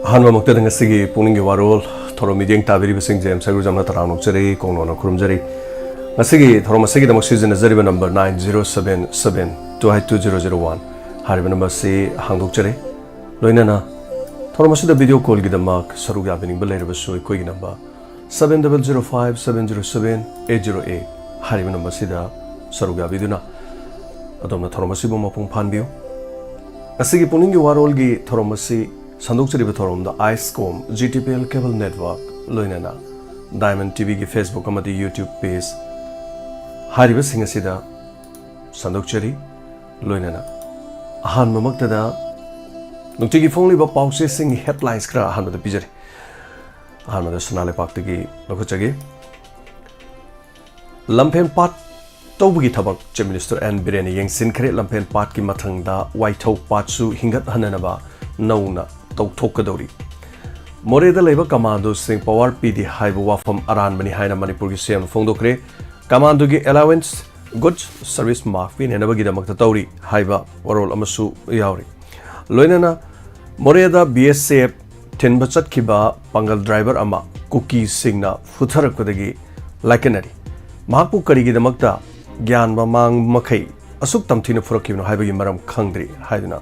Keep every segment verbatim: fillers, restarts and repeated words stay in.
ꯑꯍꯥꯟꯕꯃꯛꯇꯗ ꯉꯁꯤꯒꯤ ꯄꯨꯛꯅꯤꯡꯒꯤ ꯋꯥꯔꯣꯜ ꯊꯧꯔꯝ ꯃꯤꯠꯌꯦꯡ ꯇꯥꯕꯤꯔꯤꯕꯁꯤꯡꯁꯦ ꯁꯔꯨꯖꯝꯅ ꯇꯔꯥꯝꯅ ꯑꯣꯛꯆꯔꯤ, ꯀꯣꯡꯂꯣꯟꯅ ꯈꯨꯔꯨꯝꯖꯔꯤ꯫ ꯉꯁꯤꯒꯤ ꯊꯧꯔꯝ ꯑꯁꯤꯒꯤꯗꯃꯛ ꯁꯤꯖꯤꯟꯅꯖꯔꯤꯕ number nine zero seven seven two eight two zero zero one ꯍꯥꯏꯔꯤꯕ ꯅꯝꯕꯔ ꯑꯁꯤ ꯍꯥꯡꯗꯣꯛꯆꯔꯤ꯫ ꯂꯣꯏꯅꯅ ꯊꯧꯔꯝ ꯑꯁꯤꯗ ꯚꯤꯗꯤꯑꯣ ꯀꯣꯜꯒꯤꯗꯃꯛ ꯁꯔꯨꯛ ꯌꯥꯕꯤꯅꯤꯡꯕ ꯂꯩꯔꯕꯁꯨ ꯑꯩꯈꯣꯏꯒꯤ number seven double zero five seven zero seven eight zero eight ꯍꯥꯏꯔꯤꯕ ꯅꯝꯕꯔ ꯑꯁꯤꯗ ꯁꯔꯨꯛ ꯌꯥꯕꯤꯗꯨꯅ ꯑꯗꯣꯝꯅ ꯊꯧꯔꯝ ꯑꯁꯤꯕꯨ ꯃꯄꯨꯡ ꯐꯥꯍꯟꯕꯤꯌꯨ꯫ ꯉꯁꯤꯒꯤ ꯄꯨꯛꯅꯤꯡꯒꯤ ꯋꯥꯔꯣꯜꯒꯤ ꯊꯧꯔꯝ ꯑꯁꯤ ꯁꯟꯗꯣꯛꯆꯔꯤꯕ ꯊꯧꯔꯝꯗ ISCOM, G T P L cable network, ꯂꯣꯏꯅꯅ Diamond T V ꯒꯤ Facebook ꯑꯃꯗꯤ YouTube page ꯍꯥꯏꯔꯤꯕꯁꯤꯡ ꯑꯁꯤꯗ ꯁꯟꯗꯣꯛꯆꯔꯤ꯫ ꯂꯣꯏꯅꯅ ꯑꯍꯥꯟꯕꯃꯛꯇꯗ ꯅꯨꯡꯇꯤꯒꯤ ꯐꯣꯡꯂꯤꯕ ꯄꯥꯎꯆꯦꯁꯤꯡꯒꯤ headlines ꯈꯔ ꯑꯍꯥꯟꯕꯗ ꯄꯤꯖꯔꯤ꯫ ꯑꯍꯥꯟꯕꯗ ꯁꯅꯥ ꯂꯩꯄꯥꯛꯇꯒꯤ ꯂꯧꯈꯠꯆꯒꯦ꯫ ꯂꯝꯐꯦꯜ ꯄꯥꯠ ꯇꯧꯕꯒꯤ ꯊꯕꯛ Chief Minister ꯑꯦꯟ ꯕꯤꯔꯦꯟꯅ ꯌꯦꯡꯁꯤꯟꯈ꯭ꯔꯦ꯫ ꯂꯝꯐꯦꯜ ꯄꯥꯠꯀꯤ ꯃꯊꯪꯗ ꯋꯥꯏꯊꯧ ꯄꯥꯠꯁꯨ ꯍꯤꯡꯒꯠꯍꯟꯅꯅꯕ ꯅꯧꯅ ꯇꯧꯊꯣꯛꯀꯗꯧꯔꯤ꯫ ꯃꯣꯔꯦꯗ ꯂꯩꯕ ꯀꯃꯥꯟꯗꯣꯁꯤꯡ power ꯄꯤꯗꯦ ꯍꯥꯏꯕ ꯋꯥꯐꯝ ꯑꯔꯥꯟꯕꯅꯤ ꯍꯥꯏꯅ ꯃꯅꯤꯄꯨꯔꯒꯤ ꯁꯤ ꯑꯦꯝꯅ ꯐꯣꯡꯗꯣꯛꯈ꯭ꯔꯦ꯫ ꯀꯃꯥꯟꯗꯣꯒꯤ allowance, good service mark ꯄꯤꯅꯅꯕꯒꯤꯗꯃꯛꯇ ꯇꯧꯔꯤ ꯍꯥꯏꯕ ꯋꯥꯔꯣꯜ ꯑꯃꯁꯨ ꯌꯥꯎꯔꯤ꯫ ꯂꯣꯏꯅꯅ ꯃꯣꯔꯦꯗ ꯕꯤ ꯑꯦꯁ ꯑꯦꯐ ꯊꯤꯟꯕ ꯆꯠꯈꯤꯕ ꯄꯥꯡꯒꯜ driver ꯑꯃ ꯀꯨꯀꯤꯁꯤꯡꯅ ꯐꯨꯊꯔꯛꯄꯗꯒꯤ ꯂꯥꯏꯀꯠꯅꯔꯤ꯫ ꯃꯍꯥꯛꯄꯨ ꯀꯔꯤꯒꯤꯗꯃꯛꯇ ꯒ꯭ꯌꯥꯟ ꯃꯃꯥꯡ ꯃꯈꯩ ꯑꯁꯨꯛ ꯇꯝꯊꯤꯅ ꯐꯨꯔꯛꯈꯤꯕꯅꯣ ꯍꯥꯏꯕꯒꯤ ꯃꯔꯝ ꯈꯪꯗ꯭ꯔꯤ ꯍꯥꯏꯗꯨꯅ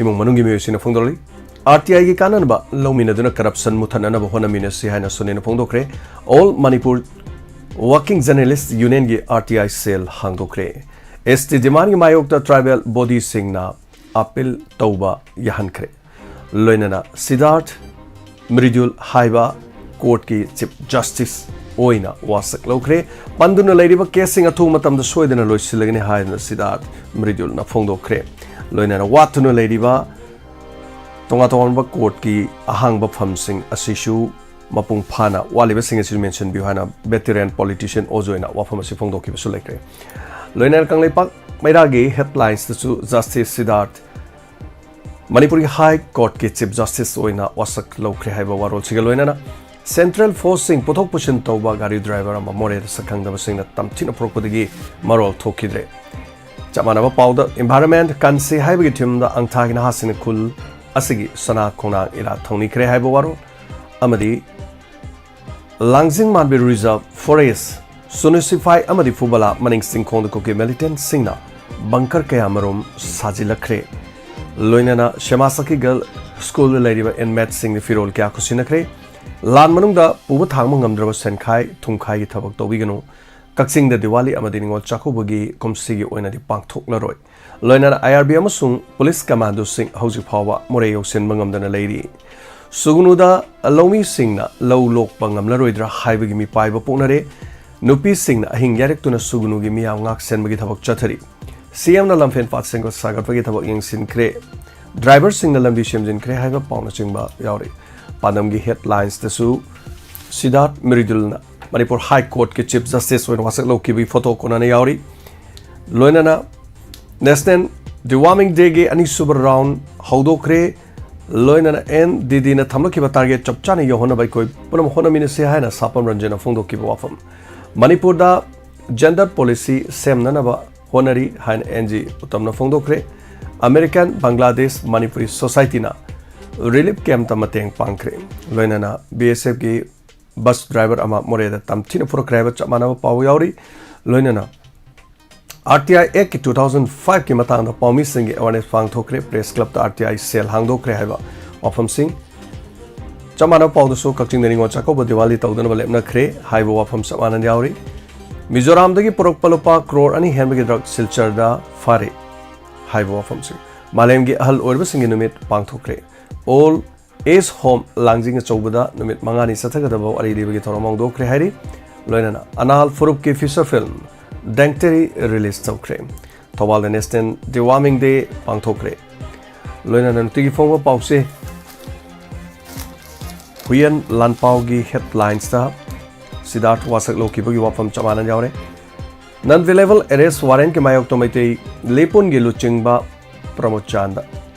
ꯏꯃꯨꯡ ꯃꯅꯨꯡꯒꯤ ꯃꯤꯑꯣꯏꯁꯤꯡꯅ ꯐꯣꯡꯗꯣꯛꯂꯤ꯫ ꯑꯥꯔ ꯇꯤ ꯑꯥꯏꯒꯤ ꯀꯥꯟꯅꯅꯕ ꯂꯧꯃꯤꯟꯅꯗꯨꯅ corruption ꯃꯨꯊꯠꯅꯅꯕ ꯍꯣꯠꯅꯃꯤꯟꯅꯁꯤ ꯍꯥꯏꯅ ꯁꯣꯅꯤꯅ ꯐꯣꯡꯗꯣꯛꯈ꯭ꯔꯦ꯫ All Manipur Working Journalist Unionꯒꯤ ꯑꯥꯔ ꯇꯤ ꯑꯥꯏ cell ꯍꯥꯡꯗꯣꯛꯈ꯭ꯔꯦ꯫ ꯑꯦꯁ ꯇꯤ demandꯒꯤ ꯃꯥꯌꯣꯛꯇ tribal bodyꯁꯤꯡꯅ appeal ꯇꯧꯕ ꯌꯥꯍꯟꯈ꯭ꯔꯦ꯫ ꯂꯣꯏꯅꯅ ꯁꯤꯗꯥꯔꯊ ꯃ꯭ꯔꯤꯗꯨꯜ ꯍꯥꯏꯕ courtꯀꯤ Chief Justice ꯑꯣꯏꯅ ꯋꯥꯁꯛ ꯂꯧꯈ꯭ꯔꯦ꯫ ꯄꯟꯗꯨꯅ ꯂꯩꯔꯤꯕ caseꯁꯤꯡ ꯑꯊꯨꯕ ꯃꯇꯝꯗ ꯁꯣꯏꯗꯅ ꯂꯣꯏꯁꯤꯜꯂꯒꯅꯤ ꯍꯥꯏꯗꯨꯅ ꯁꯤꯗꯥꯔꯊ ꯃ꯭ꯔꯤꯗꯨꯜꯅ ꯐꯣꯡꯗꯣꯛꯈ꯭ꯔꯦ꯫ ꯂꯣꯏꯅꯅ ꯋꯥꯠꯇꯨꯅ ꯂꯩꯔꯤꯕ ꯇꯣꯉꯥꯟ ꯇꯣꯉꯥꯟꯕ courtꯀꯤ ꯑꯍꯥꯡꯕ ꯐꯝꯁꯤꯡ ꯑꯁꯤꯁꯨ ꯃꯄꯨꯡ ꯐꯥꯅ ꯋꯥꯠꯂꯤꯕꯁꯤꯡ ꯑꯁꯤꯁꯨ mention ꯕꯤꯌꯨ ꯍꯥꯏꯅ veteran politician ꯑꯣꯖꯣꯏꯅ ꯋꯥꯐꯝ ꯑꯁꯤ ꯐꯣꯡꯗꯣꯛꯈꯤꯕꯁꯨ ꯂꯩꯈ꯭ꯔꯦ꯫ ꯂꯣꯏꯅꯅ ꯀꯪꯂꯩꯄꯥꯛ ꯃꯩꯔꯥꯒꯤ headlinesꯇꯁꯨ Justice ꯁꯤꯗꯥꯔꯊ ꯃꯅꯤꯄꯨꯔꯒꯤ High Courtꯀꯤ Chief Justice ꯑꯣꯏꯅ ꯋꯥꯁꯛ ꯂꯧꯈ꯭ꯔꯦ ꯍꯥꯏꯕ ꯋꯥꯔꯣꯜꯁꯤꯒ ꯂꯣꯏꯅꯅ central forceꯁꯤꯡ ꯄꯨꯊꯣꯛ ꯄꯨꯁꯤꯟ ꯇꯧꯕ ꯒꯥꯔꯤ driver ꯑꯃ ꯃꯣꯔꯦꯗ ꯁꯛꯈꯪꯗꯕꯁꯤꯡꯅ ꯇꯝꯊꯤꯅ ꯄꯨꯔꯛꯄꯗꯒꯤ ꯃꯔꯣꯜ ꯊꯣꯛꯈꯤꯗ꯭ꯔꯦ꯫ ꯆꯞ ꯃꯥꯟꯅꯕ ꯄꯥꯎꯗ environment ꯀꯟꯁꯤ ꯍꯥꯏꯕꯒꯤ themeꯗ ꯑꯪꯊꯥꯒꯤ ꯅꯍꯥꯁꯤꯡꯅ ꯈꯨꯜ ꯑꯁꯤꯒꯤ ꯁꯅꯥ ꯈꯣꯡꯅꯥꯡ ꯏꯔꯥꯠ ꯊꯧꯅꯤꯈ꯭ꯔꯦ ꯍꯥꯏꯕ ꯋꯥꯔꯣꯜ ꯑꯃꯗꯤ ꯂꯥꯡꯖꯤꯡ ꯃꯥꯟꯕꯤ Reserve Forest, ꯁꯨꯅꯨ ꯁꯤꯐꯥꯏ ꯑꯃꯗꯤ ꯐꯨꯕꯂꯥ ꯃꯅꯤꯡ ꯆꯤꯡꯈꯣꯡꯗ ꯀꯨꯀꯤ militantꯁꯤꯡꯅ bunker ꯀꯌꯥ ꯃꯔꯨꯝ ꯁꯥꯖꯤꯜꯂꯛꯈ꯭ꯔꯦ꯫ ꯂꯣꯏꯅꯅ ꯁꯦꯃꯥꯁꯈꯤ Girls Schoolꯗ ꯂꯩꯔꯤꯕ inmateꯁꯤꯡꯅ ꯐꯤꯔꯣꯜ ꯀꯌꯥ ꯈꯨꯠꯁꯤꯟꯅꯈ꯭ꯔꯦ꯫ ꯂꯥꯟ ꯃꯅꯨꯡꯗ ꯄꯨꯕ ꯊꯥꯡꯕ ꯉꯝꯗ꯭ꯔꯕ ꯁꯦꯟꯈꯥꯏ ꯊꯨꯝꯈꯥꯏꯒꯤ ꯊꯕꯛ ꯇꯧꯕꯤꯒꯅꯨ꯫ ꯀꯛꯆꯤꯡꯗ ꯗꯤꯋꯥꯂꯤ ꯑꯃꯗꯤ ꯅꯤꯉꯣꯜ ꯆꯥꯛꯀꯧꯕꯒꯤ ꯀꯨꯝꯁꯤꯒꯤ ꯑꯣꯏꯅꯗꯤ ꯄꯥꯡꯊꯣꯛꯂꯔꯣꯏ꯫ ꯂꯣꯏꯅꯅ IRB ꯑꯃꯁꯨꯡ police commandoꯁꯤꯡ ꯍꯧꯖꯤꯛ ꯐꯥꯎꯕ ꯃꯣꯔꯦ ꯌꯧꯁꯤꯟꯕ ꯉꯝꯗꯅ ꯂꯩꯔꯤ꯫ ꯁꯨꯒꯅꯨꯗ ꯂꯧꯃꯤꯁꯤꯡꯅ ꯂꯧ ꯂꯣꯛꯄ ꯉꯝꯂꯔꯣꯏꯗ꯭ꯔꯥ ꯍꯥꯏꯕꯒꯤ ꯃꯤꯄꯥꯏꯕ ꯄꯣꯛꯅꯔꯦ꯫ ꯅꯨꯄꯤꯁꯤꯡꯅ ꯑꯍꯤꯡ ꯌꯥꯔꯦꯛꯇꯨꯅ ꯁꯨꯒꯅꯨꯒꯤ ꯃꯤꯌꯥꯝ ꯉꯥꯛ ꯁꯦꯟꯕꯒꯤ ꯊꯕꯛ ꯆꯠꯊꯔꯤ꯫ CMꯅ ꯂꯝꯐꯦꯜ ꯄꯥꯠ ꯁꯦꯝꯒꯠ ꯁꯥꯒꯠꯄꯒꯤ ꯊꯕꯛ ꯌꯦꯡꯁꯤꯟꯈ꯭ꯔꯦ꯫ Driverꯁꯤꯡꯅ ꯂꯝꯕꯤ ꯁꯦꯝꯖꯤꯟꯈ꯭ꯔꯦ ꯍꯥꯏꯕ ꯄꯥꯎꯅꯆꯤꯡꯕ ꯌꯥꯎꯔꯤ꯫ ꯄꯥꯟꯗꯝꯒꯤ headlinesꯇꯁꯨ ꯁꯤꯗꯥꯔꯊ ꯃ꯭ꯔꯤꯗꯨꯜꯅ ꯃꯅꯤꯄꯨꯔ High Courtꯀꯤ Chief Justice ꯑꯣꯏꯅ ꯋꯥꯁꯛ ꯂꯧꯈꯤꯕꯒꯤ photo ꯀꯣꯟꯅꯅ ꯌꯥꯎꯔꯤ꯫ ꯂꯣꯏꯅꯅ National Deworming Dayꯒꯤ ꯑꯅꯤꯁꯨꯕ round ꯍꯧꯗꯣꯛꯈ꯭ꯔꯦ꯫ ꯂꯣꯏꯅꯅ NDDꯅ ꯊꯝꯂꯛꯈꯤꯕ target ꯆꯞ ꯆꯥꯅ ꯌꯧꯍꯟꯅꯕ ꯑꯩꯈꯣꯏ ꯄꯨꯝꯅꯃꯛ ꯍꯣꯠꯅꯃꯤꯟꯅꯁꯤ ꯍꯥꯏꯅ ꯁꯥꯄꯝ ꯔꯟꯖꯟꯅ ꯐꯣꯡꯗꯣꯛꯈꯤꯕ ꯋꯥꯐꯝ꯫ ꯃꯅꯤꯄꯨꯔꯗ gender policy ꯁꯦꯝꯅꯅꯕ ꯍꯣꯠꯅꯔꯤ ꯍꯥꯏꯅ NG ꯎꯇꯝꯅ ꯐꯣꯡꯗꯣꯛꯈ꯭ꯔꯦ꯫ American Bangladesh Manipuri Societyꯅ relief campꯇ ꯃꯇꯦꯡ ꯄꯥꯡꯈ꯭ꯔꯦ꯫ ꯂꯣꯏꯅꯅ BSFꯀꯤ bus driver ꯑꯃ ꯃꯣꯔꯦꯗ ꯇꯝꯊꯤꯅ ꯐꯨꯔꯛꯈ꯭ꯔꯦ ꯍꯥꯏꯕ ꯆꯞ ꯃꯥꯟꯅꯕ ꯄꯥꯎ ꯌꯥꯎꯔꯤ꯫ ꯂꯣꯏꯅꯅ RTI Actꯀꯤ two thousand fiveꯀꯤ ꯃꯇꯥꯡꯗ ꯄꯥꯎꯃꯤꯁꯤꯡꯒꯤ awareness ꯄꯥꯡꯊꯣꯛꯈ꯭ꯔꯦ꯫ Press Clubꯇ RTI cell ꯍꯥꯡꯗꯣꯛꯈ꯭ꯔꯦ ꯍꯥꯏꯕ ꯋꯥꯐꯝꯁꯤꯡ꯫ ꯆꯞ ꯃꯥꯟꯅꯕ ꯄꯥꯎꯗꯁꯨ ꯀꯛꯆꯤꯡꯗ ꯅꯤꯉꯣꯜ ꯆꯥꯛꯀꯧꯕ ꯗꯤꯋꯥꯂꯤ ꯇꯧꯗꯅꯕ ꯂꯦꯞꯅꯈ꯭ꯔꯦ ꯍꯥꯏꯕ ꯋꯥꯐꯝ ꯆꯞ ꯃꯥꯟꯅꯅ ꯌꯥꯎꯔꯤ꯫ ꯃꯤꯖꯣꯔꯥꯝꯗꯒꯤ ꯄꯨꯔꯛꯄ ꯂꯨꯄꯥ ꯀ꯭ꯔꯣꯔ ꯑꯅꯤ ꯍꯦꯟꯕꯒꯤ drug ꯁꯤꯜꯆꯔꯗ ꯐꯥꯔꯦ ꯍꯥꯏꯕ ꯋꯥꯐꯝꯁꯤꯡ꯫ ꯃꯥꯂꯦꯝꯒꯤ ꯑꯍꯜ ꯑꯣꯏꯔꯕꯁꯤꯡꯒꯤ ꯅꯨꯃꯤꯠ ꯄꯥꯡꯊꯣꯛꯈ꯭ꯔꯦ꯫ All Age Home ꯂꯥꯡꯖꯤꯡ ꯑꯆꯧꯕꯗ ꯅꯨꯃꯤꯠ ꯃꯉꯥꯅꯤ ꯆꯠꯊꯒꯗꯕ ꯋꯥꯔꯤ ꯂꯤꯕꯒꯤ ꯊꯧꯔꯝ ꯍꯧꯗꯣꯛꯈ꯭ꯔꯦ ꯍꯥꯏꯔꯤ꯫ ꯂꯣꯏꯅꯅ Anal ꯐꯔꯨꯞꯀꯤ feature film Dancteri release ꯇꯧꯈ꯭ꯔꯦ꯫ ꯊꯧꯕꯥꯜꯗ National Deworming Day ꯄꯥꯡꯊꯣꯛꯈ꯭ꯔꯦ꯫ ꯂꯣꯏꯅꯅ ꯅꯨꯡꯇꯤꯒꯤ ꯐꯣꯡꯕ ꯄꯥꯎꯆꯦ ꯍꯨꯏꯌꯦꯟ ꯂꯥꯟꯄꯥꯎꯒꯤ headlinesꯇ ꯁꯤꯗꯥꯔꯊ ꯋꯥꯁꯛ ꯂꯧꯈꯤꯕꯒꯤ ꯋꯥꯐꯝ ꯆꯞ ꯃꯥꯟꯅꯅ ꯌꯥꯎꯔꯦ꯫ Non bailable arrest warrantꯀꯤ ꯃꯥꯌꯣꯛꯇ ꯃꯩꯇꯩ ꯂꯦꯄꯨꯟꯒꯤ ꯂꯨꯆꯤꯡꯕ ꯄ꯭ꯔꯃꯣꯗ ꯆꯥꯟꯗ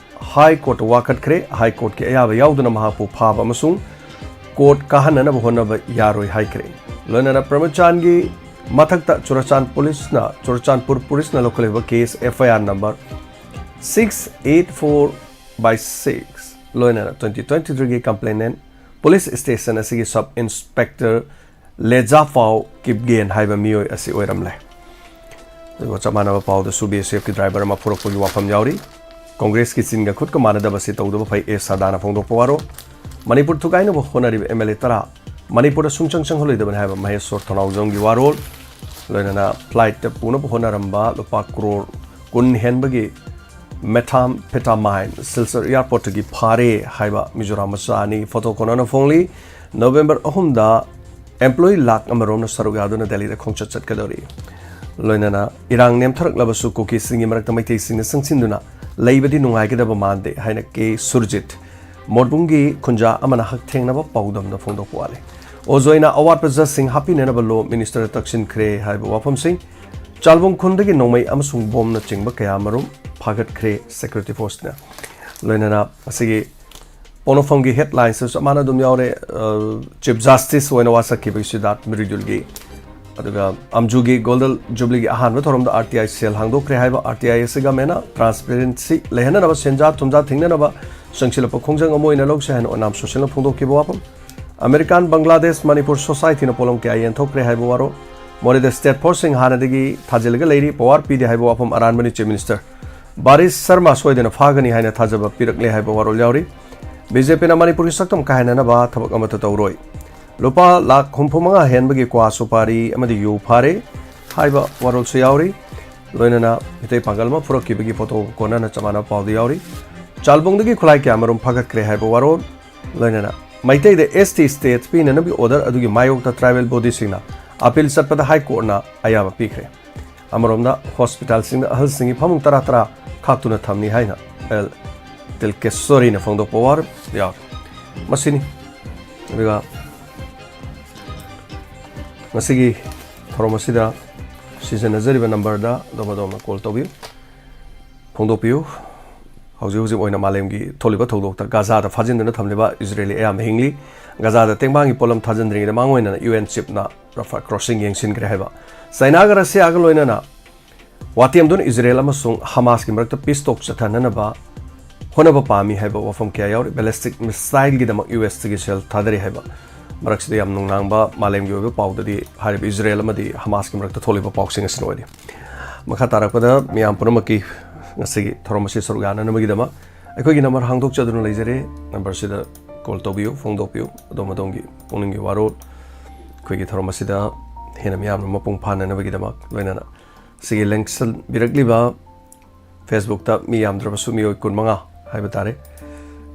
High Courtꯇ ꯋꯥꯀꯠꯈ꯭ꯔꯦ꯫ High Courtꯀꯤ ꯑꯌꯥꯕ ꯌꯥꯎꯗꯅ ꯃꯍꯥꯛꯄꯨ ꯐꯥꯕ ꯑꯃꯁꯨꯡ court ꯀꯥꯍꯟꯅꯅꯕ ꯍꯣꯠꯅꯕ ꯌꯥꯔꯣꯏ ꯍꯥꯏꯈ꯭ꯔꯦ꯫ ꯂꯣꯏꯅꯅ ꯄ꯭ꯔꯃꯣꯗ ꯆꯥꯟꯒꯤ ꯃꯊꯛꯇ ꯆꯨꯔꯆꯥꯟ policeꯅ, Churachandpur policeꯅ ꯂꯧꯈꯠꯂꯤꯕ case FIR number six eight four by six ꯂꯣꯏꯅꯅ twenty twenty-threeꯒꯤ complainant police station ꯑꯁꯤꯒꯤ sub inspector ꯂꯦꯖꯥꯐꯥꯎ ꯀꯤꯞꯒꯦꯟ ꯍꯥꯏꯕ ꯃꯤꯑꯣꯏ ꯑꯁꯤ ꯑꯣꯏꯔꯝꯂꯦ꯫ ꯑꯗꯨꯒ ꯆꯞ ꯃꯥꯟꯅꯕ ꯄꯥꯎꯗꯁꯨ BSFꯀꯤ driver ꯑꯃ ꯐꯨꯔꯛꯄꯒꯤ ꯋꯥꯐꯝ ꯌꯥꯎꯔꯤ꯫ ꯀꯣꯡꯒ꯭ꯔꯦꯁꯀꯤ ꯆꯤꯟꯒ ꯈꯨꯠꯀ ꯃꯥꯟꯅꯗꯕꯁꯤ ꯇꯧꯗꯕ ꯐꯩ, ꯑꯦ ꯁꯔꯗꯥꯅ ꯐꯣꯡꯗꯣꯛꯄ ꯋꯥꯔꯣꯜ꯫ ꯃꯅꯤꯄꯨꯔ ꯊꯨꯒꯥꯏꯅꯕ ꯍꯣꯠꯅꯔꯤꯕ MLA ꯇꯔꯥ ꯃꯅꯤꯄꯨꯔꯗ ꯁꯨꯡꯆꯪ ꯆꯪꯍꯜꯂꯣꯏꯗꯕꯅꯤ ꯍꯥꯏꯕ ꯃꯍꯦꯁ꯭ꯋꯔ ꯊꯣꯡꯅꯥꯎꯖꯝꯒꯤ ꯋꯥꯔꯣꯜ꯫ ꯂꯣꯏꯅꯅ flightꯇ ꯄꯨꯅꯕ ꯍꯣꯠꯅꯔꯝꯕ ꯂꯨꯄꯥ ꯀ꯭ꯔꯣꯔ ꯀꯨꯟ ꯍꯦꯟꯕꯒꯤ methamphetamine ꯁꯤꯜꯆꯔ airportꯇꯒꯤ ꯐꯥꯔꯦ ꯍꯥꯏꯕ ꯃꯤꯖꯣꯔꯥꯝ ꯃꯆꯥ ꯑꯅꯤ ꯐꯣꯇꯣ ꯀꯣꯟꯅꯅ ꯐꯣꯡꯂꯤ꯫ ꯅꯕꯦꯝꯕꯔ ꯑꯍꯨꯝꯗ employee ꯂꯥꯛ ꯑꯃꯔꯣꯝꯅ ꯁꯔꯨꯛ ꯌꯥꯗꯨꯅ ꯗꯦꯜꯂꯤꯗ ꯈꯣꯡꯆꯠ ꯆꯠꯀꯗꯧꯔꯤ꯫ ꯂꯣꯏꯅꯅ ꯏꯔꯥꯡ ꯅꯦꯝꯊꯔꯛꯂꯕꯁꯨ ꯀꯨꯀꯤꯁꯤꯡꯒꯤ ꯃꯔꯛꯇ ꯃꯩꯇꯩꯁꯤꯡꯅ ꯆꯪꯁꯤꯟꯗꯨꯅ ꯂꯩꯕꯗꯤ ꯅꯨꯡꯉꯥꯏꯒꯗꯕ ꯃꯥꯟꯗꯦ ꯍꯥꯏꯅ ꯀꯦ ꯁꯨꯔꯖꯤꯠ, ꯃꯣꯔꯕꯨꯡꯒꯤ ꯈꯨꯟꯖꯥ ꯑꯃꯅ ꯍꯛꯊꯦꯡꯅꯕ ꯄꯥꯎꯗꯝꯗ ꯐꯣꯡꯗꯣꯛꯄ ꯋꯥꯠꯂꯤ꯫ ꯑꯣꯖꯣꯏꯅ ꯑꯋꯥꯠꯄ ꯖꯁꯁꯤꯡ ꯍꯥꯞꯄꯤꯅꯅꯕ law ministerꯗ ꯇꯛꯁꯤꯟꯈ꯭ꯔꯦ ꯍꯥꯏꯕ ꯋꯥꯐꯝꯁꯤꯡ꯫ ꯆꯥꯜꯕꯨꯡ ꯈꯨꯟꯗꯒꯤ ꯅꯣꯡꯃꯩ ꯑꯃꯁꯨꯡ ꯕꯣꯝꯅꯆꯤꯡꯕ ꯀꯌꯥ ꯑꯃꯔꯨꯝ ꯐꯥꯒꯠꯈ꯭ꯔꯦ security forceꯅ꯫ ꯂꯣꯏꯅꯅ ꯑꯁꯤꯒꯤ ꯄꯣꯛꯅꯐꯝꯒꯤ headlinesꯇꯁꯨ ꯆꯞ ꯃꯥꯟꯅ ꯑꯗꯨꯝ ꯌꯥꯎꯔꯦ꯫ ꯑ, Chief Justice ꯑꯣꯏꯅ ꯋꯥꯁꯛꯈꯤꯕꯒꯤ ꯁꯤꯗꯥꯔꯊ ꯃꯤꯔꯨꯗꯨꯜꯒꯤ, ꯑꯗꯨꯒ ꯑꯝꯖꯨꯒꯤ Golden Jubileeꯒꯤ ꯑꯍꯥꯟꯕ ꯊꯧꯔꯝꯗ RTI cell ꯍꯥꯡꯗꯣꯛꯈ꯭ꯔꯦ ꯍꯥꯏꯕ, RTI ꯑꯁꯤ governmentꯅ transparency ꯂꯩꯍꯟꯅꯅꯕ, ꯁꯦꯟꯖꯥ ꯊꯨꯝꯖꯥ ꯊꯤꯡꯅꯅꯕ ꯆꯪꯁꯤꯜꯂꯛꯄ ꯈꯣꯡꯖꯪ ꯑꯃ ꯑꯣꯏꯅ ꯂꯧꯁꯦ ꯍꯥꯏꯅ ꯑꯣꯏꯅꯥꯝ ꯁꯣꯁꯦꯜꯅ ꯐꯣꯡꯗꯣꯛꯈꯤꯕ ꯋꯥꯐꯝ꯫ ꯑꯃꯦꯔꯤꯀꯥꯟ ꯕꯪꯒ꯭ꯂꯥꯗꯦꯁ ꯃꯅꯤꯄꯨꯔ societyꯅ ꯄꯣꯠꯂꯝ ꯀꯌꯥ ꯌꯦꯟꯊꯣꯛꯈ꯭ꯔꯦ ꯍꯥꯏꯕ ꯋꯥꯔꯣꯜ꯫ ꯃꯣꯔꯦꯗ state forceꯁꯤꯡ ꯍꯥꯟꯅꯗꯒꯤ ꯊꯥꯖꯤꯜꯂꯒ ꯂꯩꯔꯤ, power ꯄꯤꯗꯦ ꯍꯥꯏꯕ ꯋꯥꯐꯝ ꯑꯔꯥꯟꯕꯅꯤ, Chief Minister ꯕꯥꯔꯤꯁ ꯁꯔꯃ ꯁꯣꯏꯗꯅ ꯐꯥꯒꯅꯤ ꯍꯥꯏꯅ ꯊꯥꯖꯕ ꯄꯤꯔꯛꯂꯦ ꯍꯥꯏꯕ ꯋꯥꯔꯣꯜ ꯌꯥꯎꯔꯤ꯫ BJPꯅ ꯃꯅꯤꯄꯨꯔꯒꯤ ꯁꯛꯇꯝ ꯀꯥꯏꯍꯟꯅꯅꯕ ꯊꯕꯛ ꯑꯃꯠꯇ ꯇꯧꯔꯣꯏ꯫ ꯂꯨꯄꯥ ꯂꯥꯈ ꯍꯨꯝꯐꯨ ꯃꯉꯥ ꯍꯦꯟꯕꯒꯤ ꯀ꯭ꯋꯥ ꯁꯨꯄꯥꯔꯤ ꯑꯃꯗꯤ ꯌꯨ ꯐꯥꯔꯦ ꯍꯥꯏꯕ ꯋꯥꯔꯣꯜꯁꯨ ꯌꯥꯎꯔꯤ꯫ ꯂꯣꯏꯅꯅ ꯃꯤꯇꯩ ꯄꯥꯡꯒꯜ ꯑꯃ ꯐꯨꯔꯛꯈꯤꯕꯒꯤ ꯐꯣꯇꯣ ꯀꯣꯟꯅꯅ ꯆꯞ ꯃꯥꯟꯅꯕ ꯄꯥꯎꯗ ꯌꯥꯎꯔꯤ꯫ ꯆꯥꯜꯕꯨꯡꯗꯒꯤ ꯈꯨꯠꯂꯥꯏ ꯀꯌꯥꯃꯔꯨꯝ ꯐꯥꯒꯠꯈ꯭ꯔꯦ ꯍꯥꯏꯕ ꯋꯥꯔꯣꯜ꯫ ꯂꯣꯏꯅꯅ ꯃꯩꯇꯩꯗ ST status ꯄꯤꯅꯅꯕꯒꯤ order ꯑꯗꯨꯒꯤ ꯃꯥꯌꯣꯛꯇ tribal bodyꯁꯤꯡꯅ appeal ꯆꯠꯄꯗ High Courtꯅ ꯑꯌꯥꯕ ꯄꯤꯈ꯭ꯔꯦ꯫ ꯑꯃꯔꯣꯝꯗ hospitalꯁꯤꯡꯗ ꯑꯍꯜꯁꯤꯡꯒꯤ ꯐꯃꯨꯡ ꯇꯔꯥ ꯇꯔꯥ ꯈꯥꯛꯇꯨꯅ ꯊꯝꯅꯤ ꯍꯥꯏꯅ ꯑꯦꯜ ꯇꯤꯜꯀꯦꯁꯣꯔꯤꯅ ꯐꯣꯡꯗꯣꯛꯄ ꯋꯥꯔꯦꯞ ꯌꯥꯎꯔꯤ꯫ ꯃꯁꯤꯅꯤ꯫ ꯑꯗꯨꯒ ꯉꯁꯤꯒꯤ ꯊꯧꯔꯝ ꯑꯁꯤꯗ ꯁꯤꯖꯤꯟꯅꯖꯔꯤꯕ numberꯗ ꯑꯗꯣꯝ ꯑꯗꯣꯝꯅ call ꯇꯧꯕꯤꯌꯨ, ꯐꯣꯡꯗꯣꯛꯄꯤꯌꯨ꯫ ꯍꯧꯖꯤꯛ ꯍꯧꯖꯤꯛ ꯑꯣꯏꯅ ꯃꯥꯂꯦꯝꯒꯤ ꯊꯣꯛꯂꯤꯕ ꯊꯧꯗꯣꯛꯇ ꯒꯥꯖꯥꯗ ꯐꯥꯖꯤꯟꯗꯨꯅ ꯊꯝꯂꯤꯕ ꯏꯖꯔꯦꯂꯤ ꯑꯌꯥꯝꯕ ꯍꯤꯡꯂꯤ꯫ ꯒꯥꯖꯥꯗ ꯇꯦꯡꯕꯥꯡꯒꯤ ꯄꯣꯠꯂꯝ ꯊꯥꯖꯤꯟꯗ꯭ꯔꯤꯉꯩꯗ ꯃꯥꯡꯑꯣꯏꯅꯅ UN chiefꯅ ꯔꯐꯥ crossing ꯌꯦꯡꯁꯤꯟꯈ꯭ꯔꯦ ꯍꯥꯏꯕ꯫ ꯆꯥꯏꯅꯥꯒ ꯔꯁꯤꯌꯥꯒ ꯂꯣꯏꯅꯅ ꯋꯥꯇꯦꯝꯗꯨꯅ ꯏꯖꯔꯦꯜ ꯑꯃꯁꯨꯡ ꯍꯃꯥꯁꯀꯤ ꯃꯔꯛꯇ peace talk ꯆꯠꯊꯅꯅꯕ ꯍꯣꯠꯅꯕ ꯄꯥꯝꯃꯤ ꯍꯥꯏꯕ ꯋꯥꯐꯝ ꯀꯌꯥ ꯌꯥꯎꯔꯤ꯫ ꯕꯦꯂꯤꯁꯇꯤꯛ ꯃꯤꯁꯥꯏꯜꯒꯤꯗꯃꯛ ꯌꯨ ꯑꯦꯁꯇꯒꯤ ꯁꯦꯜ ꯊꯥꯗꯔꯤ ꯍꯥꯏꯕ ꯃꯔꯛꯁꯤꯗ ꯌꯥꯝ ꯅꯨꯡꯅꯥꯡꯕ ꯃꯥꯂꯦꯝꯒꯤ ꯑꯣꯏꯕ ꯄꯥꯎꯗꯗꯤ ꯍꯥꯏꯔꯤꯕ ꯏꯖꯔꯦꯜ ꯑꯃꯗꯤ ꯍꯃꯥꯁꯀꯤ ꯃꯔꯛꯇ ꯊꯣꯛꯂꯤꯕ ꯄꯥꯎꯁꯤꯡ ꯑꯁꯤꯅ ꯑꯣꯏꯔꯤ꯫ ꯃꯈꯥ ꯇꯥꯔꯛꯄꯗ ꯃꯤꯌꯥꯝ ꯄꯨꯝꯅꯃꯛꯀꯤ ꯉꯁꯤꯒꯤ ꯊꯧꯔꯝ ꯑꯁꯤ ꯁꯔꯨꯛ ꯌꯥꯅꯅꯕꯒꯤꯗꯃꯛ ꯑꯩꯈꯣꯏꯒꯤ ꯅꯝꯕꯔ ꯍꯥꯡꯗꯣꯛꯆꯗꯨꯅ ꯂꯩꯖꯔꯤ꯫ ꯅꯝꯕꯔꯁꯤꯗ ꯀꯣꯜ ꯇꯧꯕꯤꯌꯨ, ꯐꯣꯡꯗꯣꯛꯄꯤꯌꯨ, ꯑꯗꯣꯝ ꯑꯗꯣꯝꯒꯤ ꯄꯨꯛꯅꯤꯡꯒꯤ ꯋꯥꯔꯣꯜ꯫ ꯑꯩꯈꯣꯏꯒꯤ ꯊꯧꯔꯝ ꯑꯁꯤꯗ ꯍꯦꯟꯅ ꯃꯤꯌꯥꯝꯅ ꯃꯄꯨꯡ ꯐꯥꯅꯅꯕꯒꯤꯗꯃꯛ ꯂꯣꯏꯅꯅ ꯁꯤꯒꯤ ꯂꯦꯡꯁꯟꯕꯤꯔꯛꯂꯤꯕ ꯐꯦꯁꯕꯨꯛꯇ ꯃꯤ ꯌꯥꯝꯗ꯭ꯔꯕꯁꯨ ꯃꯤꯑꯣꯏ ꯀꯨꯟꯃꯉꯥ ꯍꯥꯏꯕ ꯇꯥꯔꯦ꯫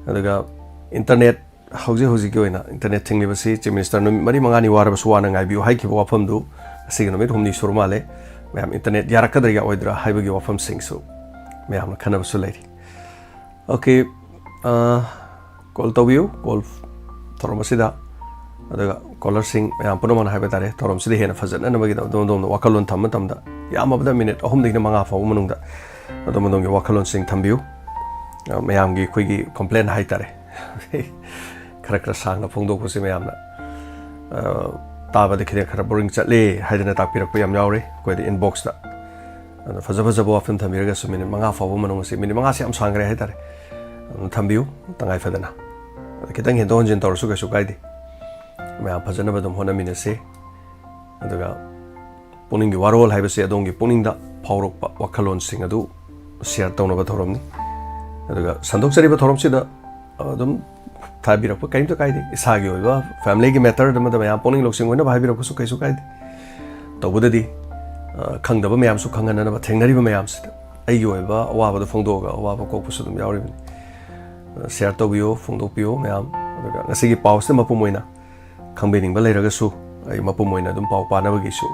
ꯑꯗꯨꯒ ꯏꯟꯇꯔꯅꯦꯠ, ꯍꯧꯖꯤꯛ ꯍꯧꯖꯤꯛꯀꯤ ꯑꯣꯏꯅ ꯏꯟꯇꯔꯅꯦꯠ ꯊꯤꯡꯂꯤꯕꯁꯤ ꯆꯤꯐ ꯃꯤꯅꯤꯁꯇꯔ ꯅꯨꯃꯤꯠ ꯃꯔꯤ ꯃꯉꯥꯅꯤ ꯋꯥꯔꯕꯁꯨ ꯋꯥꯅ ꯉꯥꯏꯕꯤꯌꯨ ꯍꯥꯏꯈꯤꯕ ꯋꯥꯐꯝꯗꯨ ꯉꯁꯤꯒꯤ ꯅꯨꯃꯤꯠ ꯍꯨꯝꯅꯤ ꯁꯨꯔ ꯃꯥꯜꯂꯦ꯫ ꯃꯌꯥꯝ ꯏꯟꯇꯔꯅꯦꯠ ꯌꯥꯔꯛꯀꯗ꯭ꯔꯥ ꯌꯥꯔꯛꯑꯣꯏꯗ꯭ꯔꯥ ꯍꯥꯏꯕꯒꯤ ꯋꯥꯐꯝꯁꯤꯡꯁꯨ ꯃꯌꯥꯝꯅ ꯈꯟꯅꯕꯁꯨ ꯂꯩꯔꯤ꯫ ꯑꯣꯀꯦ, ꯀꯣꯜ ꯇꯧꯕꯤꯌꯨ, ꯀꯣꯜ ꯊꯧꯔꯝ ꯑꯁꯤꯗ꯫ ꯑꯗꯨꯒ ꯀꯣꯂꯔꯁꯤꯡ ꯃꯌꯥꯝ ꯄꯨꯝꯅꯃꯛꯅ ꯍꯥꯏꯕ ꯇꯥꯔꯦ, ꯊꯧꯔꯝꯁꯤꯗ ꯍꯦꯟꯅ ꯐꯖꯅꯅꯕꯒꯤꯗꯃꯛ ꯑꯗꯣꯝ ꯑꯗꯣꯝꯅ ꯋꯥꯈꯜꯂꯣꯟ ꯊꯝꯕ ꯃꯇꯝꯗ ꯌꯥꯝꯃꯕꯗ ꯃꯤꯅꯤꯠ ꯑꯍꯨꯝꯗꯒꯤꯅ ꯃꯉꯥ ꯐꯥꯎꯕ ꯃꯅꯨꯡꯗ ꯑꯗꯣꯝ ꯑꯗꯣꯝꯒꯤ ꯋꯥꯈꯜꯂꯣꯟꯁꯤꯡ ꯊꯝꯕꯤꯌꯨ꯫ ꯑ, ꯃꯌꯥꯝꯒꯤ ꯑꯩꯈꯣꯏꯒꯤ ꯀꯝꯄ꯭ꯂꯦꯟ ꯍꯥꯏꯇꯥꯔꯦ꯫ ꯈꯔ ꯈꯔ ꯁꯥꯡꯅ ꯐꯣꯡꯗꯣꯛꯄꯁꯦ ꯃꯌꯥꯝꯅ, ꯑ, ꯇꯥꯕꯗ ꯈꯤꯇꯪ ꯈꯔ ꯕꯣꯔꯤꯡ ꯆꯠꯂꯦ ꯍꯥꯏꯗꯅ ꯇꯥꯛꯄꯤꯔꯛꯄ ꯌꯥꯝ ꯌꯥꯎꯔꯤ ꯑꯩꯈꯣꯏꯗ ꯏꯟꯕꯣꯛꯁꯇ꯫ ꯑꯗꯣ ꯐꯖ ꯐꯖꯕ ꯋꯥꯐꯝ ꯊꯝꯕꯤꯔꯒꯁꯨ ꯃꯤꯅꯤꯠ ꯃꯉꯥ ꯐꯥꯎꯕ ꯃꯅꯨꯡ ꯑꯁꯤ, ꯃꯤꯅꯤꯠ ꯃꯉꯥꯁꯤ ꯌꯥꯝ ꯁꯥꯡꯈ꯭ꯔꯦ ꯍꯥꯏꯇꯥꯔꯦ, ꯑꯗꯨꯝ ꯊꯝꯕꯤꯌꯨ ꯇꯉꯥꯏ ꯐꯗꯅ꯫ ꯑꯗ ꯈꯤꯇꯪ ꯍꯦꯟꯗꯣꯛ ꯍꯦꯟꯖꯤꯟ ꯇꯧꯔꯁꯨ ꯀꯩꯁꯨ ꯀꯥꯏꯗꯦ꯫ ꯃꯌꯥꯝ ꯐꯖꯅꯕ ꯑꯗꯨꯝ ꯍꯣꯠꯅꯃꯤꯟꯅꯁꯤ꯫ ꯑꯗꯨꯒ ꯄꯨꯛꯅꯤꯡꯒꯤ ꯋꯥꯔꯣꯜ ꯍꯥꯏꯕꯁꯤ ꯑꯗꯣꯝꯒꯤ ꯄꯨꯛꯅꯤꯡꯗ ꯐꯥꯎꯔꯛꯄ ꯋꯥꯈꯜꯂꯣꯟꯁꯤꯡ ꯑꯗꯨ ꯁꯤꯌꯔ ꯇꯧꯅꯕ ꯊꯧꯔꯝꯅꯤ꯫ ꯑꯗꯨꯒ ꯁꯟꯗꯣꯛꯆꯔꯤꯕ ꯊꯧꯔꯝꯁꯤꯗ ꯑꯗꯨꯝ ꯊꯥꯕꯤꯔꯛꯄ ꯀꯔꯤꯝꯇ ꯀꯥꯏꯗꯦ꯫ ꯏꯁꯥꯒꯤ ꯑꯣꯏꯕ ꯐꯦꯃꯤꯂꯤꯒꯤ ꯃꯦꯇꯔ ꯑꯃꯗ ꯃꯌꯥꯝ ꯄꯨꯛꯅꯤꯡ ꯂꯧꯁꯤꯡ ꯑꯣꯏꯅꯕ ꯍꯥꯏꯕꯤꯔꯛꯄꯁꯨ ꯀꯩꯁꯨ ꯀꯥꯏꯗꯦ꯫ ꯇꯧꯕꯗꯗꯤ, ꯑ, ꯈꯪꯗꯕ ꯃꯌꯥꯝꯁꯨ ꯈꯪꯍꯟꯅꯅꯕ ꯊꯦꯡꯅꯔꯤꯕ ꯃꯌꯥꯝꯁꯤꯗ ꯑꯩꯒꯤ ꯑꯣꯏꯕ ꯑꯋꯥꯕꯗꯣ ꯐꯣꯡꯗꯣꯛꯑꯒ ꯑꯋꯥꯕ ꯀꯣꯛꯄꯁꯨ ꯑꯗꯨꯝ ꯌꯥꯎꯔꯤꯕꯅꯤ꯫ ꯑ, ꯁꯤꯌꯔ ꯇꯧꯕꯤꯌꯨ, ꯐꯣꯡꯗꯣꯛꯄꯤꯌꯨ ꯃꯌꯥꯝ꯫ ꯑꯗꯨꯒ ꯉꯁꯤꯒꯤ ꯄꯥꯎꯁꯤꯅ ꯃꯄꯨꯝ ꯑꯣꯏꯅ ꯈꯪꯕꯤꯅꯤꯡꯕ ꯂꯩꯔꯒꯁꯨ ꯑꯩ ꯃꯄꯨꯝ ꯑꯣꯏꯅ ꯑꯗꯨꯝ ꯄꯥꯎ ꯄꯥꯅꯕꯒꯤꯁꯨ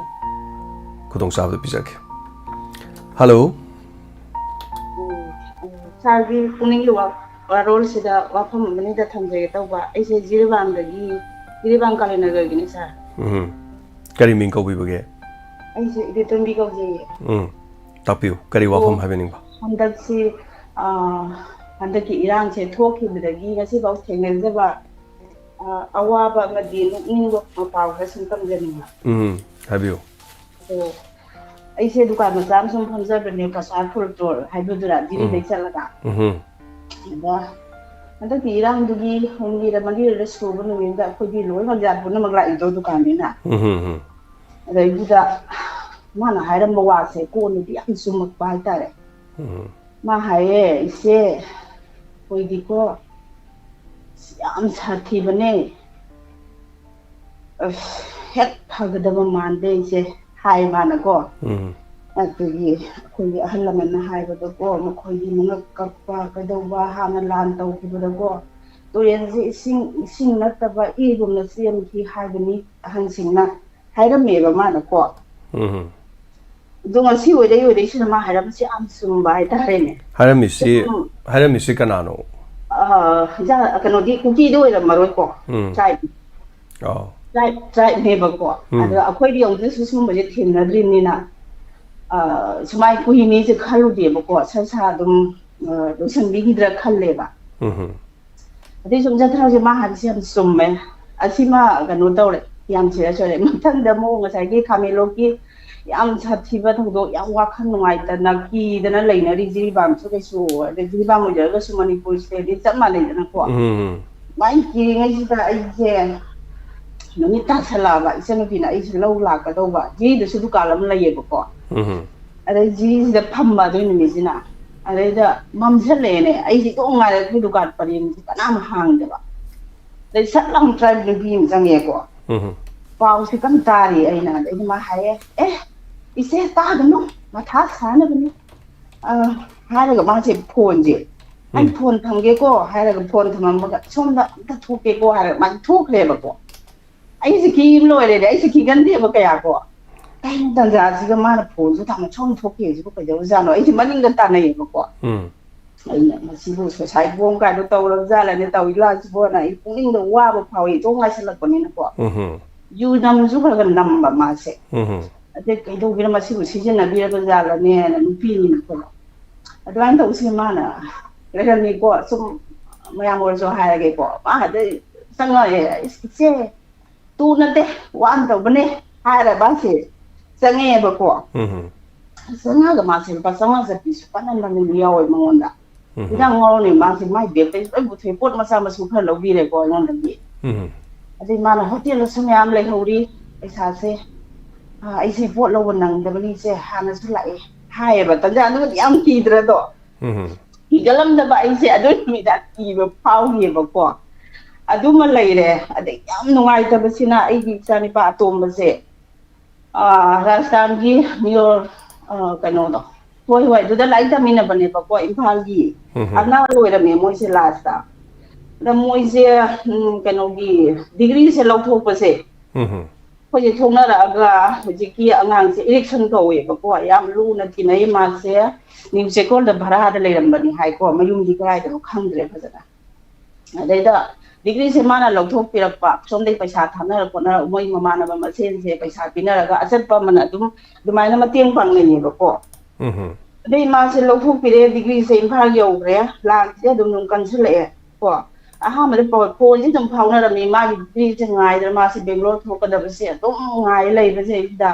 ꯈꯨꯗꯣꯡꯆꯥꯕꯗꯨ ꯄꯤꯖꯒꯦ꯫ ꯍꯜꯂꯣ꯫ ꯁꯥꯔꯒꯤ ꯄꯨꯛꯅꯤꯡꯒꯤ ꯋꯥ- ꯋꯥꯔꯣꯜꯁꯤꯗ ꯋꯥꯐꯝ ꯑꯃꯅꯤꯗ ꯊꯝꯖꯒꯦ ꯇꯧꯕ꯫ ꯑꯩꯁꯦ ꯖꯤꯔꯤꯕꯥꯝꯗꯒꯤ, ꯖꯤꯔꯤꯕꯥꯝ ꯀꯥꯂꯤꯅꯒꯔꯒꯤꯅꯦ ꯁꯥꯔ꯫ ꯎꯝ꯫ ꯀꯔꯤ ꯃꯤꯡ ꯀꯧꯕꯤꯕꯒꯦ? ꯑꯩꯁꯦ ꯏꯕꯦꯇꯣꯟꯕꯤ ꯀꯧꯖꯩꯌꯦ꯫ ꯎꯝ꯫ ꯇꯥꯛꯄꯤꯌꯨ, ꯀꯔꯤ ꯋꯥꯐꯝ ꯍꯥꯏꯕꯤꯅꯤꯡꯕ? ꯍꯟꯗꯛꯁꯤ, ꯑ, ꯍꯟꯗꯛꯀꯤ ꯏꯔꯥꯡꯁꯦ ꯊꯣꯛꯈꯤꯕꯗꯒꯤ ꯉꯁꯤꯐꯥꯎ ꯊꯦꯡꯅꯖꯕ, ꯑ, ꯑꯋꯥꯕ ꯑꯃꯗꯤ ꯅꯣꯛꯅꯤꯡꯕ ꯄꯥꯎ ꯈꯔ ꯁꯨꯝ ꯇꯝꯖꯅꯤꯡꯕ꯫ ꯎꯝ, ꯍꯥꯏꯕꯤꯌꯨ꯫ ꯑꯗꯣ ꯑꯩꯁꯦ ꯗꯨꯀꯥꯟ ꯃꯆꯥ ꯑꯃ ꯁꯨꯝ ꯐꯝꯖꯕꯅꯦ, ꯕꯖꯥꯔ ꯐꯨꯔ ꯇꯣꯔ ꯍꯥꯏꯕꯗꯨꯔꯥ, ꯖꯤꯔꯤꯗꯩ ꯆꯠꯂꯒ꯫ ꯎꯝ꯫ ꯑꯗ ꯍꯟꯗꯛꯀꯤ ꯏꯔꯥꯡꯗꯨꯒꯤ ꯍꯨꯝꯅꯤꯔ ꯃꯔꯤꯔ ꯁꯨꯕ ꯅꯨꯃꯤꯠꯇ ꯑꯩꯈꯣꯏꯗꯤ ꯂꯣꯏꯅꯃꯛ ꯖꯥꯠ ꯄꯨꯝꯅꯃꯛ ꯂꯥꯛꯏꯗꯣ ꯗꯨꯀꯥꯟꯅꯤꯅ꯫ ꯎꯝ ꯎꯝ ꯎꯝ ꯑꯗꯩꯗꯨꯗ ꯃꯥꯅ ꯍꯥꯏꯔꯝꯕ ꯋꯥꯁꯦ ꯀꯣꯟꯅꯗꯤ ꯌꯥꯝ ꯆꯨꯝꯃꯛꯄ ꯍꯥꯏꯇꯥꯔꯦ꯫ ꯎꯝ ꯃꯥ ꯍꯥꯏꯌꯦ, "ꯏꯆꯦ, ꯑꯩꯈꯣꯏꯗꯤꯀꯣ ꯌꯥꯝ ꯁꯥꯊꯤꯕꯅꯦ, ꯑꯁ, ꯍꯦꯛ ꯐꯒꯗꯕ ꯃꯥꯟꯗꯦ ꯏꯆꯦ", ꯍꯥꯏ ꯃꯥꯅꯀꯣ꯫ ꯎꯝ ꯑꯗꯨꯒꯤ ꯑꯩꯈꯣꯏꯒꯤ ꯑꯍꯜ ꯂꯃꯟꯅ ꯍꯥꯏꯕꯗꯀꯣ, ꯃꯈꯣꯏꯒꯤ ꯃꯉꯛ ꯀꯛꯄ ꯀꯩꯗꯧꯕ ꯍꯥꯟꯅ ꯂꯥꯟ ꯇꯧꯈꯤꯕꯗꯀꯣ, ꯇꯨꯔꯦꯜꯁꯦ ꯏꯁꯤꯡ ꯏꯁꯤꯡ ꯅꯠꯇꯕ ꯏꯒꯨꯝꯅ ꯆꯦꯟꯈꯤ ꯍꯥꯏꯕꯅꯤ ꯑꯍꯟꯁꯤꯡꯅ ꯍꯥꯏꯔꯝꯃꯦꯕ ꯃꯥꯅꯀꯣ꯫ ꯎꯝ ꯑꯗꯣ ꯉꯁꯤ ꯑꯣꯏꯔꯩ ꯑꯣꯏꯔꯩꯁꯤꯅ ꯃꯥ ꯍꯥꯏꯔꯝꯕꯁꯦ ꯌꯥꯝ ꯆꯨꯝꯕ ꯍꯥꯏꯇꯥꯔꯦꯅꯦ꯫ ꯍꯥꯏꯔꯝꯃꯤꯁꯤ ꯎꯝ, ꯍꯥꯏꯔꯝꯃꯤꯁꯤ ꯀꯅꯥꯅꯣ? ꯑ, ꯍꯤꯟꯖꯥꯡ ꯀꯩꯅꯣꯗꯤ ꯀꯨꯀꯤꯗꯤ ꯑꯣꯏꯔꯝꯃꯔꯣꯏꯀꯣ꯫ ꯎꯝ ꯇ꯭ꯔꯥꯏꯕ ꯑꯣ ꯇ꯭ꯔꯥꯏꯕ ꯇ꯭ꯔꯥꯏꯕꯅꯦꯕꯀꯣ꯫ ꯎꯝ ꯑꯗꯣ ꯑꯩꯈꯣꯏꯗꯤ ꯑꯃꯨꯛꯇꯁꯨ ꯁꯨꯝꯕꯁꯦ ꯊꯦꯡꯅꯗ꯭ꯔꯤꯕꯅꯤꯅ, ꯑ, ꯁꯨꯃꯥꯏꯅ ꯀꯨꯏꯅꯤꯁꯦ ꯈꯜꯂꯨꯗꯦꯕꯀꯣ꯫ ꯁꯠ ꯁꯥ ꯑꯗꯨꯝ ꯑ, ꯂꯣꯏꯁꯟꯕꯤꯈꯤꯗ꯭ꯔꯥ ꯈꯜꯂꯦꯕ꯫ ꯎꯝ ꯑꯗꯩ ꯁꯨꯝ ꯆꯠꯊꯔꯁꯦ, ꯃꯥ ꯍꯥꯏꯕꯁꯦ ꯌꯥꯝ ꯆꯨꯝꯃꯦ꯫ ꯑꯁꯤꯃ ꯀꯩꯅꯣ ꯇꯧꯔꯦ, ꯌꯥꯝ ꯁꯤꯔꯁ ꯑꯣꯏꯔꯦ꯫ ꯃꯊꯪꯗ ꯑꯃꯨꯛ ꯉꯁꯥꯏꯒꯤ ꯈꯥꯃꯦꯟꯂꯣꯛꯀꯤ ꯌꯥꯝ ꯁꯥꯊꯤꯕ ꯊꯧꯗꯣꯛ, ꯌꯥꯝ ꯋꯥꯈꯜ ꯅꯨꯡꯉꯥꯏꯇꯅ ꯀꯤꯗꯅ ꯂꯩꯅꯔꯤ ꯖꯤꯔꯤꯕꯥꯝꯁꯨ ꯀꯩꯁꯨ, ꯑꯗꯩ ꯖꯤꯔꯤꯕꯥꯝ ꯑꯣꯏꯖꯔꯒꯁꯨ ꯃꯅꯤꯄꯨꯔ ꯁꯤꯗꯗꯤ ꯆꯞ ꯃꯥꯟꯅꯩꯗꯅꯀꯣ꯫ ꯎꯝ ꯃꯥꯏ ꯀꯤꯔꯤꯉꯩꯁꯤꯗ ꯑꯩꯁꯦ ꯅꯨꯃꯤꯠ ꯇꯥꯁꯜꯂꯛꯑꯕ, ꯏꯆꯟꯅꯨꯄꯤꯅ ꯑꯩꯁꯦ ꯂꯧ ꯂꯥꯛꯀꯗꯧꯕ, ꯖꯤꯔꯤꯗꯁꯨ ꯗꯨꯀꯥꯟ ꯑꯃ ꯂꯩꯌꯦꯕꯀꯣ꯫ ꯎꯝ ꯑꯗꯩ ꯖꯤꯔꯤꯁꯤꯗ ꯐꯝꯕ ꯑꯗꯨꯏ ꯅꯨꯃꯤꯠꯁꯤꯅ꯫ ꯑꯗꯩꯗ ꯃꯝꯁꯤꯜꯂꯛꯑꯦꯅꯦ, ꯑꯩꯁꯦ ꯏꯇꯣꯡ ꯉꯥꯏꯔꯦ, ꯑꯩꯈꯣꯏ ꯗꯨꯀꯥꯟ ꯄꯔꯦꯡꯁꯦ ꯀꯅꯥꯝ ꯍꯥꯡꯗꯕ꯫ ꯑꯗꯩ ꯁꯠ ꯂꯥꯎꯅ ꯇ꯭ꯔꯥꯏꯕ ꯅꯨꯄꯤ ꯑꯃ ꯆꯪꯉꯛꯑꯦꯀꯣ꯫ ꯎꯝ ꯄꯥꯎꯁꯦ ꯀꯟꯅ ꯇꯥꯔꯤ ꯑꯩꯅ꯫ ꯑꯗꯩꯗꯤ ꯃꯥ ꯍꯥꯏꯌꯦ, "ꯑꯦ, ꯏꯆꯦ, ꯇꯥꯒꯅꯨ, ꯃꯊꯥ ꯁꯥꯅꯕꯅꯤ", ꯑ, ꯍꯥꯏꯔꯒ ꯃꯥꯁꯦ ꯐꯣꯟꯁꯦ, "ꯑꯩ ꯎꯝ ꯐꯣꯟ ꯊꯝꯒꯦꯀꯣ" ꯍꯥꯏꯔꯒ ꯐꯣꯟ ꯊꯝꯃꯝꯕꯒ, "ꯁꯣꯝꯗ ꯑꯝꯇ ꯊꯣꯛꯀꯦꯀꯣ" ꯍꯥꯏꯔꯒ ꯃꯥꯁꯦ ꯊꯣꯛꯈ꯭ꯔꯦꯕꯀꯣ꯫ ꯑꯩꯁꯦ ꯀꯤ ꯑꯃ ꯂꯣꯏꯔꯦꯅꯦ, ꯑꯩꯁꯦ ꯀꯤꯒꯟꯗꯦꯕ ꯀꯌꯥ ꯀꯣ꯫ ꯀꯩꯅꯣ ꯇꯟꯖꯥꯁꯤꯒ ꯃꯥꯅ ꯐꯣꯟꯁꯨ ꯊꯝꯃ ꯁꯣꯝ ꯊꯣꯛꯈꯤꯕꯁꯤꯕꯨ ꯀꯩꯗꯧꯔꯖꯥꯠꯅꯣ? ꯑꯩꯁꯦ ꯃꯅꯤꯡꯗ ꯇꯥꯟꯅꯩꯌꯦꯕꯀꯣ꯫ ꯎꯝ ꯑꯩꯅ ꯃꯁꯤꯕꯨ ꯁꯨꯁꯥꯏꯠ ꯕꯣꯝ ꯀꯥꯏꯗꯣ ꯇꯧꯔꯕ ꯖꯥꯠꯂꯅꯦ ꯇꯧꯔꯤ ꯂꯥꯟꯁꯤꯕꯣꯅ ꯑꯩ ꯄꯨꯛꯅꯤꯡꯗ ꯋꯥꯕ ꯐꯥꯎꯏ, ꯏꯇꯣꯝ ꯉꯥꯏꯁꯜꯂꯛꯄꯅꯤꯅꯀꯣ꯫ ꯎꯝ ꯌꯨ ꯅꯝꯁꯨ ꯈꯔ ꯈꯔ ꯅꯝꯕ ꯃꯥꯁꯦ꯫ ꯎꯝ ꯑꯗꯩ ꯀꯩꯗꯧꯒꯦꯅ ꯃꯁꯤꯕꯨ ꯁꯤꯖꯤꯟꯅꯕꯤꯔꯕ ꯖꯥꯠꯂꯅꯦꯅ ꯅꯨꯄꯤꯅꯤꯅꯀꯣ꯫ ꯑꯗꯨꯃꯥꯏꯅ ꯇꯧꯁꯦ ꯃꯥꯅ ꯂꯩꯔꯝꯃꯤꯀꯣ꯫ ꯁꯨꯝ ꯃꯌꯥꯝ ꯑꯣꯏꯔꯁꯨ ꯍꯥꯏꯔꯒꯦꯀꯣ꯫ ꯃꯥ ꯑꯗꯩ ꯆꯪꯉꯛꯑꯦ, "ꯏꯁ, ꯏꯆꯦ, ꯇꯨ ꯅꯠꯇꯦ, ꯋꯥꯟ ꯇꯧꯕꯅꯦ" ꯍꯥꯏꯔ ꯃꯥꯁꯦ ꯆꯪꯉꯛꯑꯦꯕꯀꯣ꯫ ꯎꯝ ꯆꯪꯉꯛꯑꯒ ꯃꯥꯁꯦ ꯂꯨꯄꯥ ꯆꯥꯝꯃꯉꯥ ꯆꯠꯄꯤꯁꯨ ꯀꯟꯅ ꯅꯝꯕ ꯌꯥꯎꯋꯦ ꯃꯉꯣꯟꯗ꯫ ꯏꯟꯖꯥꯡ ꯉꯧꯔꯅꯤ ꯃꯥꯁꯦ, ꯃꯥꯏ ꯕꯦꯒꯇꯩ ꯂꯣꯏ ꯄꯨꯊꯣꯛꯑꯦ, ꯄꯣꯠ ꯃꯆꯥ ꯃꯁꯨ ꯈꯔ ꯂꯧꯕꯤꯔꯦꯀꯣ ꯑꯩꯉꯣꯟꯗꯒꯤ꯫ ꯑꯗꯩ ꯃꯥꯅ, "ꯍꯣꯇꯦꯜꯗꯁꯨ ꯃꯌꯥꯝ ꯂꯩꯍꯧꯔꯤ, ꯄꯩꯁꯥꯁꯦ, ꯑꯥ, ꯑꯩꯁꯦ ꯄꯣꯠ ꯂꯧꯕ ꯅꯪꯗꯕꯅꯤ ꯏꯆꯦ, ꯍꯥꯟꯅꯁꯨ ꯂꯥꯛꯑꯦ" ꯍꯥꯏꯌꯦꯕ꯫ ꯇꯟꯖꯥꯗꯨꯒꯗꯤ ꯌꯥꯝ ꯀꯤꯗ꯭ꯔꯗꯣ? ꯎꯝ꯫ ꯀꯤꯒꯜꯂꯝꯗꯕ ꯑꯩꯁꯦ ꯑꯗꯨ ꯅꯨꯃꯤꯠꯇ ꯀꯤꯕ ꯐꯥꯎꯈꯤꯑꯕꯀꯣ꯫ ꯑꯗꯨꯃ ꯂꯩꯔꯦ꯫ ꯑꯗꯩ ꯌꯥꯝ ꯅꯨꯡꯉꯥꯏꯇꯕꯁꯤꯅ ꯑꯩꯒꯤ ꯏꯆꯥꯅꯨꯄꯥ ꯑꯇꯣꯝꯕꯁꯦ, ꯑꯥ, ꯔꯥꯖꯁꯊꯥꯟꯒꯤ ꯃꯤꯌꯣꯔ, ꯑꯥ, ꯀꯩꯅꯣꯗꯣ, ꯍꯣꯏ, ꯍꯣꯏ, ꯑꯗꯨꯗ ꯂꯥꯏꯔꯤꯛ ꯇꯝꯃꯤꯟꯅꯕꯅꯦꯕꯀꯣ, ꯏꯝꯐꯥꯜꯒꯤ꯫ ꯎꯝ꯫ ꯑꯅꯥ ꯂꯣꯏꯔꯝꯃꯦ ꯃꯣꯏꯁꯦ ꯂꯥꯁꯇ꯫ ꯑꯗ ꯃꯣꯏꯁꯦ, ꯎꯝ, ꯀꯩꯅꯣꯒꯤ ꯗꯤꯒ꯭ꯔꯤꯁꯦ ꯂꯧꯊꯣꯛꯄꯁꯦ, ꯎꯝ꯫ ꯑꯩꯈꯣꯏꯁꯦ ꯊꯣꯛꯅꯔꯛꯑꯒ ꯍꯧꯖꯤꯛꯀꯤ ꯑꯉꯥꯡꯁꯦ ꯏꯔꯤꯛꯁꯟ ꯀꯧꯋꯦꯕꯀꯣ, ꯌꯥꯝ ꯂꯨꯅ ꯇꯤꯟꯅꯩ꯫ ꯃꯥꯁꯦ ꯅ꯭ꯌꯨ ꯆꯦꯀꯣꯜꯗ ꯚꯔꯥꯗ ꯂꯩꯔꯝꯕꯅꯤ ꯍꯥꯏꯀꯣ, ꯃꯌꯨꯝꯗꯤ ꯀꯗꯥꯏꯗꯅꯣ ꯈꯪꯗ꯭ꯔꯦ ꯐꯖꯅ꯫ ꯑꯗꯩꯗ ꯗꯤꯒ꯭ꯔꯤꯁꯦ ꯃꯥꯅ ꯂꯧꯊꯣꯛꯄꯤꯔꯛꯄ, ꯁꯣꯝꯗꯩ ꯄꯩꯁꯥ ꯊꯥꯅꯔ ꯈꯣꯠꯅꯔ ꯃꯣꯏ ꯃꯃꯥꯟꯅꯕ ꯃꯁꯦꯟꯁꯦ ꯄꯩꯁꯥ ꯄꯤꯅꯔꯒ ꯑꯆꯠꯄ ꯑꯃꯅ ꯑꯗꯨꯝ ꯑꯗꯨꯃꯥꯏꯅ ꯃꯇꯦꯡ ꯄꯥꯡꯅꯩꯌꯦꯕꯀꯣ꯫ ꯎꯝ꯫ ꯑꯗꯩ ꯃꯥꯁꯦ ꯂꯧꯊꯣꯛꯄꯤꯔꯦ, ꯗꯤꯒ꯭ꯔꯤꯁꯦ ꯏꯝꯐꯥꯜ ꯌꯧꯈ꯭ꯔꯦ, ꯂꯥꯟꯁꯦ ꯑꯗꯨꯝ ꯑꯗꯨꯝ ꯀꯟꯁꯤꯜꯂꯛꯑꯦ ꯀꯣ꯫ ꯑꯍꯥꯟꯕꯗ ꯄꯥꯎ, ꯐꯣꯟꯁꯦ ꯑꯗꯨꯝ ꯐꯥꯎꯅꯔꯝꯃꯤ, ꯃꯥꯒꯤ ꯗꯤꯒ꯭ꯔꯤꯁꯦ ꯉꯥꯏꯗꯅ ꯃꯥꯁꯦ ꯕꯦꯡꯒ꯭ꯂꯣꯔ ꯊꯣꯛꯀꯗꯕꯁꯦ ꯑꯗꯨꯝ ꯉꯥꯏ ꯂꯩꯕꯁꯤꯗ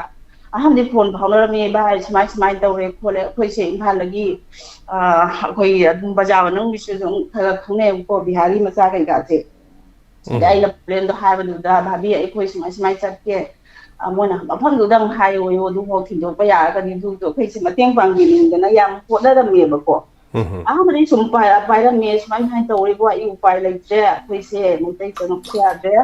ꯑꯍꯟꯗꯤ ꯐꯣꯟ ꯐꯥꯎꯅꯔꯝꯃꯤ, "ꯚꯥꯏ, ꯁꯨꯃꯥꯏ ꯁꯨꯃꯥꯏꯅ ꯇꯧꯔꯦ ꯈꯣꯠꯂꯦ, ꯑꯩꯈꯣꯏꯁꯦ ꯏꯝꯐꯥꯜꯗꯒꯤ, ꯑꯥ, ꯑꯩꯈꯣꯏ ꯑꯗꯨꯝ ꯕꯖꯥꯔ ꯃꯅꯨꯡꯒꯤꯁꯨ ꯑꯗꯨꯝ ꯈꯔ ꯈꯔ ꯈꯪꯅꯩꯌꯦꯕꯀꯣ, ꯕꯤꯍꯥꯔꯤ ꯃꯆꯥ ꯀꯩꯀꯥꯁꯦ꯫ ꯑꯗ ꯎꯝ꯫ ꯑꯩꯅ ꯄ꯭ꯔꯣꯕ꯭ꯂꯦꯝꯗꯣ ꯍꯥꯏꯕꯗꯨꯗ, ꯚꯥꯕꯤ, ꯑꯩꯈꯣꯏ ꯁꯨꯃꯥꯏ ꯁꯨꯃꯥꯏꯅ ꯆꯠꯀꯦ, ꯑꯥ, ꯃꯣꯏꯅ ꯃꯐꯝꯗꯨꯗꯪ ꯍꯥꯏꯌꯣꯌꯣ, ꯑꯗꯨꯐꯥꯎ ꯊꯤꯟꯗꯣꯛꯄ ꯌꯥꯔꯒꯗꯤ ꯑꯗꯨꯗꯣ ꯑꯩꯈꯣꯏꯁꯦ ꯃꯇꯦꯡ ꯄꯥꯡꯕꯤꯅꯤꯡꯗꯅ ꯌꯥꯝ ꯍꯣꯠꯅꯔꯝꯃꯦꯕꯀꯣ꯫ ꯎꯝ꯫ ꯑꯍꯥꯟꯕꯗꯤ ꯁꯨꯝ ꯄꯥꯏ-, ꯄꯥꯏꯔꯝꯃꯦ, ꯁꯨꯃꯥꯏ ꯁꯨꯃꯥꯏꯅ ꯇꯧꯔꯦꯕꯨ, ꯑꯩ ꯎꯄꯥꯏ ꯂꯩꯇ꯭ꯔꯦ, ꯑꯩꯈꯣꯏꯁꯦ ꯃꯩꯇꯩ ꯆꯪꯉꯛꯄꯁꯨ ꯌꯥꯗ꯭ꯔꯦ,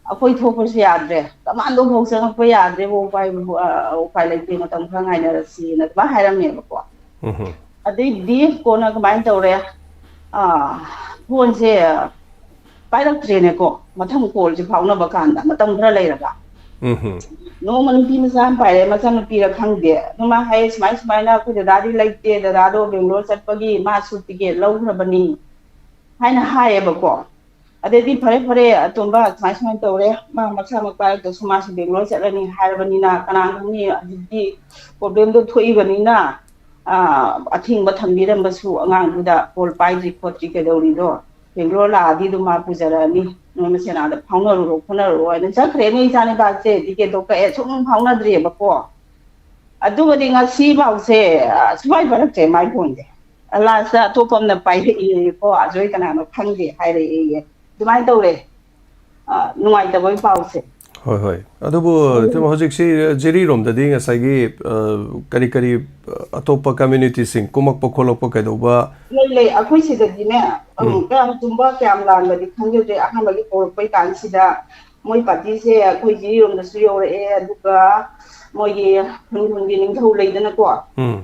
ꯑꯩꯈꯣꯏ ꯊꯣꯛꯄꯁꯨ ꯌꯥꯗ꯭ꯔꯦ, ꯀꯃꯥꯟꯗꯣ ꯐꯥꯎ ꯆꯪꯉꯛꯄ ꯌꯥꯗ꯭ꯔꯦꯕꯨ, ꯎꯄꯥꯏ, ꯑ, ꯎꯄꯥꯏ ꯂꯩꯇꯦ, ꯃꯇꯝ ꯈꯔ ꯉꯥꯏꯅꯔꯁꯤꯅ ꯑꯗꯨꯃꯥꯏꯅ ꯍꯥꯏꯔꯝꯃꯦꯕꯀꯣ꯫ ꯎꯝ꯫ ꯑꯗꯩꯗꯤ ꯀꯣꯟꯅ ꯀꯃꯥꯏꯅ ꯇꯧꯔꯦ? ꯑꯥ, ꯐꯣꯟꯁꯦ ꯄꯥꯏꯔꯛꯇ꯭ꯔꯦꯅꯦꯀꯣ, ꯃꯊꯪ ꯀꯣꯜꯁꯦ ꯐꯥꯎꯅꯕ ꯀꯥꯟꯗ ꯃꯇꯝ ꯈꯔ ꯂꯩꯔꯒ꯫ ꯎꯝ꯫ ꯅꯣꯡꯃ ꯅꯨꯄꯤ ꯃꯆꯥ ꯑꯃ ꯄꯥꯏꯔꯛꯑꯦ, ꯃꯆꯟꯅꯨꯄꯤꯔ ꯈꯪꯗꯦ, ꯑꯗꯨꯃꯥꯏꯅ ꯍꯥꯏꯌꯦ, "ꯁꯨꯃꯥꯏ ꯁꯨꯃꯥꯏꯅ ꯑꯩꯈꯣꯏ ꯗꯗꯥꯗꯤ ꯂꯩꯇꯦ, ꯗꯗꯥꯗꯣ ꯕꯦꯡꯒ꯭ꯂꯣꯔ ꯆꯠꯄꯒꯤ ꯃꯥꯁꯨ ꯇꯤꯀꯦꯠ ꯂꯧꯈ꯭ꯔꯕꯅꯤ" ꯍꯥꯏꯅ ꯍꯥꯏꯌꯦꯕꯀꯣ꯫ ꯑꯗꯩꯗꯤ, "ꯐꯔꯦ, ꯐꯔꯦ, ꯑꯇꯣꯝꯕ, ꯁꯨꯃꯥꯏ ꯁꯨꯃꯥꯏꯅ ꯇꯧꯔꯦ, ꯃꯥ ꯃꯁꯥꯃꯛ ꯄꯥꯏꯔꯛꯇ꯭ꯔꯁꯨ ꯃꯥꯁꯨ ꯕꯦꯡꯒ꯭ꯂꯣꯔ ꯆꯠꯂꯅꯤ ꯍꯥꯏꯔꯕꯅꯤꯅ, ꯀꯅꯥ ꯈꯪꯅꯤ, ꯍꯧꯖꯤꯛꯇꯤ ꯄ꯭ꯔꯣꯕ꯭ꯂꯦꯝꯗꯣ ꯊꯣꯛꯏꯕꯅꯤꯅ, ꯑꯥ, ꯑꯊꯤꯡꯕ ꯊꯝꯕꯤꯔꯝꯕꯁꯨ ꯑꯉꯥꯡꯗꯨꯗ ꯀꯣꯜ ꯄꯥꯏꯗ꯭ꯔꯤ ꯈꯣꯠꯇ꯭ꯔꯤ ꯀꯩꯗꯧꯔꯤꯗꯣ, ꯕꯦꯡꯒ꯭ꯂꯣꯔ ꯂꯥꯛꯑꯗꯤ ꯑꯗꯨꯝ ꯃꯥ ꯄꯨꯖꯔꯛꯑꯅꯤ, ꯅꯣꯏ ꯃꯁꯦꯟ ꯑꯥꯗ ꯐꯥꯎꯅꯔꯨꯔꯣ ꯈꯣꯠꯅꯔꯨꯔꯣ" ꯍꯥꯏꯅ ꯆꯠꯈ꯭ꯔꯦꯅꯦ ꯏꯆꯥꯅꯨꯄꯥꯁꯦ, ꯇꯤꯀꯦꯠꯇꯣ ꯀꯛꯑꯦ, ꯁꯨꯝ ꯐꯥꯎꯅꯗ꯭ꯔꯤꯑꯕꯀꯣ꯫ ꯑꯗꯨꯒꯗꯤ ꯉꯁꯤ ꯐꯥꯎꯁꯦ, ꯑ, ꯁꯨꯡꯄꯥꯏ ꯄꯥꯏꯔꯛꯇ꯭ꯔꯦ ꯃꯥꯏ ꯐꯣꯟꯁꯦ꯫ ꯂꯥꯁꯇ ꯑꯇꯣꯞꯄ ꯑꯃꯅ ꯄꯥꯏꯔꯛꯏꯌꯦꯀꯣ, ꯑꯖꯣꯏ ꯀꯅꯥꯅꯣ ꯈꯪꯗꯦ ꯍꯥꯏꯔꯛꯑꯦꯌꯦ꯫ ꯑꯗꯨꯃꯥꯏꯅ ꯇꯧꯔꯦ꯫ ꯑ, ꯅꯨꯡꯉꯥꯏꯇꯕꯒꯤ ꯄꯥꯎꯁꯦ꯫ ꯍꯣꯏ, ꯍꯣꯏ꯫ ꯑꯗꯨꯕꯨ ꯑꯗꯨ ꯏꯇꯩꯃ, ꯍꯧꯖꯤꯛꯁꯤ ꯖꯤꯔꯤꯔꯣꯝꯗꯗꯤ ꯉꯁꯥꯏꯒꯤ, ꯑ, ꯀꯔꯤ ꯀꯔꯤ, ꯑ, ꯑꯇꯣꯞꯄ ꯀꯝꯃ꯭ꯌꯨꯅꯤꯇꯤꯁꯤꯡ ꯀꯨꯝꯃꯛꯄ ꯈꯣꯠꯂꯛꯄ ꯀꯩꯗꯧꯕ? ꯂꯩ, ꯂꯩ꯫ ꯑꯩꯈꯣꯏ ꯁꯤꯗꯗꯤꯅꯦ, ꯎꯝ, ꯎꯝ꯫ ꯀꯌꯥꯝ ꯆꯨꯝꯕ ꯀꯌꯥꯝ ꯂꯥꯟꯕꯗꯤ ꯈꯪꯖꯗ꯭ꯔꯦ꯫ ꯑꯍꯥꯟꯕꯒꯤ ꯍꯧꯔꯛꯄꯩ ꯀꯥꯟꯁꯤꯗ ꯃꯣꯏ ꯄꯥꯔꯇꯤꯁꯦ ꯑꯩꯈꯣꯏ ꯖꯤꯔꯤꯔꯣꯝꯗꯁꯨ ꯌꯧꯔꯛꯑꯦ, ꯑꯗꯨꯒ ꯃꯣꯏꯒꯤ ꯈꯨꯟ ꯈꯨꯟꯒꯤ ꯅꯤꯡꯊꯧ ꯂꯩꯗꯅꯀꯣ, ꯎꯝ꯫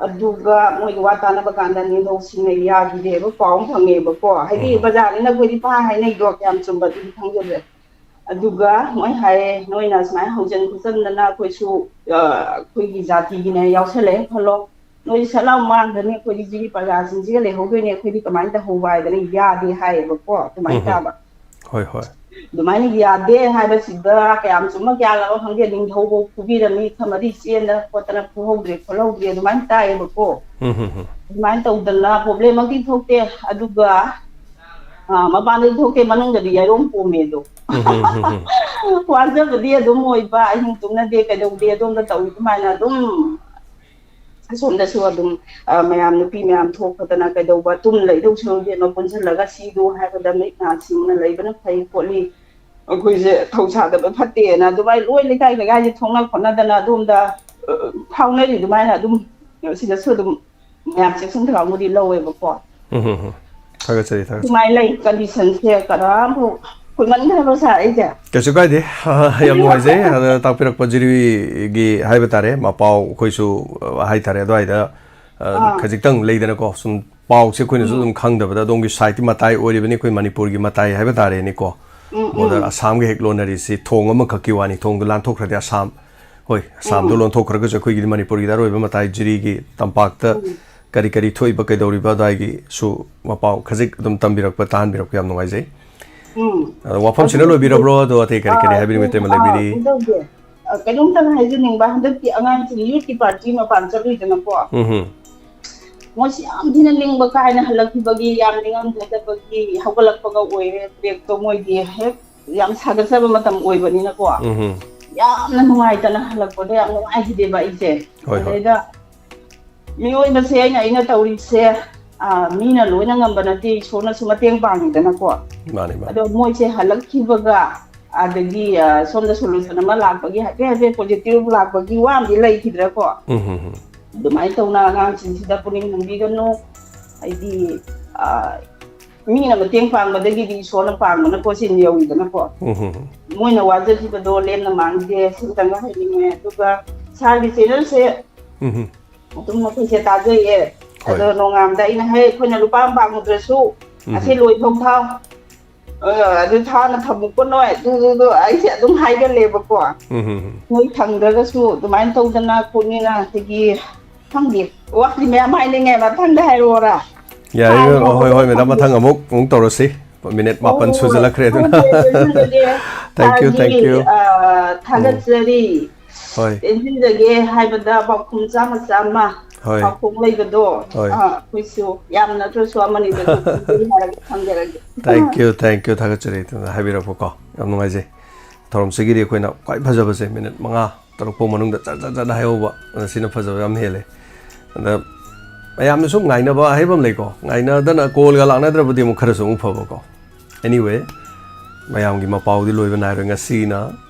ꯑꯗꯨꯒ ꯃꯣꯏꯒ ꯋꯥ ꯇꯥꯅꯕ ꯀꯥꯟꯗ ꯅꯤꯡꯊꯧꯁꯤꯡꯅ ꯌꯥꯈꯤꯗꯦꯕ ꯄꯥꯎ ꯑꯃ ꯐꯪꯉꯦꯕꯀꯣ꯫ ꯍꯥꯏꯗꯤ ꯎꯝ꯫ ꯕꯖꯥꯔꯅꯤꯅ ꯑꯩꯈꯣꯏꯗꯤ ꯄꯥ ꯍꯥꯏꯅꯩꯗꯣ, ꯀꯌꯥꯝ ꯆꯨꯝꯕꯗꯨꯗꯤ ꯈꯪꯖꯗ꯭ꯔꯦ꯫ ꯑꯗꯨꯒ ꯃꯣꯏ ꯍꯥꯏꯔꯦ, "ꯅꯣꯏꯅ ꯁꯨꯃꯥꯏꯅ ꯍꯧꯖꯤꯟ ꯈꯣꯠꯆꯟꯗꯅ ꯑꯩꯈꯣꯏꯁꯨ, ꯑ, ꯑꯩꯈꯣꯏꯒꯤ ꯖꯥꯇꯤꯒꯤꯅꯦ ꯌꯥꯎꯁꯜꯂꯛꯑꯦ ꯈꯜꯂꯣ, ꯅꯣꯏ ꯁꯠ ꯂꯥꯎ ꯃꯥꯡꯈ꯭ꯔꯅꯤ, ꯑꯩꯈꯣꯏꯗꯤ ꯁꯤꯒꯤ ꯄ꯭ꯔꯖꯥꯁꯤꯡꯁꯤꯒ ꯂꯩꯍꯧꯗꯣꯏꯅꯦ, ꯑꯩꯈꯣꯏꯗꯤ ꯀꯃꯥꯏꯅ ꯇꯧꯍꯧꯕ?" ꯍꯥꯏꯗꯅ ꯌꯥꯗꯦ ꯍꯥꯏꯌꯦꯕꯀꯣ꯫ ꯑꯗꯨꯃꯥꯏꯅ ꯎꯝ꯫ ꯇꯥꯕ꯫ ꯍꯣꯏ, ꯍꯣꯏ꯫ ꯑꯗꯨꯃꯥꯏꯅ ꯌꯥꯗꯦ ꯍꯥꯏꯕꯁꯤꯗ ꯀꯌꯥꯝ ꯆꯨꯝꯕ ꯀꯌꯥ ꯂꯥꯟꯕ ꯈꯪꯗꯦ, ꯅꯤꯡꯊꯧꯐꯧ ꯐꯨꯕꯤꯔꯝꯃꯤ, ꯈꯔ ꯃꯔꯤ ꯆꯦꯟꯗꯅ ꯈꯣꯠꯇꯅ ꯐꯨꯍꯧꯗ꯭ꯔꯦ ꯈꯣꯠꯍꯧꯗ꯭ꯔꯦ ꯑꯗꯨꯃꯥꯏꯅ ꯇꯥꯏꯌꯦꯕꯀꯣ꯫ ꯎꯝ, ꯎꯝ, ꯎꯝ꯫ ꯑꯗꯨꯃꯥꯏꯅ ꯇꯧꯗꯅ ꯄ꯭ꯔꯣꯕ꯭ꯂꯦꯝꯃꯛꯇꯤ ꯊꯣꯛꯇꯦ꯫ ꯑꯗꯨꯒ, ꯑ, ꯃꯄꯥꯟꯗꯗꯤ ꯊꯣꯛꯇꯦ, ꯃꯅꯨꯡꯗꯗꯤ ꯌꯥꯏꯔꯣꯝ ꯄꯣꯝꯃꯦ ꯑꯗꯣ꯫ ꯎꯝ, ꯎꯝ, ꯎꯝ, ꯎꯝ꯫ ꯋꯥꯖꯕꯗꯤ ꯑꯗꯨꯝ ꯑꯣꯏꯕ, ꯑꯍꯤꯡ ꯇꯨꯝꯅꯗꯦ, ꯀꯩꯗꯧꯗꯦ, ꯑꯗꯣꯝꯗ ꯇꯧꯏ ꯑꯗꯨꯃꯥꯏꯅ ꯑꯗꯨꯝ꯫ ꯑꯁꯣꯝꯗꯁꯨ ꯑꯗꯨꯝ, ꯑ, ꯃꯌꯥꯝ, ꯅꯨꯄꯤ ꯃꯌꯥꯝ ꯊꯣꯛꯄꯗꯅ ꯀꯩꯗꯧꯕ, ꯇꯨꯝ ꯂꯩꯗꯧ ꯁꯔꯨꯛ ꯏꯕꯦꯝꯃ ꯄꯨꯟꯁꯤꯜꯂꯒ ꯁꯤꯗꯣ ꯍꯥꯏꯕꯗ ꯃꯤꯠ ꯅꯥ ꯁꯤꯡꯅ ꯂꯩꯕꯅ ꯐꯩ ꯈꯣꯠꯂꯤ, ꯑꯩꯈꯣꯏꯁꯦ ꯊꯧꯁꯥꯗꯕ ꯐꯠꯇꯦꯅ ꯑꯗꯨꯃꯥꯏꯅ ꯂꯣꯏ ꯂꯩꯀꯥꯏ ꯂꯩꯀꯥꯏꯁꯦ ꯊꯣꯛꯅ ꯈꯣꯠꯅꯗꯅ ꯑꯗꯣꯝꯗ, ꯑ, ꯐꯥꯎꯅꯔꯤ ꯑꯗꯨꯃꯥꯏꯅ ꯑꯗꯨꯝ ꯁꯤꯗꯁꯨ ꯑꯗꯨꯝ ꯃꯌꯥꯝ ꯆꯦꯛꯁꯤꯟ ꯊꯧꯔꯥꯡꯕꯨꯗꯤ ꯂꯧꯋꯦꯕꯀꯣ꯫ ꯎꯝ, ꯎꯝ, ꯎꯝ꯫ ꯊꯥꯒꯠꯆꯔꯤ, ꯊꯥꯒꯠꯆꯔꯤ꯫ ꯑꯗꯨꯃꯥꯏꯅ ꯂꯩ, ꯀꯟꯗꯤꯁꯟꯁꯦ ꯀꯔꯝꯕꯨ ꯀꯨꯏꯃꯟꯈ꯭ꯔꯕ ꯁꯥꯔ ꯑꯩꯁꯦ꯫ ꯀꯩꯁꯨ ꯀꯥꯏꯗꯦ꯫ ꯌꯥꯝ ꯅꯨꯡꯉꯥꯏꯖꯩ꯫ ꯑꯗ ꯇꯥꯛꯄꯤꯔꯛꯄ ꯖꯤꯔꯤꯒꯤ ꯍꯥꯏꯕ ꯇꯥꯔꯦ, ꯃꯄꯥꯎ ꯑꯩꯈꯣꯏꯁꯨ, ꯑ, ꯍꯥꯏ ꯇꯥꯔꯦ, ꯑꯗꯨꯋꯥꯏꯗ, ꯑ, ꯑꯥ꯫ ꯈꯖꯤꯛꯇꯪ ꯂꯩꯗꯅꯀꯣ, ꯁꯨꯝ ꯄꯥꯎꯁꯦ ꯑꯩꯈꯣꯏꯅꯁꯨ ꯎꯝ꯫ ꯑꯗꯨꯝ ꯈꯪꯗꯕꯗ ꯑꯗꯣꯝꯒꯤ ꯁꯥꯏꯠꯀꯤ ꯃꯇꯥꯏ ꯑꯣꯏꯔꯤꯕꯅꯤ, ꯑꯩꯈꯣꯏ ꯃꯅꯤꯄꯨꯔꯒꯤ ꯃꯇꯥꯏ ꯍꯥꯏꯕ ꯇꯥꯔꯦꯅꯦꯀꯣ꯫ ꯎꯝ, ꯕꯣꯔꯗꯔ ꯎꯝ꯫ ꯑꯁꯥꯝꯒ ꯍꯦꯛ ꯂꯣꯟꯅꯔꯤꯁꯤ ꯊꯣꯡ ꯑꯃꯈꯛꯀꯤ ꯋꯥꯅꯤ, ꯊꯣꯡꯗꯨ ꯂꯥꯟꯊꯣꯛꯈ꯭ꯔꯗꯤ ꯑꯁꯥꯝ, ꯍꯣꯏ, ꯑꯁꯥꯝꯗꯣ ꯎꯝ꯫ ꯂꯣꯟꯊꯣꯛꯈ꯭ꯔꯒꯁꯨ ꯑꯩꯈꯣꯏꯒꯤꯗꯤ ꯃꯅꯤꯄꯨꯔꯒꯤꯗ ꯑꯔꯣꯏꯕ ꯃꯇꯥꯏ ꯖꯤꯔꯤꯒꯤ ꯇꯝꯄꯥꯛꯇ ꯎꯝ꯫ ꯀꯔꯤ ꯀꯔꯤ ꯊꯣꯛꯏꯕ ꯀꯩꯗꯧꯔꯤꯕ ꯑꯗꯨꯋꯥꯏꯒꯤꯁꯨ ꯃꯄꯥꯎ ꯈꯖꯤꯛ ꯑꯗꯨꯝ ꯇꯝꯕꯤꯔꯛꯄ, ꯇꯥꯍꯟꯕꯤꯔꯛꯄ ꯌꯥꯝ ꯅꯨꯡꯉꯥꯏꯖꯩ꯫ ꯎꯝ꯫ ꯑꯗꯣ ꯋꯥꯐꯝꯁꯤꯅ ꯑꯗꯨꯕꯨꯗꯤ, ꯂꯣꯏꯕꯤꯔꯕ꯭ꯔꯣ? ꯑꯗꯣ ꯑꯇꯩ ꯀꯔꯤ ꯀꯔꯤ ꯑꯥ, ꯍꯥꯏꯕꯤꯅꯤꯡꯕ ꯏꯇꯩꯃ ꯑꯥ, ꯂꯩꯕꯤꯔꯤ? ꯀꯩꯗꯧꯗꯦ꯫ ꯑ, ꯀꯩꯅꯣꯝꯇꯪ ꯍꯥꯏꯖꯅꯤꯡꯕ, ꯍꯟꯗꯛꯀꯤ ꯑꯉꯥꯡꯁꯤꯡ ꯌꯨꯠꯀꯤ ꯄꯥꯔꯇꯤ ꯃꯄꯥꯟ ꯆꯠꯂꯨꯏꯗꯅꯀꯣ꯫ ꯎꯝ ꯍꯨꯝ꯫ ꯃꯣꯏꯁꯤ ꯌꯥꯝ ꯊꯤꯅ ꯅꯤꯡꯕ ꯀꯥꯏꯅ ꯍꯜꯂꯛꯈꯤꯕꯒꯤ, ꯌꯥꯝ ꯅꯤꯡꯉꯝꯅꯗꯕꯒꯤ ꯍꯧꯒꯠꯂꯛꯄꯒ ꯑꯣꯏꯔꯦ꯫ ꯕ꯭ꯔꯦꯛꯇꯣ ꯃꯣꯏꯗꯤ ꯍꯦꯛ ꯌꯥꯝ ꯁꯥꯒꯠꯆꯕ ꯃꯇꯝ ꯑꯣꯏꯕꯅꯤꯅꯀꯣ꯫ ꯎꯝ ꯍꯨꯝ꯫ ꯌꯥꯝꯅ ꯅꯨꯡꯉꯥꯏꯇꯅ ꯍꯜꯂꯛꯄꯗ ꯌꯥꯝ ꯅꯨꯡꯉꯥꯏꯈꯤꯗꯦꯕ ꯑꯩꯁꯦ꯫ ꯍꯣꯏ, ꯍꯣꯏ꯫ ꯑꯗꯩꯗ ꯃꯤꯑꯣꯏꯕꯁꯦ ꯑꯩꯅ ꯑꯩꯅ ꯇꯧꯔꯤꯁꯦ, ꯑꯥ, ꯃꯤꯅ ꯂꯣꯏꯅ ꯉꯝꯕ ꯅꯠꯇꯦ, ꯏꯁꯣꯔꯅꯁꯨ ꯃꯇꯦꯡ ꯄꯥꯡꯉꯤꯗꯅꯀꯣ꯫ ꯃꯥꯅꯤ ꯃꯥꯅꯤ꯫ ꯑꯗꯣ ꯃꯣꯏꯁꯦ ꯍꯜꯂꯛꯈꯤꯕꯒ, ꯑꯗꯒꯤ, ꯑꯥ, ꯁꯣꯝꯗ ꯁꯣꯂꯨꯁꯟ ꯑꯃ ꯂꯥꯛꯄꯒꯤ, ꯍꯥꯏꯐꯦꯠ ꯍꯥꯏꯐꯦꯠ ꯄꯣꯖꯤꯇꯤꯚ ꯂꯥꯛꯄꯒꯤ ꯋꯥ ꯑꯃꯗꯤ ꯂꯩꯈꯤꯗ꯭ꯔꯦꯀꯣ꯫ ꯎꯝ ꯍꯝ ꯍꯝ꯫ ꯑꯗꯨꯃꯥꯏꯅ ꯇꯧꯅ ꯑꯉꯥꯡꯁꯤꯡꯁꯤꯗ ꯄꯨꯛꯅꯤꯡ ꯍꯟꯕꯤꯒꯅꯨ꯫ ꯍꯥꯏꯗꯤ, ꯑꯥ, ꯃꯤꯅ ꯃꯇꯦꯡ ꯄꯥꯡꯕꯗꯒꯤꯗꯤ ꯏꯁꯣꯔꯅ ꯄꯥꯡꯕꯅ ꯄꯣꯠꯁꯤ ꯌꯧꯏꯗꯅꯀꯣ꯫ ꯎꯝ ꯍꯝ ꯍꯝ꯫ ꯃꯣꯏꯅ ꯋꯥꯖꯈꯤꯕꯗꯣ ꯂꯦꯝꯅ ꯃꯥꯡꯗꯦ, ꯁꯤꯇꯪꯒ ꯍꯥꯏꯅꯤꯡꯉꯦ꯫ ꯑꯗꯨꯒ ꯁꯥꯔꯒꯤ ꯆꯦꯅꯦꯜꯁꯦ ꯎꯝ ꯍꯝ꯫ ꯑꯗꯨꯝ ꯃꯈꯩꯁꯦ ꯇꯥꯖꯩꯌꯦ꯫ ꯍꯣꯏ꯫ ꯑꯗꯣ ꯅꯣꯡꯉꯥꯝꯗ ꯑꯩꯅ, "ꯍꯦ, ꯑꯩꯈꯣꯏꯅ ꯂꯨꯄꯥ ꯑꯃ ꯄꯥꯝꯃꯨꯗ꯭ꯔꯁꯨ ꯎꯝ꯫ ꯑꯁꯤ ꯂꯣꯏꯐꯧ ꯊꯥꯎ, ꯑ, ꯑꯗꯨ ꯊꯥꯅ ꯊꯝꯃꯨꯀꯣ ꯅꯣꯏ", ꯑꯗꯨꯗꯨꯗꯣ ꯑꯩꯁꯦ ꯑꯗꯨꯝ ꯍꯥꯏꯒꯜꯂꯦꯕꯀꯣ꯫ ꯎꯝ ꯍꯝ ꯍꯝ꯫ ꯅꯣꯏ ꯐꯪꯗ꯭ꯔꯒꯁꯨ ꯑꯗꯨꯃꯥꯏꯅ ꯇꯧꯗꯅ ꯈꯣꯠꯅꯤꯅ, ꯑꯗꯒꯤ ꯈꯪꯗꯦ, ꯋꯥꯗꯤ ꯃꯌꯥꯝ ꯍꯥꯏꯅꯤꯡꯉꯦ, ꯃꯊꯪꯗ ꯍꯥꯏꯔꯛꯑꯣꯔꯥ? ꯌꯥꯏ, ꯍꯥꯏꯔꯣ, ꯍꯣꯏ ꯍꯣꯏ ꯃꯦꯗꯥꯝ, ꯈꯪꯗꯦ꯫ ꯃꯊꯪ ꯑꯃꯨꯛ ꯑꯃꯨꯛ ꯇꯧꯔꯁꯤ꯫ ꯃꯤꯅꯤꯠ ꯃꯥꯄꯟ ꯑꯣ, ꯁꯨꯖꯜꯂꯛꯈ꯭ꯔꯦ ꯑꯗꯨꯅ꯫ ꯍꯣꯏ, ꯍꯣꯏ, ꯑꯗꯨꯗꯤ Thank you, ꯁꯥꯔꯒꯤ, thank you. ꯑ, ꯊꯥꯒꯠꯆꯔꯤ꯫ ꯍꯣꯏ꯫ ꯇꯦꯟꯁꯤꯟꯖꯒꯦ ꯍꯥꯏꯕꯗ ꯄꯥꯎꯈꯨꯝ ꯆꯥꯝꯃ ꯆꯥꯝꯃ꯫ ꯍꯣꯏ꯫ ꯄꯥꯎꯈꯨꯝ ꯂꯩꯕꯗꯣ, ꯍꯣꯏ꯫ ꯑ, ꯑꯩꯈꯣꯏꯁꯨ ꯌꯥꯝ ꯅꯠꯇ꯭ꯔꯁꯨ ꯑꯃꯅꯤꯗꯁꯨ ꯍꯥꯏꯔꯒ ꯊꯝꯖꯔꯒꯦ꯫ Thank you, thank you, ꯊꯥꯒꯠꯆꯔꯤ ꯑꯗꯨꯅ ꯍꯥꯏꯕꯤꯔꯛꯄꯀꯣ꯫ ꯌꯥꯝ ꯅꯨꯡꯉꯥꯏꯖꯩ꯫ ꯊꯧꯔꯝꯁꯤꯒꯤꯗꯤ ꯑꯩꯈꯣꯏꯅ ꯈ꯭ꯋꯥꯏ ꯐꯖꯕꯁꯦ ꯃꯤꯅꯤꯠ ꯃꯉꯥ ꯇꯔꯨꯛ ꯐꯥꯎ ꯃꯅꯨꯡꯗ ꯆꯠ ꯆꯠ ꯆꯠ ꯍꯥꯏꯍꯧꯕ, ꯑꯗ ꯁꯤꯅ ꯐꯖꯕ ꯌꯥꯝ ꯍꯦꯜꯂꯦ꯫ ꯑꯗ ꯃꯌꯥꯝꯅ ꯁꯨꯝ ꯉꯥꯏꯅꯕ ꯍꯥꯏꯕ ꯑꯃ ꯂꯩꯀꯣ, ꯉꯥꯏꯅꯗꯅ ꯀꯣꯜꯒ ꯂꯥꯛꯅꯗ꯭ꯔꯕꯗꯤ ꯑꯃꯨꯛ ꯈꯔꯁꯨ ꯑꯃꯨꯛ ꯐꯕꯀꯣ꯫ Anyway, ꯃꯌꯥꯝꯒꯤ ꯃꯄꯥꯎꯗꯤ ꯂꯣꯏꯕ ꯅꯥꯏꯔꯣꯏ꯫ ꯉꯁꯤꯅ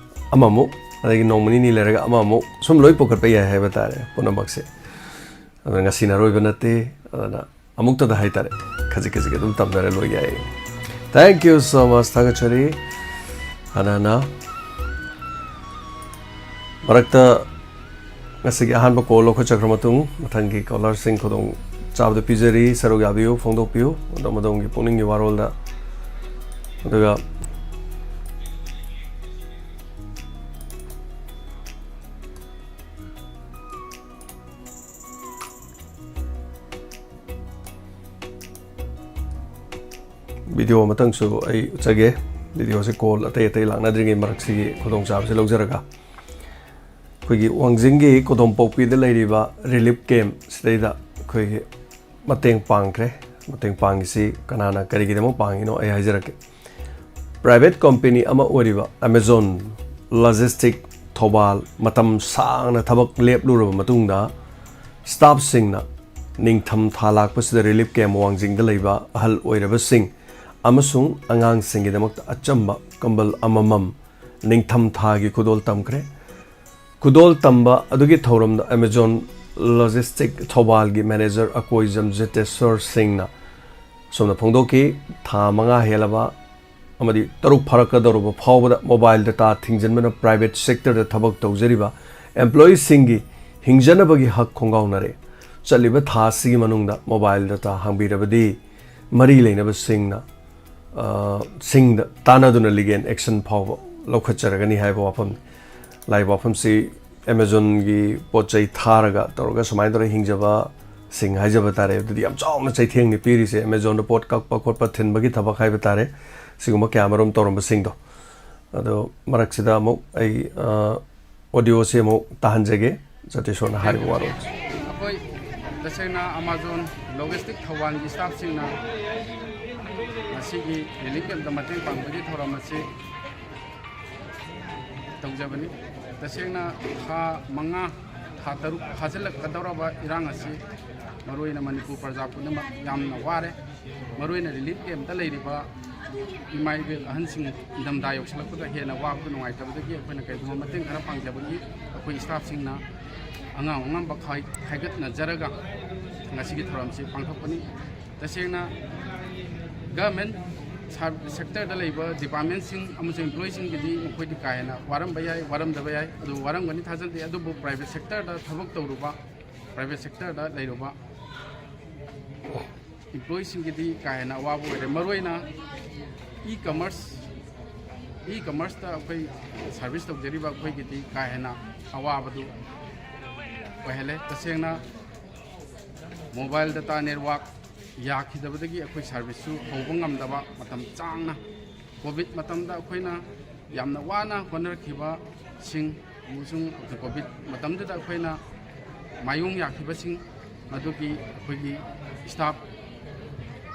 ꯑꯃꯃꯨꯛ, ꯑꯗꯒꯤ ꯅꯣꯡꯃ ꯅꯤꯅꯤ ꯂꯩꯔꯒ ꯑꯃꯃꯨꯛ ꯁꯨꯝ ꯂꯣꯏ ꯄꯨꯈꯠꯄ ꯌꯥꯏ ꯍꯥꯏꯕ ꯇꯥꯔꯦ ꯄꯨꯝꯅꯃꯛꯁꯦ꯫ ꯑꯗꯨꯅ ꯉꯁꯤꯅ ꯑꯔꯣꯏꯕ ꯅꯠꯇꯦ꯫ ꯑꯗꯨꯅ ꯑꯃꯨꯛꯇꯗ ꯍꯥꯏꯇꯥꯔꯦ, ꯈꯖꯤꯛ ꯈꯖꯤꯛ ꯑꯗꯨꯝ ꯇꯝꯅꯔ ꯂꯣꯏ ꯌꯥꯏ꯫ Thank you so much, ꯊꯥꯒꯠꯆꯔꯤ꯫ ꯍꯥꯟꯅ ꯃꯔꯛꯇ ꯉꯁꯤꯒꯤ ꯑꯍꯥꯟꯕ ꯀꯣꯜ ꯂꯧꯈꯠꯆꯈ꯭ꯔ ꯃꯇꯨꯡ, ꯃꯊꯪꯒꯤ ꯀꯣꯂꯔꯁꯤꯡ ꯈꯨꯗꯣꯡ ꯆꯥꯕꯗ ꯄꯤꯖꯔꯤ꯫ ꯁꯔꯨꯛ ꯌꯥꯕꯤꯌꯨ, ꯐꯣꯡꯗꯣꯛꯄꯤꯌꯨ ꯑꯗꯣꯝ ꯑꯗꯣꯝꯒꯤ ꯄꯨꯛꯅꯤꯡꯒꯤ ꯋꯥꯔꯣꯜꯗ꯫ ꯑꯗꯨꯒ ꯚꯤꯗꯤꯑꯣ ꯑꯃꯇꯪꯁꯨ ꯑꯩ ꯎꯠꯆꯒꯦ꯫ ꯚꯤꯗꯤꯑꯣꯁꯦ ꯀꯣꯜ ꯑꯇꯩ ꯑꯇꯩ ꯂꯥꯛꯅꯗ꯭ꯔꯤꯉꯩ ꯃꯔꯛꯁꯤꯒꯤ ꯈꯨꯗꯣꯡꯆꯥꯕꯁꯤ ꯂꯧꯖꯔꯒ, ꯑꯩꯈꯣꯏꯒꯤ ꯋꯥꯡꯖꯤꯡꯒꯤ ꯀꯣꯗꯣꯝꯄꯣꯛꯄꯤꯗ ꯂꯩꯔꯤꯕ ꯔꯤꯂꯤꯐ ꯀꯦꯝꯞ ꯁꯤꯗꯩꯗ ꯑꯩꯈꯣꯏꯒꯤ ꯃꯇꯦꯡ ꯄꯥꯡꯈ꯭ꯔꯦ꯫ ꯃꯇꯦꯡ ꯄꯥꯡꯉꯤꯁꯤ ꯀꯅꯥꯅ ꯀꯔꯤꯒꯤꯗꯃꯛ ꯄꯥꯡꯉꯤꯅꯣ ꯑꯩ ꯍꯥꯏꯖꯔꯛꯀꯦ꯫ ꯄ꯭ꯔꯥꯏꯚꯦꯠ ꯀꯝꯄꯦꯅꯤ ꯑꯃ ꯑꯣꯏꯔꯤꯕ ꯑꯦꯃꯦꯖꯣꯟ ꯂꯣꯖꯤꯁꯇꯤꯛ ꯊꯧꯕꯥꯜ ꯃꯇꯝ ꯁꯥꯡꯅ ꯊꯕꯛ ꯂꯦꯞꯂꯨꯔꯕ ꯃꯇꯨꯡꯗ, ꯁ꯭ꯇꯥꯐꯁꯤꯡꯅ ꯅꯤꯡꯊꯝ ꯊꯥ ꯂꯥꯛꯄꯁꯤꯗ ꯔꯤꯂꯤꯐ ꯀꯦꯝꯞ ꯋꯥꯡꯖꯤꯡꯗ ꯂꯩꯕ ꯑꯍꯜ ꯑꯣꯏꯔꯕꯁꯤꯡ ꯑꯃꯁꯨꯡ ꯑꯉꯥꯡꯁꯤꯡꯒꯤꯗꯃꯛꯇ ꯑꯆꯝꯕ ꯀꯝꯕꯜ ꯑꯃꯃꯝ ꯅꯤꯡꯊꯝ ꯊꯥꯒꯤ ꯈꯨꯗꯣꯜ ꯇꯝꯈ꯭ꯔꯦ꯫ ꯈꯨꯗꯣꯜ ꯇꯝꯕ ꯑꯗꯨꯒꯤ ꯊꯧꯔꯝꯗ ꯑꯦꯃꯥꯖꯣꯟ ꯂꯣꯖꯤꯁꯇꯤꯛ ꯊꯧꯕꯥꯜꯒꯤ ꯃꯦꯅꯦꯖꯔ ꯑꯀꯣꯏꯖꯝ ꯖꯤꯇꯦꯁꯣꯔ ꯁꯤꯡꯅ ꯑꯁꯨꯝꯅ ꯐꯣꯡꯗꯣꯛꯈꯤ꯫ ꯊꯥ ꯃꯉꯥ ꯍꯦꯜꯂꯕ ꯑꯃꯗꯤ ꯇꯔꯨꯛ ꯐꯥꯔꯛꯀꯗꯧꯔꯕ ꯐꯥꯎꯕꯗ ꯃꯣꯕꯥꯏꯜ ꯗꯇꯥ ꯊꯤꯡꯖꯤꯟꯕꯅ ꯄ꯭ꯔꯥꯏꯚꯦꯠ ꯁꯦꯛꯇꯔꯗ ꯊꯕꯛ ꯇꯧꯖꯔꯤꯕ ꯑꯦꯝꯄ꯭ꯂꯣꯌꯤꯁꯤꯡꯒꯤ ꯍꯤꯡꯖꯅꯕꯒꯤ ꯍꯛ ꯈꯣꯡꯒꯥꯎꯅꯔꯦ꯫ ꯆꯠꯂꯤꯕ ꯊꯥ ꯑꯁꯤꯒꯤ ꯃꯅꯨꯡꯗ ꯃꯣꯕꯥꯏꯜ ꯗꯇꯥ ꯍꯥꯡꯕꯤꯔꯕꯗꯤ ꯃꯔꯤ ꯂꯩꯅꯕꯁꯤꯡꯅ, ꯑ, ꯁꯤꯡꯗ ꯇꯥꯟꯅꯗꯨꯅ ꯂꯤꯒꯦꯜ ꯑꯦꯛꯁꯟ ꯐꯥꯎꯕ ꯂꯧꯈꯠꯆꯔꯒꯅꯤ ꯍꯥꯏꯕ ꯋꯥꯐꯝꯅꯤ꯫ ꯂꯥꯛꯏꯕ ꯋꯥꯐꯝꯁꯤ ꯑꯦꯃꯥꯖꯣꯟꯒꯤ ꯄꯣꯠ ꯆꯩ ꯊꯥꯔꯒ ꯇꯧꯔꯒ ꯁꯨꯃꯥꯏꯅ ꯇꯧꯔꯒ ꯍꯤꯡꯖꯕꯁꯤꯡ ꯍꯥꯏꯖꯕ ꯇꯥꯔꯦ꯫ ꯑꯗꯨꯗꯤ ꯌꯥꯝ ꯆꯥꯎꯅ ꯆꯩꯊꯦꯡꯅꯤ ꯄꯤꯔꯤꯁꯦ꯫ ꯑꯦꯃꯥꯖꯣꯟꯗ ꯄꯣꯠ ꯀꯛꯄ ꯈꯣꯠꯄ ꯊꯤꯟꯕꯒꯤ ꯊꯕꯛ ꯍꯥꯏꯕ ꯇꯥꯔꯦ꯫ ꯁꯤꯒꯨꯝꯕ ꯀꯌꯥ ꯑꯃꯔꯣꯝ ꯇꯧꯔꯝꯕꯁꯤꯡꯗꯣ꯫ ꯑꯗꯣ ꯃꯔꯛꯁꯤꯗ ꯑꯃꯨꯛ ꯑꯩ, ꯑ, ꯑꯣꯗꯤꯑꯣꯁꯤ ꯑꯃꯨꯛ ꯇꯥꯍꯟꯖꯒꯦ, ꯖꯇꯦꯁꯣꯔꯅ ꯍꯥꯏꯔꯤꯕ ꯋꯥꯔꯣꯜꯁꯦ꯫ ꯑꯩꯈꯣꯏ ꯇꯁꯦꯡꯅ ꯑꯦꯃꯥꯖꯣꯟ ꯂꯣꯖꯤꯁꯇꯤꯛ ꯊꯧꯕꯥꯜꯒꯤ ꯁ꯭ꯇꯥꯐꯁꯤꯡꯅ ꯉꯁꯤꯒꯤ ꯔꯤꯂꯤꯐ ꯀꯦꯝꯞꯇ ꯃꯇꯦꯡ ꯄꯥꯡꯕꯒꯤ ꯊꯧꯔꯝ ꯑꯁꯤ ꯇꯧꯖꯕꯅꯤ꯫ ꯇꯁꯦꯡꯅ ꯊꯥ ꯃꯉꯥ, ꯊꯥ ꯇꯔꯨꯛ ꯐꯥꯖꯤꯜꯂꯛꯀꯗꯧꯔꯕ ꯏꯔꯥꯡ ꯑꯁꯤ ꯃꯔꯨꯑꯣꯏꯅ ꯃꯅꯤꯄꯨꯔ ꯄ꯭ꯔꯖꯥ ꯄꯨꯝꯅꯃꯛ ꯌꯥꯝꯅ ꯋꯥꯔꯦ꯫ ꯃꯔꯨꯑꯣꯏꯅ ꯔꯤꯂꯤꯐ ꯀꯦꯝꯞꯇ ꯂꯩꯔꯤꯕ ꯏꯃꯥ ꯏꯕꯦꯜ ꯑꯍꯟꯁꯤꯡ ꯏꯪꯊꯝꯊꯥ ꯌꯧꯁꯤꯜꯂꯛꯄꯗ ꯍꯦꯟꯅ ꯋꯥꯕꯗ ꯅꯨꯡꯉꯥꯏꯇꯕꯗꯒꯤ ꯑꯩꯈꯣꯏꯅ ꯀꯩꯒꯨꯝꯕ ꯃꯇꯦꯡ ꯈꯔ ꯄꯥꯡꯖꯕꯒꯤ ꯑꯩꯈꯣꯏ ꯁ꯭ꯇꯥꯐꯁꯤꯡꯅ ꯑꯉꯝ ꯑꯉꯝꯕ ꯈꯥꯏ-, ꯈꯥꯏꯒꯠꯅꯖꯔꯒ ꯉꯁꯤꯒꯤ ꯊꯧꯔꯝꯁꯤ ꯄꯥꯡꯊꯣꯛꯄꯅꯤ꯫ ꯇꯁꯦꯡꯅ ꯒꯚꯔꯟꯃꯦꯟꯠ ꯁꯥꯔ-, ꯁꯦꯛꯇꯔꯗ ꯂꯩꯕ ꯗꯤꯄꯥꯔꯠꯃꯦꯟꯠꯁꯤꯡ ꯑꯃꯁꯨꯡ ꯏꯝꯄ꯭ꯂꯣꯌꯤꯁꯤꯡꯒꯤꯗꯤ ꯃꯈꯣꯏꯗꯤ ꯀꯥ ꯍꯦꯟꯅ ꯋꯥꯔꯝꯕ ꯌꯥꯏ, ꯋꯥꯔꯝꯗꯕ ꯌꯥꯏ, ꯑꯗꯨ ꯋꯥꯔꯝꯒꯅꯤ ꯊꯥꯖꯗꯦ꯫ ꯑꯗꯨꯕꯨ ꯄ꯭ꯔꯥꯏꯚꯦꯠ ꯁꯦꯛꯇꯔꯗ ꯊꯕꯛ ꯇꯧꯔꯨꯕ, ꯄ꯭ꯔꯥꯏꯚꯦꯠ ꯁꯦꯛꯇꯔꯗ ꯂꯩꯔꯨꯕ ꯏꯝꯄ꯭ꯂꯣꯌꯤꯁꯤꯡꯒꯤꯗꯤ ꯀꯥ ꯍꯦꯟꯅ ꯑꯋꯥꯕ ꯑꯣꯏꯔꯦ꯫ ꯃꯔꯨꯑꯣꯏꯅ ꯏ ꯀꯃꯔꯁ, ꯏ ꯀꯃꯔꯁꯇ ꯑꯩꯈꯣꯏ ꯁꯥꯔꯚꯤꯁ ꯇꯧꯖꯔꯤꯕ ꯑꯩꯈꯣꯏꯒꯤꯗꯤ ꯀꯥ ꯍꯦꯟꯅ ꯑꯋꯥꯕꯗꯨ ꯑꯣꯏꯍꯜꯂꯦ꯫ ꯇꯁꯦꯡꯅ ꯃꯣꯕꯥꯏꯜ ꯗꯇꯥ ꯅꯦꯠꯋꯥꯛ ꯌꯥꯈꯤꯗꯕꯗꯒꯤ ꯑꯩꯈꯣꯏ ꯁꯥꯔꯚꯤꯁꯁꯨ ꯍꯧꯕ ꯉꯝꯗꯕ ꯃꯇꯝ ꯁꯥꯡꯅ, ꯀꯣꯚꯤꯗ ꯃꯇꯝꯗ ꯑꯩꯈꯣꯏꯅ ꯌꯥꯝꯅ ꯋꯥꯅ ꯍꯣꯠꯅꯔꯛꯈꯤꯕꯁꯤꯡ ꯑꯃꯁꯨꯡ ꯀꯣꯚꯤꯗ ꯃꯇꯝꯗꯨꯗ ꯑꯩꯈꯣꯏꯅ ꯃꯥꯌꯣꯛ ꯌꯥꯈꯤꯕꯁꯤꯡ ꯑꯗꯨꯒꯤ ꯑꯩꯈꯣꯏꯒꯤ ꯁ꯭ꯇꯥꯐ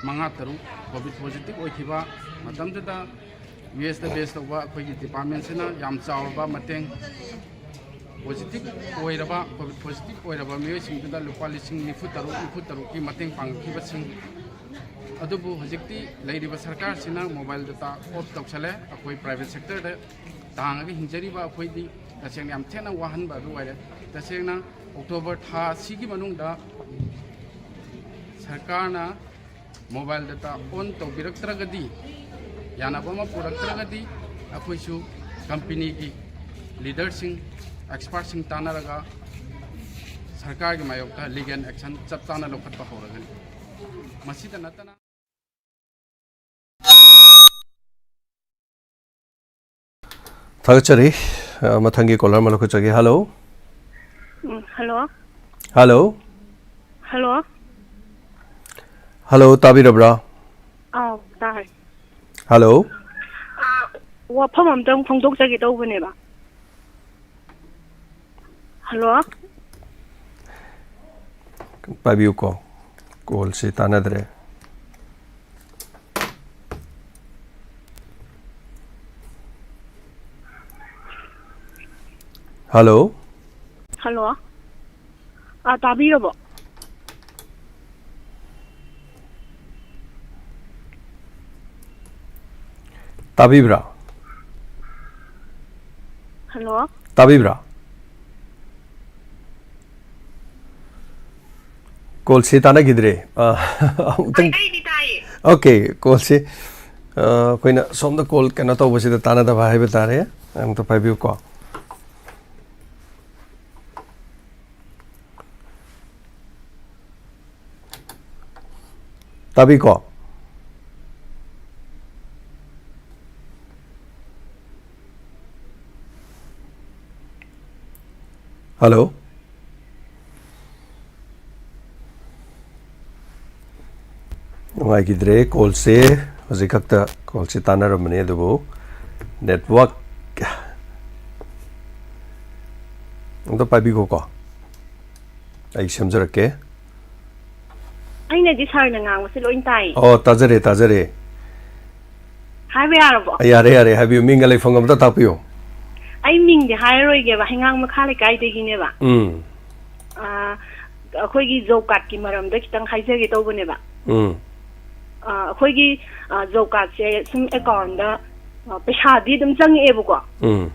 ꯃꯉꯥ ꯇꯔꯨꯛ ꯀꯣꯚꯤꯗ ꯄꯣꯖꯤꯇꯤꯚ ꯑꯣꯏꯈꯤꯕ ꯃꯇꯝꯗꯨꯗ ꯌꯨ ꯑꯦꯁꯇ ꯕꯦꯁ ꯇꯧꯕ ꯑꯩꯈꯣꯏꯒꯤ ꯗꯤꯄꯥꯔꯠꯃꯦꯟꯁꯤꯅ ꯌꯥꯝ ꯆꯥꯎꯔꯕ ꯃꯇꯦꯡ ꯄꯣꯖꯤꯇꯤꯚ ꯑꯣꯏꯔꯕ, ꯀꯣꯚꯤꯗ ꯄꯣꯖꯤꯇꯤꯚ ꯑꯣꯏꯔꯕ ꯃꯤꯑꯣꯏꯁꯤꯡꯗꯨꯗ ꯂꯨꯄꯥ ꯂꯤꯁꯤꯡ ꯅꯤꯐꯨ ꯇꯔꯨꯛ, ꯅꯤꯐꯨ ꯇꯔꯨꯛꯀꯤ ꯃꯇꯦꯡ ꯄꯥꯡꯂꯛꯈꯤꯕꯁꯤꯡ ꯑꯗꯨꯕꯨ ꯍꯧꯖꯤꯛꯇꯤ ꯂꯩꯔꯤꯕ ꯁꯔꯀꯥꯔꯁꯤꯅ ꯃꯣꯕꯥꯏꯜ ꯗꯇꯥ ꯑꯣꯐ ꯇꯧꯁꯜꯂꯦ꯫ ꯑꯩꯈꯣꯏ ꯄ꯭ꯔꯥꯏꯚꯦꯠ ꯁꯦꯛꯇꯔꯗ ꯇꯥꯡꯉꯒ ꯍꯤꯡꯖꯔꯤꯕ ꯑꯩꯈꯣꯏꯗꯤ ꯇꯁꯦꯡꯅ ꯌꯥꯝ ꯊꯤꯅ ꯋꯥꯍꯟꯕ ꯑꯗꯨ ꯑꯣꯏꯔꯦ꯫ ꯇꯁꯦꯡꯅ ꯑꯣꯛꯇꯣꯕꯔ ꯊꯥ ꯑꯁꯤꯒꯤ ꯃꯅꯨꯡꯗ ꯁꯔꯀꯥꯔꯅ ꯃꯣꯕꯥꯏꯜ ꯗꯇꯥ ꯑꯣꯟ ꯇꯧꯕꯤꯔꯛꯇ꯭ꯔꯒꯗꯤ, ꯌꯥꯅꯕ ꯑꯃ ꯄꯨꯔꯛꯇ꯭ꯔꯒꯗꯤ, ꯑꯩꯈꯣꯏꯁꯨ ꯀꯝꯄꯦꯅꯤꯒꯤ ꯂꯤꯗꯔꯁꯤꯡ, ꯑꯦꯛꯁꯄꯥꯔꯠꯁꯤꯡ ꯇꯥꯟꯅꯔꯒ ꯁꯔꯀꯥꯔꯒꯤ ꯃꯥꯌꯣꯛꯇ ꯂꯤꯒꯦꯜ ꯑꯦꯛꯁꯟ ꯆꯞ ꯆꯥꯅ ꯂꯧꯈꯠꯄ ꯍꯧꯔꯒꯅꯤ꯫ ꯃꯁꯤꯗ ꯅꯠꯇꯅ ꯊꯥꯒꯠꯆꯔꯤ꯫ ꯑ, ꯃꯊꯪꯒꯤ ꯀꯣꯂꯔ ꯑꯃ ꯂꯧꯈꯠꯆꯒꯦ꯫ ꯍꯜꯂꯣ꯫ ꯎꯝ, ꯍꯜꯂꯣ꯫ ꯍꯜꯂꯣ꯫ ꯍꯜꯂꯣ꯫ ꯍꯜꯂꯣ, ꯇꯥꯕꯤꯔꯕ꯭ꯔꯥ? ꯑꯥꯎ, ꯇꯥꯔꯦ꯫ ꯍꯜꯂꯣ꯫ ꯑꯥ, ꯋꯥꯐꯝ ꯑꯝꯇꯪ ꯐꯣꯡꯗꯣꯛꯆꯒꯦ ꯇꯧꯕꯅꯦꯕ꯫ ꯍꯜꯂꯣ꯫ ꯄꯥꯏꯕꯤꯌꯨꯀꯣ, ꯀꯣꯜꯁꯤ ꯇꯥꯟꯅꯗ꯭ꯔꯦ꯫ ꯍꯜꯂꯣ꯫ ꯍꯜꯂꯣ꯫ ꯑꯥ, ꯇꯥꯕꯤꯔꯕꯣ? ꯇꯥꯕꯤꯕ꯭ꯔꯥ? ꯍꯜꯂꯣ꯫ ꯇꯥꯕꯤꯕ꯭ꯔꯥ? ꯀꯣꯜꯁꯤ ꯇꯥꯟꯅꯈꯤꯗ꯭ꯔꯦ꯫ ꯑ, ꯑꯃꯨꯛꯇꯪ ꯑꯩ, ꯑꯩꯗꯤ ꯇꯥꯏꯌꯦ꯫ ꯑꯣꯀꯦ, ꯀꯣꯜꯁꯤ, ꯑ, ꯑꯩꯈꯣꯏꯅ ꯁꯣꯝꯗ ꯀꯣꯜ ꯀꯩꯅꯣ ꯇꯧꯕꯁꯤꯗ ꯇꯥꯟꯅꯗꯕ ꯍꯥꯏꯕ ꯇꯥꯔꯦ꯫ ꯑꯃꯨꯛꯇ ꯄꯥꯏꯕꯤꯌꯨꯀꯣ꯫ ꯇꯥꯕꯤꯀꯣ? ꯍꯜꯂꯣ? ꯅꯨꯡꯉꯥꯏꯈꯤꯗ꯭ꯔꯦ ꯀꯣꯜꯁꯦ꯫ ꯍꯧꯖꯤꯛ ꯈꯛꯇ ꯀꯣꯜꯁꯦ ꯇꯥꯟꯅꯔꯝꯕꯅꯤ, ꯑꯗꯨꯕꯨ ꯅꯦꯠꯋꯥꯛ ꯑꯝꯇ ꯄꯥꯏꯕꯤꯈꯣꯀꯣ, ꯑꯩ ꯁꯦꯝꯖꯔꯛꯀꯦ꯫ ꯑꯩꯅꯗꯤ ꯁꯥꯔꯅ ꯉꯥꯡꯕꯁꯦ ꯂꯣꯏ ꯇꯥꯏ꯫ ꯑꯣ, ꯇꯥꯖꯔꯦ, ꯇꯥꯖꯔꯦ꯫ ꯍꯥꯏꯕ ꯌꯥꯔꯕꯣ? ꯌꯥꯔꯦ, ꯌꯥꯔꯦ, ꯍꯥꯏꯕꯤꯌꯨ꯫ ꯃꯤꯡꯒ ꯂꯩꯐꯝꯒ ꯑꯝꯇ ꯇꯥꯛꯄꯤꯌꯨ꯫ ꯑꯩ ꯃꯤꯡꯗꯤ ꯍꯥꯏꯔꯔꯣꯏꯒꯦꯕ, ꯍꯩꯉꯥꯡ ꯃꯈꯥ ꯂꯩꯀꯥꯏꯗꯒꯤꯅꯦꯕ꯫ ꯎꯝ꯫ ꯑꯥ, ꯑꯩꯈꯣꯏꯒꯤ ꯖꯣꯕ ꯀꯥꯔꯗꯀꯤ ꯃꯔꯝꯗ ꯈꯤꯇꯪ ꯍꯥꯏꯖꯒꯦ ꯇꯧꯕꯅꯦꯕ꯫ ꯎꯝ꯫ ꯑꯥ, ꯑꯩꯈꯣꯏꯒꯤ, ꯑꯥ, ꯖꯣꯕ ꯀꯥꯔꯗꯁꯦ ꯁꯨꯝ ꯑꯦꯀꯥꯎꯟꯗ, ꯑꯥ, ꯄꯩꯁꯥꯗꯤ ꯑꯗꯨꯝ ꯆꯪꯉꯛꯑꯦꯕꯀꯣ꯫ ꯎꯝ꯫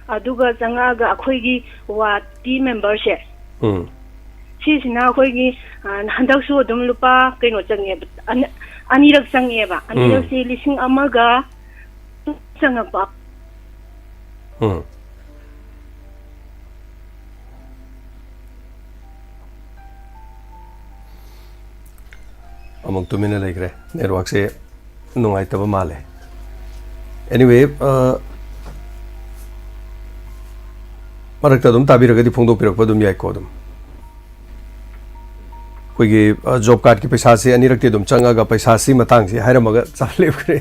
ꯑꯗꯨꯒ ꯆꯪꯉꯛꯑꯒ ꯑꯩꯈꯣꯏꯒꯤ ꯋꯥꯔꯗꯀꯤ ꯃꯦꯝꯕꯔꯁꯦ, ꯎꯝ꯫ ꯁꯤꯁꯤꯅ ꯑꯩꯈꯣꯏꯒꯤ, ꯑꯥ, ꯍꯟꯗꯛꯁꯨ ꯑꯗꯨꯝ ꯂꯨꯄꯥ ꯀꯩꯅꯣ ꯆꯪꯉꯦꯕ, ꯑꯅ-, ꯑꯅꯤꯔꯛ ꯆꯪꯉꯦꯕ꯫ ꯎꯝ꯫ ꯑꯅꯤꯔꯛꯁꯦ ꯂꯤꯁꯤꯡ ꯑꯃꯒ ꯆꯪꯉꯛꯄ꯫ ꯎꯝ꯫ ꯑꯃꯨꯛ ꯇꯨꯃꯤꯟꯅ ꯂꯩꯈ꯭ꯔꯦ꯫ ꯅꯦꯠꯋꯥꯛꯁꯦ ꯅꯨꯡꯉꯥꯏꯇꯕ ꯃꯥꯜꯂꯦ꯫ Anyway, ꯑ, ꯃꯔꯛꯇ ꯑꯗꯨꯝ ꯇꯥꯕꯤꯔꯒꯗꯤ ꯐꯣꯡꯗꯣꯛꯄꯤꯔꯛꯄ ꯑꯗꯨꯝ ꯌꯥꯏꯀꯣ꯫ ꯑꯗꯨꯝ ꯑꯩꯈꯣꯏꯒꯤ, ꯑ, ꯖꯣꯕ ꯀꯥꯔꯗꯀꯤ ꯄꯩꯁꯥꯁꯤ ꯑꯅꯤꯔꯛꯇꯤ ꯑꯗꯨꯝ ꯆꯪꯉꯒ ꯄꯩꯁꯥꯁꯤ ꯃꯇꯥꯡꯁꯤ ꯍꯥꯏꯔꯝꯃꯒ ꯆꯥ ꯂꯦꯞꯈ꯭ꯔꯦ꯫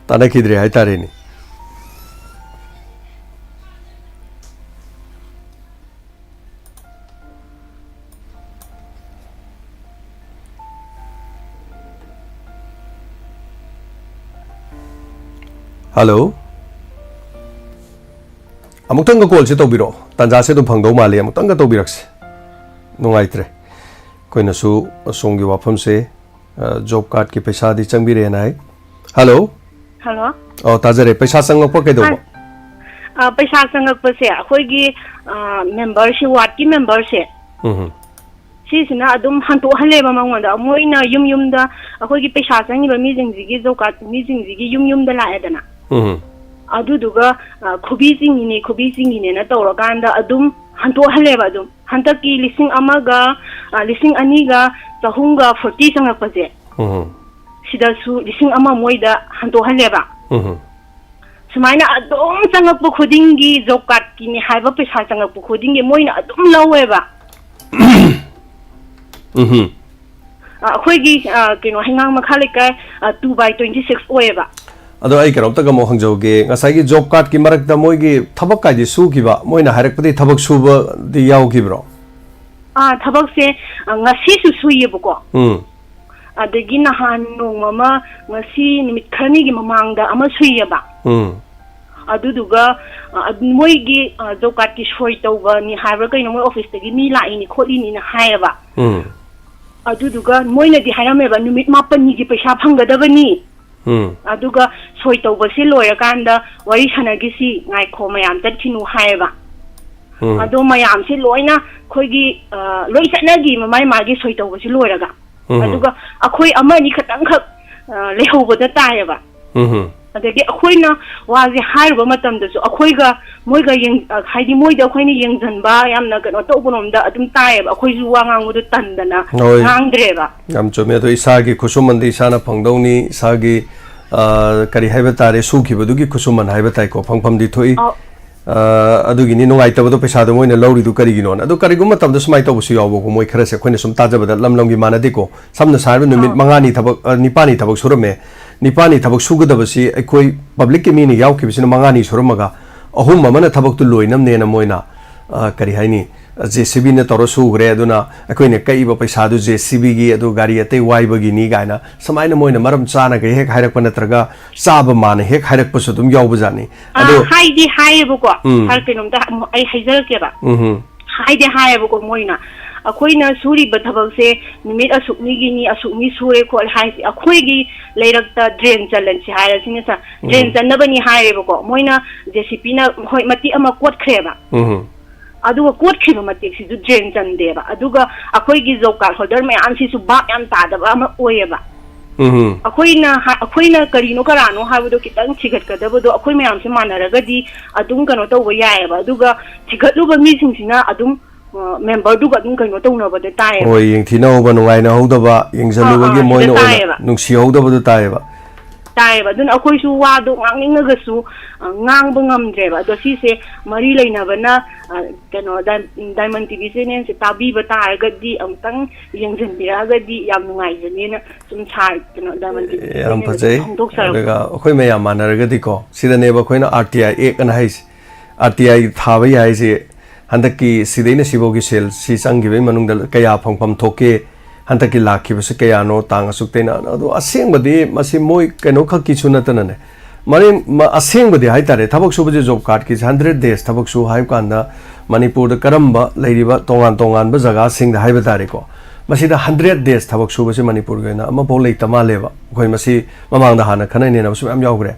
ꯇꯥꯟꯅꯈꯤꯗ꯭ꯔꯦ ꯍꯥꯏꯇꯥꯔꯦꯅꯦ꯫ ꯍꯜꯂꯣ꯫ ꯑꯃꯨꯛꯇꯪꯒ ꯀꯣꯜꯁꯦ ꯇꯧꯕꯤꯔꯛꯑꯣ꯫ ꯇꯥꯟꯖꯥꯁꯦ ꯑꯗꯨꯝ ꯐꯪꯗꯧ ꯃꯥꯜꯂꯤ꯫ ꯑꯃꯨꯛꯇꯪꯒ ꯇꯧꯕꯤꯔꯛꯁꯦ꯫ ꯅꯨꯡꯉꯥꯏꯇ꯭ꯔꯦ꯫ ꯑꯩꯈꯣꯏꯅꯁꯨ ꯑꯁꯣꯝꯒꯤ ꯋꯥꯐꯝꯁꯦ, ꯑ, ꯖꯣꯕ ꯀꯥꯔꯗꯀꯤ ꯄꯩꯁꯥꯗꯤ ꯆꯪꯕꯤꯔꯦꯅ ꯍꯥꯏ꯫ ꯍꯜꯂꯣ꯫ ꯍꯜꯂꯣ꯫ ꯑꯣ, ꯇꯥꯖꯔꯦ꯫ ꯄꯩꯁꯥ ꯆꯪꯉꯛꯄ ꯀꯩꯗꯧꯕ? ꯑ, ꯑ, ꯄꯩꯁꯥ ꯆꯪꯉꯛꯄꯁꯦ ꯑꯩꯈꯣꯏꯒꯤ, ꯑ, ꯃꯦꯝꯕꯔꯁꯤ, ꯋꯥꯔꯗꯀꯤ ꯃꯦꯝꯕꯔꯁꯦ, ꯎꯝ ꯍꯝ꯫ ꯁꯤꯁꯤꯅ ꯑꯗꯨꯝ ꯍꯟꯇꯣꯛꯍꯜꯂꯦꯕ ꯃꯉꯣꯟꯗ꯫ ꯃꯣꯏꯅ ꯌꯨꯝ ꯌꯨꯝꯗ ꯑꯩꯈꯣꯏꯒꯤ ꯄꯩꯁꯥ ꯆꯪꯉꯤꯕ ꯃꯤꯁꯤꯡꯁꯤꯒꯤ, ꯖꯣꯕ ꯀꯥꯔꯗ ꯃꯤꯁꯤꯡꯁꯤꯒꯤ ꯌꯨꯝ ꯌꯨꯝꯗ ꯂꯥꯛꯑꯦꯗꯅ꯫ ꯎꯝ꯫ ꯑꯗꯨꯗꯨꯒ, ꯑ, ꯈꯨꯕꯤ ꯆꯤꯡꯉꯤꯅꯦ, ꯈꯨꯕꯤ ꯆꯤꯡꯉꯤꯅꯦꯅ ꯇꯧꯔꯀꯥꯟꯗ ꯑꯗꯨꯝ ꯍꯟꯇꯣꯛꯍꯜꯂꯦꯕ꯫ ꯑꯗꯨꯝ ꯍꯟꯗꯛꯀꯤ ꯂꯤꯁꯤꯡ ꯑꯃꯒ, ꯑ, ꯂꯤꯁꯤꯡ ꯑꯅꯤꯒ ꯆꯍꯨꯝꯒ ꯐꯣꯔꯇꯤ ꯆꯪꯉꯛꯄꯁꯦ, ꯎꯝ꯫ ꯁꯤꯗꯁꯨ ꯂꯤꯁꯤꯡ ꯑꯃ ꯃꯣꯏꯗ ꯍꯟꯇꯣꯛꯍꯜꯂꯦꯕ꯫ ꯎꯝ꯫ ꯁꯨꯃꯥꯏꯅ ꯑꯗꯨꯝ ꯆꯪꯉꯛꯄ ꯈꯨꯗꯤꯡꯒꯤ, ꯖꯣꯕ ꯀꯥꯔꯗꯀꯤꯅꯤ ꯍꯥꯏꯕ ꯄꯩꯁꯥ ꯆꯪꯉꯛꯄ ꯈꯨꯗꯤꯡꯒꯤ ꯃꯣꯏꯅ ꯑꯗꯨꯝ ꯂꯧꯋꯦꯕ꯫ ꯎꯝ꯫ ꯑ, ꯑꯩꯈꯣꯏꯒꯤ, ꯑ, ꯀꯩꯅꯣ, ꯍꯩꯉꯥꯡ ꯃꯈꯥ ꯂꯩꯀꯥꯏ, ꯑ, two by twenty six ꯑꯣꯏꯌꯦꯕ꯫ ꯑꯗꯣ ꯑꯩ ꯀꯩꯅꯣꯝꯇꯒ ꯑꯃꯨꯛ ꯍꯪꯖꯍꯧꯒꯦ, ꯉꯁꯥꯏꯒꯤ ꯖꯣꯕ ꯀꯥꯔꯗꯀꯤ ꯃꯔꯛꯇ ꯃꯣꯏꯒꯤ ꯊꯕꯛ ꯀꯥꯏꯗꯤ ꯁꯨꯈꯤꯕ, ꯃꯣꯏꯅ ꯍꯥꯏꯔꯛꯄꯗꯤ ꯊꯕꯛ ꯁꯨꯕꯗꯤ ꯌꯥꯎꯈꯤꯕ꯭ꯔꯣ? ꯑꯥ, ꯊꯕꯛꯁꯦ, ꯑ, ꯉꯁꯤꯁꯨ ꯁꯨꯏꯌꯦꯕꯀꯣ꯫ ꯎꯝ꯫ ꯑꯗꯒꯤ ꯅꯍꯥꯟ ꯅꯣꯡꯃ ꯑꯃ, ꯉꯁꯤ ꯅꯨꯃꯤꯠ ꯈꯔꯅꯤꯒꯤ ꯃꯃꯥꯡꯗ ꯑꯃ ꯁꯨꯏꯌꯦꯕ꯫ ꯎꯝ꯫ ꯑꯗꯨꯗꯨꯒ, ꯑ, ꯑꯗꯨ ꯃꯣꯏꯒꯤ, ꯑ, ꯖꯣꯕ ꯀꯥꯔꯗꯀꯤ ꯁꯣꯏ ꯇꯧꯕꯅꯤ ꯍꯥꯏꯕ꯭ꯔꯥ ꯀꯩꯅꯣ, ꯃꯣꯏ ꯑꯣꯐꯤꯁꯇꯒꯤ ꯃꯤ ꯂꯥꯛꯏꯅꯤ ꯈꯣꯠꯂꯤꯅꯤꯅ ꯍꯥꯏꯌꯦꯕ꯫ ꯎꯝ꯫ ꯑꯗꯨꯗꯨꯒ ꯃꯣꯏꯅꯗꯤ ꯍꯥꯏꯔꯝꯃꯦꯕ, "ꯅꯨꯃꯤꯠ ꯃꯥꯄꯟꯅꯤꯒꯤ ꯄꯩꯁꯥ ꯐꯪꯒꯗꯕꯅꯤ꯫ ꯎꯝ꯫ ꯑꯗꯨꯒ ꯁꯣꯏ ꯇꯧꯕꯁꯤ ꯂꯣꯏꯔꯀꯥꯟꯗ ꯋꯥꯔꯤ ꯁꯥꯟꯅꯈꯤꯁꯤ, ꯉꯥꯏꯈꯣ, ꯃꯌꯥꯝ ꯆꯠꯈꯤꯅꯨ" ꯍꯥꯏꯌꯦꯕ꯫ ꯎꯝ꯫ ꯑꯗꯣ ꯃꯌꯥꯝꯁꯤ ꯂꯣꯏꯅ ꯑꯩꯈꯣꯏꯒꯤ, ꯑ, ꯂꯣꯏ ꯆꯠꯅꯈꯤ, ꯃꯥꯏ ꯃꯥꯒꯤ ꯁꯣꯏ ꯇꯧꯕꯁꯤ ꯂꯣꯏꯔꯒ꯫ ꯎꯝ꯫ ꯑꯗꯨꯒ ꯑꯩꯈꯣꯏ ꯑꯃ ꯑꯅꯤ ꯈꯛꯇꯪꯈꯛ, ꯑ, ꯂꯩꯍꯧꯕꯗ ꯇꯥꯏꯌꯦꯕ꯫ ꯎꯝ꯫ ꯑꯗꯒꯤ ꯑꯩꯈꯣꯏꯅ ꯋꯥꯁꯦ ꯍꯥꯏꯔꯨꯕ ꯃꯇꯝꯗꯁꯨ ꯑꯩꯈꯣꯏꯒ ꯃꯣꯏꯒ ꯌꯦꯡ-, ꯑ, ꯍꯥꯏꯗꯤ ꯃꯣꯏꯗ ꯑꯩꯈꯣꯏꯅ ꯌꯦꯡꯁꯤꯟꯕ ꯌꯥꯝꯅ ꯀꯩꯅꯣ ꯇꯧꯕꯔꯣꯝꯗ ꯑꯗꯨꯝ ꯇꯥꯏꯌꯦꯕ꯫ ꯑꯩꯈꯣꯏꯁꯨ ꯋꯥ ꯉꯥꯡꯕꯗꯣ ꯇꯟꯗꯅ ꯍꯣꯏ꯫ ꯉꯥꯡꯗ꯭ꯔꯦꯕ꯫ ꯌꯥꯝ ꯆꯨꯝꯃꯦ꯫ ꯑꯗꯣ ꯏꯁꯥꯒꯤ ꯈꯨꯠꯁꯨꯃꯟꯗꯤ ꯏꯁꯥꯅ ꯐꯪꯗꯧꯅꯤ, ꯏꯁꯥꯒꯤ, ꯑ, ꯀꯔꯤ ꯍꯥꯏꯕ ꯇꯥꯔꯦ, ꯁꯨꯈꯤꯕꯗꯨꯒꯤ ꯈꯨꯠꯁꯨꯃꯟ ꯍꯥꯏꯕ ꯇꯥꯏꯀꯣ, ꯐꯪꯐꯝꯗꯤ ꯊꯣꯛꯏ꯫ ꯑꯧ꯫ ꯑ, ꯑꯗꯨꯒꯤꯅꯤ ꯅꯨꯡꯉꯥꯏꯇꯕꯗꯣ ꯄꯩꯁꯥꯗꯣ ꯃꯣꯏꯅ ꯂꯧꯔꯤꯗꯨ ꯀꯔꯤꯒꯤꯅꯣꯅ꯫ ꯑꯗꯣ ꯀꯔꯤꯒꯨꯝꯕ ꯃꯇꯝꯗ ꯁꯨꯃꯥꯏꯅ ꯇꯧꯕꯁꯨ ꯌꯥꯎꯕꯀꯣ, ꯃꯣꯏ ꯈꯔꯁꯦ ꯑꯩꯈꯣꯏꯅ ꯁꯨꯝ ꯇꯥꯖꯕꯗ ꯂꯝ ꯂꯝꯒꯤ ꯃꯥꯟꯅꯗꯦꯀꯣ꯫ ꯁꯝꯅ ꯍꯥꯏꯔꯕꯗ ꯅꯨꯃꯤꯠ ꯑꯥ꯫ ꯃꯉꯥꯅꯤ ꯊꯕꯛ, ꯑ, ꯅꯤꯄꯥꯜꯅꯤ ꯊꯕꯛ ꯁꯨꯔꯝꯃꯦ꯫ ꯅꯤꯄꯥꯜꯅꯤ ꯊꯕꯛ ꯁꯨꯒꯗꯕꯁꯤ ꯑꯩꯈꯣꯏ ꯄꯕ꯭ꯂꯤꯛꯀꯤ ꯃꯤꯅ ꯌꯥꯎꯈꯤꯕꯁꯤꯅ ꯃꯉꯥꯅꯤ ꯁꯨꯔꯝꯃꯒ ꯑꯍꯨꯝ ꯑꯃꯅ ꯊꯕꯛꯇꯨ ꯂꯣꯏꯅꯕꯅꯦꯅ ꯃꯣꯏꯅ, ꯑ, ꯀꯔꯤ ꯍꯥꯏꯅꯤ, ꯖꯦ ꯁꯤ ꯕꯤꯅ ꯇꯧꯔ ꯁꯨꯈ꯭ꯔꯦ, ꯑꯗꯨꯅ ꯑꯩꯈꯣꯏꯅ ꯀꯛꯏꯕ ꯄꯩꯁꯥꯗꯨ ꯖꯦ ꯁꯤ ꯕꯤꯒꯤ, ꯑꯗꯨ ꯒꯥꯔꯤ ꯑꯇꯩ ꯋꯥꯏꯕꯒꯤꯅꯤ ꯀꯥꯏꯅ ꯁꯨꯃꯥꯏꯅ ꯃꯣꯏꯅ ꯃꯔꯝ ꯆꯥꯅꯒ ꯍꯦꯛ ꯍꯥꯏꯔꯛꯄ ꯅꯠꯇ꯭ꯔꯒ ꯆꯥꯕ ꯃꯥꯅ ꯍꯦꯛ ꯍꯥꯏꯔꯛꯄꯁꯨ ꯑꯗꯨꯝ ꯌꯥꯎꯕꯖꯥꯠꯅꯤ꯫ ꯑꯥ, ꯑꯗꯣ ꯍꯥꯏꯗꯤ ꯍꯥꯏꯌꯦꯕꯀꯣ꯫ ꯎꯝ꯫ ꯁꯥꯔ, ꯀꯩꯅꯣꯝꯇ ꯑꯃꯨꯛ ꯑꯩ ꯍꯥꯏꯖꯔꯛꯀꯦꯕ꯫ ꯎꯝ ꯍꯝ꯫ ꯍꯥꯏꯗꯤ ꯍꯥꯏꯌꯦꯕꯀꯣ ꯃꯣꯏꯅ, "ꯑꯩꯈꯣꯏꯅ ꯁꯨꯔꯤꯕ ꯊꯕꯛꯁꯦ ꯅꯨꯃꯤꯠ ꯑꯁꯨꯛꯅꯤꯒꯤꯅꯤ, ꯑꯁꯨꯛꯅꯤ ꯁꯨꯔꯦ ꯈꯣꯠꯂꯦ" ꯍꯥꯏꯁꯦ, ꯑꯩꯈꯣꯏꯒꯤ ꯂꯩꯔꯛꯇ ꯗ꯭ꯔꯦꯟ ꯆꯜꯂꯟꯁꯤ ꯍꯥꯏꯔꯁꯤꯅꯦ ꯁꯥꯔ, ꯗ꯭ꯔꯦꯟ ꯎꯝ꯫ ꯆꯟꯅꯕꯅꯤ ꯍꯥꯏꯔꯦꯕꯀꯣ꯫ ꯃꯣꯏꯅ ꯖꯦ ꯁꯤ ꯕꯤꯅ, ꯍꯣꯏ, ꯃꯇꯦꯛ ꯑꯃ ꯀꯣꯠꯈ꯭ꯔꯦꯕ꯫ ꯎꯝ꯫ ꯑꯗꯨꯒ ꯀꯣꯠꯈ꯭ꯔꯤꯕ ꯃꯇꯦꯛꯁꯤꯁꯨ ꯗ꯭ꯔꯦꯟ ꯆꯟꯗꯦꯕ꯫ ꯑꯗꯨꯒ ꯑꯩꯈꯣꯏꯒꯤ ꯖꯣꯕ ꯀꯥꯔꯗ ꯍꯣꯜꯗꯔ ꯃꯌꯥꯝꯁꯤꯁꯨ ꯚꯥꯞ ꯌꯥꯝ ꯇꯥꯗꯕ ꯑꯃ ꯑꯣꯏꯌꯦꯕ꯫ ꯎꯝ꯫ ꯑꯩꯈꯣꯏꯅ ꯍꯥ-, ꯑꯩꯈꯣꯏꯅ ꯀꯔꯤꯅꯣ ꯀꯔꯥꯅꯣ ꯍꯥꯏꯕꯗꯣ ꯈꯤꯇꯪ ꯊꯤꯒꯠꯀꯗꯕꯗꯣ ꯑꯩꯈꯣꯏ ꯃꯌꯥꯝꯁꯦ ꯃꯥꯟꯅꯔꯒꯗꯤ ꯑꯗꯨꯝ ꯀꯩꯅꯣ ꯇꯧꯕ ꯌꯥꯏꯌꯦꯕ꯫ ꯑꯗꯨꯒ ꯊꯤꯒꯠꯂꯨꯕ ꯃꯤꯁꯤꯡꯁꯤꯅ ꯑꯗꯨꯝ, ꯑ, ꯃꯦꯝꯕꯔꯗꯨꯒ ꯑꯗꯨꯝ ꯀꯩꯅꯣ ꯇꯧꯅꯕꯗ ꯇꯥꯏꯌꯦꯕ꯫ ꯍꯣꯏ, ꯌꯦꯡꯊꯤꯅꯍꯧꯕ, ꯅꯨꯡꯉꯥꯏꯅꯍꯧꯗꯕ, ꯑꯥ, ꯌꯦꯡꯁꯤꯜꯂꯨꯕꯒꯤ ꯑꯥ, ꯁꯤꯗ ꯃꯣꯏꯅ ꯑꯣꯏꯅ ꯇꯥꯏꯌꯦꯕ꯫ ꯅꯨꯡꯁꯤꯍꯧꯗꯕꯗꯨ ꯇꯥꯏꯌꯦꯕ꯫ ꯇꯥꯏꯌꯦꯕ꯫ ꯑꯗꯨꯅ ꯑꯩꯈꯣꯏꯁꯨ ꯋꯥꯗꯣ ꯉꯥꯡꯅꯤꯡꯉꯒꯁꯨ, ꯑ, ꯉꯥꯡꯕ ꯉꯝꯗ꯭ꯔꯦꯕ꯫ ꯑꯗꯣ ꯁꯤꯁꯦ ꯃꯔꯤ ꯂꯩꯅꯕꯅ, ꯑ, ꯀꯩꯅꯣ, ꯗꯥꯏ-, ꯗꯥꯏꯃꯟ ꯇꯤ ꯚꯤ ꯆꯦꯅꯦꯜꯁꯦ ꯇꯥꯕꯤꯕ ꯇꯥꯔꯒꯗꯤ, ꯑꯃꯨꯛꯇꯪ ꯌꯦꯡꯁꯤꯟꯕꯤꯔꯛꯑꯒꯗꯤ ꯌꯥꯝ ꯅꯨꯡꯉꯥꯏꯖꯅꯦꯅ ꯁꯨꯝ ꯁꯥꯔ, ꯀꯩꯅꯣ, ꯗꯥꯏꯃꯟ ꯇꯤ ꯚꯤ ꯌꯥꯝ ꯆꯦꯅꯦꯜꯗ ꯐꯖꯩ꯫ ꯐꯣꯡꯗꯣꯛꯆꯔꯛꯄ꯫ ꯑꯗꯨꯒ ꯑꯩꯈꯣꯏ ꯃꯌꯥꯝ ꯃꯥꯟꯅꯔꯒꯗꯤꯀꯣ, ꯁꯤꯗꯅꯦꯕ ꯑꯩꯈꯣꯏꯅ ꯑꯥꯔ ꯇꯤ ꯑꯥꯏ ꯑꯦꯛ ꯑꯅ ꯍꯥꯏꯁꯦ꯫ ꯑꯥꯔ ꯇꯤ ꯑꯥꯏ ꯊꯥꯕ ꯌꯥꯏ ꯍꯥꯏꯁꯦ, ꯍꯟꯗꯛꯀꯤ ꯁꯤꯗꯩꯅ ꯁꯤꯐꯥꯎꯒꯤ ꯁꯦꯜ ꯁꯤ ꯆꯪꯈꯤꯕꯒꯤ ꯃꯅꯨꯡꯗ ꯀꯌꯥ ꯐꯪꯐꯝ ꯊꯣꯛꯀꯦ, ꯍꯟꯗꯛꯀꯤ ꯂꯥꯛꯈꯤꯕꯁꯤ ꯀꯌꯥꯅꯣ, ꯇꯥꯡ ꯑꯁꯨꯛꯇꯩꯅ, ꯑꯗꯣ ꯑꯁꯦꯡꯕꯗꯤ ꯃꯁꯤ ꯃꯣꯏ ꯀꯩꯅꯣ ꯈꯛꯀꯤꯁꯨ ꯅꯠꯇꯅꯅꯦ, ꯃꯔꯤ, ꯃ-, ꯑꯁꯦꯡꯕꯗꯤ ꯍꯥꯏꯇꯥꯔꯦ, ꯊꯕꯛ ꯁꯨꯕꯁꯦ ꯖꯣꯕ ꯀꯥꯔꯗꯀꯤꯁꯦ ꯍꯟꯗ꯭ꯔꯦꯠ ꯗꯦꯖ ꯊꯕꯛ ꯁꯨ ꯍꯥꯏꯕ ꯀꯥꯟꯗ, ꯃꯅꯤꯄꯨꯔꯗ ꯀꯔꯝꯕ ꯂꯩꯔꯤꯕ ꯇꯣꯉꯥꯟ ꯇꯣꯉꯥꯟꯕ ꯖꯒꯥꯁꯤꯡꯗ ꯍꯥꯏꯕ ꯇꯥꯔꯦꯀꯣ, ꯃꯁꯤꯗ ꯍꯟꯗ꯭ꯔꯦꯠ ꯗꯦꯖ ꯊꯕꯛ ꯁꯨꯕꯁꯤ ꯃꯅꯤꯄꯨꯔꯒꯤ ꯑꯣꯏꯅ ꯑꯃꯐꯥꯎ ꯂꯩꯇ ꯃꯥꯜꯂꯦꯕ꯫ ꯑꯩꯈꯣꯏ ꯃꯁꯤ ꯃꯃꯥꯡꯗ ꯍꯥꯟꯅ ꯈꯟꯅ ꯅꯩꯅꯕꯁꯨ ꯃꯌꯥꯝ ꯌꯥꯎꯈ꯭ꯔꯦ꯫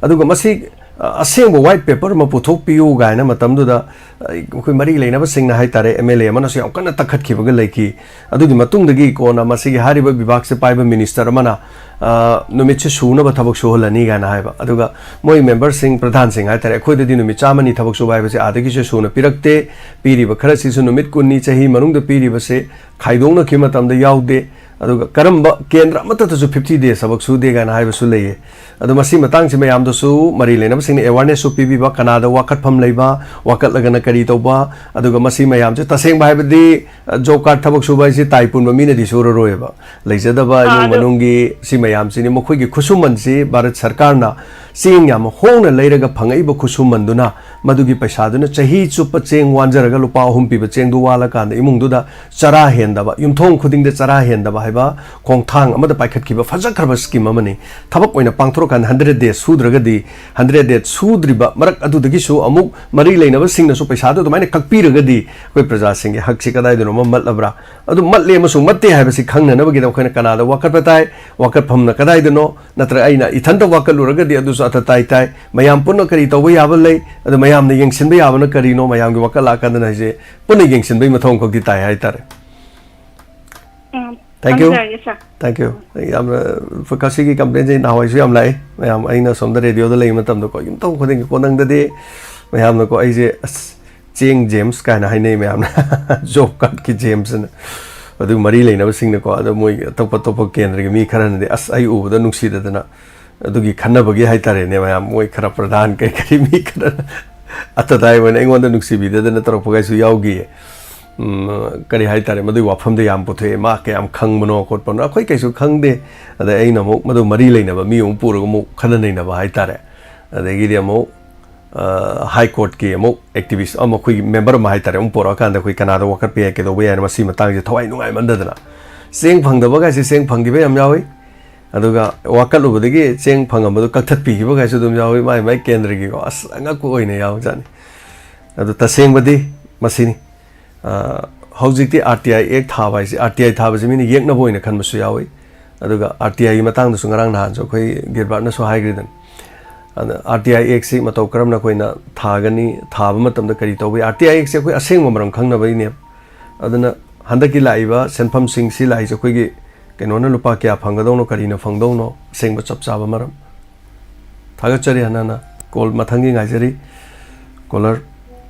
ꯑꯗꯨꯒ ꯃꯁꯤ, ꯑ, ꯑꯁꯦꯡꯕ ꯋꯥꯏꯠ ꯄꯦꯄꯔ ꯑꯃ ꯄꯨꯊꯣꯛꯄꯤꯌꯨ ꯀꯥꯏꯅ ꯃꯇꯝꯗꯨꯗ, ꯑ, ꯑꯩꯈꯣꯏ ꯃꯔꯤ ꯂꯩꯅꯕꯁꯤꯡꯅ ꯍꯥꯏꯇꯥꯔꯦ, ꯑꯦꯝ ꯑꯦꯜ ꯑꯦ ꯑꯃꯅꯁꯨ ꯌꯥꯝ ꯀꯟꯅ ꯇꯛꯈꯠꯈꯤꯕꯒ ꯂꯩꯈꯤ꯫ ꯑꯗꯨꯒꯤ ꯃꯇꯨꯡꯗꯒꯤ ꯀꯣꯟꯅ ꯃꯁꯤꯒꯤ ꯍꯥꯏꯔꯤꯕ ꯕꯤꯚꯥꯒꯁꯦ ꯄꯥꯏꯕ ꯃꯤꯅꯤꯁꯇꯔ ꯑꯃꯅ, ꯑ, ꯅꯨꯃꯤꯠꯁꯦ ꯁꯨꯅꯕ ꯊꯕꯛ ꯁꯨꯍꯜꯂꯅꯤ ꯀꯥꯏꯅ ꯍꯥꯏꯕ꯫ ꯑꯗꯨꯒ ꯃꯣꯏ ꯃꯦꯝꯕꯔꯁꯤꯡ, ꯄ꯭ꯔꯙꯥꯟꯁꯤꯡ ꯍꯥꯏꯇꯥꯔꯦ, "ꯑꯩꯈꯣꯏꯗꯗꯤ ꯅꯨꯃꯤꯠ ꯆꯥꯝꯃꯅꯤ ꯊꯕꯛ ꯁꯨꯕ ꯍꯥꯏꯕꯁꯦ ꯑꯥꯗꯒꯤꯁꯨ ꯁꯨꯅ ꯄꯤꯔꯛꯇꯦ, ꯄꯤꯔꯤꯕ ꯈꯔꯁꯤꯁꯨ ꯅꯨꯃꯤꯠ ꯀꯨꯟꯅꯤ ꯆꯍꯤ ꯃꯅꯨꯡꯗ ꯄꯤꯔꯤꯕꯁꯦ ꯈꯥꯏꯗꯣꯛꯅꯈꯤꯕ ꯃꯇꯝꯗ ꯌꯥꯎꯗꯦ, ꯑꯗꯨꯒ ꯀꯔꯝꯕ ꯀꯦꯟꯗ꯭ꯔ ꯑꯃꯠꯇꯗꯁꯨ ꯐꯤꯐꯇꯤ ꯗꯦꯖ ꯊꯕꯛ ꯁꯨꯗꯦ" ꯀꯥꯏꯅ ꯍꯥꯏꯕꯁꯨ ꯂꯩꯌꯦ꯫ ꯑꯗꯣ ꯃꯁꯤ ꯃꯇꯥꯡꯁꯤ ꯃꯌꯥꯝꯗꯁꯨ ꯃꯔꯤ ꯂꯩꯅꯕꯁꯤꯡꯅ ꯑꯦꯋꯥꯔꯅꯦꯁꯁꯨ ꯄꯤꯕꯤꯕ, ꯀꯅꯥꯗ ꯋꯥꯀꯠꯐꯝ ꯂꯩꯕ, ꯋꯥꯀꯠꯂꯒꯅ ꯀꯔꯤ ꯇꯧꯕ, ꯑꯗꯨꯒ ꯃꯁꯤ ꯃꯌꯥꯝꯁꯦ ꯇꯁꯦꯡꯕ ꯍꯥꯏꯕꯗꯤ, ꯑ, ꯖꯣꯕ ꯀꯥꯔꯗ ꯊꯕꯛ ꯁꯨꯕ ꯍꯥꯏꯁꯤ ꯇꯥꯏ ꯄꯨꯟꯕ ꯃꯤꯅꯗꯤ ꯁꯨꯔꯔꯣꯏꯕ꯫ ꯂꯩꯖꯗꯕ ꯑꯥ, ꯏꯃꯨꯡ ꯑꯗꯨ ꯃꯅꯨꯡꯒꯤ ꯁꯤ ꯃꯌꯥꯝꯁꯤꯅꯤ, ꯃꯈꯣꯏꯒꯤ ꯈꯨꯠꯁꯨꯃꯟꯁꯤ ꯚꯥꯔꯠ ꯁꯔꯀꯥꯔꯅ ꯆꯦꯡ ꯌꯥꯝ ꯍꯣꯡꯅ ꯂꯩꯔꯒ ꯐꯪꯉꯛꯏꯕ ꯈꯨꯠꯁꯨꯃꯟꯗꯨꯅ, ꯃꯗꯨꯒꯤ ꯄꯩꯁꯥꯗꯨꯅ ꯆꯍꯤ ꯆꯨꯞꯄ ꯆꯦꯡ ꯋꯥꯟꯖꯔꯒ ꯂꯨꯄꯥ ꯑꯍꯨꯝ ꯄꯤꯕ ꯆꯦꯡꯗꯨ ꯋꯥꯜꯂꯀꯥꯟꯗ ꯏꯃꯨꯡꯗꯨꯗ ꯆꯔꯥ ꯍꯦꯟꯗꯕ, ꯌꯨꯝꯊꯣꯡ ꯈꯨꯗꯤꯡꯗ ꯆꯔꯥ ꯍꯦꯟꯗꯕ ꯍꯥꯏꯕ ꯈꯣꯡꯊꯥꯡ ꯑꯃꯗ ꯄꯥꯏꯈꯠꯈꯤꯕ ꯐꯖꯈ꯭ꯔꯕ ꯁ꯭ꯀꯤꯝ ꯑꯃꯅꯤ꯫ ꯊꯕꯛ ꯑꯣꯏꯅ ꯄꯥꯡꯊꯣꯔꯛꯀꯥꯟꯗ ꯍꯟꯗ꯭ꯔꯦꯠ ꯗꯦꯖ ꯁꯨꯗ꯭ꯔꯒꯗꯤ, ꯍꯟꯗ꯭ꯔꯦꯠ ꯗꯦꯖ ꯁꯨꯗ꯭ꯔꯤꯕ ꯃꯔꯛ ꯑꯗꯨꯗꯒꯤꯁꯨ ꯑꯃꯨꯛ ꯃꯔꯤ ꯂꯩꯅꯕꯁꯤꯡꯅꯁꯨ ꯄꯩꯁꯥꯗꯨ ꯑꯗꯨꯃꯥꯏꯅ ꯀꯛꯄꯤꯔꯒꯗꯤ, ꯑꯩꯈꯣꯏ ꯄ꯭ꯔꯖꯥꯁꯤꯡꯒꯤ ꯍꯛꯁꯤ ꯀꯗꯥꯏꯗꯅꯣꯃ ꯃꯠꯂꯕ꯭ꯔꯥ? ꯑꯗꯨ ꯃꯠꯂꯦ ꯑꯃꯁꯨꯡ ꯃꯠꯇꯦ ꯍꯥꯏꯕꯁꯤ ꯈꯪꯅꯅꯕꯒꯤꯗꯃꯛ ꯑꯩꯈꯣꯏꯅ ꯀꯅꯥꯗ ꯋꯥꯀꯠꯄ ꯇꯥꯏ, ꯋꯥꯀꯠꯐꯝꯅ ꯀꯗꯥꯏꯗꯅꯣ, ꯅꯠꯇ꯭ꯔꯒ ꯑꯩꯅ ꯏꯊꯟꯇ ꯋꯥꯀꯠꯂꯨꯔꯒꯗꯤ ꯑꯗꯨꯁꯨ ꯑꯇ ꯇꯥꯏ ꯇꯥꯏ꯫ ꯃꯌꯥꯝ ꯄꯨꯟꯅ ꯀꯔꯤ ꯇꯧꯕ ꯌꯥꯕ ꯂꯩ, ꯑꯗꯨ ꯃꯌꯥꯝꯅ ꯌꯦꯡꯁꯤꯟꯕ ꯌꯥꯕꯅ ꯀꯔꯤꯅꯣ, ꯃꯌꯥꯝꯒꯤ ꯋꯥꯀꯠ ꯂꯥꯛꯀꯥꯟꯗꯅ ꯍꯥꯏꯁꯦ ꯄꯨꯟꯅ ꯌꯦꯡꯁꯤꯟꯕꯒꯤ ꯃꯊꯧ ꯑꯃꯈꯛꯇꯤ ꯇꯥꯏ ꯍꯥꯏꯇꯥꯔꯦ꯫ ꯎꯝ, Thank you. ꯊꯝꯖꯔꯒꯦ, sir꯫ Thank you꯫ ꯑꯩ ꯌꯥꯝꯅ, ꯉꯁꯤꯒꯤ ꯀꯝꯄ꯭ꯂꯦꯟꯁꯦ ꯅꯍꯥꯟꯋꯥꯏꯁꯨ ꯌꯥꯝ ꯂꯥꯛꯑꯦ꯫ ꯃꯌꯥꯝ, ꯑꯩꯅ ꯁꯣꯝꯗ ꯔꯦꯗꯤꯑꯣꯗ ꯂꯩꯕ ꯃꯇꯝꯗꯀꯣ, ꯌꯨꯝꯊꯣꯡ ꯈꯨꯗꯤꯡꯒꯤꯀꯣ, ꯅꯪꯗꯗꯤ ꯃꯌꯥꯝꯅꯀꯣ, ꯑꯩꯁꯦ, "ꯑꯁ, ꯆꯦꯡ ꯖꯦꯝꯁ" ꯀꯥꯏꯅ ꯍꯥꯏꯅꯩ ꯃꯌꯥꯝꯅ, ꯖꯣꯕ ꯀꯥꯔꯗꯀꯤ ꯖꯦꯝꯁ ꯑꯅ꯫ ꯑꯗꯨ ꯃꯔꯤ ꯂꯩꯅꯕꯁꯤꯡꯅꯀꯣ, ꯑꯗꯣ ꯃꯣꯏ ꯑꯇꯣꯞꯄ ꯑꯇꯣꯞꯄ ꯀꯦꯟꯗ꯭ꯔꯒꯤ ꯃꯤ ꯈꯔꯅꯗꯤ, ꯑꯁ, ꯑꯩ ꯎꯕꯗ ꯅꯨꯡꯁꯤꯗꯗꯅ, ꯑꯗꯨꯒꯤ ꯈꯟꯅꯕꯒꯤ ꯍꯥꯏꯇꯥꯔꯦꯅꯦ, ꯃꯌꯥꯝ ꯃꯣꯏ ꯈꯔ ꯄ꯭ꯔꯙꯥꯟ ꯀꯩ ꯀꯔꯤ ꯃꯤ ꯈꯔ ꯑꯇꯗꯥꯏ ꯑꯣꯏꯅ ꯑꯩꯉꯣꯟꯗ ꯅꯨꯡꯁꯤꯕꯤꯗꯗꯅ ꯇꯧꯔꯛꯄꯒꯩꯁꯨ ꯌꯥꯎꯈꯤꯌꯦ꯫ ꯎꯝ, ꯀꯔꯤ ꯍꯥꯏꯇꯥꯔꯦ, ꯃꯗꯨꯒꯤ ꯋꯥꯐꯝꯗ ꯌꯥꯝ ꯄꯨꯊꯣꯛꯑꯦ, ꯃꯥ ꯀꯌꯥꯝ ꯈꯪꯕꯅꯣ ꯈꯣꯠꯄꯅꯣ, ꯑꯩꯈꯣꯏ ꯀꯩꯁꯨ ꯈꯪꯗꯦ꯫ ꯑꯗꯩ ꯑꯩꯅ ꯑꯃꯨꯛ ꯃꯗꯨ ꯃꯔꯤ ꯂꯩꯅꯕ ꯃꯤ ꯑꯃꯨꯛ ꯄꯨꯔꯒ ꯑꯃꯨꯛ ꯈꯟꯅ ꯅꯩꯅꯕ ꯍꯥꯏꯇꯥꯔꯦ꯫ ꯑꯗꯒꯤꯗꯤ ꯑꯃꯨꯛ, ꯑ, ꯍꯥꯏ ꯀꯣꯔꯠꯀꯤ ꯑꯃꯨꯛ ꯑꯦꯛꯇꯤꯚꯤꯁ ꯑꯃ, ꯑꯩꯈꯣꯏꯒꯤ ꯃꯦꯝꯕꯔ ꯑꯃ ꯍꯥꯏꯇꯥꯔꯦ, ꯑꯃꯨꯛ ꯄꯨꯔꯛꯑꯀꯥꯟꯗ ꯑꯩꯈꯣꯏ ꯀꯅꯥꯗ ꯋꯥꯀꯠꯄ ꯌꯥꯏ, ꯀꯩꯗꯧꯕ ꯌꯥꯏꯅ ꯃꯁꯤ ꯃꯇꯥꯡꯁꯦ ꯊꯋꯥꯏ ꯅꯨꯡꯉꯥꯏꯃꯟꯗꯗꯅ꯫ ꯆꯦꯡ ꯐꯪꯗꯕꯒꯥꯏꯁꯦ ꯆꯦꯡ ꯐꯪꯈꯤꯕ ꯌꯥꯝ ꯌꯥꯎꯏ꯫ ꯑꯗꯨꯒ ꯋꯥꯀꯠꯂꯨꯕꯗꯒꯤ ꯆꯦꯡ ꯐꯪꯉꯝꯕꯗꯣ ꯀꯛꯊꯠꯄꯤꯈꯤꯕ ꯀꯥꯏꯁꯨ ꯑꯗꯨꯝ ꯌꯥꯎꯏ, ꯃꯥꯏ ꯃꯥꯏ ꯀꯦꯟꯗ꯭ꯔꯒꯤꯀꯣ꯫ ꯑꯁ, ꯑꯉꯛꯄ ꯑꯣꯏꯅ ꯌꯥꯎꯖꯥꯠꯅꯤ꯫ ꯑꯗꯨ ꯇꯁꯦꯡꯕꯗꯤ ꯃꯁꯤꯅꯤ꯫ ꯑ, ꯍꯧꯖꯤꯛꯇꯤ R T I Act ꯊꯥꯕ ꯍꯥꯏꯁꯦ, R T I ꯊꯥꯕꯁꯤ ꯃꯤꯅ ꯌꯦꯛꯅꯕ ꯑꯣꯏꯅ ꯈꯟꯕꯁꯨ ꯌꯥꯎꯏ꯫ ꯑꯗꯨꯒ R T I ꯒꯤ ꯃꯇꯥꯡꯗꯁꯨ ꯉꯔꯥꯡ ꯅꯍꯥꯟꯁꯨ ꯑꯩꯈꯣꯏ ꯒꯤꯜꯕꯔꯠꯅꯁꯨ ꯍꯥꯏꯈ꯭ꯔꯤꯗꯨꯅꯤ꯫ ꯑꯗ R T I Act ꯁꯤ ꯃꯇꯧ ꯀꯔꯝꯅ ꯑꯩꯈꯣꯏꯅ ꯊꯥꯒꯅꯤ, ꯊꯥꯕ ꯃꯇꯝꯗ ꯀꯔꯤ ꯇꯧꯕ ꯌꯥꯏ? R T I Act ꯁꯦ ꯑꯩꯈꯣꯏ ꯑꯁꯦꯡꯕ ꯃꯔꯝ ꯈꯪꯅꯕꯒꯤꯅꯦ꯫ ꯑꯗꯨꯅ ꯍꯟꯗꯛꯀꯤ ꯂꯥꯛꯏꯕ ꯁꯦꯟꯐꯝꯁꯤꯡ ꯁꯤ ꯂꯥꯛꯏꯁꯦ ꯑꯩꯈꯣꯏꯒꯤ ꯀꯩꯅꯣꯅ ꯂꯨꯄꯥ ꯀꯌꯥ ꯐꯪꯒꯗꯧꯅꯣ, ꯀꯔꯤꯅ ꯐꯪꯗꯧꯅꯣ, ꯑꯁꯦꯡꯕ ꯆꯞ ꯆꯥꯕ ꯃꯔꯝ꯫ ꯊꯥꯒꯠꯆꯔꯤ ꯍꯟꯅ ꯍꯟꯅ꯫ ꯀꯣꯜ ꯃꯊꯪꯒꯤ ꯉꯥꯏꯖꯔꯤ꯫ ꯀꯣꯂꯔ,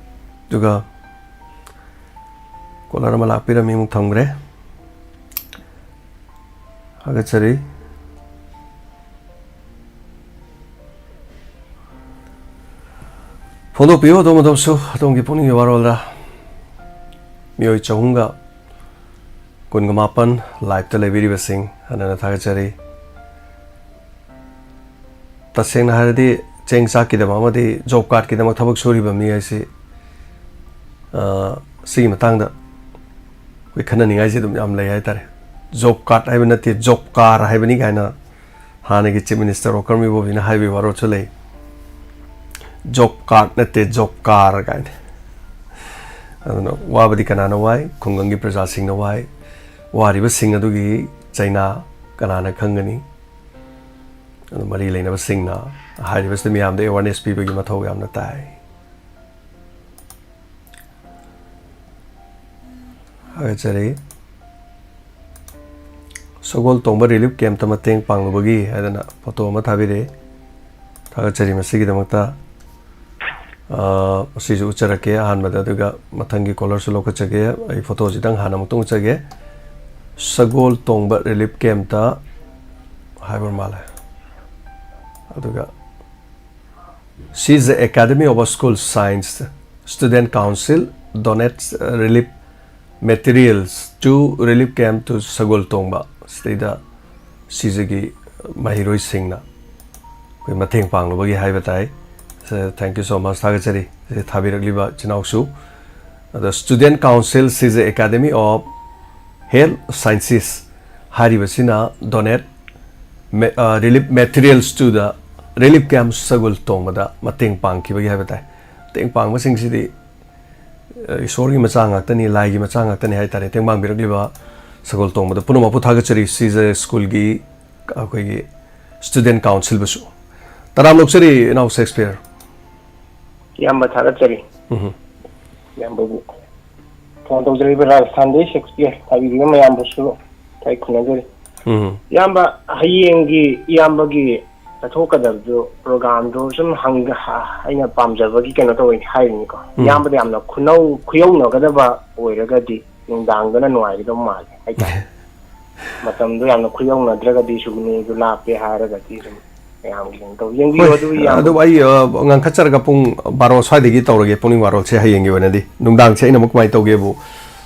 ꯑꯗꯨꯒ ꯀꯣꯂꯔ ꯑꯃ ꯂꯥꯛꯄꯤꯔꯝꯃꯤ, ꯑꯃꯨꯛ ꯊꯝꯈ꯭ꯔꯦ꯫ ꯊꯥꯒꯠꯆꯔꯤ꯫ ꯐꯣꯡꯗꯣꯛꯄꯤꯌꯨ ꯑꯗꯣꯝ ꯑꯗꯣꯝꯁꯨ ꯑꯗꯣꯝꯒꯤ ꯄꯨꯛꯅꯤꯡꯒꯤ ꯋꯥꯔꯣꯜꯗ꯫ ꯃꯤꯑꯣꯏ ꯆꯍꯨꯝꯒ ꯀꯨꯟꯒ ꯃꯥꯄꯟ ꯂꯥꯏꯞꯇ ꯂꯩꯕꯤꯔꯤꯕꯁꯤꯡ ꯍꯟꯅ ꯍꯟꯅ ꯊꯥꯒꯠꯆꯔꯤ꯫ ꯇꯁꯦꯡꯅ ꯍꯥꯏꯔꯗꯤ ꯆꯦꯡ ꯆꯥꯛꯀꯤꯗꯃꯛ ꯑꯃꯗꯤ ꯖꯣꯕ ꯀꯥꯔꯗꯀꯤꯗꯃꯛ ꯊꯕꯛ ꯁꯨꯔꯤꯕ ꯃꯤ ꯍꯥꯏꯁꯤ, ꯑ, ꯁꯤꯒꯤ ꯃꯇꯥꯡꯗ ꯑꯩꯈꯣꯏ ꯈꯟꯅꯅꯤꯡꯉꯥꯏꯁꯦ ꯑꯗꯨꯝ ꯌꯥꯝ ꯂꯩ ꯍꯥꯏꯇꯥꯔꯦ꯫ ꯖꯣꯕ ꯀꯥꯔꯗ ꯍꯥꯏꯕ ꯅꯠꯇꯦ, ꯖꯣꯕ ꯀꯥꯔ ꯍꯥꯏꯕꯅꯤ ꯀꯥꯏꯅ ꯍꯥꯟꯅꯒꯤ ꯆꯤꯐ ꯃꯤꯅꯤꯁꯇꯔ ꯋꯥꯀꯔ ꯃꯤꯕꯣꯕꯤꯅ ꯍꯥꯏꯕꯒꯤ ꯋꯥꯔꯣꯜꯁꯨ ꯂꯩ꯫ ꯖꯣꯕ ꯀꯥꯔꯗ ꯅꯠꯇꯦ, ꯖꯣꯕ ꯀꯥꯔ ꯀꯥꯏꯅ꯫ ꯑꯗꯨꯅ ꯋꯥꯕꯗꯤ ꯀꯅꯥꯅ ꯋꯥꯏ? ꯈꯨꯡꯒꯪꯒꯤ ꯄ꯭ꯔꯖꯥꯁꯤꯡꯅ ꯋꯥꯏ꯫ ꯋꯥꯔꯤꯕꯁꯤꯡ ꯑꯗꯨꯒꯤ ꯆꯩꯅꯥ ꯀꯅꯥꯅ ꯈꯪꯒꯅꯤ? ꯑꯗꯨ ꯃꯔꯤ ꯂꯩꯅꯕꯁꯤꯡꯅ ꯍꯥꯏꯔꯤꯕꯁꯤꯗ ꯃꯤꯌꯥꯝꯗ ꯑꯦꯋꯥꯔꯅꯦꯁ ꯄꯤꯕꯒꯤ ꯃꯊꯧ ꯌꯥꯝꯅ ꯇꯥꯏ꯫ ꯊꯥꯒꯠꯆꯔꯤ꯫ ꯁꯒꯣꯜ ꯇꯣꯡꯕ ꯔꯤꯂꯤꯐ ꯀꯦꯝꯞꯇ ꯃꯇꯦꯡ ꯄꯥꯡꯂꯨꯕꯒꯤ ꯍꯥꯏꯗꯅ ꯐꯣꯇꯣ ꯑꯃ ꯊꯥꯕꯤꯔꯛꯏ꯫ ꯊꯥꯒꯠꯆꯔꯤ ꯃꯁꯤꯒꯤꯗꯃꯛꯇ꯫ ꯑ, ꯃꯁꯤꯁꯨ ꯎꯠꯆꯔꯛꯀꯦ ꯑꯍꯥꯟꯕꯗ, ꯑꯗꯨꯒ ꯃꯊꯪꯒꯤ ꯀꯣꯂꯔꯁꯨ ꯂꯧꯈꯠꯆꯒꯦ꯫ ꯑꯩ ꯐꯣꯇꯣꯁꯤꯗꯪ ꯍꯥꯟꯅ ꯑꯃꯨꯛꯇꯪ ꯎꯠꯆꯒꯦ꯫ ꯁꯒꯣꯜ ꯇꯣꯡꯕ ꯔꯤꯂꯤꯐ ꯀꯦꯝꯞꯇ ꯍꯥꯏꯕ ꯃꯥꯜꯂꯦ꯫ ꯑꯗꯨꯒ, Sijha Academy of School Science Student Council donates, uh, relief materials to relief camp to ꯁꯒꯣꯜ ꯇꯣꯡꯕ꯫ ꯁꯤꯗꯩꯗ ꯁꯤꯖꯒꯤ ꯃꯍꯩꯔꯣꯏꯁꯤꯡꯅ ꯑꯩꯈꯣꯏ ꯃꯇꯦꯡ ꯄꯥꯡꯂꯨꯕꯒꯤ ꯍꯥꯏꯕ ꯇꯥꯏ꯫ Thank you so much, ꯊꯥꯒꯠꯆꯔꯤ ꯁꯤ ꯊꯥꯕꯤꯔꯛꯂꯤꯕ ꯏꯆꯤꯟ ꯏꯅꯥꯎꯁꯨ꯫ ꯑꯗ Student Council Sijha Academy of Health Sciences ꯍꯥꯏꯔꯤꯕꯁꯤꯅ ꯗꯣꯅꯦꯠ ꯔꯤꯂꯤꯞ ꯃꯦꯇꯔꯤꯌꯦꯜꯁꯇꯨꯗ ꯔꯤꯂꯤꯞ ꯀꯦꯝꯞ ꯁꯒꯣꯜ ꯇꯣꯡꯕꯗ ꯃꯇꯦꯡ ꯄꯥꯡꯈꯤꯕꯒꯤ ꯍꯥꯏꯕ ꯇꯥꯏ꯫ ꯃꯇꯦꯡ ꯄꯥꯡꯕꯁꯤꯡꯁꯤꯗꯤ, ꯑ, ꯏꯁꯣꯔꯒꯤ ꯃꯆꯥ ꯉꯥꯛꯇꯅꯤ, ꯂꯥꯏꯒꯤ ꯃꯆꯥ ꯉꯥꯛꯇꯅꯤ ꯍꯥꯏ ꯇꯥꯔꯦ꯫ ꯃꯇꯦꯡ ꯄꯥꯡꯕꯤꯔꯛꯂꯤꯕ ꯁꯒꯣꯜ ꯇꯣꯡꯕꯗ ꯄꯨꯝꯅꯃꯛꯄꯨ ꯊꯥꯒꯠꯆꯔꯤ꯫ ꯁꯤꯖꯦ ꯁ꯭ꯀꯨꯜꯒꯤ ꯑꯩꯈꯣꯏꯒꯤ ꯁ꯭ꯇꯨꯗꯦꯟ ꯀꯥꯎꯟꯁꯤꯜꯕꯨꯁꯨ ꯇꯔꯥꯝ ꯑꯣꯛꯆꯔꯤ, ꯏꯅꯥꯎ ꯁꯦꯛꯁꯄꯤꯌꯔ꯫ ꯏꯌꯥꯝꯕ ꯊꯥꯒꯠꯆꯔꯤ꯫ ꯎꯝ꯫ ꯏꯌꯥꯝꯕꯕꯨ ꯐꯣꯟ ꯇꯧꯖꯔꯛꯏꯕ ꯔꯥꯖꯁꯊꯥꯟꯗꯒꯤ ꯁꯦꯛꯁꯄꯤꯌꯔ ꯊꯥꯕꯤꯔꯤꯕ ꯃꯌꯥꯝꯕꯨꯁꯨ ꯊꯥꯒꯠ ꯈꯨꯝꯅꯖꯔꯤ꯫ ꯎꯝ꯫ ꯏꯌꯥꯝꯕ, ꯍꯌꯦꯡꯒꯤ ꯏꯌꯥꯝꯕꯒꯤ ꯆꯠꯊꯣꯛꯀꯗꯕꯗꯨ, ꯄ꯭ꯔꯣꯒꯥꯝꯗꯨ ꯁꯨꯝ ꯍꯪ-, ꯍ-, ꯑꯩꯅ ꯄꯥꯝꯖꯕꯒꯤ ꯀꯩꯅꯣ ꯇꯧꯋꯦ ꯍꯥꯏꯔꯤꯅꯤꯀꯣ꯫ ꯎꯝ꯫ ꯏꯌꯥꯝꯕꯗ ꯌꯥꯝꯅ ꯈꯨꯅꯧ-, ꯈꯨꯌꯧꯅꯒꯗꯕ ꯑꯣꯏꯔꯒꯗꯤ ꯅꯨꯡꯗꯥꯡꯗꯅ ꯅꯨꯡꯉꯥꯏꯒꯗꯕ ꯃꯥꯜꯂꯦ ꯍꯥꯏꯇꯥꯔꯦ꯫ ꯃꯇꯝꯗꯣ ꯌꯥꯝꯅ ꯈꯨꯌꯧꯅꯗ꯭ꯔꯒꯗꯤ, ꯁꯨꯒꯨꯅꯨꯗꯨ ꯂꯥꯞꯄꯦ ꯍꯥꯏꯔꯒꯗꯤ ꯁꯨꯝ ꯃꯌꯥꯝꯒꯤ ꯀꯩꯅꯣ ꯇꯧ-, ꯌꯦꯡꯕꯤꯌꯨ꯫ ꯍꯣꯏ, ꯑꯗꯨ ꯌꯥꯝ ꯑꯗꯨ ꯑꯩ, ꯑ, ꯉꯟꯈꯠꯆꯔꯒ ꯄꯨꯡ ꯕꯥꯔꯣ ꯁ꯭ꯋꯥꯏꯗꯒꯤ ꯇꯧꯔꯒꯦ, ꯄꯨꯡꯅꯤꯡ ꯕꯥꯔꯣꯁꯦ ꯍꯌꯦꯡꯒꯤ ꯑꯣꯏꯅꯗꯤ꯫ ꯅꯨꯡꯗꯥꯡꯁꯦ ꯑꯩꯅ ꯑꯃꯨꯛ ꯀꯃꯥꯏꯅ ꯇꯧꯒꯦꯕꯨ,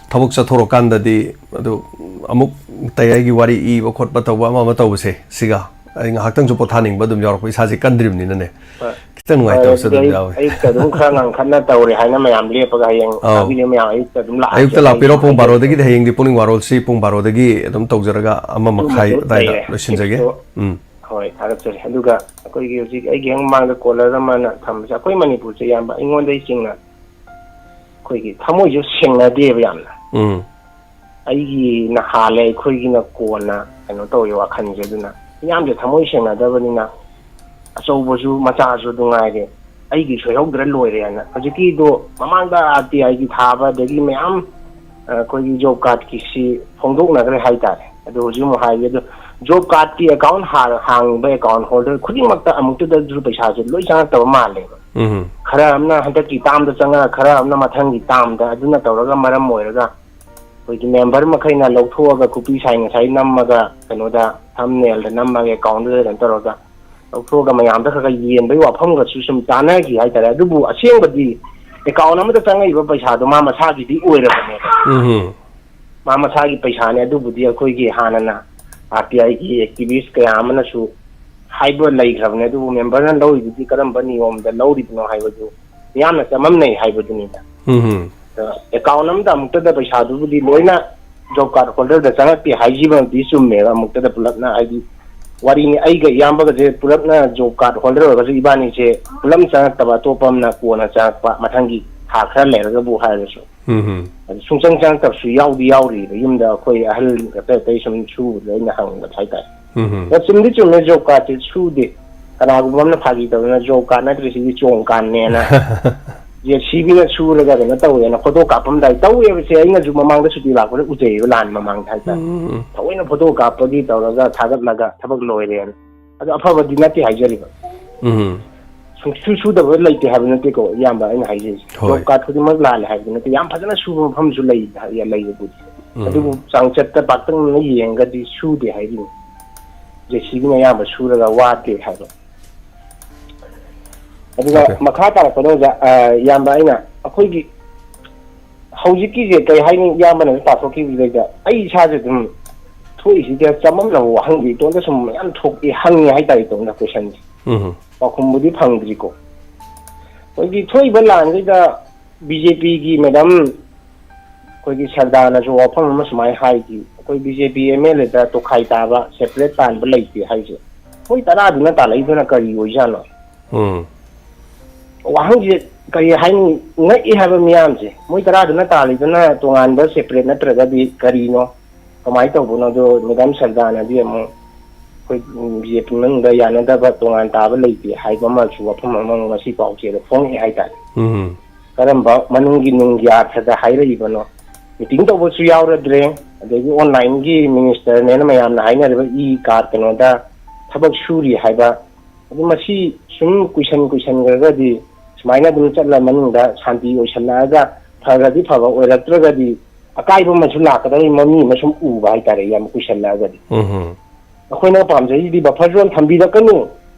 ꯊꯕꯛ ꯆꯠꯊꯣꯔꯀꯥꯟꯗꯗꯤ ꯑꯗꯨ ꯑꯃꯨꯛ ꯑꯇꯩ ꯑꯩꯒꯤ ꯋꯥꯔꯤ ꯏꯕ ꯈꯣꯠꯄ ꯇꯧꯕ ꯑꯃ ꯑꯃ ꯇꯧꯕꯁꯦ ꯁꯤꯒ ꯑꯩ ꯉꯥꯏꯍꯥꯛꯇꯪꯁꯨ ꯄꯣꯊꯥꯅꯤꯡꯕ ꯑꯗꯨꯝ ꯌꯥꯎꯔꯛꯄ, ꯏꯁꯥꯁꯦ ꯀꯟꯗ꯭ꯔꯤꯕꯅꯤꯅꯅꯦ꯫ ꯍꯣꯏ꯫ ꯈꯤꯇꯪ ꯍꯣꯏ, ꯅꯨꯡꯉꯥꯏꯇꯕꯁꯨ ꯑꯗꯨꯗꯤ ꯑꯗꯨꯝ ꯑꯌꯨꯛ-, ꯌꯥꯎꯋꯦ꯫ ꯑꯌꯨꯛꯇ ꯑꯗꯨꯝ ꯈꯔ ꯉꯟꯈꯠꯅ ꯇꯧꯔꯦ ꯍꯥꯏꯅ ꯃꯌꯥꯝ ꯂꯦꯞꯄꯒ ꯍꯌꯦꯡ ꯑꯧ꯫ ꯊꯥꯕꯤꯔꯤꯕ ꯃꯌꯥꯝ ꯑꯌꯨꯛꯇ ꯑꯗꯨꯝ ꯂꯥꯛꯑꯒꯦ꯫ ꯑꯌꯨꯛꯇ ꯂꯥꯛꯄꯤꯔꯣ, ꯄꯨꯡ ꯕꯥꯔꯣꯗꯒꯤꯗꯤ ꯍꯌꯦꯡꯗꯤ ꯄꯨꯡ ꯕꯥꯔꯣꯁꯤ ꯄꯨꯡ ꯕꯥꯔꯣꯗꯒꯤ ꯑꯗꯨꯝ ꯇꯧꯖꯔꯒ ꯑꯃ ꯃꯈꯥꯏ ꯑꯗꯨꯃꯁꯨ ꯑꯗꯨꯋꯥꯏꯗ ꯂꯩꯔꯦ꯫ ꯂꯣꯏꯁꯤꯟꯖꯒꯦ꯫ ꯐꯤꯛꯁꯇꯣ ꯎꯝ꯫ ꯍꯣꯏ, ꯊꯥꯒꯠꯆꯔꯤ꯫ ꯑꯗꯨꯒ ꯑꯩꯈꯣꯏꯒꯤ ꯍꯧꯖꯤꯛ ꯑꯩꯒꯤ ꯍꯦꯛ ꯃꯃꯥꯡꯗ ꯀꯣꯂꯔ ꯑꯃꯅ ꯊꯝꯕꯁꯦ, ꯑꯩꯈꯣꯏ ꯃꯅꯤꯄꯨꯔꯁꯦ, ꯏꯌꯥꯝꯕ, ꯑꯩꯉꯣꯟꯗꯒꯤ ꯆꯤꯡꯅ ꯑꯩꯈꯣꯏꯒꯤ ꯊꯃꯣꯏꯁꯨ ꯁꯦꯡꯅꯗꯦꯕ ꯌꯥꯝꯅ꯫ ꯎꯝ꯫ ꯑꯩꯒꯤꯅ ꯍꯥꯜꯂꯦ, ꯑꯩꯈꯣꯏꯒꯤꯅ ꯀꯣꯟꯅ ꯀꯩꯅꯣ ꯇꯧꯋꯤ ꯋꯥꯈꯜꯁꯦ꯫ ꯑꯗꯨꯅ ꯃꯤꯌꯥꯝꯁꯦ ꯊꯃꯣꯏ ꯁꯦꯡꯅꯗꯕꯅꯤꯅ, ꯑꯆꯧꯕꯁꯨ ꯃꯆꯥꯁꯨ ꯑꯗꯨ ꯉꯥꯏꯔꯦ, ꯑꯩꯒꯤ ꯁꯣꯏꯍꯧꯗ꯭ꯔ ꯂꯣꯏꯔꯦ ꯍꯥꯏꯅ꯫ ꯍꯧꯖꯤꯛꯀꯤꯗꯣ ꯃꯃꯥꯡꯗ ꯑꯥꯔ ꯇꯤ ꯑꯥꯏꯒꯤ ꯊꯥꯕ, ꯑꯗꯒꯤ ꯃꯌꯥꯝ, ꯑ, ꯑꯩꯈꯣꯏꯒꯤ ꯖꯣꯕ ꯀꯥꯔꯗꯀꯤꯁꯤ ꯐꯣꯡꯗꯣꯛꯅꯈ꯭ꯔꯦ ꯍꯥꯏꯇꯥꯔꯦ꯫ ꯑꯗꯣ ꯍꯧꯖꯤꯛ ꯑꯃꯨꯛ ꯍꯥꯏꯔꯒꯦ, ꯑꯗꯣ ꯖꯣꯕ ꯀꯥꯔꯗꯀꯤ ꯑꯦꯀꯥꯎꯟ ꯍꯥ-, ꯍꯥꯡꯕ ꯑꯦꯀꯥꯎꯟ ꯍꯣꯜꯗꯔ ꯈꯨꯗꯤꯡꯃꯛꯇ ꯑꯃꯨꯛꯇꯗꯁꯨ ꯄꯩꯁꯥꯁꯦ ꯂꯣꯏ ꯆꯪꯉꯛꯇꯕ ꯃꯥꯜꯂꯦꯕ꯫ ꯎꯝ꯫ ꯈꯔ ꯑꯃꯅ ꯍꯟꯗꯛꯀꯤ ꯇꯥꯝꯗ ꯆꯪꯉꯛꯑ, ꯈꯔ ꯑꯃꯅ ꯃꯊꯪꯒꯤ ꯇꯥꯝꯗ, ꯑꯗꯨꯅ ꯇꯧꯔꯒ ꯃꯔꯝ ꯑꯣꯏꯔꯒ ꯑꯩꯈꯣꯏꯒꯤ ꯃꯦꯝꯕꯔ ꯃꯈꯩꯅ ꯂꯧꯊꯣꯛꯑꯒ copy sign ꯉꯁꯥꯏ ꯅꯝꯃꯒ ꯀꯩꯅꯣꯗ ꯊꯝꯅꯦꯜꯗ ꯅꯝꯃꯒ ꯑꯦꯀꯥꯎꯟꯗꯨꯗ ꯀꯩꯅꯣ ꯇꯧꯔꯒ ꯂꯧꯊꯣꯛꯑꯒ ꯃꯌꯥꯝꯗ ꯈꯔ ꯈꯔ ꯌꯦꯟꯕꯒꯤ ꯋꯥꯐꯝꯒꯁꯨ ꯁꯨꯝ ꯇꯥꯟꯅꯈꯤ ꯍꯥꯏꯇꯥꯔꯦ꯫ ꯑꯗꯨꯕꯨ ꯑꯁꯦꯡꯕꯗꯤ ꯑꯦꯀꯥꯎꯟ ꯑꯃꯗ ꯆꯪꯉꯛꯏꯕ ꯄꯩꯁꯥꯗꯣ ꯃꯥ ꯃꯁꯥꯒꯤꯗꯤ ꯑꯣꯏꯔꯕꯅꯦꯕ꯫ ꯎꯝ꯫ ꯃꯥ ꯃꯁꯥꯒꯤ ꯄꯩꯁꯥꯅꯦ꯫ ꯑꯗꯨꯕꯨꯗꯤ ꯑꯩꯈꯣꯏꯒꯤ ꯍꯥꯟꯅꯅ ꯑꯥꯔ ꯇꯤ ꯑꯥꯏꯒꯤ ꯑꯦꯛꯇꯤꯚꯤꯁ ꯀꯌꯥ ꯑꯃꯅꯁꯨ ꯍꯥꯏꯕ ꯂꯩꯈ꯭ꯔꯕꯅꯦ꯫ ꯑꯗꯨꯕꯨ ꯃꯦꯝꯕꯔꯅ ꯂꯧꯔꯤꯗꯨꯗꯤ ꯀꯔꯝꯕ ꯅꯤꯌꯣꯝꯗ ꯂꯧꯔꯤꯕꯅꯣ ꯍꯥꯏꯕꯗꯨ ꯃꯤꯌꯥꯝꯅ ꯆꯃꯝꯅꯩ ꯍꯥꯏꯕꯗꯨꯅꯤꯗ꯫ ꯎꯝ꯫ ꯑꯗ ꯑꯦꯀꯥꯎꯟ ꯑꯃꯗ ꯑꯃꯨꯛꯇꯗ ꯄꯩꯁꯥꯗꯨꯕꯨꯗꯤ ꯂꯣꯏꯅ ꯖꯣꯕ ꯀꯥꯔꯗ ꯍꯣꯜꯗꯔꯗ ꯆꯪꯉꯛꯇꯦ ꯍꯥꯏꯁꯤꯃꯗꯤ ꯆꯨꯝꯃꯦꯕ꯫ ꯑꯃꯨꯛꯇꯗ ꯄꯨꯂꯞꯅ ꯍꯥꯏꯗꯤ ꯋꯥꯔꯤꯅꯤ, ꯑꯩꯒ ꯏꯌꯥꯝꯕꯒꯁꯦ ꯄꯨꯂꯞꯅ job card holder ꯑꯣꯏꯔꯒꯁꯨ, ꯏꯕꯥꯅꯤꯁꯦ ꯄꯨꯂꯞ ꯆꯪꯉꯛꯇꯕ, ꯑꯇꯣꯞꯄ ꯑꯃꯅ ꯀꯣꯟꯅ ꯆꯪꯉꯛꯄ, ꯃꯊꯪꯒꯤ ꯊꯥ ꯈꯔ ꯂꯩꯔꯒꯕꯨ ꯍꯥꯏꯔꯁꯨ꯫ ꯎꯝ꯫ ꯑꯗꯨ ꯁꯨꯡꯆꯪ ꯆꯪꯉꯛꯇꯕꯁꯨ ꯌꯥꯎꯗꯤ ꯌꯥꯎꯔꯤꯕ, ꯌꯨꯝꯗ ꯑꯩꯈꯣꯏ ꯑꯍꯜ ꯑꯇꯩ ꯑꯇꯩ ꯁꯨꯝ ꯁꯨꯕꯗ ꯑꯩꯅ ꯍꯪꯕꯗ ꯍꯥꯏꯇꯥꯔꯦ꯫ ꯎꯝ꯫ ꯑꯗꯣ ꯆꯨꯝꯗꯤ ꯆꯨꯝꯃꯦ, job cardꯁꯦ ꯁꯨꯗꯦ꯫ ꯀꯅꯥꯒꯨꯝꯕ ꯑꯃꯅ ꯐꯥꯒꯤ ꯇꯧꯗꯅ, "job card ꯅꯠꯇ꯭ꯔꯦ, ꯁꯤꯗꯤ ꯆꯣꯡ ꯀꯥꯟꯅꯦꯅ"꯫ JCBꯅ ꯁꯨꯔꯒ ꯀꯩꯅꯣ ꯇꯧꯋꯦꯅ ꯐꯣꯇꯣ ꯀꯥꯞꯄꯝꯗꯥꯏ ꯇꯧꯋꯦꯕꯁꯦ, ꯑꯩꯅꯁꯨ ꯃꯃꯥꯡꯗ ꯁꯨꯇꯤ ꯂꯥꯛꯄꯗ ꯎꯖꯩꯌꯦꯕ, ꯂꯥꯟ ꯃꯃꯥꯡꯗ ꯍꯥꯏꯇꯥꯔꯦ꯫ ꯎꯝ꯫ ꯊꯑꯣꯏꯅ ꯐꯣꯇꯣ ꯀꯥꯞꯄꯒꯤ ꯇꯧꯔꯒ ꯊꯥꯒꯠꯂꯒ ꯊꯕꯛ ꯂꯣꯏꯔꯦꯅ꯫ ꯑꯗꯣ ꯑꯐꯕꯗꯤ ꯅꯠꯇꯦ ꯍꯥꯏꯖꯔꯤꯕ꯫ ꯎꯝ꯫ ꯁꯨꯡꯁꯨ ꯁꯨꯗꯕ ꯂꯩꯇꯦ ꯍꯥꯏꯕ ꯅꯠꯇꯦꯀꯣ, ꯏꯌꯥꯝꯕ, ꯑꯩꯅ ꯍꯥꯏꯖꯔꯤꯁꯦ꯫ ꯍꯣꯏ꯫ Job card ꯈꯨꯗꯤꯡꯃꯛ ꯂꯥꯜꯂꯦ ꯍꯥꯏꯕꯗꯤ ꯅꯠꯇꯦ, ꯌꯥꯝ ꯐꯖꯅ ꯁꯨꯕ ꯃꯐꯝꯁꯨ ꯂꯩ, ꯂꯩꯕꯕꯨꯗꯤ꯫ ꯎꯝ꯫ ꯑꯗꯨꯕꯨ ꯆꯥꯡꯆꯠꯇ ꯄꯥꯛꯇꯛꯅꯅ ꯌꯦꯡꯉꯒꯗꯤ ꯁꯨꯗꯦ ꯍꯥꯏꯔꯤꯅꯤ꯫ JCBꯅ ꯑꯌꯥꯝꯕ ꯁꯨꯔꯒ ꯋꯥꯗꯦ ꯍꯥꯏꯕ꯫ ꯑꯗꯨꯒ OK꯫ ꯃꯈꯥ ꯇꯥꯔꯛꯄꯗ ꯑꯣꯖꯥ, ꯑ, ꯏꯌꯥꯝꯕ, ꯑꯩꯅ ꯑꯩꯈꯣꯏꯒꯤ ꯍꯧꯖꯤꯛꯀꯤꯁꯦ ꯀꯩ ꯍꯥꯏꯅꯤ, ꯏꯌꯥꯝꯕꯅꯁꯨ ꯇꯥꯊꯣꯛꯈꯤꯕꯗꯩꯗ ꯑꯩ ꯏꯁꯥꯁꯦ ꯑꯗꯨꯝ ꯊꯣꯛꯏꯁꯤꯗ ꯆꯃꯝꯅꯕ ꯋꯥꯍꯪꯁꯦ ꯏꯇꯣꯝꯇ ꯁꯨꯝ ꯃꯌꯥꯝ ꯊꯣꯛꯑꯦ, ꯍꯪꯉꯦ ꯍꯥꯏꯇꯥꯔꯦ, ꯏꯇꯣꯝꯇ questionꯁꯦ꯫ ꯎꯝ꯫ ꯄꯥꯎꯈꯨꯝꯕꯨꯗꯤ ꯐꯪꯗ꯭ꯔꯤꯀꯣ꯫ ꯑꯩꯈꯣꯏꯒꯤ ꯊꯣꯛꯏꯕ ꯂꯥꯟꯁꯤꯗ BJPꯒꯤ madam, ꯑꯩꯈꯣꯏꯒꯤ ꯁꯔꯗꯥꯅꯁꯨ ꯋꯥꯐꯝ ꯑꯃ ꯁꯨꯃꯥꯏꯅ ꯍꯥꯏꯈꯤ, "ꯑꯩꯈꯣꯏ BJP MLAꯗ ꯇꯣꯈꯥꯏ ꯇꯥꯕ, separate ꯇꯥꯟꯕ ꯂꯩꯇꯦ" ꯍꯥꯏꯁꯦ, ꯃꯣꯏ ꯇꯔꯥꯗꯨꯅ ꯇꯥꯜꯂꯛꯏꯗꯨꯅ ꯀꯔꯤ ꯑꯣꯏꯖꯥꯠꯅꯣ? ꯎꯝ꯫ ꯋꯥꯍꯪꯁꯦ ꯀꯔꯤ ꯍꯥꯏꯅꯤ, ꯉꯛꯏ ꯍꯥꯏꯕ ꯃꯤꯌꯥꯝꯁꯦ꯫ ꯃꯣꯏ ꯇꯔꯥꯗꯨꯅ ꯇꯥꯜꯂꯤꯗꯨꯅ ꯇꯣꯉꯥꯟꯕ separate ꯅꯠꯇ꯭ꯔꯒꯗꯤ ꯀꯔꯤꯅꯣ? ꯀꯃꯥꯏꯅ ꯇꯧꯕꯅꯣ? ꯑꯗꯣ madam ꯁꯔꯗꯥꯅꯗꯤ ꯑꯃꯨꯛ ꯑꯩꯈꯣꯏ, ꯎꯝ, BJP ꯃꯅꯨꯡꯗ ꯌꯥꯅꯗꯕ ꯇꯣꯉꯥꯟ ꯇꯥꯕ ꯂꯩꯇꯦ ꯍꯥꯏꯕ ꯑꯃꯁꯨ ꯋꯥꯐꯝ ꯑꯃ ꯉꯁꯤ ꯄꯥꯎꯆꯦꯗ ꯐꯣꯡꯉꯛꯑꯦ ꯍꯥꯏꯇꯥꯔꯦ꯫ ꯎꯝ꯫ ꯀꯔꯝꯕ ꯃꯅꯨꯡꯒꯤ ꯅꯨꯡꯒꯤ ꯑꯥꯔꯊꯗ ꯍꯥꯏꯔꯛꯏꯕꯅꯣ? Meeting ꯇꯧꯕꯁꯨ ꯌꯥꯎꯔꯗ꯭ꯔꯦ, ꯑꯗꯒꯤ onlineꯒꯤ ministerꯅꯦꯅ ꯃꯌꯥꯝꯅ ꯍꯥꯏꯅꯔꯤꯕ e-card ꯀꯩꯅꯣꯗ ꯊꯕꯛ ꯁꯨꯔꯤ ꯍꯥꯏꯕ, ꯑꯗꯨ ꯃꯁꯤ ꯁꯨꯝ ꯀꯨꯏꯁꯟ ꯀꯨꯏꯁꯟꯈ꯭ꯔꯒꯗꯤ ꯁꯨꯃꯥꯏꯅ ꯑꯗꯨꯝ ꯆꯠꯂ ꯃꯅꯨꯡꯗ ꯁꯥꯟꯇꯤ ꯑꯣꯏꯁꯜꯂꯛꯑꯒ ꯐꯔꯗꯤ ꯐꯕ, ꯑꯣꯏꯔꯛꯇ꯭ꯔꯒꯗꯤ ꯑꯀꯥꯏꯕ ꯑꯃꯁꯨ ꯂꯥꯛꯀꯗꯕꯒꯤ ꯃꯃꯤ ꯑꯃ ꯁꯨꯝ ꯎꯕ ꯍꯥꯏꯇꯥꯔꯦ, ꯌꯥꯝ ꯀꯨꯏꯁꯜꯂꯛꯑꯒꯗꯤ꯫ ꯎꯝ꯫ ꯑꯩꯈꯣꯏꯅ ꯄꯥꯝꯖꯔꯤꯁꯤꯗꯤ buffer zone ꯊꯝꯕꯤꯔꯛꯀꯅꯨ꯫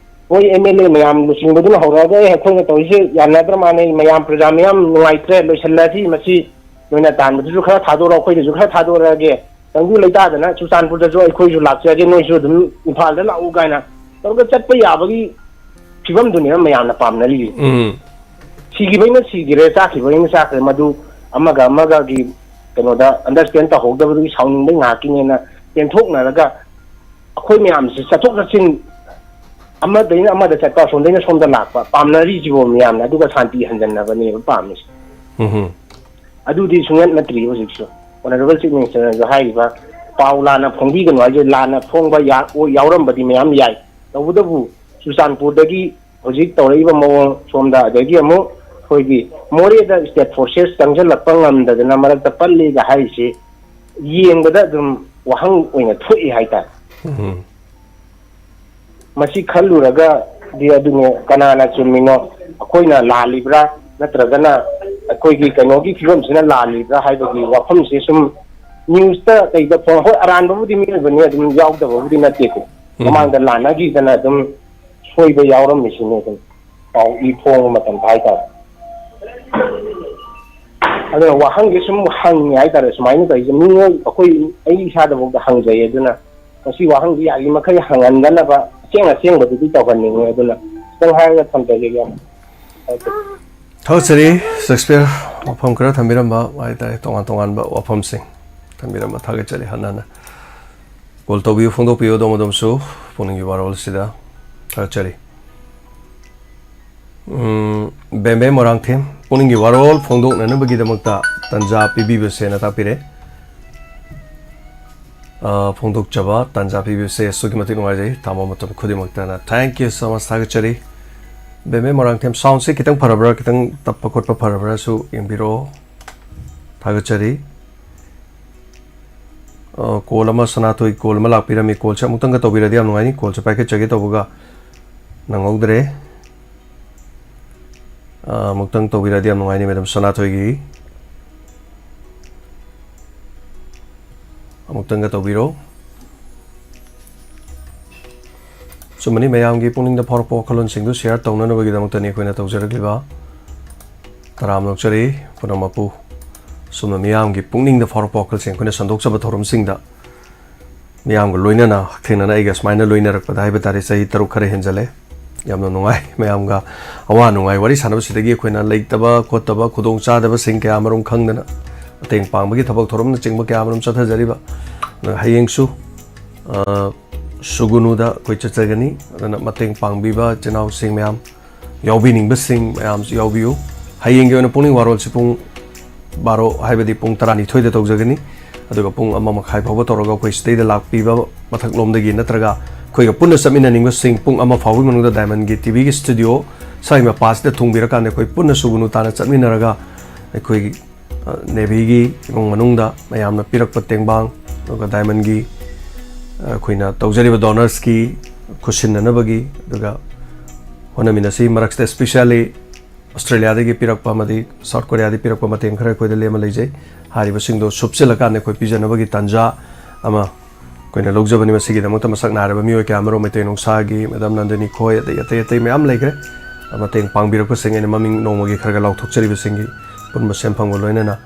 ꯃꯣꯏ MLA ꯃꯌꯥꯝ ꯂꯨꯆꯤꯡꯕꯗꯨꯅ ꯍꯧꯔꯛꯑꯒ, "ꯑꯦ, ꯑꯩꯈꯣꯏꯅ ꯇꯧꯔꯤꯁꯦ ꯌꯥꯅꯗ꯭ꯔ ꯃꯥꯜꯂꯦ, ꯃꯌꯥꯝ, ꯄ꯭ꯔꯖꯥ ꯃꯌꯥꯝ ꯅꯨꯡꯉꯥꯏꯇ꯭ꯔꯦ, ꯂꯣꯏꯁꯤꯜꯂꯁꯤ ꯃꯁꯤ, ꯅꯣꯏꯅ ꯇꯥꯟꯕꯗꯨꯁꯨ ꯈꯔ ꯊꯥꯗꯣꯔꯛꯑꯣ, ꯑꯩꯈꯣꯏꯗꯁꯨ ꯈꯔ ꯊꯥꯗꯣꯔꯛꯑꯒꯦ, ꯇꯪꯗꯨ ꯂꯩꯇꯥꯗꯅ ꯆꯨꯔꯆꯥꯟꯄꯨꯔꯗꯁꯨ ꯑꯩꯈꯣꯏꯁꯨ ꯂꯥꯛꯆꯒꯦ, ꯅꯣꯏꯁꯨ ꯑꯗꯨꯝ ꯏꯝꯐꯥꯜꯗ ꯂꯥꯛꯎ" ꯀꯥꯏꯅ ꯇꯧꯔꯒ ꯆꯠꯄ ꯌꯥꯕꯒꯤ ꯐꯤꯕꯝꯗꯨꯅꯦꯕ ꯃꯌꯥꯝꯅ ꯄꯥꯝꯅꯔꯤꯁꯦ꯫ ꯎꯝ꯫ ꯁꯤꯈꯤꯕꯩꯅ ꯁꯤꯈꯤꯔꯦ, ꯆꯥꯈꯤꯕꯩꯅ ꯆꯥꯈ꯭ꯔꯦ, ꯃꯗꯨ ꯑꯃꯒ ꯑꯃꯒꯒꯤ ꯀꯩꯅꯣꯗ understand ꯇꯧꯍꯧꯗꯕꯗꯨꯒꯤ ꯁꯥꯎꯅꯤꯡꯕꯩ ꯉꯥꯏꯍꯥꯛꯀꯤꯅꯦꯅ ꯄꯦꯟꯊꯣꯛꯅꯔꯒ ꯑꯩꯈꯣꯏ ꯃꯌꯥꯝꯁꯦ ꯆꯠꯊꯣꯛ ꯆꯠꯁꯤꯟ, ꯑꯃꯗꯩꯅ ꯑꯃꯗ ꯆꯠꯄ, ꯑꯁꯣꯝꯗꯩꯅ ꯁꯣꯝꯗ ꯂꯥꯛꯄ ꯄꯥꯝꯅꯔꯤꯁꯤꯕꯣ ꯃꯌꯥꯝꯅ, ꯑꯗꯨꯒ ꯁꯥꯟꯇꯤ ꯍꯟꯖꯟꯅꯕꯅꯦꯕ ꯄꯥꯝꯃꯤꯁꯦ꯫ ꯎꯝ꯫ ꯑꯗꯨꯗꯤ ꯁꯨꯡꯌꯥ ꯅꯠꯇ꯭ꯔꯤ꯫ ꯍꯧꯖꯤꯛꯁꯨ Honourable Chief Minister ꯅꯁꯨ ꯍꯥꯏꯔꯤꯕ, ꯄꯥꯎ ꯂꯥꯟꯅ ꯐꯣꯡꯕꯤꯒꯅꯨ ꯍꯥꯏꯁꯦ, ꯂꯥꯟꯅ ꯐꯣꯡꯕ ꯌꯥ-, ꯑꯣ-, ꯌꯥꯎꯔꯝꯕꯗꯤ ꯃꯌꯥꯝ ꯌꯥꯏ꯫ ꯇꯧꯕꯇꯕꯨ ꯆꯨꯔꯆꯥꯟꯄꯨꯔꯗꯒꯤ ꯍꯧꯖꯤꯛ ꯇꯧꯔꯛꯏꯕ ꯃꯑꯣꯡ ꯁꯣꯝꯗ, ꯑꯗꯒꯤ ꯑꯃꯨꯛ ꯑꯩꯈꯣꯏꯒꯤ ꯃꯣꯔꯦꯗ state forces ꯆꯪꯁꯤꯜꯂꯛꯄ ꯉꯝꯗꯗꯅ ꯃꯔꯛꯇ ꯄꯜꯂꯤꯒ ꯍꯥꯏꯔꯤꯁꯤ ꯌꯦꯡꯕꯗ ꯑꯗꯨꯝ ꯋꯥꯍꯪ ꯑꯣꯏꯅ ꯊꯣꯛꯏ ꯍꯥꯏꯇꯥꯔꯦ꯫ ꯎꯝ꯫ ꯃꯁꯤ ꯈꯜꯂꯨꯔꯒꯗꯤ ꯑꯗꯨꯅꯦ, ꯀꯅꯥꯅ ꯆꯨꯝꯃꯤꯅꯣ, ꯑꯩꯈꯣꯏꯅ ꯂꯥꯜꯂꯤꯕ꯭ꯔꯥ ꯅꯠꯇ꯭ꯔꯒꯅ ꯑꯩꯈꯣꯏꯒꯤ ꯀꯩꯅꯣꯒꯤ ꯐꯤꯕꯝꯁꯤꯅ ꯂꯥꯜꯂꯤꯕ꯭ꯔꯥ ꯍꯥꯏꯕꯒꯤ ꯋꯥꯐꯝꯁꯦ ꯁꯨꯝ news ꯇ ꯀꯩꯗ ꯐꯣꯡ-, ꯍꯣꯏ, ꯑꯔꯥꯟꯕꯕꯨꯗꯤ ꯃꯤꯑꯣꯏꯕꯅꯤ, ꯑꯗꯨꯝ ꯌꯥꯎꯗꯕꯕꯨꯗꯤ ꯅꯠꯇꯦꯀꯣ꯫ ꯎꯝ꯫ ꯃꯃꯥꯡꯗ ꯂꯥꯟꯅꯈꯤꯗꯅ ꯑꯗꯨꯝ ꯁꯣꯏꯕ ꯌꯥꯎꯔꯝꯃꯤꯁꯤꯅꯦ꯫ ꯑꯗꯨꯝ ꯄꯥꯎ ꯏ ꯐꯣꯡꯕ ꯃꯇꯝꯗ ꯍꯥꯏꯇꯥꯔꯦ꯫ ꯑꯗꯨꯅ ꯋꯥꯍꯪꯁꯦ ꯁꯨꯝ ꯍꯪꯉꯦ ꯍꯥꯏꯇꯥꯔꯦ, ꯁꯨꯃꯥꯏꯅ ꯇꯧꯔꯤꯁꯦ꯫ ꯃꯤꯑꯣꯏ, ꯑꯩꯈꯣꯏ, ꯑꯩ ꯏꯁꯥꯗꯐꯥꯎꯗ ꯍꯪꯖꯩ꯫ ꯑꯗꯨꯅ ꯃꯁꯤ ꯋꯥꯍꯪꯁꯤ ꯌꯥꯔꯤꯃꯈꯩ ꯍꯪꯍꯟꯗꯅꯕ ꯑꯁꯦꯡ ꯑꯁꯦꯡꯕꯗꯨꯗꯤ ꯇꯧꯍꯟꯅꯤꯡꯉꯤ꯫ ꯑꯗꯨꯅ ꯈꯤꯇꯪ ꯍꯥꯏꯔꯒ ꯊꯝꯖꯒꯦ, ꯏꯌꯥꯝꯕ꯫ ꯊꯥꯒꯠꯆꯔꯤ ꯁꯦꯛꯁꯄꯤꯌꯔ ꯋꯥꯐꯝ ꯈꯔ ꯊꯝꯕꯤꯔꯝꯕ ꯍꯥꯏꯇꯥꯔꯦ, ꯇꯣꯉꯥꯟ ꯇꯣꯉꯥꯟꯕ ꯋꯥꯐꯝꯁꯤꯡ ꯊꯝꯕꯤꯔꯝꯕ ꯊꯥꯒꯠꯆꯔꯤ꯫ ꯍꯟꯅ ꯍꯟꯅ ꯀꯣꯜ ꯇꯧꯕꯤꯌꯨ, ꯐꯣꯡꯗꯣꯛꯄꯤꯌꯨ ꯑꯗꯣꯝ ꯑꯗꯣꯝꯁꯨ ꯄꯨꯛꯅꯤꯡꯒꯤ ꯋꯥꯔꯣꯜꯁꯤꯗ꯫ ꯊꯥꯒꯠꯆꯔꯤ꯫ ꯎꯝ, ꯕꯦꯝꯕꯦꯝ ꯃꯣꯏꯔꯥꯡꯊꯦꯝ, ꯄꯨꯛꯅꯤꯡꯒꯤ ꯋꯥꯔꯣꯜ ꯐꯣꯡꯗꯣꯛꯅꯅꯕꯒꯤꯗꯃꯛꯇ ꯇꯥꯟꯖꯥ ꯄꯤꯕꯤꯕꯁꯦꯅ ꯇꯥꯛꯄꯤꯔꯦ꯫ ꯑ, ꯐꯣꯡꯗꯣꯛꯆꯕ ꯇꯥꯟꯖꯥ ꯄꯤꯕꯤꯕꯁꯦ ꯑꯁꯨꯛꯀꯤ ꯃꯇꯤꯛ ꯅꯨꯡꯉꯥꯏꯖꯩ꯫ ꯇꯥꯃꯣ ꯃꯇꯝ ꯈꯨꯗꯤꯡꯃꯛꯇꯅ thank you so much, ꯊꯥꯒꯠꯆꯔꯤ꯫ ꯕꯦꯝꯕꯦꯝ ꯃꯣꯏꯔꯥꯡꯊꯦꯝ, sound ꯁꯦ ꯈꯤꯇꯪ ꯐꯔꯕ꯭ꯔꯥ, ꯈꯤꯇꯪ ꯇꯞꯄ ꯈꯣꯠꯄ ꯐꯔꯕ꯭ꯔꯥꯁꯨ ꯌꯦꯡꯕꯤꯔꯛꯑꯣ꯫ ꯊꯥꯒꯠꯆꯔꯤ꯫ ꯑ, ꯀꯣꯜ ꯑꯃ, ꯁꯅꯥꯊꯣꯏ ꯀꯣꯜ ꯑꯃ ꯂꯥꯛꯄꯤꯔꯝꯃꯤ꯫ ꯀꯣꯜꯁꯦ ꯑꯃꯨꯛꯇꯪꯒ ꯇꯧꯕꯤꯔꯗꯤ ꯌꯥꯝ ꯅꯨꯡꯉꯥꯏꯅꯤ꯫ ꯀꯣꯜꯁꯦ ꯄꯥꯏꯈꯠꯆꯒꯦ ꯇꯧꯕꯒ ꯅꯪꯍꯧꯗ꯭ꯔꯦ꯫ ꯑ, ꯑꯃꯨꯛꯇꯪ ꯇꯧꯕꯤꯔꯗꯤ ꯌꯥꯝ ꯅꯨꯡꯉꯥꯏꯅꯤ, ꯃꯦꯗꯥꯝ ꯁꯅꯥꯊꯣꯏꯒꯤ꯫ ꯑꯃꯨꯛꯇꯪꯒ ꯇꯧꯕꯤꯔꯣ꯫ ꯑꯆꯨꯝꯕꯅꯤ, ꯃꯌꯥꯝꯒꯤ ꯄꯨꯛꯅꯤꯡꯗ ꯐꯥꯎꯔꯛꯄ ꯋꯥꯈꯜꯂꯣꯟꯁꯤꯡꯗꯨ share ꯇꯧꯅꯅꯕꯒꯤꯗꯃꯛꯇꯅꯤ ꯑꯩꯈꯣꯏꯅ ꯇꯧꯖꯔꯛꯂꯤꯕ꯫ ꯇꯔꯥꯝꯅ ꯑꯣꯛꯆꯔꯤ ꯄꯨꯝꯅꯃꯛꯄꯨ꯫ ꯑꯁꯨꯝꯅ ꯃꯤꯌꯥꯝꯒꯤ ꯄꯨꯛꯅꯤꯡꯗ ꯐꯥꯎꯔꯛꯄ ꯋꯥꯈꯜꯁꯤꯡ ꯑꯩꯈꯣꯏꯅ ꯁꯟꯗꯣꯛꯆꯕ ꯊꯧꯔꯝꯁꯤꯡꯗ ꯃꯤꯌꯥꯝꯒ ꯂꯣꯏꯅꯅ ꯍꯛꯊꯦꯡꯅꯅ ꯑꯩꯒ ꯁꯨꯃꯥꯏꯅ ꯂꯣꯏꯅꯔꯛꯄꯗ ꯍꯥꯏꯕ ꯇꯥꯔꯦ, ꯆꯍꯤ ꯇꯔꯨꯛ ꯈꯔ ꯍꯦꯟꯖꯜꯂꯦ꯫ ꯌꯥꯝꯅ ꯅꯨꯡꯉꯥꯏ, ꯃꯌꯥꯝꯒ ꯑꯋꯥ ꯅꯨꯡꯉꯥꯏ ꯋꯥꯔꯤ ꯁꯥꯟꯅꯕꯁꯤꯗꯒꯤ ꯑꯩꯈꯣꯏꯅ ꯂꯩꯇꯕ ꯈꯣꯠꯇꯕ ꯈꯨꯗꯣꯡ ꯆꯥꯗꯕꯁꯤꯡ ꯀꯌꯥ ꯑꯃꯔꯣꯝ ꯈꯪꯗꯅ ꯃꯇꯦꯡ ꯄꯥꯡꯕꯒꯤ ꯊꯕꯛ ꯊꯧꯔꯝꯅꯆꯤꯡꯕ ꯀꯌꯥ ꯑꯃꯔꯣꯝ ꯆꯠꯊꯖꯔꯤꯕ꯫ ꯑꯗꯨꯅ ꯍꯌꯦꯡꯁꯨ, ꯑ, ꯁꯨꯒꯨꯅꯨꯗ ꯑꯩꯈꯣꯏ ꯆꯠꯆꯒꯅꯤ꯫ ꯑꯗꯨꯅ ꯃꯇꯦꯡ ꯄꯥꯡꯕꯤꯕ ꯏꯆꯤꯟ ꯏꯅꯥꯎꯁꯤꯡ ꯃꯌꯥꯝ, ꯌꯥꯎꯕꯤꯅꯤꯡꯕꯁꯤꯡ ꯃꯌꯥꯝꯁꯨ ꯌꯥꯎꯕꯤꯌꯨ꯫ ꯍꯌꯦꯡꯒꯤ ꯑꯣꯏꯅ ꯄꯨꯛꯅꯤꯡ ꯋꯥꯔꯣꯜꯁꯤ ꯄꯨꯡ ꯕꯥꯔꯣ, ꯍꯥꯏꯕꯗꯤ ꯄꯨꯡ ꯇꯔꯥꯅꯤꯊꯣꯏꯗ ꯇꯧꯖꯒꯅꯤ꯫ ꯑꯗꯨꯒ ꯄꯨꯡ ꯑꯃ ꯃꯈꯥꯏ ꯐꯥꯎꯕ ꯇꯧꯔꯒ ꯑꯩꯈꯣꯏ ꯁꯤꯗꯩꯗ ꯂꯥꯛꯄꯤꯕ ꯃꯊꯛꯂꯣꯝꯗꯒꯤ ꯅꯠꯇ꯭ꯔꯒ ꯑꯩꯈꯣꯏꯒ ꯄꯨꯟꯅ ꯆꯠꯃꯤꯟꯅꯅꯤꯡꯕꯁꯤꯡ ꯄꯨꯡ ꯑꯃ ꯐꯥꯎꯕꯒꯤ ꯃꯅꯨꯡꯗ ꯗꯥꯏꯃꯟꯒꯤ ꯇꯤꯚꯤꯒꯤ ꯁ꯭ꯇꯨꯗꯤꯑꯣ ꯁ꯭ꯋꯥꯏ ꯃꯄꯥꯁꯤꯗ ꯊꯨꯡꯕꯤꯔꯀꯥꯟꯗ ꯑꯩꯈꯣꯏ ꯄꯨꯟꯅ ꯁꯨꯒꯨꯅꯨ ꯇꯥꯅ ꯆꯠꯃꯤꯟꯅꯔꯒ ꯑꯩꯈꯣꯏꯒꯤ, ꯑ, ꯅꯦꯚꯤꯒꯤ ꯏꯃꯨꯡ ꯃꯅꯨꯡꯗ ꯃꯌꯥꯝꯅ ꯄꯤꯔꯛꯄ ꯇꯦꯡꯕꯥꯡ, ꯑꯗꯨꯒ ꯗꯥꯏꯃꯟꯒꯤ, ꯑ, ꯑꯩꯈꯣꯏꯅ ꯇꯧꯖꯔꯤꯕ ꯗꯣꯅꯔꯁꯀꯤ ꯈꯨꯠꯁꯤꯟꯅꯅꯕꯒꯤ, ꯑꯗꯨꯒ ꯍꯣꯠꯅꯃꯤꯟꯅꯁꯤ꯫ ꯃꯔꯛꯁꯤꯗ especially ꯑꯣꯁꯇ꯭ꯔꯦꯂꯤꯌꯥꯗꯒꯤ ꯄꯤꯔꯛꯄ ꯑꯃꯗꯤ ꯁꯥꯎꯠ ꯀꯣꯔꯤꯌꯥꯗꯒꯤ ꯄꯤꯔꯛꯄ ꯃꯇꯦꯡ ꯈꯔ ꯑꯩꯈꯣꯏꯗ ꯂꯦꯝꯃ ꯂꯩꯖꯩ꯫ ꯍꯥꯏꯔꯤꯕꯁꯤꯡꯗꯣ ꯁꯨꯞꯆꯤꯜꯂꯀꯥꯟꯗ ꯑꯩꯈꯣꯏ ꯄꯤꯖꯅꯕꯒꯤ ꯇꯥꯟꯖꯥ ꯑꯃ ꯑꯩꯈꯣꯏꯅ ꯂꯧꯖꯕꯅꯤ꯫ ꯃꯁꯤꯒꯤꯗꯃꯛꯇ ꯃꯁꯛ ꯅꯥꯏꯔꯕ ꯃꯤꯑꯣꯏ ꯀꯌꯥ ꯑꯃꯔꯣꯝ, ꯃꯩꯇꯩ ꯅꯨꯡꯁꯥꯒꯤ ꯃꯦꯗꯥꯝ ꯅꯟꯗꯅꯤ ꯈꯣꯏ, ꯑꯇꯩ ꯑꯇꯩ ꯑꯇꯩ ꯃꯌꯥꯝ ꯂꯩꯈ꯭ꯔꯦ꯫ ꯃꯇꯦꯡ ꯄꯥꯡꯕꯤꯔꯛꯄꯁꯤꯡ, ꯑꯩꯅ ꯃꯃꯤꯡ ꯅꯣꯡꯃꯒꯤ ꯈꯔ ꯈꯔ ꯂꯥꯎꯊꯣꯛꯆꯔꯤꯕꯁꯤꯡꯒꯤ ꯄꯨꯟꯕ ꯁꯦꯟꯐꯝꯒ ꯂꯣꯏꯅꯅ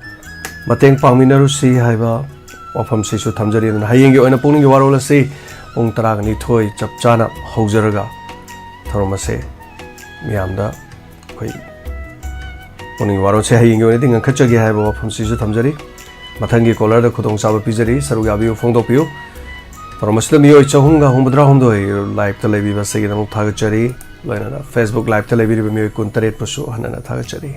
ꯃꯇꯦꯡ ꯄꯥꯡꯃꯤꯟꯅꯔꯨꯁꯤ ꯍꯥꯏꯕ ꯋꯥꯐꯝꯁꯤꯁꯨ ꯊꯝꯖꯔꯤ꯫ ꯑꯗꯨꯅ ꯍꯌꯦꯡꯒꯤ ꯑꯣꯏꯅ ꯄꯨꯛꯅꯤꯡꯒꯤ ꯋꯥꯔꯣꯜ ꯑꯁꯤ ꯄꯨꯡ ꯇꯔꯥꯒ ꯅꯤꯊꯣꯏ ꯆꯞ ꯆꯥꯅ ꯍꯧꯖꯔꯒ ꯊꯧꯔꯝ ꯑꯁꯦ ꯃꯤꯌꯥꯝꯗ ꯑꯩꯈꯣꯏ ꯄꯨꯛꯅꯤꯡꯒꯤ ꯋꯥꯔꯣꯜꯁꯦ ꯍꯌꯦꯡꯒꯤ ꯑꯣꯏꯅꯗꯤ ꯉꯟꯈꯠꯆꯒꯦ ꯍꯥꯏꯕ ꯋꯥꯐꯝꯁꯤꯁꯨ ꯊꯝꯖꯔꯤ꯫ ꯃꯊꯪꯒꯤ ꯀꯣꯂꯔꯗ ꯈꯨꯗꯣꯡꯆꯥꯕ ꯄꯤꯖꯔꯤ, ꯁꯔꯨꯛ ꯌꯥꯕꯤꯌꯨ, ꯐꯣꯡꯗꯣꯛꯄꯤꯌꯨ꯫ ꯊꯧꯔꯝ ꯑꯁꯤꯗ ꯃꯤꯑꯣꯏ ꯆꯍꯨꯝꯒ ꯍꯨꯝꯐꯨꯇꯔꯥ ꯍꯨꯝꯗꯣꯏ ꯂꯥꯏꯞꯇ ꯂꯩꯕꯤꯕ ꯑꯁꯤꯒꯤꯗꯃꯛ ꯊꯥꯒꯠꯆꯔꯤ꯫ ꯂꯣꯏꯅꯅ Facebook ꯂꯥꯏꯞꯇ ꯂꯩꯕꯤꯔꯤꯕ ꯃꯤꯑꯣꯏ ꯀꯨꯟꯇꯔꯦꯠꯄꯨꯁꯨ ꯍꯟꯅ ꯍꯟꯅ ꯊꯥꯒꯠꯆꯔꯤ꯫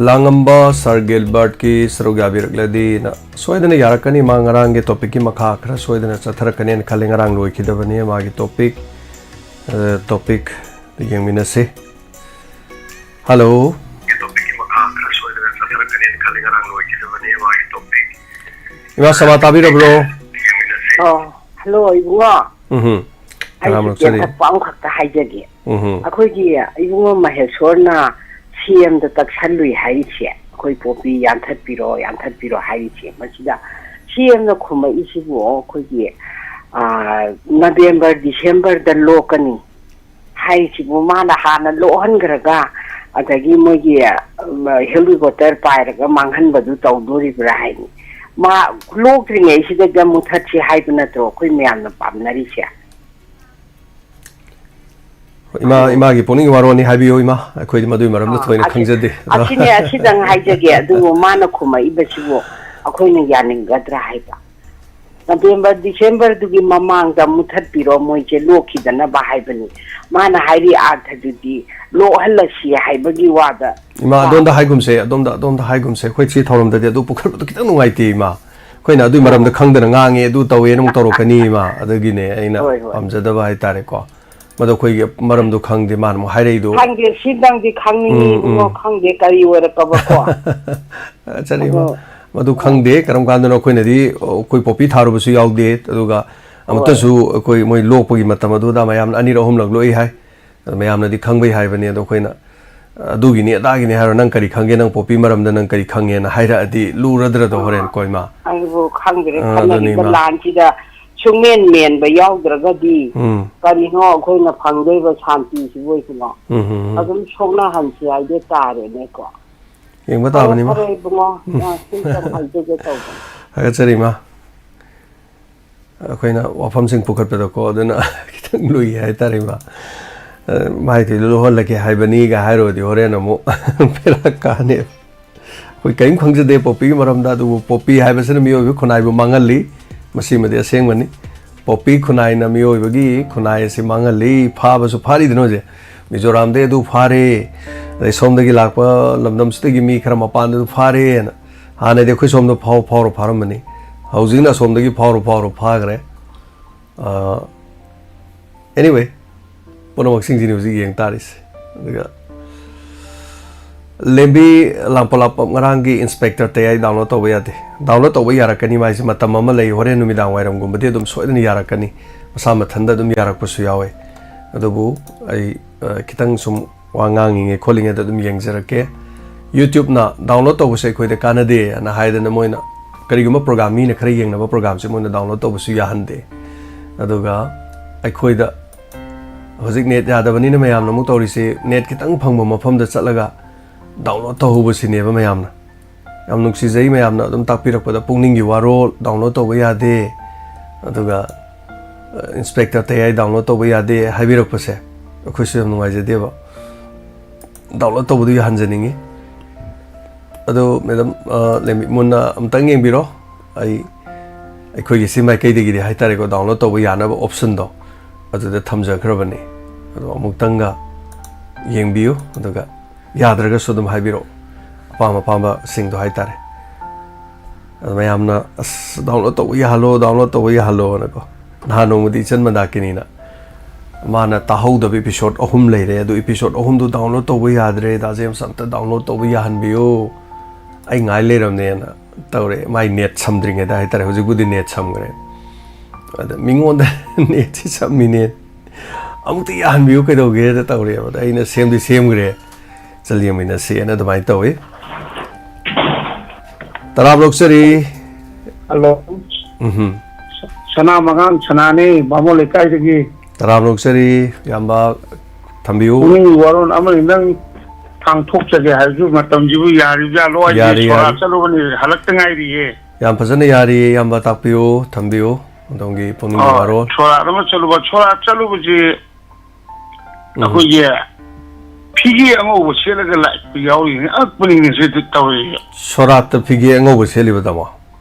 ꯂꯥꯡꯉꯝꯕ ꯁꯥꯔ ꯒꯤꯜꯕꯔꯠꯀꯤ ꯁꯔꯨꯛ ꯌꯥꯕꯤꯔꯛꯂꯗꯤꯅ ꯁꯣꯏꯗꯅ ꯌꯥꯔꯛꯀꯅꯤ꯫ ꯃꯥ ꯉꯔꯥꯡꯒꯤ ꯇꯣꯄꯤꯛꯀꯤ ꯃꯈꯥ ꯈꯔ ꯁꯣꯏꯗꯅ ꯆꯠꯊꯔꯛꯀꯅꯦꯅ ꯈꯜꯂꯤ꯫ ꯉꯔꯥꯡ ꯂꯣꯏꯈꯤꯗꯕꯅꯤ ꯃꯥꯒꯤ ꯇꯣꯄꯤꯛ꯫ ꯑ, ꯇꯣꯄꯤꯛ ꯌꯦꯡꯃꯤꯟꯅꯁꯤ꯫ ꯍꯜꯂꯣ꯫ ꯇꯣꯄꯤꯛꯀꯤ ꯃꯈꯥ ꯈꯔ ꯁꯣꯏꯗꯅ ꯆꯠꯊꯔꯛꯀꯅꯦꯅ ꯈꯜꯂꯤ꯫ ꯉꯔꯥꯡ ꯂꯣꯏꯈꯤꯗꯕꯅꯤ ꯃꯥꯒꯤ ꯇꯣꯄꯤꯛ꯫ ꯏꯃꯥ ꯁꯃꯥ, ꯇꯥꯕꯤꯔꯕ꯭ꯔꯣ? ꯑꯣ, ꯍꯜꯂꯣ, ꯏꯕꯨꯡꯉꯣ꯫ ꯎꯝꯍꯨꯝ꯫ ꯑꯩ ꯇꯔꯥꯃꯔꯛ ꯆꯠꯂꯤ꯫ ꯇꯦꯟꯊꯛꯄ ꯑꯃꯈꯛꯇ ꯍꯥꯏꯖꯒꯦ꯫ ꯎꯝꯍꯨꯝ꯫ ꯑꯩꯈꯣꯏꯒꯤ ꯏꯕꯨꯡꯉꯣ ꯃꯍꯦꯁꯣꯔꯅ ꯁꯤ ꯑꯦꯝꯗ ꯇꯛꯁꯜꯂꯨꯏ ꯍꯥꯏꯔꯤꯁꯦ, ꯑꯩꯈꯣꯏ ꯄꯣꯄꯤ ꯌꯥꯟꯊꯠꯄꯤꯔꯣ, ꯌꯥꯟꯊꯠꯄꯤꯔꯣ ꯍꯥꯏꯔꯤꯁꯦ꯫ ꯃꯁꯤꯗ ꯁꯤ ꯑꯦꯝꯅ ꯈꯨꯝꯃꯛꯏꯁꯤꯕꯨ ꯑꯩꯈꯣꯏꯒꯤ, ꯑꯥ, ꯅꯕꯦꯝꯕꯔ, ꯗꯤꯁꯦꯝꯕꯔꯗ ꯂꯣꯛꯀꯅꯤ ꯍꯥꯏꯔꯤꯁꯤꯕꯨ ꯃꯥꯅ ꯍꯥꯟꯅ ꯂꯣꯛꯍꯟꯈ꯭ꯔꯒ ꯑꯗꯒꯤ ꯃꯣꯏꯒꯤ, ꯑ, ꯍꯦꯂꯤꯀꯣꯞꯇꯔ ꯄꯥꯏꯔꯒ ꯃꯥꯡꯍꯟꯕꯗꯨ ꯇꯧꯗꯣꯔꯤꯕ꯭ꯔꯥ ꯍꯥꯏꯅꯤ꯫ ꯃꯥ ꯂꯣꯛꯇ꯭ꯔꯤꯉꯩꯁꯤꯗ ꯃꯨꯊꯠꯁꯤ ꯍꯥꯏꯕ ꯅꯠꯇ꯭ꯔꯣ ꯑꯩꯈꯣꯏ ꯃꯌꯥꯝꯅ ꯄꯥꯝꯅꯔꯤꯁꯦ? ꯏꯃꯥ, ꯏꯃꯥꯒꯤ ꯄꯨꯛꯅꯤꯡꯒꯤ ꯋꯥꯔꯣꯜꯅꯤ, ꯍꯥꯏꯕꯤꯌꯨ ꯏꯃꯥ, ꯑꯩꯈꯣꯏꯗꯤ ꯃꯗꯨꯒꯤ ꯃꯔꯝꯗ ꯑꯥ, ꯊꯣꯏꯅ ꯑꯁꯤ-, ꯈꯪꯖꯗꯦ꯫ ꯑꯗꯣ ꯑꯁꯤꯅꯦ, ꯑꯁꯤꯗꯪ ꯍꯥꯏꯖꯒꯦ, ꯑꯗꯨꯕꯨ ꯃꯥꯅ ꯈꯨꯝꯃꯛꯏꯕꯁꯤꯕꯨ ꯑꯩꯈꯣꯏꯅ ꯌꯥꯅꯤꯡꯒꯗ꯭ꯔꯥ ꯍꯥꯏꯕ? ꯅꯕꯦꯝꯕꯔ, ꯗꯤꯁꯦꯝꯕꯔꯗꯨꯒꯤ ꯃꯃꯥꯡꯗ ꯃꯨꯊꯠꯄꯤꯔꯣ, ꯃꯣꯏꯁꯦ ꯂꯣꯛꯈꯤꯗꯅꯕ ꯍꯥꯏꯕꯅꯤ꯫ ꯃꯥꯅ ꯍꯥꯏꯔꯤ ꯑꯥꯔꯊꯗꯨꯗꯤ ꯂꯣꯛꯍꯜꯂꯁꯤ ꯍꯥꯏꯕꯒꯤ ꯋꯥꯗ ꯏꯃꯥ, ꯋꯥ- ꯑꯗꯣꯝꯗ ꯍꯥꯏꯒꯨꯝꯁꯦ, ꯑꯗꯣꯝꯗ, ꯑꯗꯣꯝꯗ ꯍꯥꯏꯒꯨꯝꯁꯦ, ꯑꯩꯈꯣꯏ ꯁꯤ ꯊꯧꯔꯝꯗꯗꯤ ꯑꯗꯨ ꯄꯨꯈꯠꯄꯗꯣ ꯈꯤꯇꯪ ꯅꯨꯡꯉꯥꯏꯇꯦ ꯏꯃꯥ꯫ ꯑꯩꯈꯣꯏꯅ ꯑꯗꯨꯒꯤ ꯃꯔꯝꯗ ꯑꯣ꯫ ꯈꯪꯗꯅ ꯉꯥꯡꯉꯦ, ꯑꯗꯨ ꯇꯧꯋꯦꯅ ꯑꯃꯨꯛ ꯇꯧꯔꯛꯀꯅꯤ ꯏꯃꯥ, ꯑꯗꯨꯒꯤꯅꯦ ꯑꯩꯅ ꯍꯣꯏ, ꯍꯣꯏ꯫ ꯄꯥꯝꯖꯗꯕ ꯍꯥꯏꯇꯥꯔꯦꯀꯣ꯫ ꯃꯗꯣ ꯑꯩꯈꯣꯏꯒꯤ ꯃꯔꯝꯗꯣ ꯈꯪꯗꯦ, ꯃꯥꯅ ꯑꯃꯨꯛ ꯍꯥꯏꯔꯛꯏꯗꯣ꯫ ꯈꯪꯗꯦ, ꯁꯤꯗꯪꯗꯤ ꯈꯪꯅꯤꯡꯉꯤ ꯎꯝ, ꯏꯕꯨꯡꯉꯣ, ꯎꯝ꯫ ꯈꯪꯗꯦ ꯀꯔꯤ ꯑꯣꯏꯔꯛꯀꯕꯀꯣ꯫ ꯆꯠꯂꯤꯕ ꯑꯗꯣ ꯃꯗꯨ ꯈꯪꯗꯦ, ꯀꯔꯝ ꯀꯥꯟꯗꯅꯣ꯫ ꯑꯩꯈꯣꯏꯅꯗꯤ ꯑꯩꯈꯣꯏ ꯄꯣꯄꯤ ꯊꯥꯔꯨꯕꯁꯨ ꯌꯥꯎꯗꯦ, ꯑꯗꯨꯒ ꯍꯣꯏ꯫ ꯑꯃꯨꯛꯇꯁꯨ ꯑꯩꯈꯣꯏ ꯃꯣꯏ ꯂꯣꯛꯄꯒꯤ ꯃꯇꯝ ꯑꯗꯨꯗ ꯃꯌꯥꯝꯅ ꯑꯅꯤꯔꯛ ꯑꯍꯨꯝꯂꯛ ꯂꯣꯛꯏ ꯍꯥꯏ꯫ ꯑꯗꯣ ꯃꯌꯥꯝꯅꯗꯤ ꯈꯪꯕꯩ ꯍꯥꯏꯕꯅꯤ, ꯑꯗꯣ ꯑꯩꯈꯣꯏꯅ ꯑꯗꯨꯒꯤꯅꯤ ꯑꯗꯥꯒꯤꯅꯤ ꯍꯥꯏꯔꯣ, ꯅꯪ ꯀꯔꯤ ꯈꯪꯒꯦ, ꯅꯪ ꯄꯣꯄꯤ ꯃꯔꯝꯗ ꯅꯪ ꯀꯔꯤ ꯈꯪꯉꯦꯅ ꯍꯥꯏꯔꯛꯑꯗꯤ ꯂꯨꯔꯗ꯭ꯔꯗꯣ ꯍꯣꯔꯦꯟ ꯀꯣ ꯏꯃꯥ? ꯑꯩꯕꯨ ꯈꯪꯗ꯭ꯔꯦ, ꯑꯥ, ꯑꯗꯨꯅꯤ ꯈꯟꯅꯔꯤꯕ ꯏꯃꯥ꯫ ꯂꯥꯟꯁꯤꯗ ꯁꯨꯡꯃꯦꯟ ꯃꯦꯟꯕ ꯌꯥꯎꯗ꯭ꯔꯒꯗꯤ ꯎꯝ꯫ ꯀꯔꯤꯅꯣ ꯑꯩꯈꯣꯏꯅ ꯐꯪꯗꯣꯏꯕ ꯁꯥꯟꯇꯤꯁꯤꯕꯨ ꯑꯣꯏꯁꯤꯅꯣ? ꯎꯝ, ꯎꯝ, ꯎꯝ꯫ ꯑꯗꯨꯝ ꯁꯣꯛꯅꯍꯟꯁꯤ ꯍꯥꯏꯗꯣ ꯇꯥꯔꯦꯅꯦꯀꯣ꯫ ꯌꯦꯡꯕ ꯐꯔꯦ, ꯇꯥꯕꯅꯤ ꯏꯃꯥ꯫ ꯐꯔꯦ ꯏꯕꯨꯡꯉꯣ, ꯎꯝ꯫ ꯑ, ꯁꯤꯝꯇꯪ ꯍꯥꯏꯖꯒꯦ ꯇꯧꯕꯅꯤ꯫ ꯊꯥꯒꯠꯆꯔꯤ ꯏꯃꯥ꯫ ꯑꯩꯈꯣꯏꯅ ꯋꯥꯐꯝꯁꯤꯡ ꯄꯨꯈꯠꯄꯗꯀꯣ, ꯑꯗꯨꯅ ꯈꯤꯇꯪ ꯂꯨꯏ ꯍꯥꯏꯇꯥꯔꯦ ꯏꯃꯥ꯫ ꯑ, ꯃꯥꯏ ꯊꯤꯗꯨ ꯂꯧꯍꯜꯂꯒꯦ ꯍꯥꯏꯕꯅꯤꯒ ꯍꯥꯏꯔꯨꯔꯗꯤ ꯍꯣꯔꯦꯟ ꯑꯃꯨꯛ ꯕꯦꯔꯥ ꯀꯥꯅꯦꯕ꯫ ꯑꯩꯈꯣꯏ ꯀꯔꯤꯝ ꯈꯪꯖꯗꯦ ꯄꯣꯄꯤꯒꯤ ꯃꯔꯝꯗ, ꯑꯗꯨꯕꯨ ꯄꯣꯄꯤ ꯍꯥꯏꯕꯁꯤꯅ ꯃꯤꯑꯣꯏꯕ ꯈꯨꯟꯅꯥꯏꯕꯨ ꯃꯥꯡꯍꯜꯂꯤ꯫ ꯃꯁꯤꯃꯗꯤ ꯑꯁꯦꯡꯕꯅꯤ꯫ ꯄꯣꯄꯤ ꯈꯨꯟꯅꯥꯏꯅ ꯃꯤꯑꯣꯏꯕꯒꯤ ꯈꯨꯟꯅꯥꯏ ꯑꯁꯤ ꯃꯥꯡꯍꯜꯂꯤ꯫ ꯐꯥꯕꯁꯨ ꯐꯥꯔꯤꯗꯅ ꯍꯧꯖꯤꯛ꯫ ꯃꯤꯖꯣꯔꯥꯝꯗꯒꯤ ꯑꯗꯨ ꯐꯥꯔꯦ, ꯑꯗꯩ ꯁꯣꯝꯗꯒꯤ ꯂꯥꯛꯄ ꯂꯝꯗꯝꯁꯤꯗꯒꯤ ꯃꯤ ꯈꯔ ꯃꯄꯥꯟꯗ ꯑꯗꯨ ꯐꯥꯔꯦꯅ꯫ ꯍꯥꯟꯅꯗꯤ ꯑꯩꯈꯣꯏ ꯁꯣꯝꯗ ꯐꯥꯎ-, ꯐꯥꯎꯔ ꯐꯥꯔꯝꯕꯅꯤ꯫ ꯍꯧꯖꯤꯛꯅ ꯑꯁꯣꯝꯗꯒꯤ ꯐꯥꯎꯔ ꯐꯥꯎꯔ ꯐꯥꯈ꯭ꯔꯦ꯫ ꯑ, anyway, ꯄꯨꯝꯅꯃꯛꯁꯤꯡꯁꯤꯅꯤ ꯍꯧꯖꯤꯛ ꯌꯦꯡ ꯇꯥꯔꯤꯁꯦ꯫ ꯑꯗꯨꯒ ꯂꯦꯝꯕꯤ ꯂꯥꯡꯄꯣꯛꯂꯥꯛꯄꯝ ꯉꯔꯥꯡꯒꯤ ꯏꯟꯁꯄꯦꯛꯇꯔ ꯇꯌꯥꯏ ꯗꯥꯎꯟꯂꯣꯗ ꯇꯧꯕ ꯌꯥꯗꯦ꯫ ꯗꯥꯎꯟꯂꯣꯗ ꯇꯧꯕ ꯌꯥꯔꯛꯀꯅꯤ, ꯃꯥꯏꯁꯦ ꯃꯇꯝ ꯑꯃ ꯂꯩ, ꯍꯣꯔꯦꯟ ꯅꯨꯃꯤꯗꯥꯡ ꯋꯥꯏꯔꯝꯒꯨꯝꯕꯗꯤ ꯑꯗꯨꯝ ꯁꯣꯏꯗꯅ ꯌꯥꯔꯛꯀꯅꯤ, ꯃꯁꯥ ꯃꯊꯟꯇ ꯑꯗꯨꯝ ꯌꯥꯔꯛꯄꯁꯨ ꯌꯥꯎꯋꯦ꯫ ꯑꯗꯨꯕꯨ ꯑꯩ, ꯑ, ꯈꯤꯇꯪ ꯁꯨꯝ ꯋꯥ ꯉꯥꯡꯉꯤꯉꯩ ꯈꯣꯠꯂꯤꯉꯩꯗ ꯑꯗꯨꯝ ꯌꯦꯡꯖꯔꯛꯀꯦ꯫ YouTube-ꯅ download ꯇꯧꯕꯁꯦ ꯑꯩꯈꯣꯏꯗ ꯀꯥꯟꯅꯗꯦ ꯑꯅ ꯍꯥꯏꯗꯅ ꯃꯣꯏꯅ ꯀꯔꯤꯒꯨꯝꯕ program, ꯃꯤꯅ ꯈꯔ ꯌꯦꯡꯅꯕ program-ꯁꯦ ꯃꯣꯏꯅ download ꯇꯧꯕꯁꯨ ꯌꯥꯍꯟꯗꯦ꯫ ꯑꯗꯨꯒ ꯑꯩꯈꯣꯏꯗ ꯍꯧꯖꯤꯛ net ꯌꯥꯗꯕꯅꯤꯅ ꯃꯌꯥꯝꯅ ꯑꯃꯨꯛ ꯇꯧꯔꯤꯁꯦ, net ꯈꯤꯇꯪ ꯐꯪꯕ ꯃꯐꯝꯗ ꯆꯠꯂꯒ download ꯇꯧꯍꯧꯕꯁꯤꯅꯦꯕ ꯃꯌꯥꯝꯅ꯫ ꯌꯥꯝ ꯅꯨꯡꯁꯤꯖꯩ ꯃꯌꯥꯝꯅ ꯑꯗꯨꯝ ꯇꯥꯛꯄꯤꯔꯛꯄꯗ, "ꯄꯨꯛꯅꯤꯡꯒꯤ ꯋꯥꯔꯣꯜ download ꯇꯧꯕ ꯌꯥꯗꯦ", ꯑꯗꯨꯒ, "ꯑ, Inspector ꯇꯌꯥꯏ download ꯇꯧꯕ ꯌꯥꯗꯦ" ꯍꯥꯏꯕꯤꯔꯛꯄꯁꯦ ꯑꯩꯈꯣꯏꯁꯨ ꯌꯥꯝ ꯅꯨꯡꯉꯥꯏꯖꯗꯦꯕ꯫ Download ꯇꯧꯕꯗꯨ ꯌꯥꯍꯟꯖꯅꯤꯡꯉꯤ꯫ ꯑꯗꯣ madam, ꯑ, ꯂꯦꯝꯕꯤꯃꯣꯟꯅ ꯑꯝꯇꯪ ꯌꯦꯡꯕꯤꯔꯣ꯫ ꯑꯩ, ꯑꯩꯈꯣꯏꯒꯤ ꯁꯤ ꯃꯥꯏꯀꯩꯗꯒꯤꯗꯤ ꯍꯥꯏꯇꯥꯔꯦꯀꯣ, download ꯇꯧꯕ ꯌꯥꯅꯕ option-ꯗꯣ ꯑꯗꯨꯗ ꯊꯝꯖꯈ꯭ꯔꯕꯅꯤ꯫ ꯑꯗꯣ ꯑꯃꯨꯛꯇꯪꯒ ꯌꯦꯡꯕꯤꯌꯨ, ꯑꯗꯨꯒ ꯌꯥꯗ꯭ꯔꯒꯁꯨ ꯑꯗꯨꯝ ꯍꯥꯏꯕꯤꯔꯛꯑꯣ, ꯑꯄꯥꯝ ꯑꯄꯥꯝꯕꯁꯤꯡꯗꯣ ꯍꯥꯏꯇꯥꯔꯦ꯫ ꯑꯗꯣ ꯃꯌꯥꯝꯅ, "ꯑꯁ, download ꯇꯧꯕ ꯌꯥꯍꯜꯂꯣ, download ꯇꯧꯕ ꯌꯥꯍꯜꯂꯣꯅꯀꯣ"꯫ ꯅꯍꯥꯟ ꯅꯣꯡꯃꯗꯤ ꯏꯆꯟ ꯃꯟꯗꯥꯀꯤꯅꯤꯅ ꯃꯥꯅ ꯇꯥꯍꯧꯗꯕ episode ꯑꯍꯨꯝ ꯂꯩꯔꯦ, ꯑꯗꯨ episode ꯑꯍꯨꯝꯗꯨ download ꯇꯧꯕ ꯌꯥꯗ꯭ꯔꯦ, ꯗꯥ ꯖꯦꯝꯁ ꯑꯝꯇ download ꯇꯧꯕ ꯌꯥꯍꯟꯕꯤꯌꯨ, ꯑꯩ ꯉꯥꯏ ꯂꯩꯔꯝꯅꯦꯅ ꯇꯧꯔꯦ꯫ ꯃꯥꯏ net ꯁꯝꯗ꯭ꯔꯤꯉꯩꯗ ꯍꯥꯏꯇꯥꯔꯦ, ꯍꯧꯖꯤꯛꯄꯨꯗꯤ net ꯁꯝꯈ꯭ꯔꯦ꯫ ꯑꯗ ꯃꯤꯉꯣꯟꯗ net-ꯁꯤ ꯁꯝꯃꯤꯅꯦ, ꯑꯃꯨꯛꯇ ꯌꯥꯍꯟꯕꯤꯌꯨ ꯀꯩꯗꯧꯒꯦꯗ ꯇꯧꯔꯦꯕ꯫ ꯑꯗ ꯑꯩꯅ ꯁꯦꯝꯗꯤ ꯁꯦꯝꯈ꯭ꯔꯦ, ꯆꯠ ꯌꯦꯡꯃꯤꯟꯅꯁꯦꯅ ꯑꯗꯨꯃꯥꯏꯅ ꯇꯧꯋꯤ꯫ ꯇꯔꯥꯝ ꯂꯧꯖꯔꯤ꯫ ꯍꯜꯂꯣ꯫ ꯎꯝꯍꯨꯝ꯫ ꯁꯅꯥ ꯃꯉꯥꯡ ꯁꯅꯥꯅꯦ, ꯕꯥꯃꯣꯟ ꯂꯩꯀꯥꯏꯗꯒꯤ꯫ ꯇꯔꯥꯝ ꯂꯧꯖꯔꯤ, ꯏꯌꯥꯝꯕ, ꯊꯝꯕꯤꯌꯨ꯫ ꯄꯨꯛꯅꯤꯡꯒꯤ ꯋꯥꯔꯣꯜ ꯑꯃꯅꯤ, ꯅꯪ ꯊꯥꯡꯊꯣꯛꯆꯒꯦ ꯍꯥꯏꯔꯁꯨ ꯃꯇꯝꯁꯤꯕꯨ ꯌꯥꯔꯤꯕꯖꯥꯠꯂꯣ? ꯑꯩꯗꯤ ꯌꯥꯔꯤ, ꯁꯣꯔꯥ ꯌꯥꯔꯤ꯫ ꯆꯠꯂꯨꯕꯅꯤ, ꯍꯜꯂꯛꯇ ꯉꯥꯏꯔꯤꯌꯦ꯫ ꯌꯥꯝ ꯐꯖꯅ ꯌꯥꯔꯤ, ꯏꯌꯥꯝꯕ, ꯇꯥꯛꯄꯤꯌꯨ, ꯊꯝꯕꯤꯌꯨ, ꯑꯗꯣꯝꯒꯤ ꯄꯨꯛꯅꯤꯡꯒꯤ ꯑꯣ, ꯋꯥꯔꯣꯜ꯫ ꯁꯣꯔꯥꯠ ꯑꯃ ꯆꯠꯂꯨꯕ, ꯁꯣꯔꯥꯠ ꯆꯠꯂꯨꯕꯁꯤ ꯎꯝ꯫ ꯑꯩꯈꯣꯏꯒꯤ ꯐꯤꯒꯦ ꯑꯉꯧꯕ ꯁꯦꯠꯂꯒ ꯂꯥꯛꯄ ꯌꯥꯎꯔꯤꯅꯤ꯫ ꯑꯉꯛꯄꯅꯤꯅꯦ ꯁꯤꯗꯤ ꯇꯧꯔꯤꯁꯦ꯫ ꯁꯣꯔꯥꯠꯇ ꯐꯤꯒꯦ ꯑꯉꯧꯕ ꯁꯦꯠꯂꯤꯕ, ꯇꯥꯃꯣ?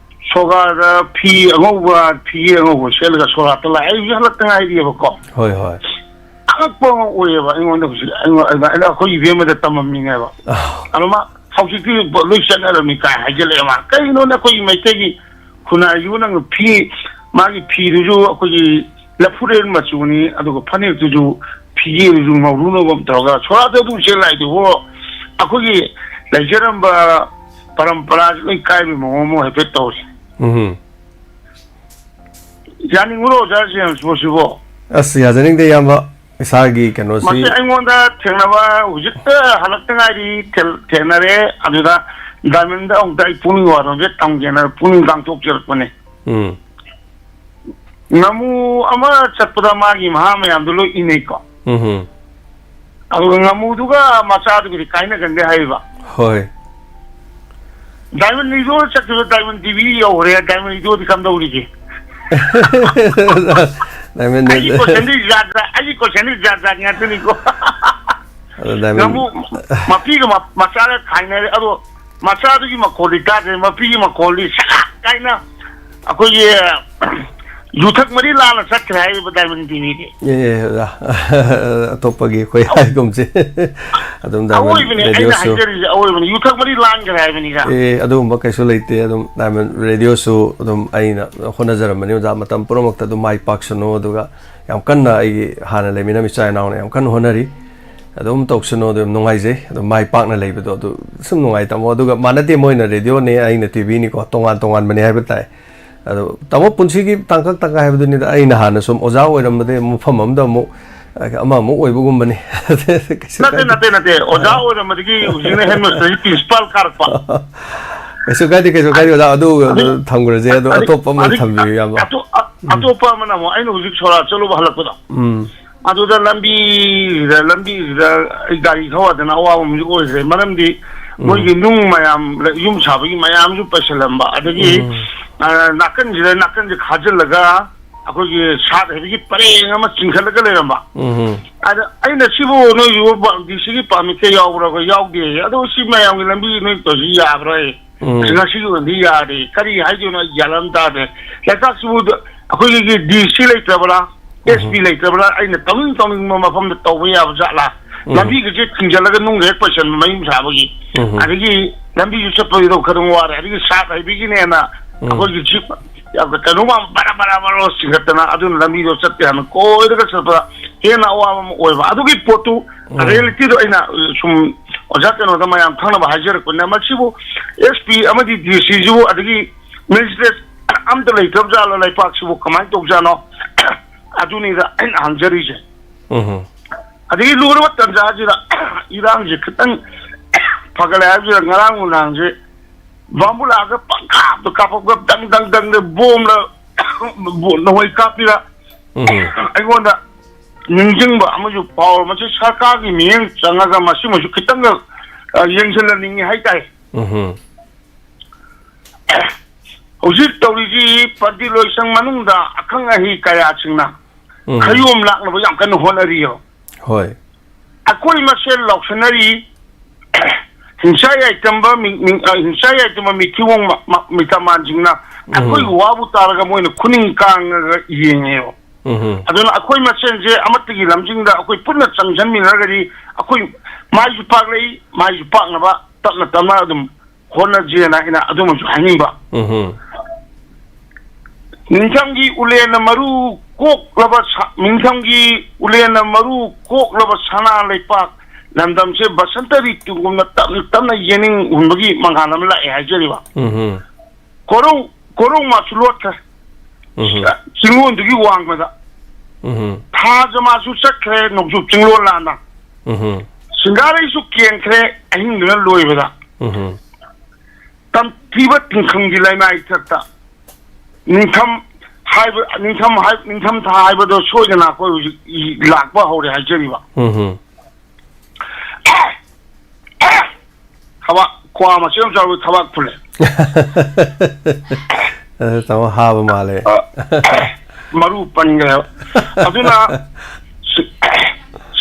ꯁꯣꯒꯥꯗ ꯐꯤ ꯑꯉꯧꯕ, ꯐꯤꯒꯦ ꯑꯉꯧꯕ ꯁꯦꯠꯂꯒ ꯁꯣꯔꯥꯠꯇ ꯂꯥꯛꯑꯦ꯫ ꯑꯩꯁꯨ ꯍꯜꯂꯛꯇ ꯉꯥꯏꯔꯤꯑꯕꯀꯣ꯫ ꯍꯣꯏ, ꯍꯣꯏ꯫ ꯑꯉꯛꯄ ꯑꯃ ꯑꯣꯏꯌꯦꯕ ꯑꯩꯉꯣꯟꯗ ꯍꯧꯖꯤꯛ꯫ ꯑꯩꯉꯣꯟ-, ꯑꯗꯨꯃꯥꯏꯅ ꯑꯩꯈꯣꯏ ꯏꯕꯦꯝꯃꯗ ꯇꯝꯃꯝꯃꯤꯅꯦꯕ꯫ ꯑꯥ꯫ ꯑꯗꯣ ꯃꯥ ꯍꯧꯖꯤꯛꯇꯤ ꯂꯣꯏ ꯆꯠꯅꯔꯝꯃꯤ ꯀꯥꯏ ꯍꯥꯏꯖꯜꯂꯛꯑꯦ ꯃꯥ꯫ ꯀꯩꯅꯣꯅꯦ ꯑꯩꯈꯣꯏꯒꯤ ꯃꯩꯇꯩꯒꯤ ꯈꯨꯟꯅꯥꯏꯁꯤꯕꯨ ꯅꯪ ꯐꯤ, ꯃꯥꯒꯤ ꯐꯤꯗꯨꯁꯨ ꯑꯩꯈꯣꯏꯒꯤ ꯂꯐꯨꯔꯦꯟ ꯃꯆꯨꯅꯤ, ꯑꯗꯨꯒ ꯐꯅꯦꯛꯇꯨꯁꯨ, ꯐꯤꯒꯦꯗꯨꯁꯨ ꯉꯧꯔꯨꯅꯕ ꯑꯃ ꯇꯧꯔꯒ ꯁꯣꯔꯥꯠꯇ ꯑꯗꯨꯝ ꯁꯦꯠ ꯂꯥꯛꯏꯗꯨꯕꯨ ꯑꯩꯈꯣꯏꯒꯤ ꯂꯩꯖꯔꯝꯕ ꯄꯔꯝꯄꯔꯥꯁꯤ ꯂꯣꯏ ꯀꯥꯏꯕꯒꯤ ꯃꯑꯣꯡ ꯑꯃ ꯍꯥꯏꯐꯦꯠ ꯇꯧꯔꯤ꯫ ꯎꯝ꯫ ꯌꯥꯅꯤꯡꯕ꯭ꯔꯣ ꯑꯣꯖꯥ ꯖꯦꯝꯁꯄꯨ ꯁꯤꯕꯣ? ꯑꯁ, ꯌꯥꯖꯅꯤꯡꯗꯦ, ꯏꯌꯥꯝꯕ꯫ ꯏꯁꯥꯒꯤ ꯀꯩꯅꯣꯁꯤ ꯃꯁꯤ ꯑꯩꯉꯣꯟꯗ ꯊꯦꯡꯅꯕ ꯍꯧꯖꯤꯛꯇ ꯍꯜꯂꯛꯇ ꯉꯥꯏꯔꯤ, ꯊꯦꯡ-, ꯊꯦꯡꯅꯔꯦ꯫ ꯑꯗꯨꯗ ꯗꯥꯏꯃꯟꯗ ꯑꯃꯨꯛꯇ ꯑꯩ ꯄꯨꯛꯅꯤꯡ ꯋꯥꯔꯣꯝꯁꯦ ꯊꯝꯒꯦꯅ ꯄꯨꯛꯅꯤꯡ ꯇꯥꯡꯊꯣꯛꯆꯔꯛꯄꯅꯦ꯫ ꯎꯝ꯫ ꯉꯥꯃꯨ ꯑꯃ ꯆꯠꯄꯗ ꯃꯥꯒꯤ ꯃꯍꯥ ꯃꯌꯥꯝꯗꯣ ꯂꯣꯏ ꯏꯅꯩꯀꯣ꯫ ꯎꯝ꯫ ꯑꯗꯨꯒ ꯉꯥꯃꯨꯗꯨꯒ ꯃꯆꯥꯗꯨꯒꯗꯤ ꯀꯥꯏꯅꯒꯟꯗꯦ ꯍꯥꯏꯔꯤꯕ꯫ ꯍꯣꯏ꯫ ꯗꯥꯏꯃꯟ ꯔꯦꯗꯤꯑꯣ ꯆꯠꯈꯤꯕ ꯗꯥꯏꯃꯟ ꯇꯤ ꯚꯤ ꯌꯧꯈ꯭ꯔꯦ, ꯗꯥꯏꯃꯟ ꯔꯦꯗꯤꯑꯣꯗꯤ ꯀꯝꯗꯧꯔꯤꯒꯦ? ꯗꯥꯏꯃꯟ ꯑꯩꯒꯤ ꯀꯣꯏꯁꯟꯗꯤ ꯖꯥꯠ ꯖꯥꯠ, ꯑꯩꯒꯤ ꯀꯣꯏꯁꯟꯗꯤ ꯖꯥꯠ ꯖꯥꯠ ꯉꯥꯛꯇꯅꯤꯀꯣ꯫ ꯑꯗꯣ ꯗꯥꯏꯃꯟ ꯉꯥꯃꯨ ꯃꯄꯤꯒ ꯃ-, ꯃꯆꯥꯒ ꯈꯥꯏꯅꯔꯦ꯫ ꯑꯗꯣ ꯃꯆꯥꯗꯨꯒꯤ ꯃꯈꯣꯜꯗꯤ ꯇꯥꯗ꯭ꯔꯦ, ꯃꯄꯤꯒꯤ ꯃꯈꯣꯜꯗꯤ ꯁꯥꯛ ꯀꯥꯏꯅ ꯑꯩꯈꯣꯏꯒꯤ ꯌꯨꯊꯛ ꯃꯔꯤ ꯂꯥꯟꯅ ꯆꯠꯈ꯭ꯔꯦ ꯍꯥꯏꯔꯤꯕ ꯗꯥꯏꯃꯟ ꯇꯤ ꯚꯤꯗꯤ꯫ ꯑꯦ, ꯑꯣꯖꯥ꯫ ꯑꯇꯣꯞꯄꯒꯤ ꯑꯩꯈꯣꯏ ꯍꯥꯏꯒꯨꯝꯁꯦ꯫ ꯑꯗꯨꯝ ꯗꯥꯏꯃꯟ ꯑꯋꯣꯏꯕꯅꯦ ꯑꯩꯅ ꯔꯦꯗꯤꯑꯣꯁꯨ ꯍꯥꯏꯖꯔꯤꯁꯦ, ꯑꯋꯣꯏꯕꯅꯦ꯫ ꯌꯨꯊꯛ ꯃꯔꯤ ꯂꯥꯟꯈ꯭ꯔꯦ ꯍꯥꯏꯕꯅꯤꯗ꯫ ꯑꯦ, ꯑꯗꯨꯒꯨꯝꯕ ꯀꯩꯁꯨ ꯂꯩꯇꯦ꯫ ꯑꯗꯨꯝ ꯗꯥꯏꯃꯟ ꯔꯦꯗꯤꯑꯣꯁꯨ ꯑꯗꯨꯝ ꯑꯩꯅ ꯍꯣꯠꯅꯖꯔꯝꯕꯅꯤ ꯑꯣꯖꯥ, ꯃꯇꯝ ꯄꯨꯝꯅꯃꯛꯇ ꯑꯗꯨꯝ ꯃꯥꯏ ꯄꯥꯛꯁꯅꯨ꯫ ꯑꯗꯨꯒ ꯌꯥꯝ ꯀꯟꯅ ꯑꯩꯒꯤ ꯍꯥꯟꯅ ꯂꯩꯃꯤꯟꯅꯕ ꯏꯆꯥ ꯏꯅꯥꯎꯅ ꯌꯥꯝ ꯀꯟꯅ ꯍꯣꯠꯅꯔꯤ꯫ ꯑꯗꯨꯝ ꯇꯧꯁꯅꯨ, ꯑꯗꯨꯝ ꯅꯨꯡꯉꯥꯏꯖꯩ꯫ ꯑꯗꯨꯝ ꯃꯥꯏ ꯄꯥꯛꯅ ꯂꯩꯕꯗꯣ ꯑꯗꯨ ꯁꯨꯝ ꯅꯨꯡꯉꯥꯏ, ꯇꯥꯃꯣ꯫ ꯑꯗꯨꯒ ꯃꯥꯟꯅꯗꯦ, ꯃꯣꯏꯅ ꯔꯦꯗꯤꯑꯣꯅꯦ, ꯑꯩꯅ ꯇꯤ ꯚꯤꯅꯤꯀꯣ, ꯇꯣꯉꯥꯟ ꯇꯣꯉꯥꯟꯕꯅꯦ ꯍꯥꯏꯕ ꯇꯥꯏ꯫ ꯑꯗꯣ ꯇꯥꯃꯣ, ꯄꯨꯟꯁꯤꯒꯤ ꯇꯥꯡꯀꯛ ꯇꯪꯀꯛ ꯍꯥꯏꯕꯗꯨꯅꯤꯗ꯫ ꯑꯩꯅ ꯍꯥꯟꯅ ꯁꯨꯝ ꯑꯣꯖꯥ ꯑꯣꯏꯔꯝꯕꯗ ꯃꯐꯝ ꯑꯃꯗ ꯑꯃꯨꯛ, ꯑꯃ ꯑꯃꯨꯛ ꯑꯣꯏꯕꯒꯨꯝꯕꯅꯤ꯫ ꯀꯩꯁꯨ ꯅꯠꯇꯦ, ꯀꯥꯏꯗꯦ꯫ ꯅꯠꯇꯦ, ꯅꯠꯇꯦ꯫ ꯑꯣꯖꯥ ꯑꯣꯏꯔꯝꯕꯗꯒꯤ ꯍꯧꯖꯤꯛꯅ headmasterꯗꯒꯤ principal ꯀꯥꯔꯛꯄ꯫ ꯀꯩꯁꯨ ꯀꯥꯏꯗꯦ, ꯀꯩꯁꯨ ꯀꯥꯏꯗꯦ, ꯑꯣꯖꯥ꯫ ꯑꯗꯨ, ꯑꯗꯨ ꯑꯗꯒꯤ, ꯊꯝꯈ꯭ꯔꯁꯦ꯫ ꯑꯗꯣ ꯑꯗꯒꯤ, ꯑꯇꯣꯞꯄ ꯑꯃ ꯑꯗꯒꯤ ꯊꯝꯕꯤꯌꯨ, ꯏꯌꯥꯝꯕ꯫ ꯑꯇꯣ-, ꯑ-, ꯎꯝ꯫ ꯑꯇꯣꯞꯄ ꯑꯃꯅ ꯑꯃꯨꯛ ꯑꯩꯅ ꯍꯧꯖꯤꯛ ꯁꯣꯔꯥꯠ ꯆꯠꯂꯨꯕ ꯍꯜꯂꯛꯄꯗꯣ꯫ ꯎꯝ꯫ ꯑꯗꯨꯗ ꯂꯝꯕꯤꯁꯤꯗ, ꯂꯝꯕꯤꯁꯤꯗ ꯑꯩ ꯒꯥꯔꯤ ꯊꯧꯔꯗꯅ ꯑꯋꯥꯕ ꯑꯃꯁꯨ ꯑꯣꯏꯈ꯭ꯔꯦ꯫ ꯃꯔꯝꯗꯤ ꯎꯝ꯫ ꯃꯣꯏꯒꯤ ꯅꯨꯡ ꯃꯌꯥꯝ, ꯌꯨꯝ ꯁꯥꯕꯒꯤ ꯃꯌꯥꯝꯁꯨ ꯄꯩꯁꯤꯜꯂꯝꯕ, ꯑꯗꯒꯤ, ꯎꯝ꯫ ꯑ, ꯅꯥꯀꯟꯁꯤꯗ, ꯅꯥꯀꯟꯁꯦ ꯈꯥꯖꯤꯜꯂꯒ ꯑꯩꯈꯣꯏꯒꯤ ꯁꯥꯠ ꯍꯩꯕꯒꯤ ꯄꯔꯦꯡ ꯑꯃ ꯆꯤꯡꯈꯠꯂꯒ ꯂꯩꯔꯝꯕ꯫ ꯎꯝ꯫ ꯑꯗ ꯑꯩꯅ, "ꯁꯤꯕꯨ ꯅꯣꯏꯁꯨ ꯗꯤ ꯁꯤꯒꯤ permitꯀ ꯌꯥꯎꯕ꯭ꯔꯥ?" "ꯑꯩꯈꯣꯏ ꯌꯥꯎꯗꯦ꯫" "ꯑꯗꯣ ꯁꯤ ꯃꯌꯥꯝꯒꯤ ꯂꯝꯕꯤ ꯅꯣꯏ ꯇꯧꯔꯤꯁꯤ ꯌꯥꯕ꯭ꯔꯥ?" ꯎꯝ꯫ "ꯉꯁꯤꯒꯤ ꯑꯣꯏꯅꯗꯤ ꯌꯥꯗꯦ꯫ ꯀꯔꯤ ꯍꯥꯏꯗꯣꯏꯅꯣ ꯑꯩ ꯒ꯭ꯌꯥꯟ ꯑꯃ ꯇꯥꯗꯦ꯫ ꯂꯩꯕꯥꯛꯁꯤꯕꯨ ꯑꯩꯈꯣꯏꯒꯤ ꯗꯤ ꯁꯤ ꯂꯩꯇ꯭ꯔꯕ꯭ꯔꯥ? ꯎꯝ꯫ S P ꯂꯩꯇ꯭ꯔꯕ꯭ꯔꯥ? ꯑꯩꯅ ꯇꯧꯅꯤꯡ ꯇꯧꯅꯤꯡꯕ ꯃꯐꯝꯗ ꯇꯧꯕ ꯌꯥꯕ ꯖꯥꯠꯂꯥ?" ꯎꯝ꯫ ꯂꯝꯕꯤꯒꯁꯦ ꯊꯤꯡꯖꯤꯜꯂꯒ ꯅꯨꯡ ꯍꯦꯛ ꯄꯩꯁꯟꯕ ꯃꯌꯨꯝ ꯁꯥꯕꯒꯤ꯫ ꯎꯝ꯫ ꯑꯗꯒꯤ ꯂꯝꯕꯤꯁꯨ ꯆꯠꯄꯒꯤꯗꯣ ꯈꯔ ꯋꯥꯔꯦ꯫ ꯑꯗꯒꯤ ꯁꯥꯠ ꯍꯩꯕꯒꯤꯅꯦꯅ ꯎꯝ꯫ ꯑꯩꯈꯣꯏꯒꯤ ꯖꯤꯞ ꯌꯥꯝꯅ ꯀꯩꯅꯣ ꯃꯥꯟꯕ ꯕꯔꯥ ꯕꯔꯥ ꯕꯔꯥ ꯆꯤꯡꯈꯠꯇꯅ ꯑꯗꯨꯅ ꯂꯝꯕꯤꯗꯣ ꯆꯠꯄ ꯌꯥꯝꯅ ꯀꯣꯏꯔꯒ ꯆꯠꯄ ꯍꯦꯟꯅ ꯑꯋꯥꯕ ꯑꯃ ꯑꯣꯏꯕ꯫ ꯑꯗꯨꯒꯤ ꯄꯣꯠꯇꯨ ꯎꯝ꯫ Realityꯗꯣ ꯑꯩꯅ, ꯑ, ꯁꯨꯝ ꯑꯣꯖꯥ ꯀꯩꯅꯣꯗ ꯃꯌꯥꯝ ꯈꯪꯅꯕ ꯍꯥꯏꯖꯔꯛꯄꯅꯤꯅ ꯃꯁꯤꯕꯨ ꯑꯦꯁ ꯄꯤ ꯑꯃꯗꯤ ꯗꯤ ꯁꯤꯁꯤꯕꯨ ꯑꯗꯒꯤ magistrate ꯑꯝꯇ ꯂꯩꯇ꯭ꯔꯕ ꯖꯥꯠꯂꯣ ꯂꯩꯄꯥꯛꯁꯤꯕꯨ ꯀꯃꯥꯏꯅ ꯇꯧꯖꯥꯠꯅꯣ? ꯑꯗꯨꯅꯤꯗ ꯑꯩꯅ ꯍꯪꯖꯔꯤꯁꯦ꯫ ꯎꯝ꯫ ꯑꯗꯒꯤ ꯂꯨꯔꯕ ꯇꯥꯟꯖꯥꯁꯤꯗ ꯏꯔꯥꯡꯁꯦ ꯈꯤꯇꯪ ꯐꯒꯠꯂꯦ ꯍꯥꯏꯕꯁꯤꯗ ꯉꯔꯥꯡ ꯅꯨꯡꯗꯥꯡꯁꯦ ꯕꯥꯝꯕꯨꯂꯥꯒ ꯄꯪꯀꯥꯞꯇ ꯀꯥꯞꯄꯛꯄ, ꯗꯪ ꯗꯪ ꯗꯪꯗ ꯕꯣꯝꯅ ꯅꯣꯡꯃꯩ ꯀꯥꯞꯄꯤꯔ꯫ ꯎꯝ꯫ ꯑꯩꯉꯣꯟꯗ ꯅꯤꯡꯁꯤꯡꯕ ꯑꯃꯁꯨ ꯐꯥꯎꯔ, ꯃꯁꯤ ꯁꯔꯀꯥꯔꯒꯤ ꯃꯤꯠꯌꯦꯡ ꯆꯪꯉꯒ ꯃꯁꯤꯃꯁꯨ ꯈꯤꯇꯪꯒ, ꯑ, ꯌꯦꯡꯁꯤꯜꯍꯟꯅꯤꯡꯉꯤ ꯍꯥꯏꯇꯥꯔꯦ꯫ ꯎꯝ꯫ ꯍꯧꯖꯤꯛ ꯇꯧꯔꯤꯁꯤ ꯄꯟꯗꯤꯠ ꯂꯣꯏꯁꯪ ꯃꯅꯨꯡꯗ ꯑꯈꯪ ꯑꯍꯩ ꯀꯌꯥꯁꯤꯡꯅ ꯎꯝ꯫ ꯈꯌꯣꯝ ꯂꯥꯛꯅꯕ ꯌꯥꯝ ꯀꯟꯅ ꯍꯣꯠꯅꯔꯤꯑꯕ꯫ ꯍꯣꯏ꯫ ꯑꯩꯈꯣꯏ ꯃꯁꯦꯜ ꯂꯥꯎꯁꯟꯅꯔꯤ꯫ ꯍꯤꯡꯁꯥ ꯌꯥꯏꯇꯝꯕ ꯃꯤ-, ꯃꯤ-, ꯑ, ꯍꯤꯡꯁꯥ ꯌꯥꯏꯇꯝꯕ ꯃꯤꯊꯤꯋꯣꯡ ꯃ-, ꯃ-, ꯃꯤꯇꯃꯥꯟꯁꯤꯡꯅ ꯎꯝ꯫ ꯑꯩꯈꯣꯏꯒꯤ ꯋꯥꯕꯨ ꯇꯥꯔꯒ ꯃꯣꯏꯅ ꯈꯨꯅꯤꯡ ꯀꯥꯡꯉꯒ ꯌꯦꯡꯉꯦꯕ꯫ ꯎꯝ꯫ ꯑꯗꯨꯅ ꯑꯩꯈꯣꯏ ꯃꯁꯦꯟꯁꯦ ꯑꯃꯠꯇꯒꯤ ꯂꯝꯖꯤꯡꯗ ꯑꯩꯈꯣꯏ ꯄꯨꯟꯅ ꯆꯪꯁꯤꯟꯃꯤꯟꯅꯔꯒꯗꯤ ꯑꯩꯈꯣꯏ ꯃꯥꯏꯁꯨ ꯄꯥꯛꯂꯛꯏ, ꯃꯥꯏꯁꯨ ꯄꯥꯛꯅꯕ ꯇꯞꯅ ꯇꯞꯅ ꯑꯗꯨꯝ ꯍꯣꯠꯅꯖꯦꯅ ꯑꯩꯅ ꯑꯗꯨꯃꯁꯨ ꯍꯥꯏꯅꯤꯡꯕ꯫ ꯎꯝ꯫ ꯅꯤꯡꯊꯝꯒꯤ ꯎꯂꯦꯟꯅ ꯃꯔꯨ ꯀꯣꯛꯂꯕ ꯁ-, ꯅꯤꯡꯊꯝꯒꯤ ꯎꯂꯦꯟꯅ ꯃꯔꯨ ꯀꯣꯛꯂꯕ ꯁꯅꯥ ꯂꯩꯄꯥꯛ ꯂꯝꯗꯝꯁꯦ ꯕꯁꯟꯇ ꯔꯤꯇꯨꯒꯨꯝꯅ ꯇꯞꯅ ꯇꯞꯅ ꯌꯦꯅꯤꯡ ꯍꯨꯟꯕꯒꯤ ꯃꯉꯥꯜ ꯑꯃ ꯂꯥꯛꯑꯦ ꯍꯥꯏꯖꯔꯤꯕ꯫ ꯎꯝ꯫ ꯀꯣꯔꯧ, ꯀꯣꯔꯧ ꯃꯥꯁꯨ ꯂꯣꯠꯈ꯭ꯔꯦ꯫ ꯎꯝ꯫ ꯆꯤꯡꯂꯣꯟꯗꯨꯒꯤ ꯋꯥꯡꯃꯗ꯫ ꯎꯝ꯫ ꯊꯥꯖ ꯃꯥꯁꯨ ꯆꯠꯈ꯭ꯔꯦ ꯅꯣꯡꯆꯨꯞ ꯆꯤꯡꯂꯣꯟ ꯂꯥꯟꯅ꯫ ꯎꯝ꯫ ꯁꯤꯡꯒꯥꯔꯩꯁꯨ ꯀꯦꯟꯈ꯭ꯔꯦ ꯑꯍꯤꯡꯗꯨꯅ ꯂꯣꯏꯕꯗ꯫ ꯎꯝ꯫ ꯇꯝꯊꯤꯕ ꯇꯤꯡꯈꯪꯒꯤ ꯂꯩꯃꯥꯏ ꯏꯊꯛꯇ ꯅꯤꯡꯊꯝ ꯍꯥꯏꯕ, ꯅꯤꯡꯊꯝ ꯍꯥꯏ-, ꯅꯤꯡꯊꯝ ꯊꯥ ꯍꯥꯏꯕꯗꯣ ꯁꯣꯏꯗꯅ ꯑꯩꯈꯣꯏ ꯍꯧꯖꯤꯛ ꯏ-, ꯂꯥꯛꯄ ꯍꯧꯔꯦ ꯍꯥꯏꯖꯔꯤꯕ꯫ ꯎꯝ꯫ ꯊꯕꯥꯛ, ꯀ꯭ꯋꯥ ꯃꯆꯦꯠ ꯑꯃ ꯆꯥꯔꯨꯕ ꯊꯕꯥꯛ ꯐꯨꯜꯂꯦ꯫ ꯑ, ꯇꯥꯃꯣ ꯍꯥꯕ ꯃꯥꯜꯂꯦ꯫ ꯑ, ꯃꯔꯨ ꯄꯟꯈ꯭ꯔꯦꯕ꯫ ꯑꯗꯨꯅ ꯁꯤ-,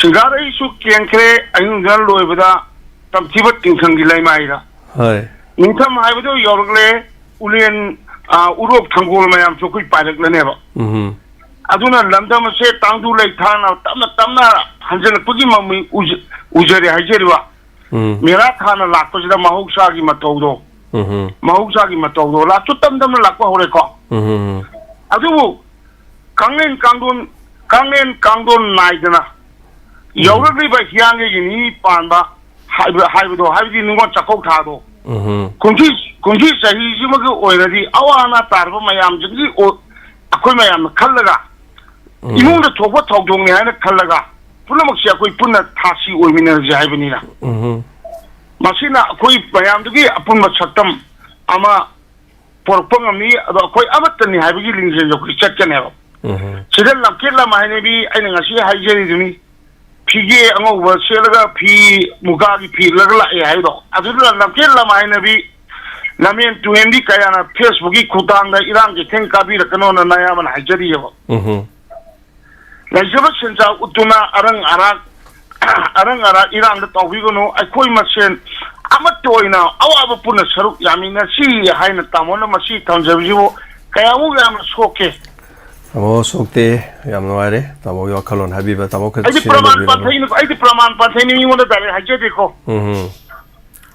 ꯁꯤꯡꯒꯥꯔꯩꯁꯨ ꯀꯦꯟꯈ꯭ꯔꯦ, ꯑꯍꯤꯡꯗꯨꯅ ꯂꯣꯏꯕꯗ ꯇꯝꯊꯤꯕ ꯇꯤꯡꯈꯪꯒꯤ ꯂꯩꯃꯥꯏꯗ꯫ ꯍꯣꯏ꯫ ꯅꯤꯡꯊꯝ ꯍꯥꯏꯕꯗꯨ ꯌꯧꯔꯛꯂꯦ, ꯎꯂꯦꯟ, ꯑ, ꯎꯔꯣꯛ ꯊꯪꯒꯣꯜ ꯃꯌꯥꯝꯁꯨ ꯑꯩꯈꯣꯏ ꯄꯥꯏꯔꯛꯂꯅꯦꯕ꯫ ꯎꯝ꯫ ꯑꯗꯨꯅ ꯂꯝꯗꯝ ꯑꯁꯦ ꯇꯥꯡꯗꯨ ꯂꯩ ꯊꯥꯅ ꯇꯞꯅ ꯇꯞꯅ ꯍꯟꯖꯤꯜꯂꯛꯄꯒꯤ ꯃꯃꯤ ꯎꯖ-, ꯎꯖꯔꯦ ꯍꯥꯏꯖꯔꯤꯕ꯫ ꯎꯝ꯫ ꯃꯦꯔꯥ ꯊꯥꯅ ꯂꯥꯛꯄꯁꯤꯗ ꯃꯍꯧꯁꯥꯒꯤ ꯃꯇꯧꯗꯣ, ꯎꯝ꯫ ꯃꯍꯧꯁꯥꯒꯤ ꯃꯇꯧꯗꯣ ꯂꯥꯛꯁꯨ ꯇꯝ ꯇꯝꯅ ꯂꯥꯛꯄ ꯍꯧꯔꯦꯀꯣ꯫ ꯎꯝ꯫ ꯑꯗꯨꯕꯨ ꯀꯥꯡꯂꯦꯟ ꯀꯥꯡꯗꯣꯟ, ꯀꯥꯡꯂꯦꯟ ꯀꯥꯡꯗꯣꯟ ꯅꯥꯏꯗꯅ ꯎꯝ꯫ ꯌꯧꯔꯛꯂꯤꯕ ꯍꯤꯌꯥꯡꯒꯩꯒꯤ ꯅꯤꯅꯤ ꯄꯥꯟꯕ ꯍꯥꯏꯕ, ꯍꯥꯏꯕꯗꯣ, ꯍꯥꯏꯕꯗꯤ ꯅꯤꯉꯣꯜ ꯆꯥꯛꯀꯧ ꯊꯥꯗꯣ, ꯎꯝ꯫ ꯀꯨꯝꯁꯤ, ꯀꯨꯝꯁꯤ ꯆꯍꯤꯁꯤꯃꯒꯤ ꯑꯣꯏꯅꯗꯤ ꯑꯋꯥ ꯑꯅꯥ ꯇꯥꯔꯕ ꯃꯌꯥꯝꯁꯤꯡꯒꯤ ꯑꯣ-, ꯑꯩꯈꯣꯏ ꯃꯌꯥꯝꯅ ꯈꯜꯂꯒ ꯎꯝ꯫ ꯏꯃꯨꯡꯗ ꯊꯣꯛꯄ ꯊꯧꯗꯣꯛꯅꯤ ꯍꯥꯏꯅ ꯈꯜꯂꯒ ꯄꯨꯝꯅꯃꯛꯁꯦ ꯑꯩꯈꯣꯏ ꯄꯨꯟꯅ ꯊꯥꯁꯤ ꯑꯣꯏꯃꯤꯟꯅꯔꯁꯦ ꯍꯥꯏꯕꯅꯤꯅ꯫ ꯎꯝ꯫ ꯃꯁꯤꯅ ꯑꯩꯈꯣꯏ ꯃꯌꯥꯝꯗꯨꯒꯤ ꯑꯄꯨꯟꯕ ꯁꯛꯇꯝ ꯑꯃ ꯄꯣꯔꯛꯄ ꯉꯝꯃꯤ꯫ ꯑꯗꯣ ꯑꯩꯈꯣꯏ ꯑꯃꯠꯇꯅꯤ ꯍꯥꯏꯕꯒꯤ ꯂꯤꯡꯖꯦꯜꯗ ꯑꯩꯈꯣꯏ ꯆꯠꯀꯅꯦꯕ꯫ ꯎꯝ꯫ ꯁꯤꯗ ꯂꯝꯀꯦꯠ ꯂꯝ ꯍꯥꯏꯅꯕꯤ ꯑꯩꯅ ꯉꯁꯤ ꯍꯥꯏꯖꯔꯤꯗꯨꯅꯤ꯫ ꯐꯤꯒꯦ ꯑꯉꯧꯕ ꯁꯦꯠꯂꯒ ꯐꯤ, ꯃꯨꯒꯥꯒꯤ ꯐꯤ ꯏꯜꯂꯒ ꯂꯥꯛꯑꯦ ꯍꯥꯏꯕꯗꯣ, ꯑꯗꯨꯗꯨꯅ ꯂꯝꯀꯦꯠ ꯂꯝ ꯍꯥꯏꯅꯕꯤ ꯂꯝꯍꯦꯟ ꯇꯨꯍꯦꯟꯕꯤ ꯀꯌꯥꯅ Facebook-ꯀꯤ ꯈꯨꯠꯊꯥꯡꯗ ꯏꯔꯥꯡ ꯀꯩꯊꯦꯜ ꯀꯥꯕꯤꯔꯛꯀꯅꯣꯅ ꯅꯌꯥꯝꯕꯅ ꯍꯥꯏꯖꯔꯤꯑꯕ꯫ ꯎꯝ꯫ ꯂꯩꯖꯕ ꯁꯦꯟꯖꯥ ꯎꯠꯇꯨꯅ ꯑꯔꯪ ꯑꯔꯥꯛ, ꯑꯔꯪ ꯑꯔꯥꯛ ꯏꯔꯥꯡꯗ ꯇꯧꯕꯤꯒꯅꯨ꯫ ꯑꯩꯈꯣꯏ ꯃꯁꯦꯟ ꯑꯃꯠꯇ ꯑꯣꯏꯅ ꯑꯋꯥꯕ ꯄꯨꯟꯅ ꯁꯔꯨꯛ ꯌꯥꯃꯤꯟꯅꯁꯤ ꯍꯥꯏꯅ ꯇꯥꯃꯣꯅ ꯃꯁꯤ ꯊꯝꯖꯕꯁꯤꯕꯨ ꯀꯌꯥꯃꯨꯛ ꯌꯥꯝꯅ ꯁꯣꯛꯀꯦ? ꯇꯥꯃꯣ ꯁꯣꯛꯇꯦ, ꯌꯥꯝ ꯅꯨꯡꯉꯥꯏꯔꯦ ꯇꯥꯃꯣꯒꯤ ꯋꯥꯈꯜꯂꯣꯟ ꯍꯥꯏꯕꯤꯕ꯫ ꯇꯥꯃꯣ ꯈꯔ ꯑꯩꯗꯤ ꯁꯤꯟꯅꯕꯤꯔꯕ꯭ꯔꯥ? ꯄ꯭ꯔꯃꯥꯟ ꯄꯥꯟꯊꯩꯅꯤ, ꯑꯩꯗꯤ ꯄ꯭ꯔꯃꯥꯟ ꯄꯥꯟꯊꯩꯅꯤ, ꯃꯤꯉꯣꯟꯗ ꯗꯥꯏꯔꯦꯛ ꯍꯥꯏꯖꯗꯦꯀꯣ꯫ ꯎꯝ꯫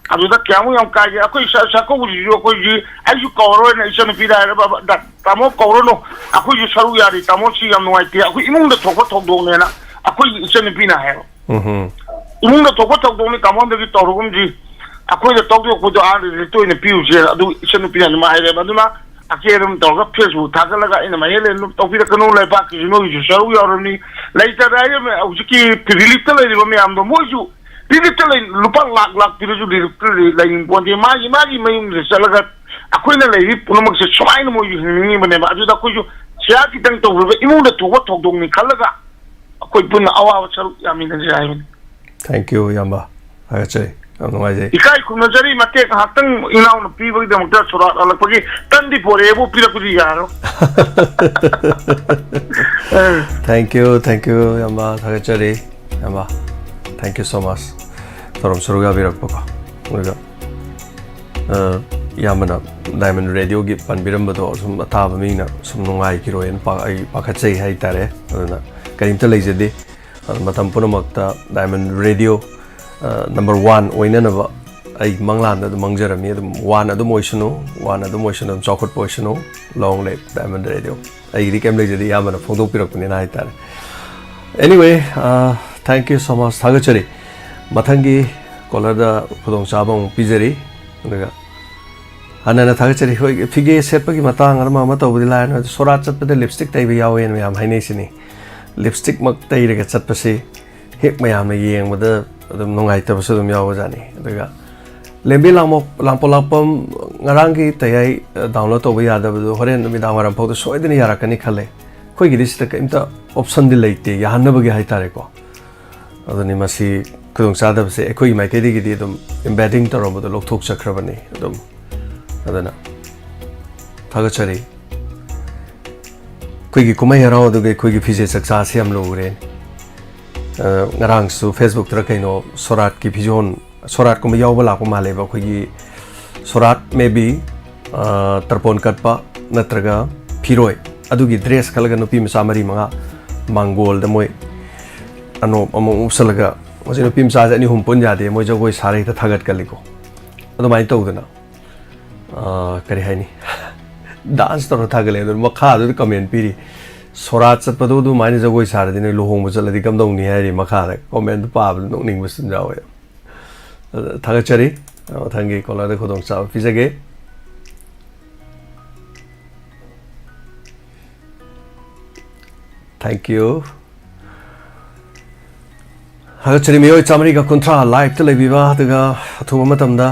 ꯑꯗꯨꯗ ꯀꯌꯥꯃꯨꯛ ꯌꯥꯝ ꯀꯥꯏꯒꯦ? ꯑꯩꯈꯣꯏ ꯁ-, ꯆꯥꯛꯀꯧꯕꯁꯤꯁꯨ ꯑꯩꯈꯣꯏꯒꯤ, ꯑꯩꯁꯨ ꯀꯧꯔꯔꯣꯏꯅ ꯏꯆꯟꯅꯨꯄꯤꯗ ꯍꯥꯏꯔꯕ, "ꯇꯥꯃꯣ ꯀꯧꯔꯅꯨ, ꯑꯩꯈꯣꯏꯁꯨ ꯁꯔꯨꯛ ꯌꯥꯔꯤ, ꯇꯥꯃꯣ ꯁꯤ ꯌꯥꯝ ꯅꯨꯡꯉꯥꯏꯇꯦ, ꯑꯩꯈꯣꯏ ꯏꯃꯨꯡꯗ ꯊꯣꯛꯄ ꯊꯧꯗꯣꯛꯅꯦꯅ" ꯑꯩꯈꯣꯏꯒꯤ ꯏꯆꯟꯅꯨꯄꯤꯅ ꯍꯥꯏꯌꯦꯕ꯫ ꯎꯝ꯫ "ꯏꯃꯨꯡꯗ ꯊꯣꯛꯄ ꯊꯧꯗꯣꯛꯅꯤ, ꯇꯥꯃꯣ ꯍꯟꯗꯛꯀꯤ ꯇꯧꯔꯒꯨꯝꯁꯤ, ꯑꯩꯈꯣꯏꯗ ꯇꯧꯗꯣꯛꯄꯗꯣ ꯑꯥ ꯔꯤꯂꯤꯐꯇ ꯑꯣꯏꯅ ꯄꯤꯔꯨꯁꯦ", ꯑꯗꯨ ꯏꯆꯟꯅꯨꯄꯤꯅ ꯑꯗꯨꯃꯥꯏꯅ ꯍꯥꯏꯔꯦꯕ꯫ ꯑꯗꯨꯅ ꯑꯀꯦ ꯑꯗꯨꯝ ꯇꯧꯔꯒ Facebook ꯊꯥꯒꯠꯂꯒ ꯑꯩꯅ ꯃꯍꯦꯜ ꯑꯗꯨꯝ ꯇꯧꯕꯤꯔꯛꯀꯅꯨ, ꯂꯩꯕꯥꯛꯀꯤꯁꯨ ꯅꯣꯏꯒꯤꯁꯨ ꯁꯔꯨꯛ ꯌꯥꯎꯔꯕꯅꯤ, ꯂꯩꯇꯗ ꯍꯥꯏꯔꯤꯕ ꯍꯧꯖꯤꯛꯀꯤ ꯔꯤꯂꯤꯐꯇ ꯂꯩꯔꯤꯕ ꯃꯌꯥꯝꯗꯣ ꯃꯣꯏꯁꯨ ꯔꯤꯂꯤꯐꯇ ꯂꯩ, ꯂꯨꯄꯥ ꯂꯥꯛ ꯂꯥꯛ ꯄꯤꯔꯁꯨ ꯔꯤꯂꯤꯐꯇ ꯂꯩ-, ꯂꯩꯅꯤꯡ ꯄꯣꯟꯇꯦ꯫ ꯃꯥꯒꯤ, ꯃꯥꯒꯤ ꯃꯌꯨꯝꯗ ꯆꯠꯂꯒ ꯑꯩꯈꯣꯏꯅ ꯂꯩꯔꯤ ꯄꯨꯝꯅꯃꯛꯁꯦ ꯁꯨꯃꯥꯏꯅ ꯃꯣꯏꯁꯨ ꯍꯤꯡꯅꯤꯡꯉꯤꯕꯅꯦꯕ꯫ ꯑꯗꯨꯗ ꯑꯩꯈꯣꯏꯁꯨ ꯁꯤꯌꯥ ꯈꯤꯇꯪ ꯇꯧꯔꯒ ꯏꯃꯨꯡꯗ ꯊꯣꯛꯄ ꯊꯧꯗꯣꯛꯅꯤ ꯈꯜꯂꯒ ꯑꯩꯈꯣꯏ ꯄꯨꯟꯅ ꯑꯋꯥꯕ ꯁꯔꯨꯛ ꯌꯥꯃꯤꯟꯅꯁꯦ ꯍꯥꯏꯕꯅꯤ꯫ Thank you, ꯏꯌꯥꯝꯕ꯫ ꯊꯥꯒꯠꯆꯔꯤ꯫ ꯌꯥꯝ ꯅꯨꯡꯉꯥꯏꯖꯩ꯫ ꯏꯀꯥꯏ ꯈꯨꯝꯅꯖꯔꯤ, ꯃꯇꯦꯡ ꯉꯥꯏꯍꯥꯛꯇꯪ ꯏꯅꯥꯎꯅ ꯄꯤꯕꯒꯤꯗꯃꯛꯇ ꯁꯣꯔꯥꯠ ꯍꯜꯂꯛꯄꯒꯤ ꯇꯟꯗꯤ ꯄꯣꯔꯛꯑꯦꯕꯨ ꯄꯤꯔꯛꯄꯗꯤ ꯌꯥꯔꯣꯏ꯫ Thank you, thank you, ꯏꯌꯥꯝꯕ꯫ ꯊꯥꯒꯠꯆꯔꯤ, ꯏꯌꯥꯝꯕ꯫ Thank you so much꯫ ꯊꯧꯔꯝ ꯁꯔꯨꯛ ꯌꯥꯕꯤꯔꯛꯄꯀꯣ꯫ ꯑꯗꯨꯒ ꯑ, ꯏꯌꯥꯝꯕꯅ Diamond Radio-ꯒꯤ ꯄꯟꯕꯤꯔꯝꯕꯗꯣ ꯁꯨꯝ ꯑꯊꯥꯕ ꯃꯤꯅ ꯁꯨꯝ ꯅꯨꯡꯉꯥꯏꯈꯤꯔꯣꯏꯅ ꯄꯥ-, ꯑꯩ ꯄꯥꯈꯠꯆꯩ ꯍꯥꯏꯇꯥꯔꯦ꯫ ꯑꯗꯨꯅ ꯀꯔꯤꯝꯇ ꯂꯩꯖꯗꯦ꯫ ꯑꯗꯨ ꯃꯇꯝ ꯄꯨꯝꯅꯃꯛꯇ Diamond Radio, ꯑ, number one ꯑꯣꯏꯅꯅꯕ ꯑꯩ ꯃꯪꯂꯥꯟꯗ ꯑꯗꯨꯝ ꯃꯪꯖꯔꯝꯃꯤ꯫ ꯑꯗꯨꯝ one ꯑꯗꯨꯝ ꯑꯣꯏꯁꯅꯨ, one ꯑꯗꯨꯝ ꯑꯣꯏꯁꯅꯨ, ꯑꯗꯨꯝ ꯆꯥꯎꯈꯠꯄ ꯑꯣꯏꯁꯅꯨ꯫ Long live Diamond Radio꯫ ꯑꯩꯒꯤꯗꯤ ꯀꯩꯝ ꯂꯩꯖꯗꯦ, ꯏꯌꯥꯝꯕꯅ ꯐꯣꯡꯗꯣꯛꯄꯤꯔꯛꯄꯅꯤꯅ ꯍꯥꯏꯇꯥꯔꯦ꯫ Anyway, ꯑ, thank you so much, ꯊꯥꯒꯠꯆꯔꯤ꯫ ꯃꯊꯪꯒꯤ caller-ꯗ ꯈꯨꯗꯣꯡꯆꯥꯕ ꯑꯃꯨꯛ ꯄꯤꯖꯔꯤ꯫ ꯑꯗꯨꯒ ꯍꯥꯟꯅꯅ ꯊꯥꯒꯠꯆꯔꯤ꯫ ꯍꯣꯏ, ꯐꯤꯒꯦ ꯁꯦꯠꯄꯒꯤ ꯃꯇꯥꯡ ꯑꯃ ꯑꯃ ꯇꯧꯕꯗꯤ ꯂꯥꯏꯔꯅ, ꯁꯣꯔꯥꯠ ꯆꯠꯄꯗ ꯂꯤꯞꯁꯇꯤꯛ ꯇꯩꯕ ꯌꯥꯎꯋꯦꯅ ꯃꯌꯥꯝ ꯍꯥꯏꯅꯩꯁꯤꯅꯤ꯫ ꯂꯤꯞꯁꯇꯤꯛꯃꯛ ꯇꯩꯔꯒ ꯆꯠꯄꯁꯤ ꯍꯦꯛ ꯃꯌꯥꯝꯅ ꯌꯦꯡꯕꯗ ꯑꯗꯨꯝ ꯅꯨꯡꯉꯥꯏꯇꯕꯁꯨ ꯑꯗꯨꯝ ꯌꯥꯎꯕꯖꯥꯠꯅꯤ꯫ ꯑꯗꯨꯒ ꯂꯦꯝꯕꯤ ꯂꯥꯡꯃꯣꯛ-, ꯂꯥꯡꯄꯣꯛ ꯂꯥꯛꯄꯝ ꯉꯔꯥꯡꯒꯤ ꯇꯌꯥꯏ, ꯑ, download ꯇꯧꯕ ꯌꯥꯗꯕꯗꯨ ꯍꯣꯔꯦꯟ ꯅꯨꯃꯤꯗꯥꯡ ꯋꯥꯏꯔꯝ ꯐꯥꯎꯗ ꯁꯣꯏꯗꯅ ꯌꯥꯔꯛꯀꯅꯤ ꯈꯜꯂꯦ꯫ ꯑꯩꯈꯣꯏꯒꯤꯗꯤ ꯁꯤꯗ ꯀꯔꯤꯝꯇ optionꯗꯤ ꯂꯩꯇꯦ, ꯌꯥꯍꯟꯅꯕꯒꯤ ꯍꯥꯏꯇꯥꯔꯦꯀꯣ꯫ ꯑꯗꯨꯅꯤ, ꯃꯁꯤ ꯈꯨꯗꯣꯡꯆꯥꯗꯕꯁꯦ ꯑꯩꯈꯣꯏꯒꯤ ꯃꯥꯏꯀꯩꯗꯒꯤꯗꯤ ꯑꯗꯨꯝ embedding ꯇꯧꯔꯝꯕꯗꯣ ꯂꯧꯊꯣꯛꯆꯈ꯭ꯔꯕꯅꯤ ꯑꯗꯨꯝ꯫ ꯑꯗꯨꯅ ꯊꯥꯒꯠꯆꯔꯤ꯫ ꯑꯩꯈꯣꯏꯒꯤ ꯀꯨꯝꯍꯩ ꯍꯔꯥꯎ ꯑꯗꯨꯒ ꯑꯩꯈꯣꯏꯒꯤ ꯐꯤꯖꯦꯠ ꯆꯛꯆꯥꯁꯤ ꯌꯥꯝ ꯂꯨꯔꯦ꯫ ꯑ, ꯉꯔꯥꯡꯁꯨ Facebookꯇꯔ ꯀꯩꯅꯣ ꯁꯣꯔꯥꯠꯀꯤ ꯐꯤꯖꯣꯜ, ꯁꯣꯔꯥꯠꯀꯨꯝꯕ ꯌꯥꯎꯕ ꯂꯥꯛꯄ ꯃꯥꯜꯂꯦꯕ꯫ ꯑꯩꯈꯣꯏꯒꯤ ꯁꯣꯔꯥꯠ maybe, ꯑ, ꯇꯔꯄꯣꯟ ꯀꯠꯄ ꯅꯠꯇ꯭ꯔꯒ ꯐꯤꯔꯣꯏ ꯑꯗꯨꯒꯤ dress ꯈꯜꯂꯒ ꯅꯨꯄꯤ ꯃꯆꯥ ꯃꯔꯤ ꯃꯉꯥ ꯃꯥꯡꯒꯣꯜꯗ ꯃꯣꯏ ꯑꯅꯣꯞ ꯑꯃ ꯎꯞꯁꯜꯂꯒ, ꯍꯧꯖꯤꯛ ꯅꯨꯄꯤ ꯃꯆꯥꯁꯦ ꯑꯅꯤ ꯑꯍꯨꯝ ꯄꯨꯟ ꯌꯥꯗꯦ, ꯃꯣꯏ ꯖꯒꯣꯏ ꯁꯥꯔ ꯍꯦꯛꯇ ꯊꯥꯒꯠꯀꯜꯂꯤꯀꯣ꯫ ꯑꯗꯨꯃꯥꯏꯅ ꯇꯧꯗꯅ, ꯑ, ꯀꯔꯤ ꯍꯥꯏꯅꯤ, dance ꯇꯧꯔ ꯊꯥꯒꯠꯂꯦ꯫ ꯑꯗꯨ ꯃꯈꯥꯗꯨꯗ comment ꯄꯤꯔꯤ, "ꯁꯣꯔꯥꯠ ꯆꯠꯄꯗꯣ ꯑꯗꯨꯃꯥꯏꯅ ꯖꯒꯣꯏ ꯁꯥꯔꯗꯤ ꯅꯣꯏ ꯂꯨꯍꯣꯡꯕ ꯆꯠꯂꯗꯤ ꯀꯝꯗꯧꯅꯤ?" ꯍꯥꯏꯔꯤ ꯃꯈꯥꯗ꯫ Commentꯗꯨ ꯄꯥꯕꯗ ꯅꯣꯛꯅꯤꯡꯕꯁꯨ ꯑꯗꯨꯝ ꯌꯥꯎꯋꯦ꯫ ꯑꯗ ꯊꯥꯒꯠꯆꯔꯤ꯫ ꯃꯊꯪꯒꯤ callerꯗ ꯈꯨꯗꯣꯡꯆꯥꯕ ꯄꯤꯖꯒꯦ꯫ Thank you꯫ ꯊꯥꯒꯠꯆꯔꯤ ꯃꯤꯑꯣꯏ ꯆꯥꯃꯔꯤꯒ ꯀꯨꯟꯊ꯭ꯔꯥ liveꯇ ꯂꯩꯕꯤꯕ, ꯑꯗꯨꯒ ꯑꯊꯨꯕ ꯃꯇꯝꯗ,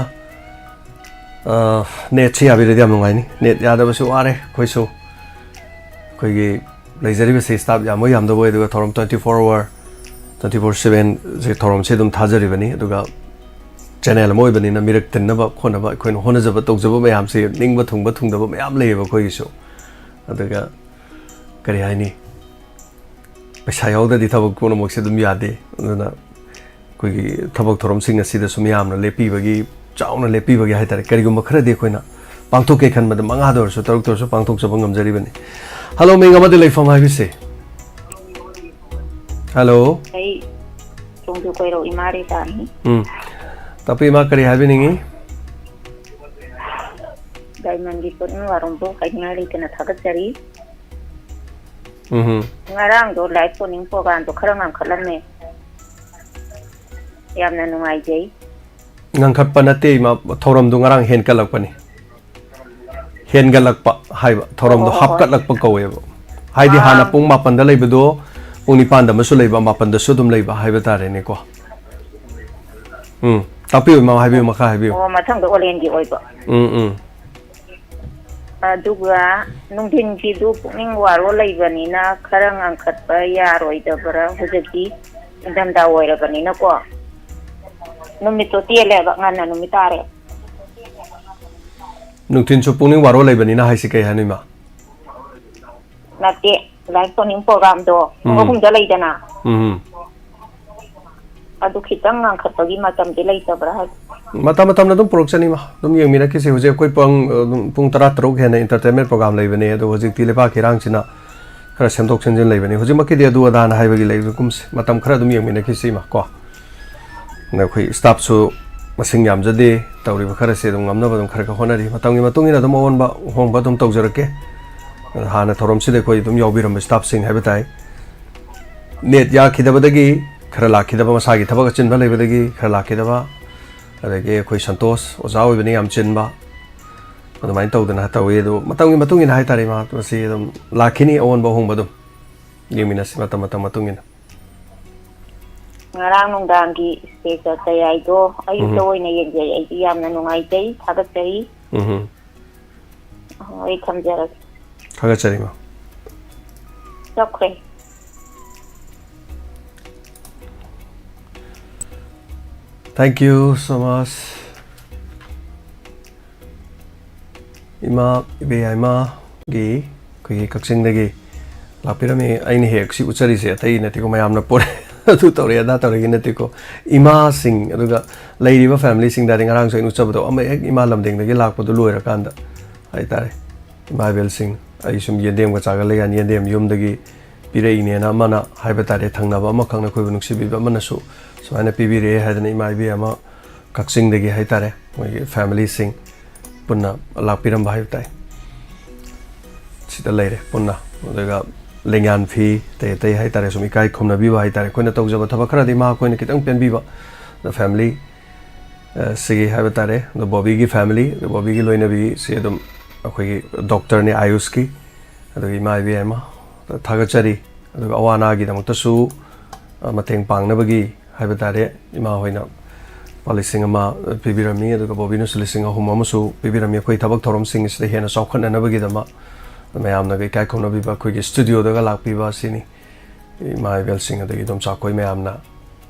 ꯑ, netꯁꯤ ꯌꯥꯕꯤꯔꯗꯤ ꯌꯥꯝ ꯅꯨꯡꯉꯥꯏꯅꯤ꯫ Net ꯌꯥꯗꯕꯁꯤ ꯋꯥꯔꯦ ꯑꯩꯈꯣꯏꯁꯨ꯫ ꯑꯩꯈꯣꯏꯒꯤ ꯂꯩꯖꯔꯤꯕꯁꯤ staff ꯌꯥꯝꯕ ꯌꯥꯝꯗꯕ ꯑꯣꯏ, ꯑꯗꯨꯒ ꯊꯧꯔꯝ twenty four hour, twenty four sevenꯁꯦ ꯊꯧꯔꯝꯁꯦ ꯑꯗꯨꯝ ꯊꯥꯖꯔꯤꯕꯅꯤ꯫ ꯑꯗꯨꯒ channel ꯑꯃ ꯑꯣꯏꯕꯅꯤꯅ ꯃꯤꯔꯛ ꯇꯤꯟꯅꯕ ꯈꯣꯠꯅꯕ ꯑꯩꯈꯣꯏꯅ ꯍꯣꯠꯅꯖꯕ ꯇꯧꯖꯕ ꯃꯌꯥꯝꯁꯦ ꯅꯤꯡꯕ ꯊꯨꯡꯕ ꯊꯨꯡꯗꯕ ꯃꯌꯥꯝ ꯂꯩꯌꯦꯕ ꯑꯩꯈꯣꯏꯒꯤꯁꯨ꯫ ꯑꯗꯨꯒ ꯀꯔꯤ ꯍꯥꯏꯅꯤ, ꯄꯩꯁꯥ ꯌꯥꯎꯗ꯭ꯔꯗꯤ ꯊꯕꯛ ꯄꯨꯝꯅꯃꯛꯁꯦ ꯑꯗꯨꯝ ꯌꯥꯗꯦ꯫ ꯑꯗꯨꯅ ꯑꯩꯈꯣꯏꯒꯤ ꯊꯕꯛ ꯊꯧꯔꯝꯁꯤꯡ ꯑꯁꯤꯗꯁꯨ ꯃꯤꯌꯥꯝꯅ ꯂꯦꯞꯄꯤꯕꯒꯤ, ꯆꯥꯎꯅ ꯂꯦꯞꯄꯤꯕꯒꯤ ꯍꯥꯏꯇꯥꯔꯦ, ꯀꯔꯤꯒꯨꯝꯕ ꯈꯔꯗꯤ ꯑꯩꯈꯣꯏꯅ ꯄꯥꯡꯊꯣꯛꯀꯦ ꯈꯟꯕꯗ ꯃꯉꯥꯗ ꯑꯣꯏꯔꯁꯨ, ꯇꯔꯨꯛꯇ ꯑꯣꯏꯔꯁꯨ ꯄꯥꯡꯊꯣꯛꯆꯕ ꯉꯝꯖꯔꯤꯕꯅꯤ꯫ Hello, ꯃꯤꯡ ꯑꯃꯗꯤ ꯂꯩꯐꯝ ꯍꯥꯏꯕꯤꯁꯦ꯫ Hello꯫ ꯑꯩ ꯆꯣꯡꯖꯨ ꯀꯣꯏꯔꯧ ꯏꯃꯥ ꯔꯤꯇꯥꯅꯤ꯫ ꯎꯝ꯫ ꯇꯥꯛꯄꯤ ꯏꯃꯥ, ꯀꯔꯤ ꯍꯥꯏꯕꯤꯅꯤꯡꯉꯤ? ꯗꯥꯏꯃꯟꯒꯤ ꯄꯨꯛꯅꯤꯡ ꯋꯥꯔꯣꯝꯕꯨ ꯍꯥꯏꯅꯤꯡꯉꯥꯏ ꯂꯩꯇꯅ ꯊꯥꯒꯠꯆꯔꯤ꯫ ꯎꯝꯍꯨꯝ꯫ ꯉꯔꯥꯡꯗꯣ live phoning programꯗꯣ ꯈꯔ ꯉꯟꯈꯠꯂꯝꯃꯦ꯫ ꯌꯥꯝꯅ ꯅꯨꯡꯉꯥꯏꯖꯩ꯫ ꯉꯟꯈꯠꯄ ꯅꯠꯇꯦ ꯏꯃꯥ, ꯊꯧꯔꯝꯗꯨ ꯉꯔꯥꯡ ꯍꯦꯟꯀꯠꯂꯛꯄꯅꯤ꯫ ꯍꯦꯟꯒꯠꯂꯛꯄ ꯍꯥꯏꯕ ꯊꯧꯔꯝꯗꯣ ꯍꯣꯏ, ꯍꯣꯏ, ꯍꯣꯏ꯫ ꯍꯥꯞꯀꯠꯂꯛꯄ ꯀꯧꯋꯦꯕ꯫ ꯍꯥꯏꯗꯤ ꯍꯥꯟꯅ ꯑꯥ꯫ ꯄꯨꯡ ꯃꯥꯄꯟꯗ ꯂꯩꯕꯗꯣ ꯄꯨꯡ ꯅꯤꯄꯥꯟꯗ ꯑꯃꯁꯨ ꯂꯩꯕ, ꯃꯥꯄꯟꯗꯁꯨ ꯑꯗꯨꯝ ꯂꯩꯕ ꯍꯥꯏꯕ ꯇꯥꯔꯦꯅꯦꯀꯣ꯫ ꯎꯝ꯫ ꯇꯥꯛꯄꯤꯌꯨ, ꯏꯃꯥ, ꯍꯥꯏꯕꯤꯌꯨ, ꯃꯈꯥ ꯍꯥꯏꯕꯤꯌꯨ꯫ ꯑꯣ, ꯃꯊꯪꯗ ꯑꯣꯂꯦꯟꯒꯤ ꯑꯣꯏꯕ꯫ ꯎꯝ, ꯎꯝ꯫ ꯑꯗꯨꯒ ꯅꯨꯡꯊꯤꯟꯒꯤꯗꯨ ꯄꯨꯛꯅꯤꯡ ꯋꯥꯔꯣ ꯂꯩꯕꯅꯤꯅ ꯈꯔ ꯉꯟꯈꯠꯄ ꯌꯥꯔꯣꯏꯗꯕ꯭ꯔꯥ? ꯍꯧꯖꯤꯛꯇꯤ ꯏꯪꯊꯝꯊꯥ ꯑꯣꯏꯔꯕꯅꯤꯅꯀꯣ꯫ ꯅꯨꯃꯤꯠꯇꯣ ꯇꯦꯜꯂꯦꯕ, ꯉꯟꯅ ꯅꯨꯃꯤꯠ ꯇꯥꯔꯦ꯫ ꯅꯨꯡꯊꯤꯟꯁꯨ ꯄꯨꯛꯅꯤꯡ ꯋꯥꯔꯣ ꯂꯩꯕꯅꯤꯅ ꯍꯥꯏꯁꯤ ꯀꯩ ꯍꯥꯏꯅꯣ, ꯏꯃꯥ? ꯅꯠꯇꯦ, ꯂꯥꯏꯔꯤꯛ ꯇꯧꯅꯤꯡ ꯄ꯭ꯔꯣꯒ꯭ꯔꯥꯝꯗꯣ ꯄꯨꯡ ꯎꯝ꯫ ꯑꯍꯨꯝꯗ ꯂꯩꯗꯅ꯫ ꯎꯝ꯫ ꯑꯗꯨ ꯈꯤꯇꯪ ꯉꯟꯈꯠꯄꯒꯤ ꯃꯇꯝꯗꯤ ꯂꯩꯇꯕ꯭ꯔꯥ ꯍꯥꯏꯕ? ꯃꯇꯝ ꯃꯇꯝꯅ ꯑꯗꯨꯝ ꯄꯨꯔꯛꯆꯅꯤ, ꯏꯃꯥ꯫ ꯑꯗꯨꯝ ꯌꯦꯡꯃꯤꯟꯅꯈꯤꯁꯤ꯫ ꯍꯧꯖꯤꯛ ꯑꯩꯈꯣꯏ ꯄꯨꯡ, ꯑꯗꯨꯝ ꯄꯨꯡ ꯇꯔꯥ ꯇꯔꯨꯛ ꯍꯦꯟꯅ entertainment program ꯂꯩꯕꯅꯦ, ꯑꯗꯣ ꯍꯧꯖꯤꯛꯇꯤ ꯂꯩꯕꯥꯛꯀꯤ ꯏꯔꯥꯡꯁꯤꯅ ꯈꯔ ꯁꯦꯝꯗꯣꯛ ꯁꯦꯝꯖꯤꯟ ꯂꯩꯕꯅꯤ꯫ ꯍꯧꯖꯤꯛꯃꯛꯀꯤꯗꯤ ꯑꯗꯨ ꯑꯗꯥꯅ ꯍꯥꯏꯕꯒꯤ ꯂꯩꯕꯒꯨꯝꯁꯦ꯫ ꯃꯇꯝ ꯈꯔ ꯑꯗꯨꯝ ꯌꯦꯡꯃꯤꯟꯅꯈꯤꯁꯤ, ꯏꯃꯥ, ꯀꯣ꯫ ꯑꯗ ꯑꯩꯈꯣꯏ staffꯁꯨ ꯃꯁꯤꯡ ꯌꯥꯝꯖꯗꯦ, ꯇꯧꯔꯤꯕ ꯈꯔꯁꯦ ꯑꯗꯨꯝ ꯉꯝꯅꯕ ꯑꯗꯨꯝ ꯈꯔ ꯈꯔ ꯍꯣꯠꯅꯔꯤ꯫ ꯃꯇꯝꯒꯤ ꯃꯇꯨꯡ ꯏꯟꯅ ꯑꯗꯨꯝ ꯑꯑꯣꯟꯕ ꯑꯍꯣꯡꯕ ꯑꯗꯨꯝ ꯇꯧꯖꯔꯛꯀꯦ꯫ ꯑꯗ ꯍꯥꯟꯅ ꯊꯧꯔꯝꯁꯤꯗ ꯑꯩꯈꯣꯏ ꯑꯗꯨꯝ ꯌꯥꯎꯕꯤꯔꯝꯕ staffꯁꯤꯡ ꯍꯥꯏꯕ ꯇꯥꯏ꯫ Net ꯌꯥꯈꯤꯗꯕꯗꯒꯤ ꯈꯔ ꯂꯥꯛꯈꯤꯗꯕ, ꯃꯁꯥꯒꯤ ꯊꯕꯛ ꯑꯆꯤꯟꯕ ꯂꯩꯕꯗꯒꯤ ꯈꯔ ꯂꯥꯛꯈꯤꯗꯕ, ꯑꯗꯒꯤ ꯑꯩꯈꯣꯏ ꯁꯟꯇꯣꯁ ꯑꯣꯖꯥ ꯑꯣꯏꯕꯅ ꯌꯥꯝ ꯆꯤꯟꯕ, ꯑꯗꯨꯃꯥꯏꯅ ꯇꯧꯗꯅ ꯇꯧꯏ꯫ ꯑꯗꯨ ꯃꯇꯝꯒꯤ ꯃꯇꯨꯡ ꯏꯟꯅ ꯍꯥꯏꯇꯥꯔꯦ, ꯏꯃꯥ, ꯃꯁꯤ ꯑꯗꯨꯝ ꯂꯥꯛꯈꯤꯅꯤ, ꯑꯑꯣꯟꯕ ꯑꯍꯣꯡꯕ ꯑꯗꯨꯝ ꯌꯦꯡꯃꯤꯟꯅꯁꯤ ꯃꯇꯝ ꯃꯇꯝ ꯃꯇꯨꯡ ꯏꯟꯅ꯫ ꯉꯔꯥꯡ ꯅꯨꯡꯗꯥꯡꯒꯤ ꯁ꯭ꯇꯦꯖ ꯇꯌꯥꯏꯗꯣ ꯑꯌꯨꯛꯇ ꯎꯝ꯫ ꯑꯣꯏꯅ ꯌꯦꯡꯖꯩ꯫ ꯑꯩꯗꯤ ꯌꯥꯝꯅ ꯅꯨꯡꯉꯥꯏꯖꯩ, ꯊꯥꯒꯠꯆꯔꯤ꯫ ꯎꯝ꯫ ꯑꯣ, ꯑꯩ ꯊꯝꯖꯔꯒꯦ꯫ ꯊꯥꯒꯠꯆꯔꯤ, ꯃꯥ꯫ ꯆꯠꯈ꯭ꯔꯦ꯫ Thank you so much꯫ ꯏꯃꯥ ꯏꯕꯦꯌꯥꯏꯃꯒꯤ ꯑꯩꯈꯣꯏꯒꯤ ꯀꯛꯆꯤꯡꯗꯒꯤ ꯂꯥꯛꯄꯤꯔꯝꯃꯤ꯫ ꯑꯩꯅ ꯍꯦꯛ ꯁꯤ ꯎꯠꯆꯔꯤꯁꯦ ꯑꯇꯩ ꯅꯠꯇꯦꯀꯣ, ꯃꯌꯥꯝꯅ ꯄꯣꯔꯛꯑꯦ, ꯑꯗꯨ ꯇꯧꯔꯛꯑꯦ, ꯑꯗꯥ ꯇꯧꯔꯛꯑꯦ ꯅꯠꯇꯦꯀꯣ꯫ ꯏꯃꯥꯁꯤꯡ, ꯑꯗꯨꯒ ꯂꯩꯔꯤꯕ family ꯁꯤꯡꯗ ꯍꯥꯏꯗꯤ ꯉꯔꯥꯡꯁꯨ ꯑꯩꯅ ꯎꯠꯆꯕꯗꯣ, ꯑꯃ ꯍꯦꯛ ꯏꯃꯥ ꯂꯝꯗꯦꯡꯗꯒꯤ ꯂꯥꯛꯄꯗꯨ ꯂꯣꯏꯔꯀꯥꯟꯗ ꯍꯥꯏꯇꯥꯔꯦ, ꯏꯃꯥ ꯏꯕꯦꯜꯁꯤꯡ, ꯑꯩ ꯁꯨꯝ ꯌꯦꯟꯗꯦꯝꯒ ꯆꯥꯒꯠꯂꯦ ꯀꯥꯏꯅ ꯌꯦꯟꯗꯦꯝ ꯌꯨꯝꯗꯒꯤ ꯄꯤꯔꯛꯏꯅꯦꯅ ꯑꯃꯅ ꯍꯥꯏꯕ ꯇꯥꯔꯦ, ꯊꯪꯅꯕ ꯑꯃꯈꯛꯅ ꯑꯩꯈꯣꯏꯕꯨ ꯅꯨꯡꯁꯤꯕꯤꯕ ꯑꯃꯅꯁꯨ ꯁꯨꯃꯥꯏꯅ ꯄꯤꯕꯤꯔꯛꯑꯦ ꯍꯥꯏꯗꯅ ꯏꯃꯥ ꯏꯕꯦ ꯑꯃ ꯀꯛꯆꯤꯡꯗꯒꯤ ꯍꯥꯏꯇꯥꯔꯦ, ꯃꯣꯏꯒꯤ family ꯁꯤꯡ ꯄꯨꯟꯅ ꯂꯥꯛꯄꯤꯔꯝꯕ ꯍꯥꯏꯕ ꯇꯥꯏ꯫ ꯁꯤꯗ ꯂꯩꯔꯦ ꯄꯨꯟꯅ꯫ ꯑꯗꯨꯒ ꯂꯦꯡꯌꯥꯟ ꯐꯤ, ꯑꯇꯩ ꯑꯇꯩ ꯍꯥꯏꯇꯥꯔꯦ, ꯁꯨꯝ ꯏꯀꯥꯏ ꯈꯨꯝꯅꯕꯤꯕ ꯍꯥꯏꯇꯥꯔꯦ, ꯑꯩꯈꯣꯏꯅ ꯇꯧꯖꯕ ꯊꯕꯛ ꯈꯔꯗꯤ ꯃꯍꯥꯛꯈꯣꯏꯅ ꯈꯤꯇꯪ ꯄꯦꯟꯕꯤꯕ꯫ ꯑꯗ family, ꯑ, ꯁꯤꯒꯤ ꯍꯥꯏꯕ ꯇꯥꯔꯦ, ꯑꯗꯣ ꯕꯣꯕꯤꯒꯤ family, ꯑꯗꯣ ꯕꯣꯕꯤꯒꯤ ꯂꯣꯏꯅꯕꯤꯁꯤ ꯑꯗꯨꯝ ꯑꯩꯈꯣꯏꯒꯤ ꯗꯣꯛꯇꯔꯅꯤ ꯑꯥꯌꯨꯁꯀꯤ꯫ ꯑꯗꯨꯒ ꯏꯃꯥ ꯏꯕꯦꯟ ꯑꯃ ꯊꯥꯒꯠꯆꯔꯤ꯫ ꯑꯗꯨꯒ ꯑꯋꯥ ꯑꯅꯥꯒꯤꯗꯃꯛꯇꯁꯨ, ꯑ, ꯃꯇꯦꯡ ꯄꯥꯡꯅꯕꯒꯤ ꯍꯥꯏꯕ ꯇꯥꯔꯦ, ꯏꯃꯥ ꯍꯣꯏꯅ ꯂꯨꯄꯥ ꯂꯤꯁꯤꯡ ꯑꯃ ꯄꯤꯕꯤꯔꯝꯃꯤ꯫ ꯑꯗꯨꯒ ꯕꯣꯕꯤꯅꯁꯨ ꯂꯤꯁꯤꯡ ꯑꯍꯨꯝ ꯑꯃꯁꯨ ꯄꯤꯕꯤꯔꯝꯃꯤ꯫ ꯑꯩꯈꯣꯏ ꯊꯕꯛ ꯊꯧꯔꯝꯁꯤꯡ ꯑꯁꯤꯗ ꯍꯦꯟꯅ ꯆꯥꯎꯈꯠꯅꯅꯕꯒꯤꯗꯃꯛ ꯃꯌꯥꯝꯅꯒ ꯏꯀꯥꯏ ꯈꯨꯝꯅꯕꯤꯕ, ꯑꯩꯈꯣꯏꯒꯤ ꯁ꯭ꯇꯨꯗꯤꯑꯣꯗꯒ ꯂꯥꯛꯄꯤꯕ ꯑꯁꯤꯅꯤ꯫ ꯏꯃꯥ ꯏꯕꯦꯜꯁꯤꯡ ꯑꯗꯒꯤ ꯏꯗꯣꯝꯆꯥ ꯑꯩꯈꯣꯏ ꯃꯌꯥꯝꯅ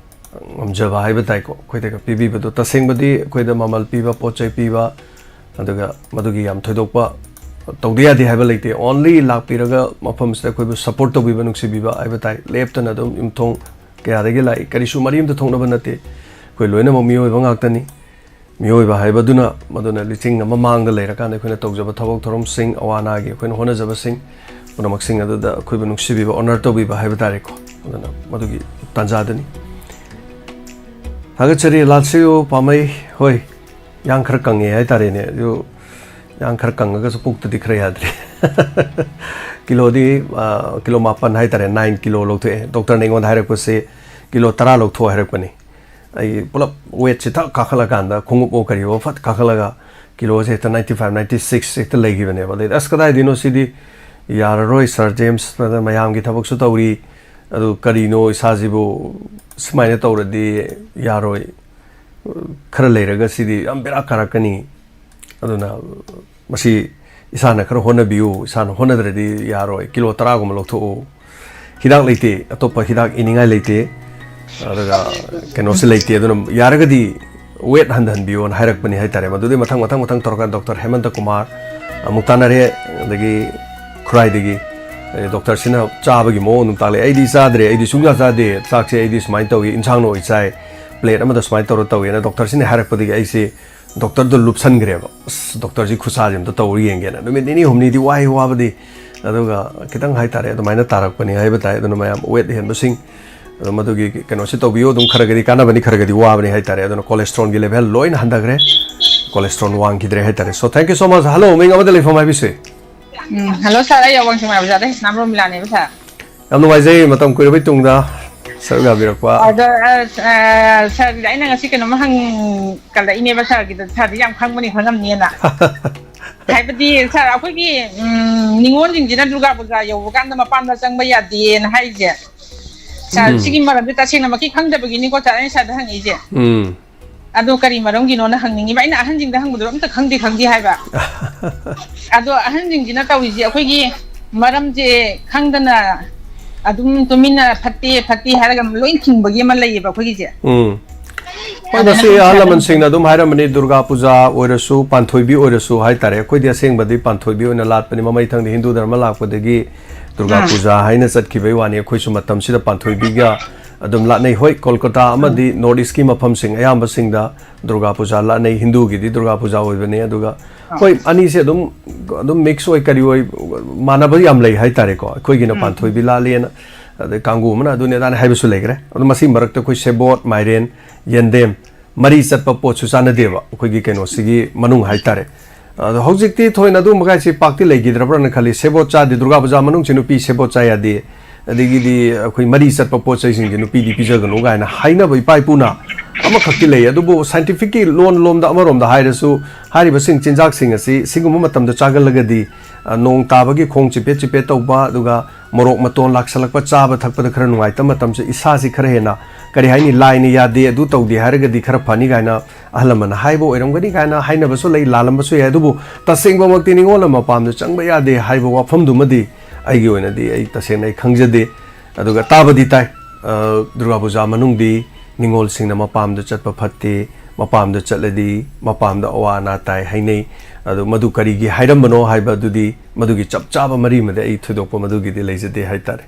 ꯉꯝꯖꯕ ꯍꯥꯏꯕ ꯇꯥꯏꯀꯣ, ꯑꯩꯈꯣꯏꯗꯒ ꯄꯤꯕꯤꯕꯗꯣ꯫ ꯇꯁꯦꯡꯕꯗꯤ ꯑꯩꯈꯣꯏꯗ ꯃꯃꯜ ꯄꯤꯕ, ꯄꯣꯠ ꯆꯩ ꯄꯤꯕ, ꯑꯗꯨꯒ ꯃꯗꯨꯒꯤ ꯌꯥꯝ ꯊꯣꯏꯗꯣꯛꯄ ꯇꯧꯗ ꯌꯥꯗꯦ ꯍꯥꯏꯕ ꯂꯩꯇꯦ꯫ Only ꯂꯥꯛꯄꯤꯔꯒ ꯃꯐꯝꯁꯤꯗ ꯑꯩꯈꯣꯏꯕꯨ support ꯇꯧꯕꯤꯕ, ꯅꯨꯡꯁꯤꯕꯤꯕ ꯍꯥꯏꯕ ꯇꯥꯏ꯫ ꯂꯦꯞꯇꯅ ꯑꯗꯨꯝ ꯌꯨꯝꯊꯣꯡ ꯀꯌꯥꯗꯒꯤ ꯂꯥꯛꯏ, ꯀꯔꯤꯁꯨ ꯃꯔꯤ ꯑꯃꯇ ꯊꯣꯛꯅꯕ ꯅꯠꯇꯦ꯫ ꯑꯩꯈꯣꯏ ꯂꯣꯏꯅꯃꯛ ꯃꯤꯑꯣꯏꯕ ꯉꯥꯛꯇꯅꯤ꯫ ꯃꯤꯑꯣꯏꯕ ꯍꯥꯏꯕꯗꯨꯅ, ꯃꯗꯨꯅ ꯂꯤꯆꯤꯡ ꯑꯃ ꯃꯥꯡꯗ ꯂꯩꯔꯀꯥꯟꯗ ꯑꯩꯈꯣꯏꯅ ꯇꯧꯖꯕ ꯊꯕꯛ ꯊꯧꯔꯝꯁꯤꯡ, ꯑꯋꯥ ꯑꯅꯥꯒꯤ ꯑꯩꯈꯣꯏꯅ ꯍꯣꯠꯅꯖꯕꯁꯤꯡ ꯄꯨꯝꯅꯃꯛꯁꯤꯡ ꯑꯗꯨꯗ ꯑꯩꯈꯣꯏꯕꯨ ꯅꯨꯡꯁꯤꯕꯤꯕ, honor ꯇꯧꯕꯤꯕ ꯍꯥꯏꯕ ꯇꯥꯔꯦꯀꯣ꯫ ꯑꯗꯨꯅ ꯃꯗꯨꯒꯤ ꯇꯥꯟꯖꯥꯗꯨꯅꯤ꯫ ꯊꯥꯒꯠꯆꯔꯤ ꯂꯥꯜꯁꯤꯌꯨ ꯄꯥꯝꯃꯩ꯫ ꯍꯣꯏ, ꯌꯥꯡ ꯈꯔ ꯀꯪꯉꯦ ꯍꯥꯏꯇꯥꯔꯦꯅꯦ꯫ ꯑꯗꯨ ꯌꯥꯡ ꯈꯔ ꯀꯪꯉꯒꯁꯨ ꯄꯨꯛꯇꯗꯤ ꯈꯔ ꯌꯥꯗ꯭ꯔꯤ꯫ ꯀꯤꯂꯣꯗꯤ, ꯑ, ꯀꯤꯂꯣ ꯃꯥꯄꯟ ꯍꯥꯏꯇꯥꯔꯦ, ꯅꯥꯏꯟ ꯀꯤꯂꯣ ꯂꯧꯊꯣꯛꯑꯦ꯫ ꯗꯣꯛꯇꯔꯅ ꯑꯩꯉꯣꯟꯗ ꯍꯥꯏꯔꯛꯄꯁꯦ ꯀꯤꯂꯣ ꯇꯔꯥ ꯂꯧꯊꯣꯛꯑꯣ ꯍꯥꯏꯔꯛꯄꯅꯤ꯫ ꯑꯩ ꯄꯨꯂꯞ ꯋꯦꯠꯁꯦ ꯊꯛ ꯀꯥꯈꯠꯂꯀꯥꯟꯗ, ꯈꯣꯡꯎꯞꯑꯣ ꯀꯔꯤꯑꯣ ꯐꯠ ꯀꯥꯈꯠꯂꯒ ꯀꯤꯂꯣꯁꯦ ꯍꯦꯛꯇ ninety five, ninety six ꯍꯦꯛꯇ ꯂꯩꯈꯤꯕꯅꯦꯕ꯫ ꯑꯗꯩꯗꯤ, "ꯑꯁ, ꯀꯗꯥꯏꯗꯩꯅꯣ ꯁꯤꯗꯤ? ꯌꯥꯔꯔꯣꯏ, ꯁꯥꯔ ꯖꯦꯝꯁ, ꯃꯌꯥꯝꯒꯤ ꯊꯕꯛꯁꯨ ꯇꯧꯔꯤ, ꯑꯗꯨ ꯀꯔꯤꯅꯣ ꯏꯁꯥꯁꯤꯕꯨ? ꯁꯨꯃꯥꯏꯅ ꯇꯧꯔꯗꯤ ꯌꯥꯔꯣꯏ꯫ ꯈꯔ ꯂꯩꯔꯒ ꯁꯤꯗꯤ ꯌꯥꯝ ꯕꯦꯔꯥ ꯀꯥꯔꯛꯀꯅꯤ꯫ ꯑꯗꯨꯅ ꯃꯁꯤ ꯏꯁꯥꯅ ꯈꯔ ꯍꯣꯠꯅꯕꯤꯌꯨ, ꯏꯁꯥꯅ ꯍꯣꯠꯅꯗ꯭ꯔꯗꯤ ꯌꯥꯔꯣꯏ꯫ ꯀꯤꯂꯣ ꯇꯔꯥꯒꯨꯝꯕ ꯂꯧꯊꯣꯛꯎ꯫ ꯍꯤꯗꯥꯛ ꯂꯩꯇꯦ, ꯑꯇꯣꯞꯄ ꯍꯤꯗꯥꯛ ꯏꯅꯤꯡꯉꯥꯏ ꯂꯩꯇꯦ, ꯑꯗꯨꯒ ꯀꯩꯅꯣꯁꯨ ꯂꯩꯇꯦ꯫ ꯑꯗꯨꯅ ꯌꯥꯔꯒꯗꯤ ꯋꯦꯠ ꯍꯟꯊꯍꯟꯕꯤꯌꯣꯅ ꯍꯥꯏꯔꯛꯄꯅꯤ ꯍꯥꯏꯇꯥꯔꯦ꯫ ꯃꯗꯨꯗꯩ ꯃꯊꯪ, ꯃꯊꯪ, ꯃꯊꯪ ꯇꯧꯔꯀꯥꯟꯗ ꯗꯣꯛꯇꯔ ꯍꯦꯃꯟꯇ ꯀꯨꯃꯥꯔ ꯑꯃꯨꯛ ꯇꯥꯟꯅꯔꯦ, ꯑꯗꯒꯤ ꯈꯨꯔꯥꯏꯗꯒꯤ, ꯑꯗꯩ ꯗꯣꯛꯇꯔꯁꯤꯅ ꯆꯥꯕꯒꯤ ꯃꯑꯣꯡ ꯑꯗꯨꯝ ꯇꯥꯛꯂꯛꯑꯦ꯫ "ꯑꯩꯗꯤ ꯆꯥꯗ꯭ꯔꯦ, ꯑꯩꯗꯤ ꯁꯨꯡꯆꯥ ꯆꯥꯗꯦ, ꯆꯥꯛꯁꯦ ꯑꯩꯗꯤ ꯁꯨꯃꯥꯏꯅ ꯇꯧꯏ, ꯏꯟꯁꯥꯡꯅ ꯑꯣꯏ ꯆꯥꯏ, ꯄ꯭ꯂꯦꯠ ꯑꯃꯗ ꯁꯨꯃꯥꯏꯅ ꯇꯧꯔ ꯇꯧꯏ"ꯅ ꯗꯣꯛꯇꯔꯁꯤꯅ ꯍꯥꯏꯔꯛꯄꯗꯒꯤ ꯑꯩꯁꯦ ꯗꯣꯛꯇꯔꯗꯣ ꯂꯨꯞꯁꯟꯈ꯭ꯔꯦꯕ꯫ "ꯑꯁ, ꯗꯣꯛꯇꯔꯁꯤ ꯈꯨꯠꯁꯥꯁꯦ ꯑꯝꯇ ꯇꯧꯔ ꯌꯦꯡꯒꯦꯅ"꯫ ꯅꯨꯃꯤꯠ ꯅꯤꯅꯤ ꯍꯨꯝꯅꯤꯗꯤ ꯋꯥꯏ, ꯋꯥꯕꯗꯤ, ꯑꯗꯨꯒ ꯈꯤꯇꯪ ꯍꯥꯏꯇꯥꯔꯦ, ꯑꯗꯨꯃꯥꯏꯅ ꯇꯥꯔꯛꯄꯅꯤ ꯍꯥꯏꯕ ꯇꯥꯏ꯫ ꯑꯗꯨꯅ ꯃꯌꯥꯝ ꯋꯦꯠ ꯍꯦꯟꯕꯁꯤꯡ, ꯑꯗꯣ ꯃꯗꯨꯒꯤ ꯀꯩꯅꯣꯁꯤ ꯇꯧꯕꯤꯌꯨ꯫ ꯑꯗꯨꯝ ꯈꯔꯒꯗꯤ ꯀꯥꯟꯅꯕꯅꯤ, ꯈꯔꯒꯗꯤ ꯋꯥꯕꯅꯤ ꯍꯥꯏꯇꯥꯔꯦ꯫ ꯑꯗꯨꯅ ꯀꯣꯂꯦꯁꯇ꯭ꯔꯣꯜꯒꯤ ꯂꯦꯚꯦꯜ ꯂꯣꯏꯅ ꯍꯟꯊꯈ꯭ꯔꯦ, ꯀꯣꯂꯦꯁꯇ꯭ꯔꯣꯜ ꯋꯥꯡꯈꯤꯗ꯭ꯔꯦ ꯍꯥꯏꯇꯥꯔꯦ꯫ So, thank you so much꯫ Hello, ꯃꯤꯡ ꯑꯃꯗ ꯂꯩꯐꯝ ꯍꯥꯏꯕꯤꯁꯦ? ꯎꯝ, ꯍꯜꯂꯣ ꯁꯥꯔ, ꯑꯩ ꯋꯥꯡꯖꯤꯡ ꯃꯌꯥꯝ ꯕꯖꯥꯔꯗꯩ ꯍꯦꯁꯅꯥꯝ ꯔꯣꯃꯤꯂꯥꯅꯦꯕ ꯁꯥꯔ꯫ ꯌꯥꯝ ꯅꯨꯡꯉꯥꯏꯖꯩ, ꯃꯇꯝ ꯀꯨꯏꯔꯕꯩ ꯇꯨꯡꯗ ꯁꯔꯨꯛ ꯌꯥꯕꯤꯔꯛꯄ꯫ ꯑꯗꯣ, ꯑ, ꯑ, ꯁꯥꯔꯒꯤꯗ ꯑꯩꯅ ꯉꯁꯤ ꯀꯩꯅꯣꯝꯃ ꯍꯪꯀꯠꯂꯛꯏꯅꯦꯕ ꯁꯥꯔꯒꯤꯗ, ꯁꯥꯔꯗꯤ ꯌꯥꯝ ꯈꯪꯕꯅꯤ, ꯈꯪꯉꯝꯅꯤꯅ꯫ ꯍꯥꯏꯕꯗꯤ ꯁꯥꯔ, ꯑꯩꯈꯣꯏꯒꯤ ꯎꯝ, ꯅꯤꯉꯣꯜꯁꯤꯡꯁꯤꯅ ꯗꯨꯔꯒꯥ ꯄꯨꯖꯥ ꯌꯧꯕ ꯀꯥꯟꯗ ꯃꯄꯥꯝꯗ ꯆꯪꯕ ꯌꯥꯗꯦꯅ ꯍꯥꯏꯔꯤꯁꯦ, ꯁꯥꯔ, ꯎꯝ꯫ ꯁꯤꯒꯤ ꯃꯔꯝꯁꯦ ꯇꯁꯦꯡꯅꯃꯛꯀꯤ ꯈꯪꯗꯕꯒꯤꯅꯤꯀꯣ ꯁꯥꯔ, ꯑꯩꯅ ꯁꯥꯔꯗ ꯍꯪꯉꯛꯏꯁꯦ꯫ ꯎꯝ꯫ ꯑꯗꯣ ꯀꯔꯤ ꯃꯔꯝꯒꯤꯅꯣꯅ ꯍꯪꯅꯤꯡꯉꯤꯕ꯫ ꯑꯩꯅ ꯑꯍꯟꯁꯤꯡꯗ ꯍꯪꯕꯗꯣ ꯑꯝꯇ ꯈꯪꯗꯦ ꯈꯪꯗꯦ ꯍꯥꯏꯕ꯫ ꯑꯗꯣ ꯑꯍꯟꯁꯤꯡꯁꯤꯅ ꯇꯧꯔꯤꯁꯦ ꯑꯩꯈꯣꯏꯒꯤ ꯃꯔꯝꯁꯦ ꯈꯪꯗꯅ ꯑꯗꯨꯝ ꯇꯨꯃꯤꯟꯅ ꯐꯠꯇꯦ ꯐꯠꯇꯦ ꯍꯥꯏꯔꯒ ꯂꯣꯏ ꯊꯤꯡꯕꯒꯤ ꯑꯃ ꯂꯩꯌꯦꯕ ꯑꯩꯈꯣꯏꯒꯤꯁꯦ꯫ ꯎꯝ꯫ ꯍꯣꯏ, ꯑꯗꯨꯅ ꯃꯁꯤ ꯑꯩꯈꯣꯏ ꯑꯍꯜ ꯁꯥꯔꯗ ꯂꯃꯟꯁꯤꯡꯅ ꯑꯗꯨꯝ ꯍꯥꯏꯔꯝꯕꯅꯤ, ꯗꯨꯔꯒꯥ ꯄꯨꯖꯥ ꯑꯣꯏꯔꯁꯨ, ꯄꯥꯟꯊꯣꯏꯕꯤ ꯑꯣꯏꯔꯁꯨ ꯍꯥꯏꯇꯥꯔꯦ꯫ ꯑꯩꯈꯣꯏꯗꯤ ꯑꯁꯦꯡꯕꯗꯤ ꯄꯥꯟꯊꯣꯏꯕꯤ ꯑꯣꯏꯅ ꯂꯥꯠꯄꯅꯤ꯫ ꯃꯃꯩ ꯊꯪꯗ ꯍꯤꯟꯗꯨ ꯙꯔꯃ ꯂꯥꯛꯄꯗꯒꯤ ꯗꯨꯔꯒꯥ ꯑꯥ꯫ ꯄꯨꯖꯥ ꯍꯥꯏꯅ ꯆꯠꯈꯤꯕꯒꯤ ꯋꯥꯅꯤ꯫ ꯑꯩꯈꯣꯏꯁꯨ ꯃꯇꯝꯁꯤꯗ ꯄꯥꯟꯊꯣꯏꯕꯤꯒ ꯑꯗꯨꯝ ꯂꯥꯠꯅꯩ꯫ ꯍꯣꯏ, ꯀꯣꯜꯀꯇꯥ ꯑꯃꯗꯤ ꯅꯣꯔꯠ ꯏꯁꯀꯤ ꯃꯐꯝꯁꯤꯡ ꯑꯌꯥꯝꯕꯁꯤꯡꯗ ꯗꯨꯔꯒꯥ ꯄꯨꯖꯥ ꯂꯥꯠꯅꯩ꯫ ꯍꯤꯟꯗꯨꯒꯤꯗꯤ ꯗꯨꯔꯒꯥ ꯄꯨꯖꯥ ꯑꯣꯏꯕꯅꯦ꯫ ꯑꯗꯨꯒ ꯑꯥ꯫ ꯍꯣꯏ, ꯑꯅꯤꯁꯦ ꯑꯗꯨꯝ, ꯑꯗꯨꯝ ꯃꯤꯛꯁ ꯑꯣꯏ, ꯀꯔꯤ ꯑꯣꯏ, ꯃꯥꯟꯅꯕ ꯌꯥꯝ ꯂꯩ ꯍꯥꯏꯇꯥꯔꯦꯀꯣ꯫ ꯑꯩꯈꯣꯏꯒꯤꯅ ꯎꯝ, ꯎꯝ꯫ ꯄꯥꯟꯊꯣꯏꯕꯤ ꯂꯥꯠꯂꯦꯅ, ꯑꯗꯩ ꯀꯥꯡꯕꯨ ꯑꯃꯅ ꯑꯗꯨꯅꯦ ꯑꯗꯥꯅꯦ ꯍꯥꯏꯕꯁꯨ ꯂꯩꯈ꯭ꯔꯦ꯫ ꯑꯗꯣ ꯃꯁꯤ ꯃꯔꯛꯇ ꯑꯩꯈꯣꯏ ꯁꯦꯕꯣꯠ, ꯃꯥꯏꯔꯦꯟ, ꯌꯦꯟꯗꯦꯝ, ꯃꯔꯤ ꯆꯠꯄ ꯄꯣꯠꯁꯨ ꯆꯥꯟꯅꯗꯦꯕ ꯑꯩꯈꯣꯏꯒꯤ ꯀꯩꯅꯣꯁꯤꯒꯤ ꯃꯅꯨꯡ ꯍꯥꯏꯇꯥꯔꯦ꯫ ꯑꯗꯣ ꯍꯧꯖꯤꯛꯇꯤ ꯊꯣꯏꯅ ꯑꯗꯨꯒꯨꯝꯕ ꯀꯥꯏꯁꯦ ꯄꯥꯛꯇꯤ ꯂꯩꯈꯤꯗ꯭ꯔꯕ꯭ꯔꯥꯅ ꯈꯜꯂꯤ꯫ ꯁꯦꯕꯣꯠ ꯆꯥꯗꯦ, ꯗꯨꯔꯒꯥ ꯄꯨꯖꯥ ꯃꯅꯨꯡꯁꯤ ꯅꯨꯄꯤ ꯁꯦꯕꯣꯠ ꯆꯥ ꯌꯥꯗꯦ, ꯑꯗꯒꯤꯗꯤ ꯑꯩꯈꯣꯏ ꯃꯔꯤ ꯆꯠꯄ ꯄꯣꯠ ꯆꯩꯁꯤꯡꯁꯦ ꯅꯨꯄꯤꯗꯤ ꯄꯤꯖꯒꯅꯨ ꯀꯥꯏꯅ ꯍꯥꯏꯅꯕ ꯏꯄꯥ ꯏꯄꯨꯅ ꯑꯃꯈꯛꯇꯤ ꯂꯩ꯫ ꯑꯗꯨꯕꯨ ꯁꯥꯏꯟꯇꯤꯐꯤꯛꯀꯤ ꯂꯣꯟ ꯂꯣꯝꯗ ꯑꯃꯔꯣꯝꯗ ꯍꯥꯏꯔꯁꯨ, ꯍꯥꯏꯔꯤꯕꯁꯤꯡ ꯆꯤꯟꯖꯥꯛꯁꯤꯡ ꯑꯁꯤ ꯁꯤꯒꯨꯝꯕ ꯃꯇꯝꯗ ꯆꯥꯒꯜꯂꯒꯗꯤ, ꯑ, ꯅꯣꯡ ꯇꯥꯕꯒꯤ ꯈꯣꯡ ꯆꯤꯄꯦꯠ ꯆꯤꯄꯦꯠ ꯇꯧꯕ, ꯑꯗꯨꯒ ꯃꯣꯔꯣꯛ ꯃꯇꯣꯟ ꯂꯥꯛꯁꯜꯂꯛꯄ, ꯆꯥꯕ ꯊꯛꯄꯗ ꯈꯔ ꯅꯨꯡꯉꯥꯏꯇꯕ ꯃꯇꯝꯁꯦ ꯏꯁꯥꯁꯤ ꯈꯔ ꯍꯦꯟꯅ, ꯀꯔꯤ ꯍꯥꯏꯅꯤ, ꯂꯥꯏꯅ ꯌꯥꯗꯦ, ꯑꯗꯨ ꯇꯧꯗꯦ ꯍꯥꯏꯔꯒꯗꯤ ꯈꯔ ꯐꯅꯤ ꯀꯥꯏꯅ ꯑꯍꯜ ꯂꯃꯟꯅ ꯍꯥꯏꯕ ꯑꯣꯏꯔꯝꯒꯅꯤ ꯀꯥꯏꯅ ꯍꯥꯏꯅꯕꯁꯨ ꯂꯩ, ꯂꯥꯜꯂꯝꯕꯁꯨ ꯌꯥꯏ꯫ ꯑꯗꯨꯕꯨ ꯇꯁꯦꯡꯕꯃꯛꯇꯤ ꯅꯤꯉꯣꯜ ꯑꯃ ꯃꯄꯥꯝꯗ ꯆꯪꯕ ꯌꯥꯗꯦ ꯍꯥꯏꯕ ꯋꯥꯐꯝꯗꯨꯃꯗꯤ ꯑꯩꯒꯤ ꯑꯣꯏꯅꯗꯤ ꯑꯩ ꯇꯁꯦꯡꯅ ꯑꯩ ꯈꯪꯖꯗꯦ꯫ ꯑꯗꯨꯒ ꯇꯥꯕꯗꯤ ꯇꯥꯏ, ꯑ, ꯗꯨꯔꯒꯥ ꯄꯨꯖꯥ ꯃꯅꯨꯡꯗꯤ ꯅꯤꯉꯣꯜꯁꯤꯡꯅ ꯃꯄꯥꯝꯗ ꯆꯠꯄ ꯐꯠꯇꯦ, ꯃꯄꯥꯝꯗ ꯆꯠꯂꯗꯤ ꯃꯄꯥꯝꯗ ꯑꯋꯥ ꯑꯅꯥ ꯇꯥꯏ ꯍꯥꯏꯅꯩ꯫ ꯑꯗꯨ ꯃꯗꯨ ꯀꯔꯤꯒꯤ ꯍꯥꯏꯔꯝꯕꯅꯣ ꯍꯥꯏꯕ ꯑꯗꯨꯗꯤ, ꯃꯗꯨꯒꯤ ꯆꯞ ꯆꯥꯕ ꯃꯔꯤꯃꯗꯤ ꯑꯩ ꯊꯣꯏꯗꯣꯛꯄ ꯃꯗꯨꯒꯤꯗꯤ ꯂꯩꯖꯗꯦ ꯍꯥꯏꯇꯥꯔꯦ꯫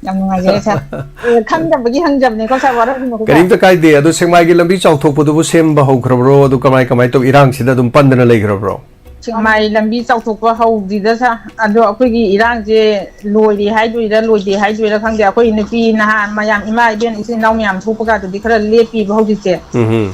ꯌꯥꯝ ꯅꯨꯡꯉꯥꯏꯖꯔꯦ ꯁꯥꯔ꯫ ꯑꯦ, ꯈꯪꯗꯕꯒꯤ ꯍꯪꯖꯕꯅꯤꯀꯣ ꯁꯥꯔ, ꯋꯥꯔꯧꯕꯤꯅꯨꯀꯣ ꯁꯥꯔ꯫ ꯀꯔꯤꯝꯇ ꯀꯥꯏꯗꯦ꯫ ꯑꯗꯣ ꯁꯦꯛꯃꯥꯏꯒꯤ ꯂꯝꯕꯤ ꯆꯥꯎꯊꯣꯛꯄꯗꯨꯕꯨ ꯁꯦꯝꯕ ꯍꯧꯈ꯭ꯔꯕ꯭ꯔꯣ? ꯑꯗꯨ ꯀꯃꯥꯏ ꯀꯃꯥꯏ ꯇꯧ, ꯏꯔꯥꯡꯁꯤꯗ ꯑꯗꯨꯝ ꯄꯟꯗꯅ ꯂꯩꯈ꯭ꯔꯕ꯭ꯔꯣ? ꯁꯦꯛꯃꯥꯏ ꯂꯝꯕꯤ ꯆꯥꯎꯊꯣꯛꯄ ꯍꯧꯗ꯭ꯔꯤꯗ ꯁꯥꯔ꯫ ꯑꯗꯣ ꯑꯩꯈꯣꯏꯒꯤ ꯏꯔꯥꯡꯁꯦ ꯂꯣꯏꯔꯦ ꯍꯥꯏꯗꯣꯏꯔꯥ ꯂꯣꯏꯗꯦ ꯍꯥꯏꯗꯣꯏꯔꯥ ꯈꯪꯗꯦ꯫ ꯑꯩꯈꯣꯏ ꯅꯨꯄꯤ ꯅꯍꯥ ꯃꯌꯥꯝ, ꯏꯃꯥ ꯏꯕꯦꯟ ꯏꯆꯤꯟ ꯏꯅꯥꯎ ꯃꯌꯥꯝ ꯊꯣꯛꯄ ꯀꯥꯟꯗꯗꯤ ꯈꯔ ꯂꯦꯞꯄꯤꯕ ꯍꯧꯖꯤꯛꯁꯦ꯫ ꯎꯝ ꯍꯝ꯫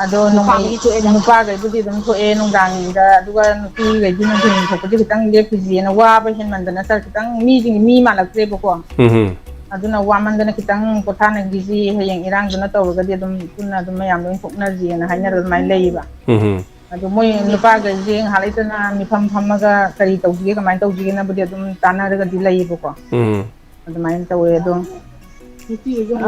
ꯑꯗꯣ ꯅꯨꯄꯥꯒꯤꯗꯤ ꯅꯨꯡꯉꯥꯏ-, ꯊꯣꯛꯑꯦꯗ꯫ ꯅꯨꯄꯥꯒꯩꯕꯨꯗꯤ ꯑꯗꯨꯝ ꯊꯣꯛꯑꯦ ꯅꯨꯡꯗꯥꯡꯗ, ꯑꯗꯨꯒ ꯅꯨꯄꯤꯒꯩꯗꯤ ꯅꯨꯡꯊꯤꯟ ꯊꯣꯛꯄꯁꯦ ꯈꯤꯇꯪ ꯂꯦꯞꯈꯤꯁꯤꯅ ꯋꯥꯕ ꯍꯦꯟꯃꯟꯗꯅ ꯁꯥꯔ, ꯈꯤꯇꯪ ꯃꯤꯁꯤꯡ ꯃꯤ ꯃꯥꯜꯂꯛꯇ꯭ꯔꯦꯕꯀꯣ꯫ ꯎꯝ ꯍꯝ꯫ ꯑꯗꯨꯅ ꯋꯥꯃꯟꯗꯅ ꯈꯤꯇꯪ ꯄꯣꯊꯥꯅꯈꯤꯁꯤ, ꯍꯌꯦꯡ ꯏꯔꯥꯡꯗꯨꯅ ꯇꯧꯔꯒꯗꯤ ꯑꯗꯨꯝ ꯄꯨꯟꯅ ꯑꯗꯨꯝ ꯃꯌꯥꯝ ꯂꯣꯏ ꯊꯣꯛꯅꯁꯤꯅ ꯍꯥꯏꯅꯔ ꯑꯗꯨꯃꯥꯏꯅ ꯂꯩꯌꯦꯕ꯫ ꯎꯝ ꯍꯝ꯫ ꯑꯗꯣ ꯃꯣꯏ ꯅꯨꯄꯥꯈꯩꯁꯦ ꯉꯥꯏꯍꯥꯛ ꯂꯩꯇꯅ ꯃꯤꯐꯝ ꯐꯝꯃꯒ ꯀꯔꯤ ꯇꯧꯁꯤꯒꯦ, ꯀꯃꯥꯏꯅ ꯇꯧꯁꯤꯒꯦꯅꯕꯨꯗꯤ ꯑꯗꯨꯝ ꯇꯥꯟꯅꯔꯒꯗꯤ ꯂꯩꯌꯦꯕꯀꯣ꯫ ꯎꯝ ꯑꯗꯨꯃꯥꯏꯅ ꯇꯧꯋꯦ ꯑꯗꯣ꯫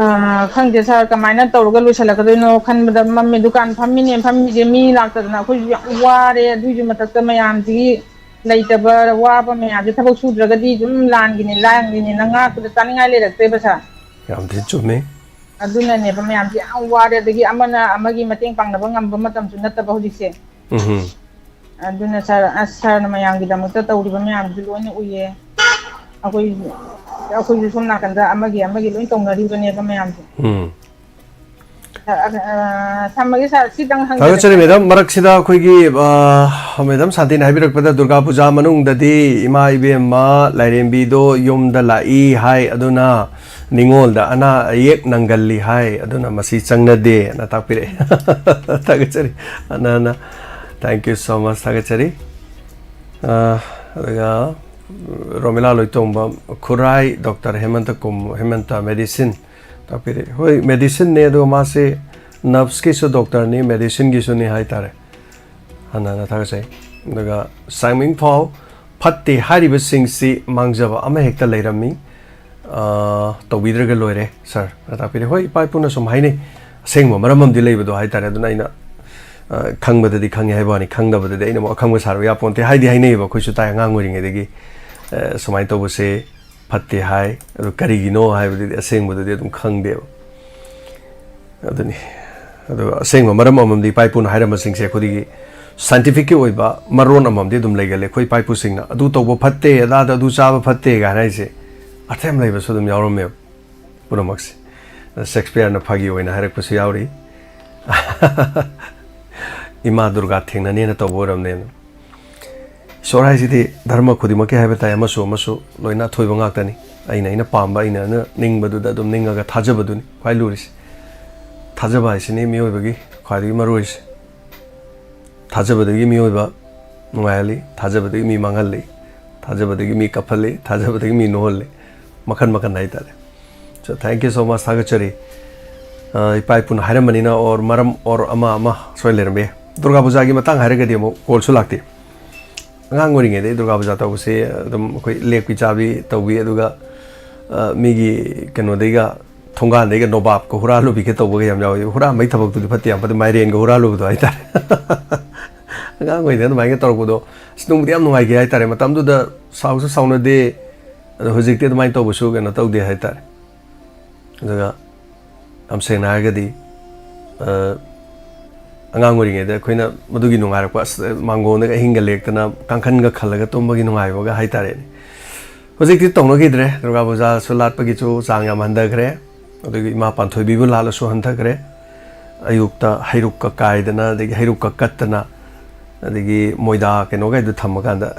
ꯑꯥ, ꯈꯪꯗꯦ ꯁꯥꯔ, ꯀꯃꯥꯏꯅ ꯇꯧꯔꯒ ꯂꯣꯏꯁꯤꯜꯂꯛꯀꯗꯣꯏꯅꯣ ꯈꯟꯕꯗ ꯃꯝꯃꯦ꯫ ꯗꯨꯀꯥꯟ ꯐꯝꯃꯤꯅꯦ, ꯐꯝꯃꯤꯁꯦ ꯃꯤ ꯂꯥꯛꯇꯗꯅ ꯑꯩꯈꯣꯏꯁꯨ ꯌꯥꯝ ꯋꯥꯔꯦ꯫ ꯑꯗꯨꯒꯤꯁꯨ ꯃꯊꯛꯇ ꯃꯌꯥꯝꯁꯤꯒꯤ ꯂꯩꯇꯕ ꯋꯥꯕ ꯃꯌꯥꯝꯁꯦ, ꯊꯕꯛ ꯁꯨꯗ꯭ꯔꯒꯗꯤ ꯑꯗꯨꯝ ꯂꯥꯟꯒꯤꯅꯦ, ꯂꯥꯟꯒꯤꯅꯦꯅ ꯉꯥꯛꯄꯗ ꯆꯥꯅꯤꯡꯉꯥꯏ ꯂꯩꯔꯛꯇ꯭ꯔꯦꯕ ꯁꯥꯔ꯫ ꯌꯥꯝ ꯊꯤ ꯆꯨꯝꯃꯤ꯫ ꯑꯗꯨꯅꯅꯦꯕ ꯃꯌꯥꯝꯁꯦ ꯌꯥꯝ ꯋꯥꯔꯦ꯫ ꯑꯗꯒꯤ ꯑꯃꯅ ꯑꯃꯒꯤ ꯃꯇꯦꯡ ꯄꯥꯡꯅꯕ ꯉꯝꯕ ꯃꯇꯝꯁꯨ ꯅꯠꯇꯕ ꯍꯧꯖꯤꯛꯁꯦ꯫ ꯎꯝ ꯑꯗꯨꯅ ꯁꯥꯔ, ꯑꯁ, ꯁꯥꯔꯅ ꯃꯌꯥꯝꯒꯤꯗꯃꯛꯇ ꯇꯧꯔꯤꯕ ꯃꯌꯥꯝꯁꯨ ꯂꯣꯏꯅ ꯎꯏꯌꯦ꯫ ꯑꯩꯈꯣꯏ, ꯑꯩꯈꯣꯏꯁꯨ ꯁꯣꯝ ꯅꯥꯀꯟꯗ ꯑꯃꯒꯤ ꯑꯃꯒꯤ ꯂꯣꯏ ꯇꯧꯅꯔꯤꯕꯅꯦꯕ ꯃꯌꯥꯝꯁꯦ꯫ ꯎꯝ ꯑ, ꯑ, ꯊꯝꯃꯒꯦ ꯁꯥꯔ, ꯁꯤꯇꯪ ꯍꯪꯖꯔꯛꯀꯦ꯫ ꯊꯥꯒꯠꯆꯔꯤ ꯃꯦꯗꯥꯝ꯫ ꯃꯔꯛꯁꯤꯗ ꯑꯩꯈꯣꯏꯒꯤ ꯑ, ꯃꯦꯗꯥꯝ ꯁꯥꯟꯇꯤꯅ ꯍꯥꯏꯕꯤꯔꯛꯄꯗ ꯗꯨꯔꯒꯥ ꯄꯨꯖꯥ ꯃꯅꯨꯡꯗꯗꯤ ꯏꯃꯥ ꯏꯕꯦꯝꯃ ꯂꯥꯏꯔꯦꯝꯕꯤꯗꯣ ꯌꯨꯝꯗ ꯂꯥꯛꯏ ꯍꯥꯏ, ꯑꯗꯨꯅ ꯅꯤꯉꯣꯜꯗ ꯑꯅꯥ ꯑꯌꯦꯛ ꯅꯪꯒꯜꯂꯤ ꯍꯥꯏ, ꯑꯗꯨꯅ ꯃꯁꯤ ꯆꯪꯅꯗꯦꯅ ꯇꯥꯛꯄꯤꯔꯛꯑꯦ꯫ ꯊꯥꯒꯠꯆꯔꯤ꯫ ꯑꯅ ꯑꯅ thank you so much, ꯊꯥꯒꯠꯆꯔꯤ꯫ ꯑ, ꯑꯗꯨꯒ ꯔꯣꯃꯤꯂꯥ ꯂꯣꯏꯇꯣꯡꯕ, ꯈꯨꯔꯥꯏ ꯗꯣꯛꯇꯔ ꯍꯦꯃꯟꯇ ꯀꯨꯝ-, ꯍꯦꯃꯟꯇ ꯃꯦꯗꯤꯁꯤꯟ ꯇꯥꯛꯄꯤꯔꯛꯏ꯫ ꯍꯣꯏ, ꯃꯦꯗꯤꯁꯤꯟꯅꯦ, ꯑꯗꯨꯒ ꯃꯥꯁꯦ ꯅꯔꯚꯁꯀꯤꯁꯨ ꯗꯣꯛꯇꯔꯅꯤ, ꯃꯦꯗꯤꯁꯤꯟꯒꯤꯁꯨꯅꯤ ꯍꯥꯏꯇꯥꯔꯦ꯫ ꯍꯥꯟꯅ ꯍꯥꯟꯅ ꯊꯥꯒꯠꯆꯩ꯫ ꯑꯗꯨꯒ ꯁꯥꯡꯃꯤꯡꯐꯥꯎ ꯐꯠꯇꯦ ꯍꯥꯏꯔꯤꯕꯁꯤꯡꯁꯤ ꯃꯥꯡꯖꯕ ꯑꯃꯍꯦꯛꯇ ꯂꯩꯔꯝꯃꯤ꯫ ꯑ, ꯇꯧꯕꯤꯗ꯭ꯔꯒ ꯂꯣꯏꯔꯦ ꯁꯥꯔ꯫ ꯇꯥꯛꯄꯤꯔꯦ꯫ ꯍꯣꯏ, ꯏꯄꯥ ꯏꯄꯨꯅ ꯁꯨꯝ ꯍꯥꯏꯅꯩ, ꯑꯁꯦꯡꯕ ꯃꯔꯝ ꯑꯃꯗꯤ ꯂꯩꯕꯗꯣ ꯍꯥꯏꯇꯥꯔꯦ꯫ ꯑꯗꯨꯅ ꯑꯩꯅ, ꯑ, ꯈꯪꯕꯗꯗꯤ ꯈꯪꯉꯦ ꯍꯥꯏꯕ ꯋꯥꯅꯤ, ꯈꯪꯗꯕꯗꯗꯤ ꯑꯩꯅ ꯑꯃꯨꯛ ꯑꯈꯪꯕ ꯁꯥꯔꯨ ꯌꯥꯄꯣꯟꯇꯦ꯫ ꯍꯥꯏꯗꯤ ꯍꯥꯏꯅꯩꯌꯦꯕ, ꯑꯩꯈꯣꯏꯁꯨ ꯇꯥꯏ ꯑꯉꯥꯡ ꯑꯣꯏꯔꯤꯉꯩꯗꯒꯤ, ꯑ, ꯁꯨꯃꯥꯏꯅ ꯇꯧꯕꯁꯦ ꯐꯠꯇꯦ ꯍꯥꯏ꯫ ꯑꯗꯨ ꯀꯔꯤꯒꯤꯅꯣ ꯍꯥꯏꯕꯗꯨꯗꯤ ꯑꯁꯦꯡꯕꯗꯨꯗꯤ ꯑꯗꯨꯝ ꯈꯪꯗꯦꯕ꯫ ꯑꯗꯨꯅꯤ꯫ ꯑꯗꯨꯒ ꯑꯁꯦꯡꯕ ꯃꯔꯝ ꯑꯃꯃꯝꯗꯤ ꯏꯄꯥ ꯏꯄꯨꯅ ꯍꯥꯏꯔꯝꯕꯁꯤꯡꯁꯦ ꯑꯩꯈꯣꯏꯗꯒꯤ ꯁꯥꯏꯟꯇꯤꯐꯤꯛꯀꯤ ꯑꯣꯏꯕ ꯃꯔꯣꯟ ꯑꯃꯃꯝꯗꯤ ꯑꯗꯨꯝ ꯂꯩꯒꯜꯂꯦ꯫ ꯑꯩꯈꯣꯏ ꯏꯄꯥ ꯏꯄꯨꯁꯤꯡꯅ ꯑꯗꯨ ꯇꯧꯕ ꯐꯠꯇꯦ, ꯑꯗꯥꯗ ꯑꯗꯨ ꯆꯥꯕ ꯐꯠꯇꯦ ꯀꯥꯏꯅ ꯍꯥꯏꯁꯦ ꯑꯔꯊ ꯌꯥꯝ ꯂꯩꯕꯁꯨ ꯑꯗꯨꯝ ꯌꯥꯎꯔꯝꯃꯦꯕ ꯄꯨꯝꯅꯃꯛꯁꯦ꯫ ꯁꯦꯛꯁꯄꯤꯌꯔꯅ ꯐꯥꯒꯤ ꯑꯣꯏꯅ ꯍꯥꯏꯔꯛꯄꯁꯨ ꯌꯥꯎꯔꯤ꯫ ꯏꯃꯥ ꯗꯨꯔꯒꯥ ꯊꯦꯡꯅꯅꯦꯅ ꯇꯧꯕ ꯑꯣꯏꯔꯝꯅꯦꯅ꯫ ꯏꯁꯣꯔ ꯍꯥꯏꯁꯤꯗꯤ ꯙꯔꯃ ꯈꯨꯗꯤꯡꯃꯛꯀꯤ ꯍꯥꯏꯕ ꯇꯥꯏ, ꯑꯃꯁꯨ ꯑꯃꯁꯨ ꯂꯣꯏꯅ ꯑꯊꯣꯏꯕ ꯉꯥꯛꯇꯅꯤ꯫ ꯑꯩꯅ ꯑꯩꯅ ꯄꯥꯝꯕ, ꯑꯩꯅ ꯑꯩꯅ ꯅꯤꯡꯕꯗꯨꯗ ꯑꯗꯨꯝ ꯅꯤꯡꯉꯒ ꯊꯥꯖꯕꯗꯨꯅꯤ ꯈ꯭ꯋꯥꯏ ꯂꯨꯔꯤꯁꯦ꯫ ꯊꯥꯖꯕ ꯍꯥꯏꯁꯤꯅꯤ ꯃꯤꯑꯣꯏꯕꯒꯤ ꯈ꯭ꯋꯥꯏꯗꯒꯤ ꯃꯔꯨ ꯑꯣꯏꯔꯤꯁꯦ꯫ ꯊꯥꯖꯕꯗꯒꯤ ꯃꯤꯑꯣꯏꯕ ꯅꯨꯡꯉꯥꯏꯍꯜꯂꯤ, ꯊꯥꯖꯕꯗꯒꯤ ꯃꯤ ꯃꯥꯡꯍꯜꯂꯤ, ꯊꯥꯖꯕꯗꯒꯤ ꯃꯤ ꯀꯞꯍꯜꯂꯤ, ꯊꯥꯖꯕꯗꯒꯤ ꯃꯤ ꯅꯣꯛꯍꯜꯂꯤ, ꯃꯈꯟ ꯃꯈꯟ ꯍꯥꯏꯇꯥꯔꯦ꯫ So, thank you so much, ꯊꯥꯒꯠꯆꯔꯤ꯫ ꯑ, ꯏꯄꯥ ꯏꯄꯨꯅ ꯍꯥꯏꯔꯝꯕꯅꯤꯅ, or ꯃꯔꯝ, or ꯑꯃ ꯑꯃ ꯁꯣꯏ ꯂꯩꯔꯝꯕ ꯌꯥꯏ꯫ ꯗꯨꯔꯒꯥ ꯄꯨꯖꯥꯒꯤ ꯃꯇꯥꯡ ꯍꯥꯏꯔꯒꯗꯤ ꯑꯃꯨꯛ ꯀꯣꯜꯁꯨ ꯂꯥꯛꯇꯦ꯫ ꯑꯉꯥꯡ ꯑꯣꯏꯔꯤꯉꯩꯗꯩ ꯗꯨꯔꯒꯥ ꯄꯨꯖꯥ ꯇꯧꯕꯁꯦ ꯑꯗꯨꯝ ꯑꯩꯈꯣꯏ ꯂꯦꯛꯄꯤ ꯆꯥꯕꯤ ꯇꯧꯕꯤ, ꯑꯗꯨꯒ, ꯑ, ꯃꯤꯒꯤ ꯀꯩꯅꯣꯗꯩꯒ, ꯊꯣꯡꯒꯥꯟꯗꯩꯒ ꯅꯣꯕꯥꯞꯀ ꯍꯨꯔꯥꯜꯂꯨꯕꯤꯒ ꯇꯧꯕꯒ ꯌꯥꯝ ꯌꯥꯎꯋꯤ꯫ ꯍꯨꯔꯥꯟꯕꯩ ꯊꯕꯛꯇꯨꯗꯤ ꯐꯠꯇꯦ ꯌꯥꯝ ꯐꯠꯇꯦ, ꯃꯥꯏꯔꯦꯟꯒ ꯍꯨꯔꯥꯜꯂꯨꯕꯗꯣ ꯍꯥꯏꯇꯥꯔꯦ꯫ ꯑꯉꯥꯡ ꯑꯣꯏꯔꯤꯉꯩꯗ ꯑꯗꯨꯃꯥꯏꯅ ꯇꯧꯔꯛꯄꯗꯣ ꯑꯁ, ꯅꯨꯡꯕꯨꯗꯤ ꯌꯥꯝ ꯅꯨꯡꯉꯥꯏꯈꯤ ꯍꯥꯏꯇꯥꯔꯦ꯫ ꯃꯇꯝꯗꯨꯗ ꯁꯥꯎꯁꯨ ꯁꯥꯎꯅꯗꯦ, ꯑꯗꯣ ꯍꯧꯖꯤꯛꯇꯤ ꯑꯗꯨꯃꯥꯏꯅ ꯇꯧꯕꯁꯨ ꯀꯩꯅꯣ ꯇꯧꯗꯦ ꯍꯥꯏꯇꯥꯔꯦ꯫ ꯑꯗꯨꯒ ꯌꯥꯝ ꯁꯦꯡꯅ ꯍꯥꯏꯔꯒꯗꯤ, ꯑ, ꯑꯉꯥꯡ ꯑꯣꯏꯔꯤꯉꯩꯗ ꯑꯩꯈꯣꯏꯅ ꯃꯗꯨꯒꯤ ꯅꯨꯡꯉꯥꯏꯔꯛꯄ, ꯑꯁ, ꯃꯥꯡꯒꯣꯟꯗꯒ ꯑꯍꯤꯡꯒ ꯂꯦꯛꯇꯅ ꯀꯥꯡꯈꯟꯒ ꯈꯜꯂꯒ ꯇꯨꯝꯕꯒꯤ ꯅꯨꯡꯉꯥꯏꯕꯒ ꯍꯥꯏꯇꯥꯔꯦꯅꯦ꯫ ꯍꯧꯖꯤꯛꯇꯤ ꯇꯧꯅꯈꯤꯗ꯭ꯔꯦ꯫ ꯗꯨꯔꯒꯥ ꯄꯨꯖꯥꯁꯨ ꯂꯥꯠꯄꯒꯤꯁꯨ ꯆꯥꯡ ꯌꯥꯝ ꯍꯟꯊꯈ꯭ꯔꯦ꯫ ꯑꯗꯒꯤ ꯏꯃꯥ ꯄꯥꯟꯊꯣꯏꯕꯤꯕꯨ ꯂꯥꯠꯂꯁꯨ ꯍꯟꯊꯈ꯭ꯔꯦ꯫ ꯑꯌꯨꯛꯇ ꯍꯩꯔꯨꯛꯀ ꯀꯥꯏꯗꯅ, ꯑꯗꯒꯤ ꯍꯩꯔꯨꯛꯀ ꯀꯠꯇꯅ, ꯑꯗꯒꯤ ꯃꯣꯏꯗꯥ ꯀꯩꯅꯣꯒꯩꯗꯣ ꯊꯝꯃꯀꯥꯟꯗ,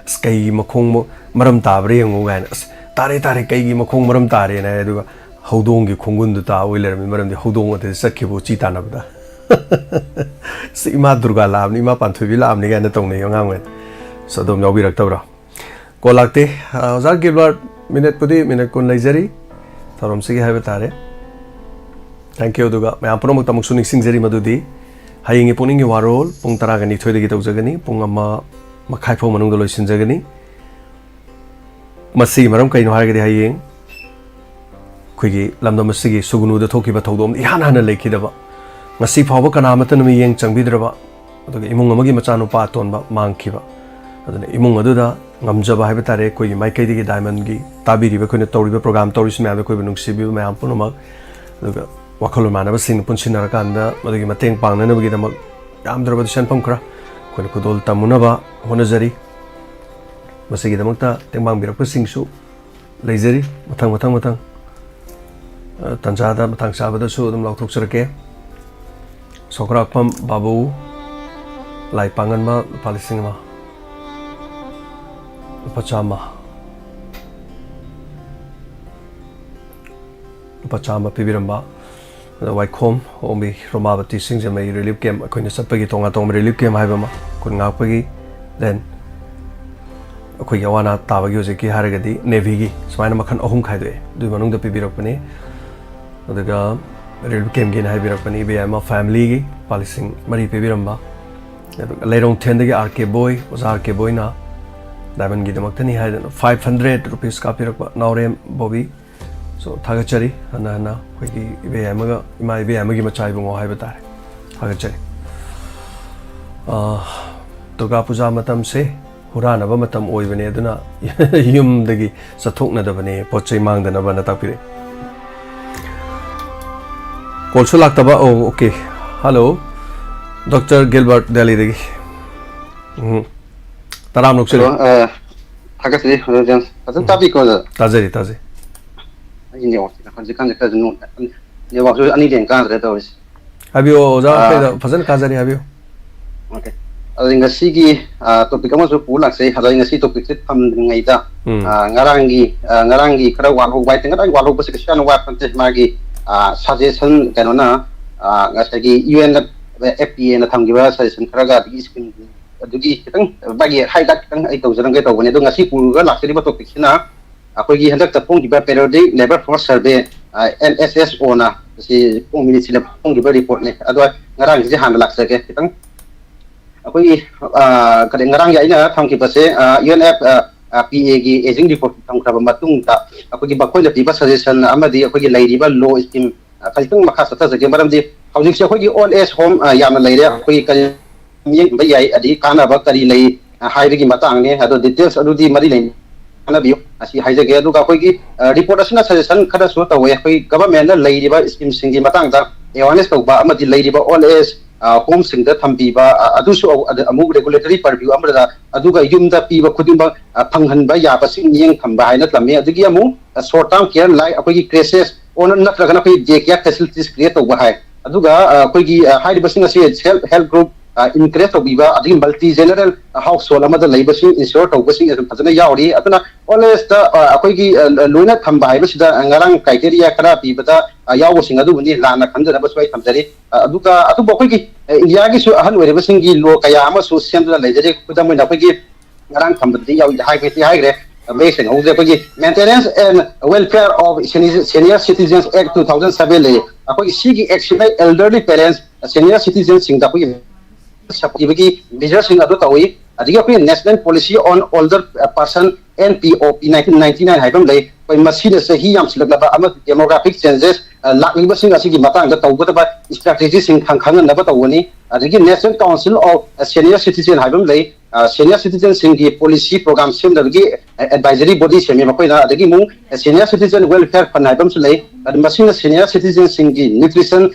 "ꯑꯁ, ꯀꯩꯒꯤ ꯃꯈꯣꯡ ꯃ-, ꯃꯔꯝ ꯇꯥꯕ꯭ꯔꯥ ꯌꯦꯡꯉꯨ" ꯀꯥꯏꯅ, "ꯑꯁ, ꯇꯥꯔꯦ, ꯇꯥꯔꯦ, ꯀꯩꯒꯤ ꯃꯈꯣꯡ ꯃꯔꯝ ꯇꯥꯔꯦꯅ" ꯍꯥꯏ꯫ ꯑꯗꯨꯒ ꯍꯧꯗꯣꯡꯒꯤ ꯈꯣꯡꯒꯨꯟꯗꯨ ꯇꯥ ꯑꯣꯏ ꯂꯩꯔꯝꯃꯤ, ꯃꯔꯝꯗꯤ ꯍꯧꯗꯣꯡ ꯑꯗꯨꯗ ꯆꯠꯈꯤꯕ ꯎꯆꯤ ꯇꯥꯟꯅꯕꯗ꯫ "ꯑꯁ, ꯏꯃꯥ ꯗꯨꯔꯒꯥ ꯂꯥꯛꯑꯕꯅꯤ, ꯏꯃꯥ ꯄꯥꯟꯊꯣꯏꯕꯤ ꯂꯥꯛꯑꯕꯅꯤ" ꯀꯥꯏꯅ ꯇꯧꯅꯩ ꯑꯉꯥꯡ ꯑꯣꯏꯅ꯫ ꯑꯁ, ꯑꯗꯨꯝ ꯌꯥꯎꯕꯤꯔꯛꯇꯕ꯭ꯔꯣ? ꯀꯣꯜ ꯂꯥꯛꯇꯦ꯫ ꯑ, ꯑꯣꯖꯥ ꯒꯤꯜꯕꯔꯠ, ꯃꯤꯅꯠꯄꯨꯗꯤ ꯃꯤꯅꯠ ꯀꯨꯟ ꯂꯩꯖꯔꯤ ꯊꯧꯔꯝꯁꯤꯒꯤ ꯍꯥꯏꯕ ꯇꯥꯔꯦ꯫ Thank you꯫ ꯑꯗꯨꯒ ꯃꯌꯥꯝ ꯄꯨꯝꯅꯃꯛꯇ ꯑꯃꯨꯛꯁꯨ ꯅꯤꯡꯁꯤꯡꯖꯔꯤ ꯃꯗꯨꯗꯤ ꯍꯌꯦꯡꯒꯤ ꯄꯨꯛꯅꯤꯡꯒꯤ ꯋꯥꯔꯣꯜ ꯄꯨꯡ ꯇꯔꯥꯒ ꯅꯤꯊꯣꯏꯗꯒꯤ ꯇꯧꯖꯒꯅꯤ, ꯄꯨꯡ ꯑꯃ ꯃꯈꯥꯏ ꯐꯥꯎ ꯃꯅꯨꯡꯗ ꯂꯣꯏꯁꯤꯟꯖꯒꯅꯤ꯫ ꯃꯁꯤꯒꯤ ꯃꯔꯝ ꯀꯩꯅꯣ ꯍꯥꯏꯔꯒꯗꯤ ꯍꯌꯦꯡ ꯑꯩꯈꯣꯏꯒꯤ ꯂꯝꯗꯝ ꯑꯁꯤꯒꯤ ꯁꯨꯒꯅꯨꯗ ꯊꯣꯛꯈꯤꯕ ꯊꯧꯗꯣꯛ ꯑꯃꯗꯤ ꯏꯍꯥꯟ ꯍꯥꯟꯅ ꯂꯩꯈꯤꯗꯕ, ꯉꯁꯤ ꯐꯥꯎꯕ ꯀꯅꯥ ꯑꯃꯠꯇꯅ ꯃꯤꯠꯌꯦꯡ ꯆꯪꯕꯤꯗ꯭ꯔꯕ, ꯑꯗꯨꯒ ꯏꯃꯨꯡ ꯑꯃꯒꯤ ꯃꯆꯥꯅꯨꯄꯥ ꯑꯇꯣꯟꯕ ꯃꯥꯡꯈꯤꯕ꯫ ꯑꯗꯨꯅ ꯏꯃꯨꯡ ꯑꯗꯨꯗ ꯉꯝꯖꯕ ꯍꯥꯏꯕ ꯇꯥꯔꯦ, ꯑꯩꯈꯣꯏꯒꯤ ꯃꯥꯏꯀꯩꯗꯒꯤ ꯗꯥꯏꯃꯟꯒꯤ ꯇꯥꯕꯤꯔꯤꯕ, ꯑꯩꯈꯣꯏꯅ ꯇꯧꯔꯤꯕ ꯄ꯭ꯔꯣꯒ꯭ꯔꯥꯝ ꯇꯧꯔꯤꯁꯤ ꯃꯌꯥꯝꯗ ꯑꯩꯈꯣꯏꯕꯨ ꯅꯨꯡꯁꯤꯕꯤꯕ ꯃꯌꯥꯝ ꯄꯨꯝꯅꯃꯛ, ꯑꯗꯨꯒ ꯋꯥꯈꯜꯂꯣꯟ ꯃꯥꯟꯅꯕꯁꯤꯡꯅ ꯄꯨꯟꯁꯤꯟꯅꯔꯀꯥꯟꯗ ꯃꯗꯨꯒꯤ ꯃꯇꯦꯡ ꯄꯥꯡꯅꯅꯕꯒꯤꯗꯃꯛ ꯌꯥꯝꯗ꯭ꯔꯕꯗ ꯁꯦꯟꯐꯝ ꯈꯔ ꯑꯩꯈꯣꯏꯅ ꯈꯨꯗꯣꯜ ꯇꯝꯃꯨꯅꯕ ꯍꯣꯠꯅꯖꯔꯤ꯫ ꯃꯁꯤꯒꯤꯗꯃꯛꯇ ꯇꯦꯡꯕꯥꯡꯕꯤꯔꯛꯄꯁꯤꯡꯁꯨ ꯂꯩꯖꯔꯤ꯫ ꯃꯊꯪ, ꯃꯊꯪ, ꯃꯊꯪ, ꯑ, ꯇꯟꯖꯥꯗ, ꯃꯇꯥꯡ ꯆꯥꯕꯗꯁꯨ ꯑꯗꯨꯝ ꯂꯥꯎꯊꯣꯛꯆꯔꯛꯀꯦ꯫ ꯁꯣꯀ꯭ꯔꯥꯛꯄꯝ ꯕꯥꯕꯨ, ꯂꯥꯏ ꯄꯥꯡꯉꯟꯕ, ꯂꯨꯄꯥ ꯂꯤꯁꯤꯡ ꯑꯃ, ꯂꯨꯄꯥ ꯆꯥꯝꯃ, ꯂꯨꯄꯥ ꯆꯥꯝꯃ ꯄꯤꯕꯤꯔꯝꯕ꯫ ꯑꯗ ꯋꯥꯏꯈꯣꯝ ꯑꯣꯡꯕꯤ ꯔꯣꯃꯥꯕꯇꯤ ꯁꯤꯡꯖꯃꯩ relief camp, ꯑꯩꯈꯣꯏꯅ ꯆꯠꯄꯒꯤ ꯇꯣꯉꯥꯟ ꯇꯣꯉꯥꯟꯕ relief camp ꯍꯥꯏꯕ ꯑꯃ, ꯈꯨꯟ ꯉꯥꯛꯄꯒꯤ, then ꯑꯩꯈꯣꯏꯒꯤ ꯑꯋꯥ ꯑꯅꯥ ꯇꯥꯕꯒꯤ ꯍꯧꯖꯤꯛꯀꯤ ꯍꯥꯏꯔꯒꯗꯤ Navy ꯒꯤ, ꯁꯨꯃꯥꯏꯅ ꯃꯈꯜ ꯑꯍꯨꯝ ꯈꯥꯏꯗꯣꯛꯑꯦ꯫ ꯑꯗꯨꯒꯤ ꯃꯅꯨꯡꯗ ꯄꯤꯕꯤꯔꯛꯄꯅꯤ꯫ ꯑꯗꯨꯒ ꯔꯤꯂꯤꯐ ꯀꯦꯝꯒꯤꯅ ꯍꯥꯏꯕꯤꯔꯛꯄꯅꯤ, ꯏꯕꯦꯌꯥꯏꯃ ꯐꯦꯃꯤꯂꯤꯒꯤ ꯂꯨꯄꯥ ꯂꯤꯁꯤꯡ ꯃꯔꯤ ꯄꯤꯕꯤꯔꯝꯕ꯫ ꯑꯗꯨꯒ ꯂꯩꯔꯣꯡꯊꯦꯟꯗꯒꯤ ꯑꯥꯔ ꯀꯦ ꯕꯣꯏ, ꯑꯣꯖꯥ ꯑꯥꯔ ꯀꯦ ꯕꯣꯏꯅ ꯗꯥꯏꯃꯟꯒꯤꯗꯃꯛꯇꯅꯤ ꯍꯥꯏꯗꯅ ꯐꯥꯏꯚ ꯍꯟꯗ꯭ꯔꯦꯠ ꯔꯨꯄꯤꯁ ꯀꯥꯞꯄꯤꯔꯛꯄ ꯅꯥꯎꯔꯦꯝ ꯕꯣꯕꯤ꯫ ꯁꯣ, ꯊꯥꯒꯠꯆꯔꯤ꯫ ꯍꯟꯅ ꯍꯟꯅ ꯑꯩꯈꯣꯏꯒꯤ ꯏꯕꯦꯌꯥꯏꯃꯒ, ꯏꯃꯥ ꯏꯕꯦꯌꯥꯏꯃꯒꯤ ꯃꯆꯥ ꯏꯕꯨꯡꯉꯣ ꯍꯥꯏꯕ ꯇꯥꯔꯦ꯫ ꯊꯥꯒꯠꯆꯔꯤ꯫ ꯑꯥ, ꯗꯨꯔꯒꯥ ꯄꯨꯖꯥ ꯃꯇꯝꯁꯦ ꯍꯨꯔꯥꯟꯅꯕ ꯃꯇꯝ ꯑꯣꯏꯕꯅꯦ, ꯑꯗꯨꯅ ꯌꯨꯝꯗꯒꯤ ꯆꯠꯊꯣꯛꯅꯗꯕꯅꯦ, ꯄꯣꯠ ꯆꯩ ꯃꯥꯡꯗꯅꯕꯅ ꯇꯥꯛꯄꯤꯔꯛꯏ꯫ ꯀꯣꯜꯁꯨ ꯂꯥꯛꯇꯕ꯫ ꯑꯣ, ꯑꯣꯀꯦ꯫ ꯍꯜꯂꯣ, ꯗꯣꯛꯇꯔ ꯒꯤꯜꯕꯔꯠ, ꯗꯦꯜꯂꯤꯗꯒꯤ꯫ ꯎꯝ꯫ ꯇꯔꯥꯝ ꯂꯧꯁꯤꯜꯂꯤ꯫ ꯍꯜꯂꯣ, ꯑ, ꯊꯥꯒꯠꯆꯔꯤ, ꯍꯜꯂꯣ, ꯖꯦꯝꯁ꯫ ꯐꯖꯅ ꯎꯝ꯫ ꯇꯥꯕꯤꯀꯣ, ꯑꯣꯖꯥ? ꯇꯥꯖꯔꯤ, ꯇꯥꯖꯔꯤ꯫ ꯑꯩꯒꯤ ꯅꯦꯠꯋꯥꯛꯁꯤꯅ ꯍꯧꯖꯤꯛꯀꯥꯟꯁꯦ ꯈꯔꯁꯨ ꯅꯨꯡꯉꯥꯏ-, ꯅꯦꯠꯋꯥꯛꯁꯨ ꯑꯅꯤ ꯂꯦꯡ ꯀꯥꯗ꯭ꯔꯦ ꯇꯧꯔꯤꯁꯦ꯫ ꯍꯥꯏꯕꯤꯌꯣ, ꯑꯣꯖꯥ, ꯑꯥ꯫ ꯀꯩꯗ-, ꯐꯖꯅ ꯀꯥꯖꯔꯤ, ꯍꯥꯏꯕꯤꯌꯨ꯫ ꯑꯣꯀꯦ꯫ ꯑꯗꯨꯗꯤ ꯉꯁꯤꯒꯤ, ꯑꯥ, ꯇꯣꯄꯤꯛ ꯑꯃꯁꯨ ꯄꯨ ꯂꯥꯛꯆꯩ꯫ ꯑꯗꯣ ꯑꯩ ꯉꯁꯤ ꯇꯣꯄꯤꯛꯁꯦ ꯊꯝꯗ꯭ꯔꯤꯉꯩꯗ, ꯎꯝ꯫ ꯑꯥ, ꯉꯔꯥꯡꯒꯤ, ꯑꯥ, ꯉꯔꯥꯡꯒꯤ ꯈꯔ ꯋꯥꯠꯍꯧꯕ ꯍꯥꯏꯇꯥꯔꯦ꯫ ꯉꯔꯥꯡ ꯋꯥꯠꯍꯧꯕꯁꯦ ꯀꯩꯁꯨ ꯌꯥꯝꯅ ꯋꯥꯠꯄ ꯅꯠꯇꯦ꯫ ꯃꯥꯒꯤ, ꯑꯥ, ꯁꯖꯦꯁꯟ ꯀꯩꯅꯣꯅ, ꯑꯥ, ꯉꯁꯥꯏꯒꯤ ꯌꯨ ꯑꯦꯟ ꯑꯦꯐ ꯄꯤ ꯑꯦꯅ ꯊꯝꯈꯤꯕ ꯁꯖꯦꯁꯟ ꯈꯔꯒ ꯑꯗꯒꯤ ꯁ꯭ꯀꯤꯝ ꯑꯗꯨꯒꯤ ꯈꯤꯇꯪ ꯃꯥꯒꯤ ꯍꯥꯏꯂꯥꯏꯠ ꯈꯤꯇꯪ ꯑꯩ ꯇꯧꯖꯔꯝꯒꯦ ꯇꯧꯕꯅꯦ꯫ ꯑꯗꯣ ꯉꯁꯤ ꯄꯨꯔꯒ ꯂꯥꯛꯆꯔꯤꯕ ꯇꯣꯄꯤꯛꯁꯤꯅ ꯑꯩꯈꯣꯏꯒꯤ ꯍꯟꯗꯛꯇ ꯐꯣꯡꯈꯤꯕ Periodic Labour Force Survey, ꯑ, ꯑꯦꯟ ꯑꯦꯁ ꯑꯦꯁ ꯑꯣꯅ ꯁꯤ ꯐꯣꯡꯕꯅꯤ, ꯁꯤꯗ ꯐꯣꯡꯈꯤꯕ ꯔꯤꯄꯣꯔꯠꯅꯤ꯫ ꯑꯗꯣ ꯉꯔꯥꯡꯒꯤꯁꯦ ꯍꯥꯟꯅ ꯂꯥꯛꯆꯒꯦ ꯈꯤꯇꯪ꯫ ꯑꯩꯈꯣꯏꯒꯤ, ꯑ, ꯀꯔꯤ, ꯉꯔꯥꯡꯒꯤ ꯑꯩꯅ ꯊꯝꯈꯤꯕꯁꯦ, ꯑ, ꯌꯨ ꯑꯦꯟ ꯑꯦꯐ, ꯑ, ꯑ, ꯄꯤ ꯑꯦꯒꯤ ꯑꯦꯖꯤꯡ ꯔꯤꯄꯣꯔꯠ ꯊꯝꯈ꯭ꯔꯕ ꯃꯇꯨꯡꯗ ꯑꯩꯈꯣꯏꯒꯤ ꯃꯈꯣꯏꯅ ꯄꯤꯕ ꯁꯖꯦꯁꯟ ꯑꯃꯗꯤ ꯑꯩꯈꯣꯏꯒꯤ ꯂꯩꯔꯤꯕ ꯂꯣ ꯁ꯭ꯀꯤꯝ, ꯑ, ꯈꯖꯤꯛꯇꯪ ꯃꯈꯥ ꯆꯠꯊꯖꯒꯦ꯫ ꯃꯔꯝꯗꯤ ꯍꯧꯖꯤꯛꯁꯦ ꯑꯩꯈꯣꯏꯒꯤ old age home, ꯑ, ꯌꯥꯝꯅ ꯂꯩꯔꯦ꯫ ꯑꯩꯈꯣꯏꯒꯤ ꯀꯔꯤ ꯌꯦꯡꯕ ꯌꯥꯏ, ꯑꯗꯒꯤ ꯀꯥꯟꯅꯕ ꯀꯔꯤ ꯂꯩ, ꯑ, ꯍꯥꯏꯕꯒꯤ ꯃꯇꯥꯡꯅꯦ꯫ ꯑꯗꯣ ꯗꯤꯇꯦꯜꯁ ꯑꯗꯨꯗꯤ ꯃꯔꯤ ꯂꯩꯅ ꯇꯥꯟꯅꯕꯤꯌꯨ, ꯑꯁꯤ ꯍꯥꯏꯖꯒꯦ꯫ ꯑꯗꯨꯒ ꯑꯩꯈꯣꯏꯒꯤ, ꯑ, ꯔꯤꯄꯣꯔꯠ ꯑꯁꯤꯅ ꯁꯖꯦꯁꯟ ꯈꯔꯁꯨ ꯇꯧꯋꯦ꯫ ꯑꯩꯈꯣꯏ ꯒꯚꯔꯟꯃꯦꯟꯠꯅ ꯂꯩꯔꯤꯕ ꯁ꯭ꯀꯤꯝꯁꯤꯡꯒꯤ ꯃꯇꯥꯡꯗ ꯑꯦꯋꯥꯔꯅꯦꯁ ꯇꯧꯕ ꯑꯃꯗꯤ ꯂꯩꯔꯤꯕ ꯑꯣꯜ ꯑꯦꯖ, ꯑ, ꯍꯣꯝꯁꯤꯡꯗ ꯊꯝꯕꯤꯕ, ꯑ, ꯑꯗꯨꯁꯨ ꯑ-, ꯑꯗ ꯑꯃꯨꯛ ꯔꯦꯒꯨꯂꯦꯇꯔꯤ ꯄꯔꯚ꯭ꯌꯨ ꯑꯃꯗ, ꯑꯗꯨꯒ ꯌꯨꯝꯗ ꯄꯤꯕ ꯈꯨꯗꯤꯡꯃꯛ, ꯑ, ꯐꯪꯍꯟꯕ ꯌꯥꯕꯁꯤ ꯃꯤꯠꯌꯦꯡ ꯊꯝꯕ ꯍꯥꯏꯅ ꯊꯝꯃꯤ꯫ ꯑꯗꯒꯤ ꯑꯃꯨꯛ, ꯑ, ꯁꯣꯔꯠ ꯇꯥꯔꯝ ꯀꯦꯌꯔ ꯂꯥꯏꯛ ꯑꯩꯈꯣꯏꯒꯤ ꯀ꯭ꯔꯦꯁꯦꯁ ꯑꯣ ꯅꯠꯇ꯭ꯔꯒꯅ ꯑꯩꯈꯣꯏ ꯗꯦ ꯀꯦꯌꯔ ꯐꯦꯁꯤꯂꯤꯇꯤꯁ ꯀ꯭ꯔꯤꯌꯦꯠ ꯇꯧꯕ ꯍꯥꯏ꯫ ꯑꯗꯨꯒ, ꯑ, ꯑꯩꯈꯣꯏꯒꯤ, ꯑ, ꯍꯥꯏꯔꯤꯕꯁꯤꯡ ꯑꯁꯤ ꯁꯦꯜꯐ ꯍꯦꯜꯞ ꯒ꯭ꯔꯨꯞ, ꯑ, ꯏꯟꯀꯔꯦꯖ ꯇꯧꯕꯤꯕ, ꯑꯗꯒꯤ ꯃꯜꯇꯤ ꯖꯦꯅꯔꯦꯜ ꯍꯥꯎꯁ ꯍꯣꯜ ꯑꯃꯗ ꯂꯩꯕꯁꯤꯡ ꯏꯟꯁꯤꯌꯣꯔ ꯇꯧꯕꯁꯤꯡ ꯑꯗꯨꯝ ꯐꯖꯅ ꯌꯥꯎꯔꯤ꯫ ꯑꯗꯨꯅ ꯑꯣꯜ ꯑꯦꯖꯇ, ꯑ, ꯑꯩꯈꯣꯏꯒꯤ, ꯑ, ꯂꯣꯏꯅ ꯊꯝꯕ ꯍꯥꯏꯕꯁꯤꯗ ꯉꯔꯥꯡ ꯀ꯭ꯔꯥꯏꯇꯦꯔꯤꯌꯥ ꯈꯔ ꯄꯤꯕꯗ, ꯑ, ꯌꯥꯎꯕꯁꯤꯡ ꯑꯗꯨꯕꯨꯅꯤ ꯂꯥꯟꯅ ꯈꯟꯖꯅꯕꯁꯨ ꯑꯩ ꯊꯝꯖꯔꯤ꯫ ꯑ, ꯑꯗꯨꯒ ꯑꯗꯨꯕꯨ ꯑꯩꯈꯣꯏꯒꯤ, ꯑ, ꯏꯟꯗꯤꯌꯥꯒꯤꯁꯨ ꯑꯍꯜ ꯑꯣꯏꯔꯕꯁꯤꯡꯒꯤ ꯂꯣ ꯀꯌꯥ ꯑꯃꯁꯨ ꯁꯦꯝꯗꯨꯅ ꯂꯩꯖꯔꯤ꯫ ꯈꯨꯗꯝ ꯑꯣꯏꯅ ꯑꯩꯈꯣꯏꯒꯤ ꯉꯔꯥꯡ ꯊꯝꯕꯗꯗꯤ ꯌꯥꯎ-, ꯍꯥꯏꯐꯦꯠꯇꯤ ꯍꯥꯏꯈ꯭ꯔꯦ꯫ ꯃꯌꯦꯛ ꯁꯦꯡꯍꯧꯗ꯭ꯔꯦ꯫ ꯑꯩꯈꯣꯏꯒꯤ Maintenance and Welfare of Senior Citizens Act two thousand seven ꯂꯩ꯫ ꯑꯩꯈꯣꯏꯒꯤ ꯁꯤꯒꯤ ꯑꯦꯛꯁꯤꯅ elderly parents, senior citizenꯁꯤꯡꯗ ꯑꯩꯈꯣꯏꯒꯤ ꯄꯤꯕꯒꯤ ꯃꯦꯖꯔꯁꯤꯡ ꯑꯗꯨ ꯇꯧꯏ꯫ ꯑꯗꯒꯤ ꯑꯩꯈꯣꯏ National Policy on Older Person, N P O P nineteen ninety nine ꯍꯥꯏꯕ ꯑꯃ ꯂꯩ꯫ ꯑꯩꯈꯣꯏ ꯃꯁꯤꯅ ꯆꯍꯤ ꯌꯥꯝꯁꯤꯜꯂꯛꯂꯕ ꯑꯃꯗꯤ demographic changes ꯂꯥꯛꯂꯤꯕꯁꯤꯡ ꯑꯁꯤꯒꯤ ꯃꯇꯥꯡꯗ ꯇꯧꯒꯗꯕ ꯏꯁꯇ꯭ꯔꯥꯇꯦꯖꯤꯁꯤꯡ ꯈꯪꯍꯟꯅꯕ ꯇꯧꯒꯅꯤ꯫ ꯑꯗꯒꯤ National Council of Senior Citizen ꯍꯥꯏꯕ ꯑꯃ ꯂꯩ꯫ ꯁꯦꯅꯤꯌꯔ ꯁꯤꯇꯤꯖꯦꯟꯁꯤꯡꯒꯤ ꯄꯣꯂꯤꯁꯤ ꯄ꯭ꯔꯣꯒ꯭ꯔꯥꯝ ꯁꯦꯝꯅꯕꯒꯤ ꯑꯦꯗꯚꯥꯏꯖꯔꯤ ꯕꯣꯗꯤ ꯁꯦꯝꯃꯤ ꯃꯈꯣꯏꯅ꯫ ꯑꯗꯒꯤ ꯑꯃꯨꯛ Senior Citizen Welfare Fund ꯍꯥꯏꯕ ꯑꯃꯁꯨ ꯂꯩ꯫ ꯑꯗꯨ ꯃꯁꯤꯅ senior ꯁꯤꯇꯤꯖꯦꯟꯁꯤꯡꯒꯤ nutrition,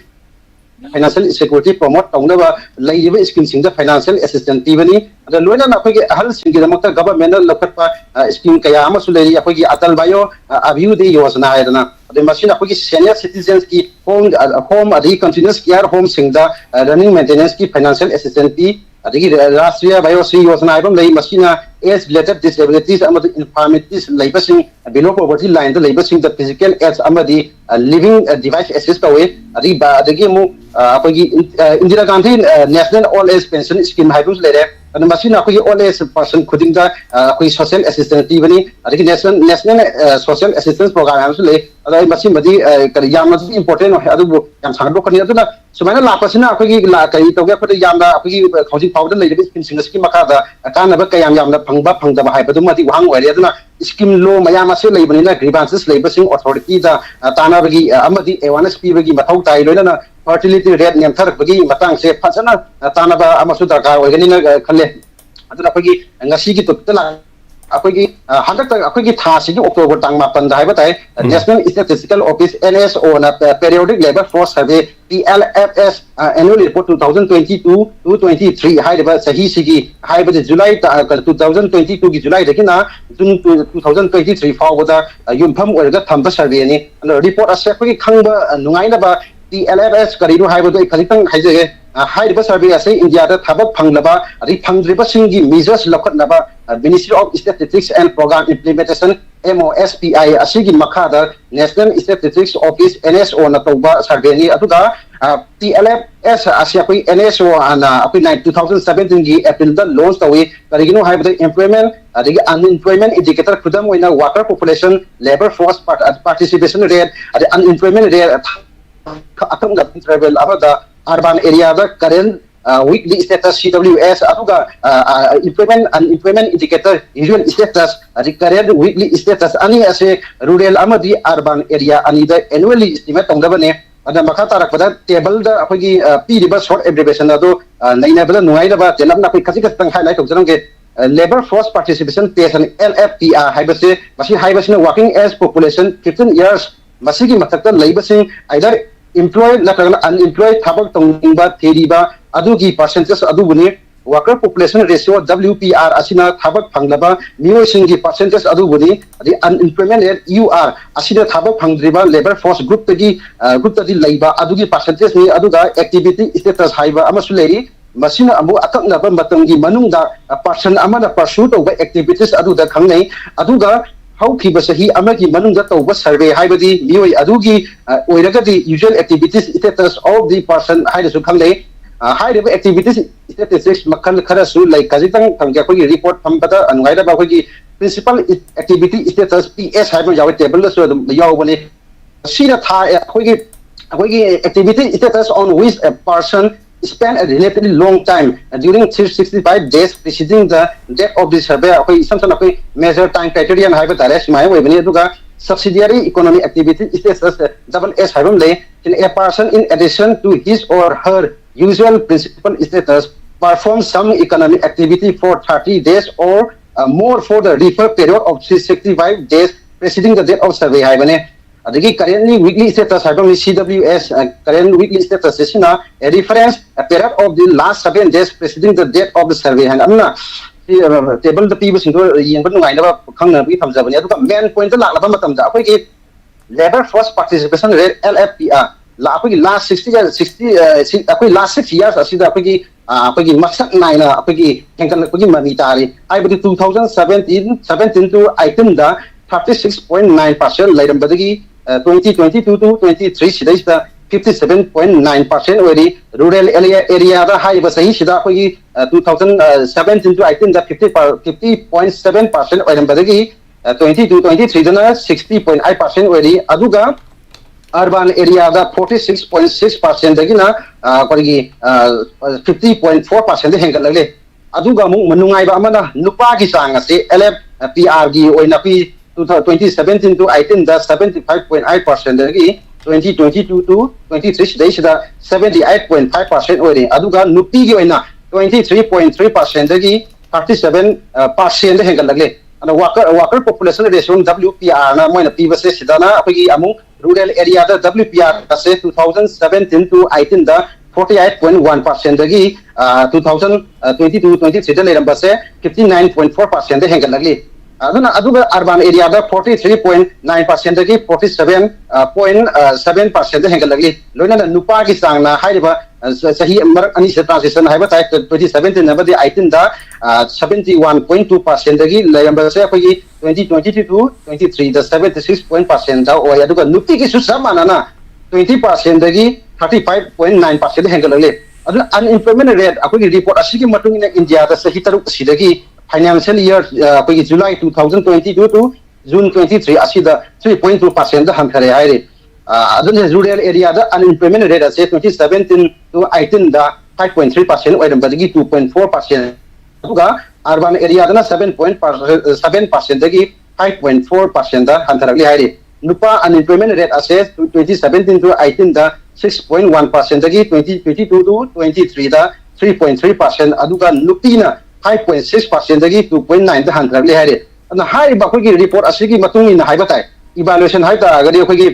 financial security promote ꯇꯧꯅꯕ ꯂꯩꯔꯤꯕ ꯏꯁꯀꯤꯝꯁꯤꯡꯗ ꯐꯥꯏꯅꯥꯟꯁꯤꯌꯦꯜ ꯑꯦꯁꯤꯁꯇꯦꯟꯁ ꯄꯤꯕꯅꯤ꯫ ꯑꯗ ꯂꯣꯏꯅꯅ ꯑꯩꯈꯣꯏꯒꯤ ꯑꯍꯜꯁꯤꯡꯒꯤꯗꯃꯛꯇ ꯒꯚꯔꯟꯃꯦꯟꯠꯅ ꯂꯧꯈꯠꯄ ꯏꯁꯀꯤꯝ ꯀꯌꯥ ꯑꯃꯁꯨ ꯂꯩꯔꯤ꯫ ꯑꯩꯈꯣꯏꯒꯤ ꯑꯇꯜ ꯚꯥꯌꯣ ꯑꯚ꯭ꯌꯨꯗꯌ ꯌꯣꯖꯅꯥ ꯍꯥꯏꯗꯅ꯫ ꯑꯗꯩ ꯃꯁꯤꯅ ꯑꯩꯈꯣꯏꯒꯤ ꯁꯦꯅꯤꯌꯔ ꯁꯤꯇꯤꯖꯦꯟꯁꯀꯤ ꯍꯣꯝ, ꯍꯣꯝ ꯑꯗꯒꯤ continuous care ꯍꯣꯝꯁꯤꯡꯗ ꯔꯟꯅꯤꯡ ꯃꯦꯟꯇꯦꯅꯦꯟꯁꯀꯤ ꯐꯥꯏꯅꯥꯟꯁꯤꯌꯦꯜ ꯑꯦꯁꯤꯁꯇꯦꯟꯁ ꯄꯤ꯫ ꯑꯗꯒꯤ ꯔꯥꯁꯇ꯭ꯔꯤꯌꯥ ꯚꯥꯌꯣꯁ꯭ꯔꯤ ꯌꯣꯖꯅꯥ ꯍꯥꯏꯕ ꯑꯃ ꯂꯩ꯫ ꯃꯁꯤꯅ age related disabilities ꯑꯃꯗꯤ infirmities ꯂꯩꯕꯁꯤꯡ, below poverty lineꯗ ꯂꯩꯕꯁꯤꯡꯗ physical aids ꯑꯃꯗꯤ living device assist ꯇꯧꯏ꯫ ꯑꯗꯒꯤ ꯕ-, ꯑꯗꯒꯤ ꯑꯃꯨꯛ ꯑ, ꯑꯩꯈꯣꯏꯒꯤ ꯏꯟ-, ꯑ, ꯏꯟꯗꯤꯔꯥ ꯒꯥꯟꯙꯤ, ꯑ, National Old Age Pension Scheme ꯍꯥꯏꯕ ꯑꯃꯁꯨ ꯂꯩꯔꯦ꯫ ꯑꯗꯨ ꯃꯁꯤꯅ ꯑꯩꯈꯣꯏꯒꯤ old age person ꯈꯨꯗꯤꯡꯗ, ꯑ, ꯑꯩꯈꯣꯏ social assistance ꯄꯤꯕꯅꯤ꯫ ꯑꯗꯒꯤ National, National, ꯑ, Social Assistance Program ꯍꯥꯏꯕ ꯑꯃꯁꯨ ꯂꯩ꯫ ꯑꯗꯣ ꯑꯩ ꯃꯁꯤꯃꯗꯤ, ꯑ, ꯀꯔꯤ, ꯌꯥꯝꯅꯁꯨ important ꯑꯣꯏ, ꯑꯗꯨꯕꯨ ꯌꯥꯝ ꯁꯥꯡꯗꯣꯛꯀꯅꯤ꯫ ꯑꯗꯨꯅ ꯁꯨꯃꯥꯏꯅ ꯂꯥꯛꯄꯁꯤꯅ ꯑꯩꯈꯣꯏꯒꯤ ꯂꯥ-, ꯀꯔꯤ ꯇꯧꯒꯦ, ꯑꯩꯈꯣꯏꯗ ꯌꯥꯝꯅ ꯑꯩꯈꯣꯏꯒꯤ ꯍꯧꯖꯤꯛ ꯐꯥꯎꯕꯗ ꯂꯩꯔꯤꯕ ꯏꯁꯀꯤꯝꯁꯤꯡ ꯑꯁꯤꯒꯤ ꯃꯈꯥꯗ ꯀꯥꯟꯅꯕ ꯀꯌꯥꯝ ꯌꯥꯝꯅ ꯐꯪꯕ ꯐꯪꯗꯕ ꯍꯥꯏꯕꯗꯨꯃꯗꯤ ꯋꯥꯍꯪ ꯑꯣꯏꯔꯦ꯫ ꯑꯗꯨꯅ ꯏꯁꯀꯤꯝ ꯂꯣ ꯃꯌꯥꯝ ꯑꯁꯤ ꯂꯩꯕꯅꯤꯅ grievances ꯂꯩꯕꯁꯤꯡ ꯑꯣꯊꯣꯔꯤꯇꯤꯗ, ꯑ, ꯇꯥꯟꯅꯕꯒꯤ, ꯑ, ꯑꯃꯗꯤ awareness ꯄꯤꯕꯒꯤ ꯃꯊꯧ ꯇꯥꯏ꯫ ꯂꯣꯏꯅꯅ fertility rate ꯅꯦꯝꯊꯔꯛꯄꯒꯤ ꯃꯇꯥꯡꯁꯦ ꯐꯖꯅ, ꯑ, ꯇꯥꯟꯅꯕ ꯑꯃꯁꯨ ꯗꯔꯀꯥꯔ ꯑꯣꯏꯒꯅꯤꯅ, ꯑ, ꯈꯜꯂꯦ꯫ ꯑꯗꯨꯅ ꯑꯩꯈꯣꯏꯒꯤ ꯉꯁꯤꯒꯤ ꯇꯣꯄꯤꯛꯇ ꯂꯥꯛ-, ꯑꯩꯈꯣꯏꯒꯤ, ꯑ, ꯍꯟꯗꯛꯇ ꯑꯩꯈꯣꯏꯒꯤ ꯊꯥꯁꯤꯒꯤ ꯑꯣꯛꯇꯣꯕꯔ ꯇꯥꯡ ꯃꯥꯄꯟꯗ ꯍꯥꯏꯕ ꯇꯥꯏ, ꯎꯝ꯫ National Statistical Office, N S Oꯅ, ꯑ, Periodic Labour Force Survey, P L F S, ꯑ, Annual Report two thousand twenty-two to twenty-three ꯍꯥꯏꯔꯤꯕ ꯆꯍꯤꯁꯤꯒꯤ, ꯍꯥꯏꯕꯗꯤ ꯖꯨꯂꯥꯏ ꯇ-, ꯑ, two thousand twenty-twoꯒꯤ ꯖꯨꯂꯥꯏꯗꯒꯤꯅ ꯖꯨꯟ two thousand twenty-three ꯐꯥꯎꯕꯗ, ꯑ, ꯌꯨꯝꯐꯝ ꯑꯣꯏꯔꯒ ꯊꯝꯕ ꯁꯔꯚꯦꯅꯤ꯫ ꯑꯗꯣ ꯔꯤꯄꯣꯔꯠ ꯑꯁꯦ ꯑꯩꯈꯣꯏꯒꯤ ꯈꯪꯕ, ꯑ, ꯅꯨꯡꯉꯥꯏꯅꯕ P L F S ꯀꯔꯤꯅꯣ ꯍꯥꯏꯕꯗꯨ ꯑꯩ ꯈꯖꯤꯛꯇꯪ ꯍꯥꯏꯖꯒꯦ꯫ ꯍꯥꯏꯔꯤꯕ ꯁꯔꯚꯦ ꯑꯁꯤ ꯏꯟꯗꯤꯌꯥꯗ ꯊꯕꯛ ꯐꯪꯂꯕ ꯑꯗꯩ ꯐꯪꯗ꯭ꯔꯤꯕꯁꯤꯡꯒꯤ ꯃꯤꯖꯔꯁ ꯂꯧꯈꯠꯅꯕ Ministry of Statistics and Program Implementation, M O S P I, ꯑꯁꯤꯒꯤ ꯃꯈꯥꯗ National Statistics Office, N S O ꯅ ꯇꯧꯕ ꯁꯔꯚꯦꯅꯤ꯫ ꯑꯗꯨꯒ T L F S ꯑꯁꯤ ꯑꯩꯈꯣꯏ N S O ꯍꯥꯟꯅ ꯑꯩꯈꯣꯏ two thousand seventeen ꯒꯤ April ꯗ launch ꯇꯧꯏ꯫ ꯀꯔꯤꯒꯤꯅꯣ ꯍꯥꯏꯕꯗ employment ꯑꯗꯒꯤ unemployment indicator, ꯈꯨꯗꯝ ꯑꯣꯏꯅ worker population, labour force participation rate, ꯑꯗꯩ unemployment rate, ꯑꯀꯛꯅꯕ interval ꯑꯃꯗ urban area ꯗ current weekly status, C W S, ꯑꯗꯨꯒ employment unemployment indicator, usual status, ꯑꯗꯩ current weekly status ꯑꯅꯤ ꯑꯁꯦ rural ꯑꯃꯗꯤ urban area ꯑꯅꯤꯗ annually estimate ꯇꯧꯅꯕꯅꯦ꯫ ꯑꯗ ꯃꯈꯥ ꯇꯥꯔꯛꯄꯗ table ꯗ ꯑꯩꯈꯣꯏꯒꯤ ꯄꯤꯔꯤꯕ short abbreviation ꯑꯗꯨ ꯅꯩꯅꯕꯗ ꯅꯨꯡꯉꯥꯏꯅꯕ ꯇꯦꯜꯂꯞꯅ ꯑꯩꯈꯣꯏ ꯈꯖꯤꯛ ꯈꯛꯇꯪ highlight ꯇꯧꯖꯔꯝꯒꯦ꯫ Labour Force Participation Test, L F P R ꯍꯥꯏꯕꯁꯦ, ꯃꯁꯤ ꯍꯥꯏꯕꯁꯤꯅ working age population fifteen years ꯃꯁꯤꯒꯤ ꯃꯊꯛꯇ ꯂꯩꯕꯁꯤꯡ, either employed ꯅꯠꯇ꯭ꯔꯒꯅ unemployed, ꯊꯕꯛ ꯇꯧꯅꯤꯡꯕ, ꯊꯤꯔꯤꯕ ꯑꯗꯨꯒꯤ percentage ꯑꯗꯨꯕꯨꯅꯤ꯫ Worker Population Ratio, W P R, ꯑꯁꯤꯅ ꯊꯕꯛ ꯐꯪꯂꯕ ꯃꯤꯑꯣꯏꯁꯤꯡꯒꯤ percentage ꯑꯗꯨꯕꯨꯅꯤ꯫ ꯑꯗꯩ unemployment rate, U R, ꯑꯁꯤꯅ ꯊꯕꯛ ꯐꯪꯗ꯭ꯔꯤꯕ labour force group ꯇꯒꯤ group ꯇꯗꯤ ꯂꯩꯕ ꯑꯗꯨꯒꯤ percentage ꯅꯤ꯫ ꯑꯗꯨꯒ activity status ꯍꯥꯏꯕ ꯑꯃꯁꯨ ꯂꯩꯔꯤ꯫ ꯃꯁꯤꯅ ꯑꯃꯨꯛ ꯑꯀꯛꯅꯕ ꯃꯇꯝꯒꯤ ꯃꯅꯨꯡꯗ person ꯑꯃꯅ pursue ꯇꯧꯕ activities ꯑꯗꯨꯗ ꯈꯪꯅꯩ꯫ ꯑꯗꯨꯒ ꯍꯧꯈꯤꯕ ꯆꯍꯤ ꯑꯃꯒꯤ ꯃꯅꯨꯡꯗ ꯇꯧꯕ survey ꯍꯥꯏꯕꯗꯤ ꯃꯤꯑꯣꯏ ꯑꯗꯨꯒꯤ ꯑꯣꯏꯔꯒꯗꯤ usual activities status of the person ꯍꯥꯏꯅꯁꯨ ꯈꯪꯅꯩ꯫ ꯍꯥꯏꯔꯤꯕ activities statistics ꯃꯈꯜ ꯈꯔꯁꯨ ꯂꯩ꯫ ꯈꯖꯤꯛꯇꯪ ꯊꯝꯒꯦ꯫ ꯑꯩꯈꯣꯏꯒꯤ report ꯐꯝꯕꯗ ꯅꯨꯡꯉꯥꯏꯅꯕ ꯑꯩꯈꯣꯏꯒꯤ Principal Activity Status, P S, ꯍꯥꯏꯕ ꯌꯥꯎꯋꯤ, table ꯗꯁꯨ ꯑꯗꯨꯝ ꯌꯥꯎꯕꯅꯤ꯫ ꯁꯤꯅ ꯊꯥ ꯑꯩꯈꯣꯏꯒꯤ ꯑꯩꯈꯣꯏꯒꯤ activity status on which a person spend a relatively long time during three sixty-five days preceding the date of the survey꯫ ꯑꯩꯈꯣꯏ ꯏꯁꯝ ꯁꯝꯅ ꯑꯩꯈꯣꯏ major time criterion ꯍꯥꯏꯕ ꯇꯥꯔꯦ, ꯁꯨꯃꯥꯏꯅ ꯑꯣꯏꯕꯅꯤ꯫ ꯑꯗꯨꯒ subsidiary economic activity status, double S ꯍꯥꯏꯕ ꯑꯃ ꯂꯩ꯫ A person, in addition to his or her usual principal status, perform some economic activity for thirty days or more for the referred period of three sixty-five days preceding the date of survey ꯍꯥꯏꯕꯅꯦ꯫ ꯑꯗꯒꯤ currently weekly status ꯍꯥꯏꯕ ꯑꯃ, C W S, current weekly status ꯑꯁꯤꯅ a reference period of the last seven days preceding the date of the survey ꯍꯥꯏꯅ ꯑꯃꯅ table ꯗ ꯄꯤꯕꯁꯤꯡꯗꯣ ꯌꯦꯡꯕ ꯅꯨꯡꯉꯥꯏꯅꯕ ꯈꯪꯅꯕꯒꯤ ꯊꯝꯖꯕꯅꯤ꯫ ꯑꯗꯨꯒ main point ꯇ ꯂꯥꯛꯂꯕ ꯃꯇꯝꯗ ꯑꯩꯈꯣꯏꯒꯤ Labour Force Participation Rate, L F P R, ꯑꯩꯈꯣꯏꯒꯤ last sixty sixty ꯑꯩꯈꯣꯏ last six years ꯑꯁꯤꯗ ꯑꯩꯈꯣꯏꯒꯤ ꯑꯩꯈꯣꯏꯒꯤ ꯃꯁꯛ ꯅꯥꯏꯅ ꯑꯩꯈꯣꯏꯒꯤ ꯍꯦꯟꯒꯠꯂꯛꯄꯒꯤ ꯃꯃꯤ ꯇꯥꯔꯤ꯫ ꯍꯥꯏꯕꯗꯤ two thousand seventeen seventeen to eighteenꯗ thirty six point nine percent ꯂꯩꯔꯝꯕꯗꯒꯤ twenty twenty two to twenty three ꯁꯤꯗꯩꯁꯤꯗ fifty seven point nine percent ꯑꯣꯏꯔꯤ꯫ Rural area areaꯗ ꯍꯥꯏꯔꯤꯕ ꯆꯍꯤꯁꯤꯗ ꯑꯩꯈꯣꯏꯒꯤ two thousand seventeen to eighteenꯗ fifty fifty point seven percent ꯑꯣꯏꯔꯝꯕꯗꯒꯤ twenty two twenty threeꯗꯅ sixty point eight percent ꯑꯣꯏꯔꯤ꯫ ꯑꯗꯨꯒ urban areaꯗ forty six point six percentꯗꯒꯤꯅ ꯑꯩꯈꯣꯏꯒꯤ fifty point four percent ꯍꯦꯟꯒꯠꯂꯛꯂꯦ꯫ ꯑꯗꯨꯒ ꯑꯃꯨꯛ ꯅꯨꯡꯉꯥꯏꯕ ꯑꯃꯅ ꯅꯨꯄꯥꯒꯤ ꯆꯥꯡ ꯑꯁꯤ L F P Rꯒꯤ ꯑꯣꯏꯅ ꯑꯩꯈꯣꯏ twenty seventeen to eighteenꯗ seventy five point eight percentꯗꯒꯤ twenty twenty two to twenty three ꯁꯤꯗꯩꯁꯤꯗ seventy eight point five percent ꯑꯣꯏꯔꯤ꯫ ꯑꯗꯨꯒ ꯅꯨꯄꯤꯒꯤ ꯑꯣꯏꯅ twenty three point three percentꯗꯒꯤ thirty seven percentꯗ ꯍꯦꯟꯒꯠꯂꯛꯂꯦ꯫ ꯑꯗ worker worker population ratio W P Rꯅ ꯃꯣꯏꯅ ꯄꯤꯕꯁꯦ ꯁꯤꯗꯅ ꯑꯩꯈꯣꯏꯒꯤ ꯑꯃꯨꯛ rural areaꯗ W P R ꯑꯁꯦ two thousand seventeen to eighteenꯗ forty eight point one percentꯗꯒꯤ two thousand twenty two twenty threeꯗ ꯂꯩꯔꯝꯕꯁꯦ fifty nine point four percentꯗ ꯍꯦꯟꯒꯠꯂꯛꯂꯤ꯫ ꯑꯗꯨꯅ ꯑꯗꯨꯒ urban areaꯗ forty three point nine percentꯗꯒꯤ forty seven point seven percentꯗ ꯍꯦꯟꯒꯠꯂꯛꯂꯤ꯫ ꯂꯣꯏꯅꯅ ꯅꯨꯄꯥꯒꯤ ꯆꯥꯡꯅ ꯍꯥꯏꯔꯤꯕ ꯆꯍꯤ ꯃꯔꯛ ꯑꯅꯤꯁꯤꯗ transition ꯍꯥꯏꯕ ꯇꯥꯏ, twenty seventeen ꯑꯃꯗꯤ eighteenꯗ seventy one point two percentꯗꯒꯤ ꯂꯩꯔꯝꯕꯁꯦ ꯑꯩꯈꯣꯏꯒꯤ twenty twenty two to twenty threeꯗ seventy six point percentꯗ ꯑꯣꯏ꯫ ꯑꯗꯨꯒ ꯅꯨꯄꯤꯒꯤꯁꯨ ꯆꯞ ꯃꯥꯟꯅꯅ twenty percentꯗꯒꯤ thirty five point nine percent ꯍꯦꯟꯒꯠꯂꯛꯂꯤ꯫ ꯑꯗꯨꯅ unemployment rate ꯑꯩꯈꯣꯏꯒꯤ report ꯑꯁꯤꯒꯤ ꯃꯇꯨꯡ ꯏꯟꯅ ꯏꯟꯗꯤꯌꯥꯗ ꯆꯍꯤ ꯇꯔꯨꯛ ꯑꯁꯤꯗꯒꯤ financial year ꯑꯩꯈꯣꯏꯒꯤ July two thousand twenty two to June twenty three ꯑꯁꯤꯗ three point two percentꯗ ꯍꯟꯊꯔꯦ ꯍꯥꯏꯔꯤ꯫ ꯑꯗꯨꯅ rural areaꯗ unemployment rate ꯑꯁꯦ twenty seventeen to eighteenꯗ five point three percent ꯑꯣꯏꯔꯝꯕꯗꯒꯤ two point four percent, ꯑꯗꯨꯒ urban areaꯗꯅ seven point seven percentꯗꯒꯤ five point four percentꯗ ꯍꯟꯊꯔꯛꯂꯤ ꯍꯥꯏꯔꯤ꯫ ꯅꯨꯄꯥ unemployment rate ꯑꯁꯦ twenty seventeen to eighteenꯗ six point one percentꯗꯒꯤ twenty twenty two to twenty threeꯗ three point three percent, ꯑꯗꯨꯒ ꯅꯨꯄꯤꯅ five point six percentꯗꯒꯤ two point nineꯗ ꯍꯟꯊꯔꯛꯂꯤ ꯍꯥꯏꯔꯤ꯫ ꯑꯗꯨꯅ ꯍꯥꯏꯔꯤꯕ ꯑꯩꯈꯣꯏꯒꯤ report ꯑꯁꯤꯒꯤ ꯃꯇꯨꯡ ꯏꯟꯅ ꯍꯥꯏꯕ ꯇꯥꯏ, evaluation ꯍꯥꯏ ꯇꯥꯔꯒꯗꯤ ꯑꯩꯈꯣꯏꯒꯤ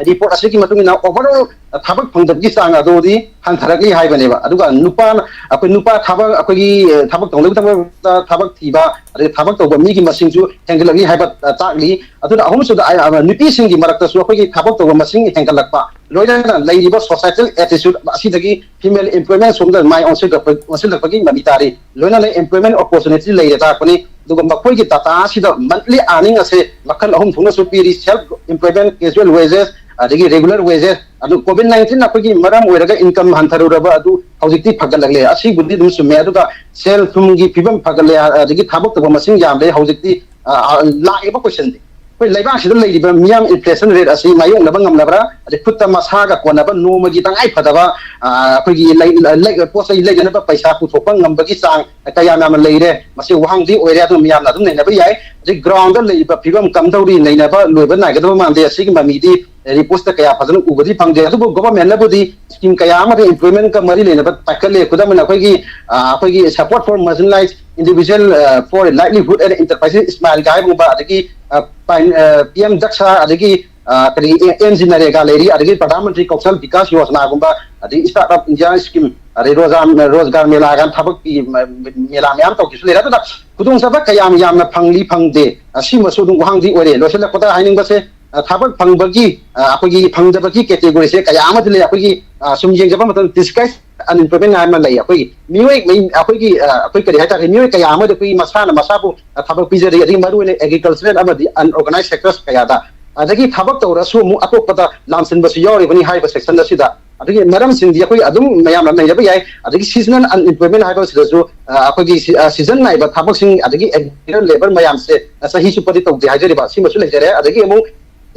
report ꯑꯁꯤꯒꯤ ꯃꯇꯨꯡ ꯏꯟꯅ overall ꯊꯕꯛ ꯐꯪꯗꯕꯒꯤ ꯆꯥꯡ ꯑꯗꯨꯗꯤ ꯍꯟꯊꯔꯛꯂꯤ ꯍꯥꯏꯕꯅꯦꯕ꯫ ꯑꯗꯨꯒ ꯅꯨꯄꯥꯅ, ꯑꯩꯈꯣꯏ ꯅꯨꯄꯥ ꯊꯕꯛ, ꯑꯩꯈꯣꯏꯒꯤ, ꯑ, ꯊꯕꯛ ꯇꯧꯅꯕꯒꯤꯗꯃꯛꯇ ꯊꯕꯛ ꯊꯤꯕ, ꯑꯗꯩ ꯊꯕꯛ ꯇꯧꯕ ꯃꯤꯒꯤ ꯃꯁꯤꯡꯁꯨ ꯍꯦꯟꯒꯠꯂꯛꯂꯤ ꯍꯥꯏꯕ, ꯑ, ꯇꯥꯛꯂꯤ꯫ ꯑꯗꯨꯅ ꯑꯍꯨꯝꯁꯨꯗ, ꯑ, ꯑ, ꯅꯨꯄꯤꯁꯤꯡꯒꯤ ꯃꯔꯛꯇꯁꯨ ꯑꯩꯈꯣꯏꯒꯤ ꯊꯕꯛ ꯇꯧꯕ ꯃꯁꯤꯡ ꯍꯦꯟꯒꯠꯂꯛꯄ, ꯂꯣꯏꯅꯅ ꯂꯩꯔꯤꯕ societal attitude ꯑꯁꯤꯗꯒꯤ female empowerment ꯁꯣꯝꯗ ꯃꯥꯏ ꯑꯣꯟꯁꯤꯜꯂꯛꯄ-, ꯑꯣꯟꯁꯤꯜꯂꯛꯄꯒꯤ ꯃꯃꯤ ꯇꯥꯔꯤ꯫ ꯂꯣꯏꯅꯅ employment opportunity ꯂꯩꯔꯦ ꯇꯥꯛꯄꯅꯤ꯫ ꯑꯗꯨꯒ ꯃꯈꯣꯏꯒꯤ data ꯑꯁꯤꯗ monthly earning ꯑꯁꯦ ꯃꯈꯜ ꯑꯍꯨꯝ ꯊꯣꯛꯅꯁꯨ ꯄꯤꯔꯤ: self employment, casual wages, ꯑꯗꯒꯤ regular wages꯫ ꯑꯗꯨ COVID nineteen ꯑꯩꯈꯣꯏꯒꯤ ꯃꯔꯝ ꯑꯣꯏꯔꯒ income ꯍꯟꯊꯔꯨꯔꯕ ꯑꯗꯨ ꯍꯧꯖꯤꯛꯇꯤ ꯐꯒꯠꯂꯛꯂꯦ, ꯑꯁꯤꯕꯨꯗꯤ ꯑꯗꯨꯝ ꯆꯨꯝꯃꯦ꯫ ꯑꯗꯨꯒ ꯁꯦꯜ ꯊꯨꯝꯒꯤ ꯐꯤꯕꯝ ꯐꯒꯠꯂꯦ, ꯑꯗꯒꯤ ꯊꯕꯛ ꯇꯧꯕ ꯃꯁꯤꯡ ꯌꯥꯝꯂꯦ꯫ ꯍꯧꯖꯤꯛꯇꯤ, ꯑ, ꯑ, ꯂꯥꯛꯏꯕ question ꯁꯦ, ꯑꯩꯈꯣꯏ ꯂꯩꯕꯥꯛꯁꯤꯗ ꯂꯩꯔꯤꯕ ꯃꯤꯌꯥꯝ inflation rate ꯑꯁꯤ ꯃꯥꯌꯣꯛꯅꯕ ꯉꯝꯂꯕ꯭ꯔꯥ? ꯑꯗꯩ ꯈꯨꯠꯇ ꯃꯁꯥꯒ ꯀꯣꯟꯅꯕ ꯅꯣꯡꯃꯒꯤ ꯇꯉꯥꯏ ꯐꯗꯕ, ꯑ, ꯑꯩꯈꯣꯏꯒꯤ ꯂꯩ-, ꯂꯩ-, ꯄꯣꯠ ꯆꯩ ꯂꯩꯅꯅꯕ ꯄꯩꯁꯥ ꯄꯨꯊꯣꯛꯄ ꯉꯝꯕꯒꯤ ꯆꯥꯡ ꯀꯌꯥꯝ ꯌꯥꯝꯅ ꯂꯩꯔꯦ? ꯃꯁꯤ ꯋꯥꯍꯪꯗꯤ ꯑꯣꯏꯔꯦ, ꯑꯗꯨꯝ ꯃꯤꯌꯥꯝꯅ ꯑꯗꯨꯝ ꯅꯩꯅꯕ ꯌꯥꯏ꯫ ꯍꯧꯖꯤꯛ ground ꯗ ꯂꯩꯔꯤꯕ ꯐꯤꯕꯝ ꯀꯝꯗꯧꯔꯤ? ꯅꯩꯅꯕ ꯂꯣꯏꯕ ꯅꯥꯏꯒꯗꯕ ꯃꯥꯟꯗꯦ꯫ ꯑꯁꯤꯒꯤ ꯃꯃꯤꯗꯤ reports ꯇ ꯀꯌꯥ ꯐꯖꯅ ꯎꯕꯗꯤ ꯐꯪꯗꯦ꯫ ꯑꯗꯨꯕꯨ government ꯅꯕꯨꯗꯤ scheme ꯀꯌꯥ ꯑꯃꯗꯤ employment ꯀ ꯃꯔꯤ ꯂꯩꯅꯕ ꯄꯥꯏꯈꯠꯂꯦ꯫ ꯈꯨꯗꯝ ꯑꯣꯏꯅ ꯑꯩꯈꯣꯏꯒꯤ, ꯑ, ꯑꯩꯈꯣꯏꯒꯤ support for marginalized individual, ꯑ, for livelihood and enterprise, ꯁ꯭ꯃꯥꯏꯜ ꯀ ꯍꯥꯏꯕꯒꯨꯝꯕ, ꯑꯗꯒꯤ, ꯑ, ꯄꯥꯏꯟ-, ꯑ, PM ꯗꯛꯁꯥ, ꯑꯗꯒꯤ, ꯑ, ꯀꯔꯤ, ꯑꯦ-, ꯑꯦꯝ ꯖꯤ ꯅꯔꯦꯒꯥ ꯂꯩꯔꯤ, ꯑꯗꯒꯤ ꯄ꯭ꯔꯙꯥꯟ ꯃꯟꯇ꯭ꯔꯤ ꯀꯧꯁꯜ ꯕꯤꯀꯥꯁ ꯌꯣꯖꯅꯥꯒꯨꯝꯕ, ꯑꯗꯒꯤ Start-up India scheme, ꯑꯗꯩ ꯔꯣꯖꯥ-, ꯔꯣꯖꯒꯥꯔ ꯃꯦꯂꯥ ꯀꯥꯏꯅ ꯊꯕꯛꯀꯤ ꯃ-, ꯃꯦꯂꯥ ꯃꯌꯥꯝ ꯇꯧꯈꯤꯕꯁꯨ ꯂꯩꯔꯦ꯫ ꯑꯗꯨꯅ ꯈꯨꯗꯣꯡꯆꯥꯕ ꯀꯌꯥꯝ ꯌꯥꯝꯅ ꯐꯪꯂꯤ ꯐꯪꯗꯦ, ꯑ, ꯁꯤꯃꯁꯨ ꯑꯗꯨꯝ ꯋꯥꯍꯪꯗꯤ ꯑꯣꯏꯔꯦ꯫ ꯂꯣꯏꯁꯤꯜꯂꯛꯄꯗ ꯍꯥꯏꯅꯤꯡꯕꯁꯦ, ꯑ, ꯊꯕꯛ ꯐꯪꯕꯒꯤ, ꯑ, ꯑꯩꯈꯣꯏꯒꯤ ꯐꯪꯗꯕꯒꯤ category ꯁꯦ ꯀꯌꯥ ꯑꯃꯗꯤ ꯂꯩ꯫ ꯑꯩꯈꯣꯏꯒꯤ, ꯑ, ꯁꯨꯝ ꯌꯦꯡꯖꯕ ꯃꯇꯝꯗ disguised unemployment ꯍꯥꯏꯕ ꯑꯃ ꯂꯩ꯫ ꯑꯩꯈꯣꯏꯒꯤ ꯃꯤꯑꯣꯏ, ꯃꯤ-, ꯑꯩꯈꯣꯏꯒꯤ, ꯑ, ꯑꯩꯈꯣꯏ ꯀꯔꯤ ꯍꯥꯏꯇꯥꯔꯦ, ꯃꯤꯑꯣꯏ ꯀꯌꯥ ꯑꯃꯗꯤ ꯑꯩꯈꯣꯏꯒꯤ ꯃꯁꯥꯅ ꯃꯁꯥꯕꯨ, ꯑ, ꯊꯕꯛ ꯄꯤꯖꯔꯤ, ꯑꯗꯒꯤ ꯃꯔꯨꯑꯣꯏꯅ agricultural ꯑꯃꯗꯤ unorganized sectors ꯀꯌꯥꯗ꯫ ꯑꯗꯒꯤ ꯊꯕꯛ ꯇꯧꯔꯁꯨ ꯑꯃꯨꯛ ꯑꯇꯣꯞꯄꯗ ꯂꯥꯝꯁꯤꯟꯕꯁꯨ ꯌꯥꯎꯔꯤꯕꯅꯤ ꯍꯥꯏꯔꯤꯕ section ꯑꯁꯤꯗ꯫ ꯑꯗꯒꯤ ꯃꯔꯝꯁꯤꯡꯗꯤ ꯑꯩꯈꯣꯏ ꯑꯗꯨꯝ ꯃꯌꯥꯝꯅ ꯅꯩꯅꯕ ꯌꯥꯏ꯫ ꯑꯗꯒꯤ seasonal unemployment ꯍꯥꯏꯕꯁꯤꯗꯁꯨ, ꯑ, ꯑꯩꯈꯣꯏꯒꯤ ꯁꯤ-, ꯑ, season ꯅꯥꯏꯕ ꯊꯕꯛꯁꯤꯡ, ꯑꯗꯒꯤ agricultural labour ꯃꯌꯥꯝꯁꯦ, ꯑ, ꯆꯍꯤ ꯆꯨꯞꯄꯗꯤ ꯇꯧꯗꯦ ꯍꯥꯏꯖꯔꯤꯕ, ꯁꯤꯃꯁꯨ ꯂꯩꯖꯔꯦ꯫ ꯑꯗꯒꯤ ꯑꯃꯨꯛ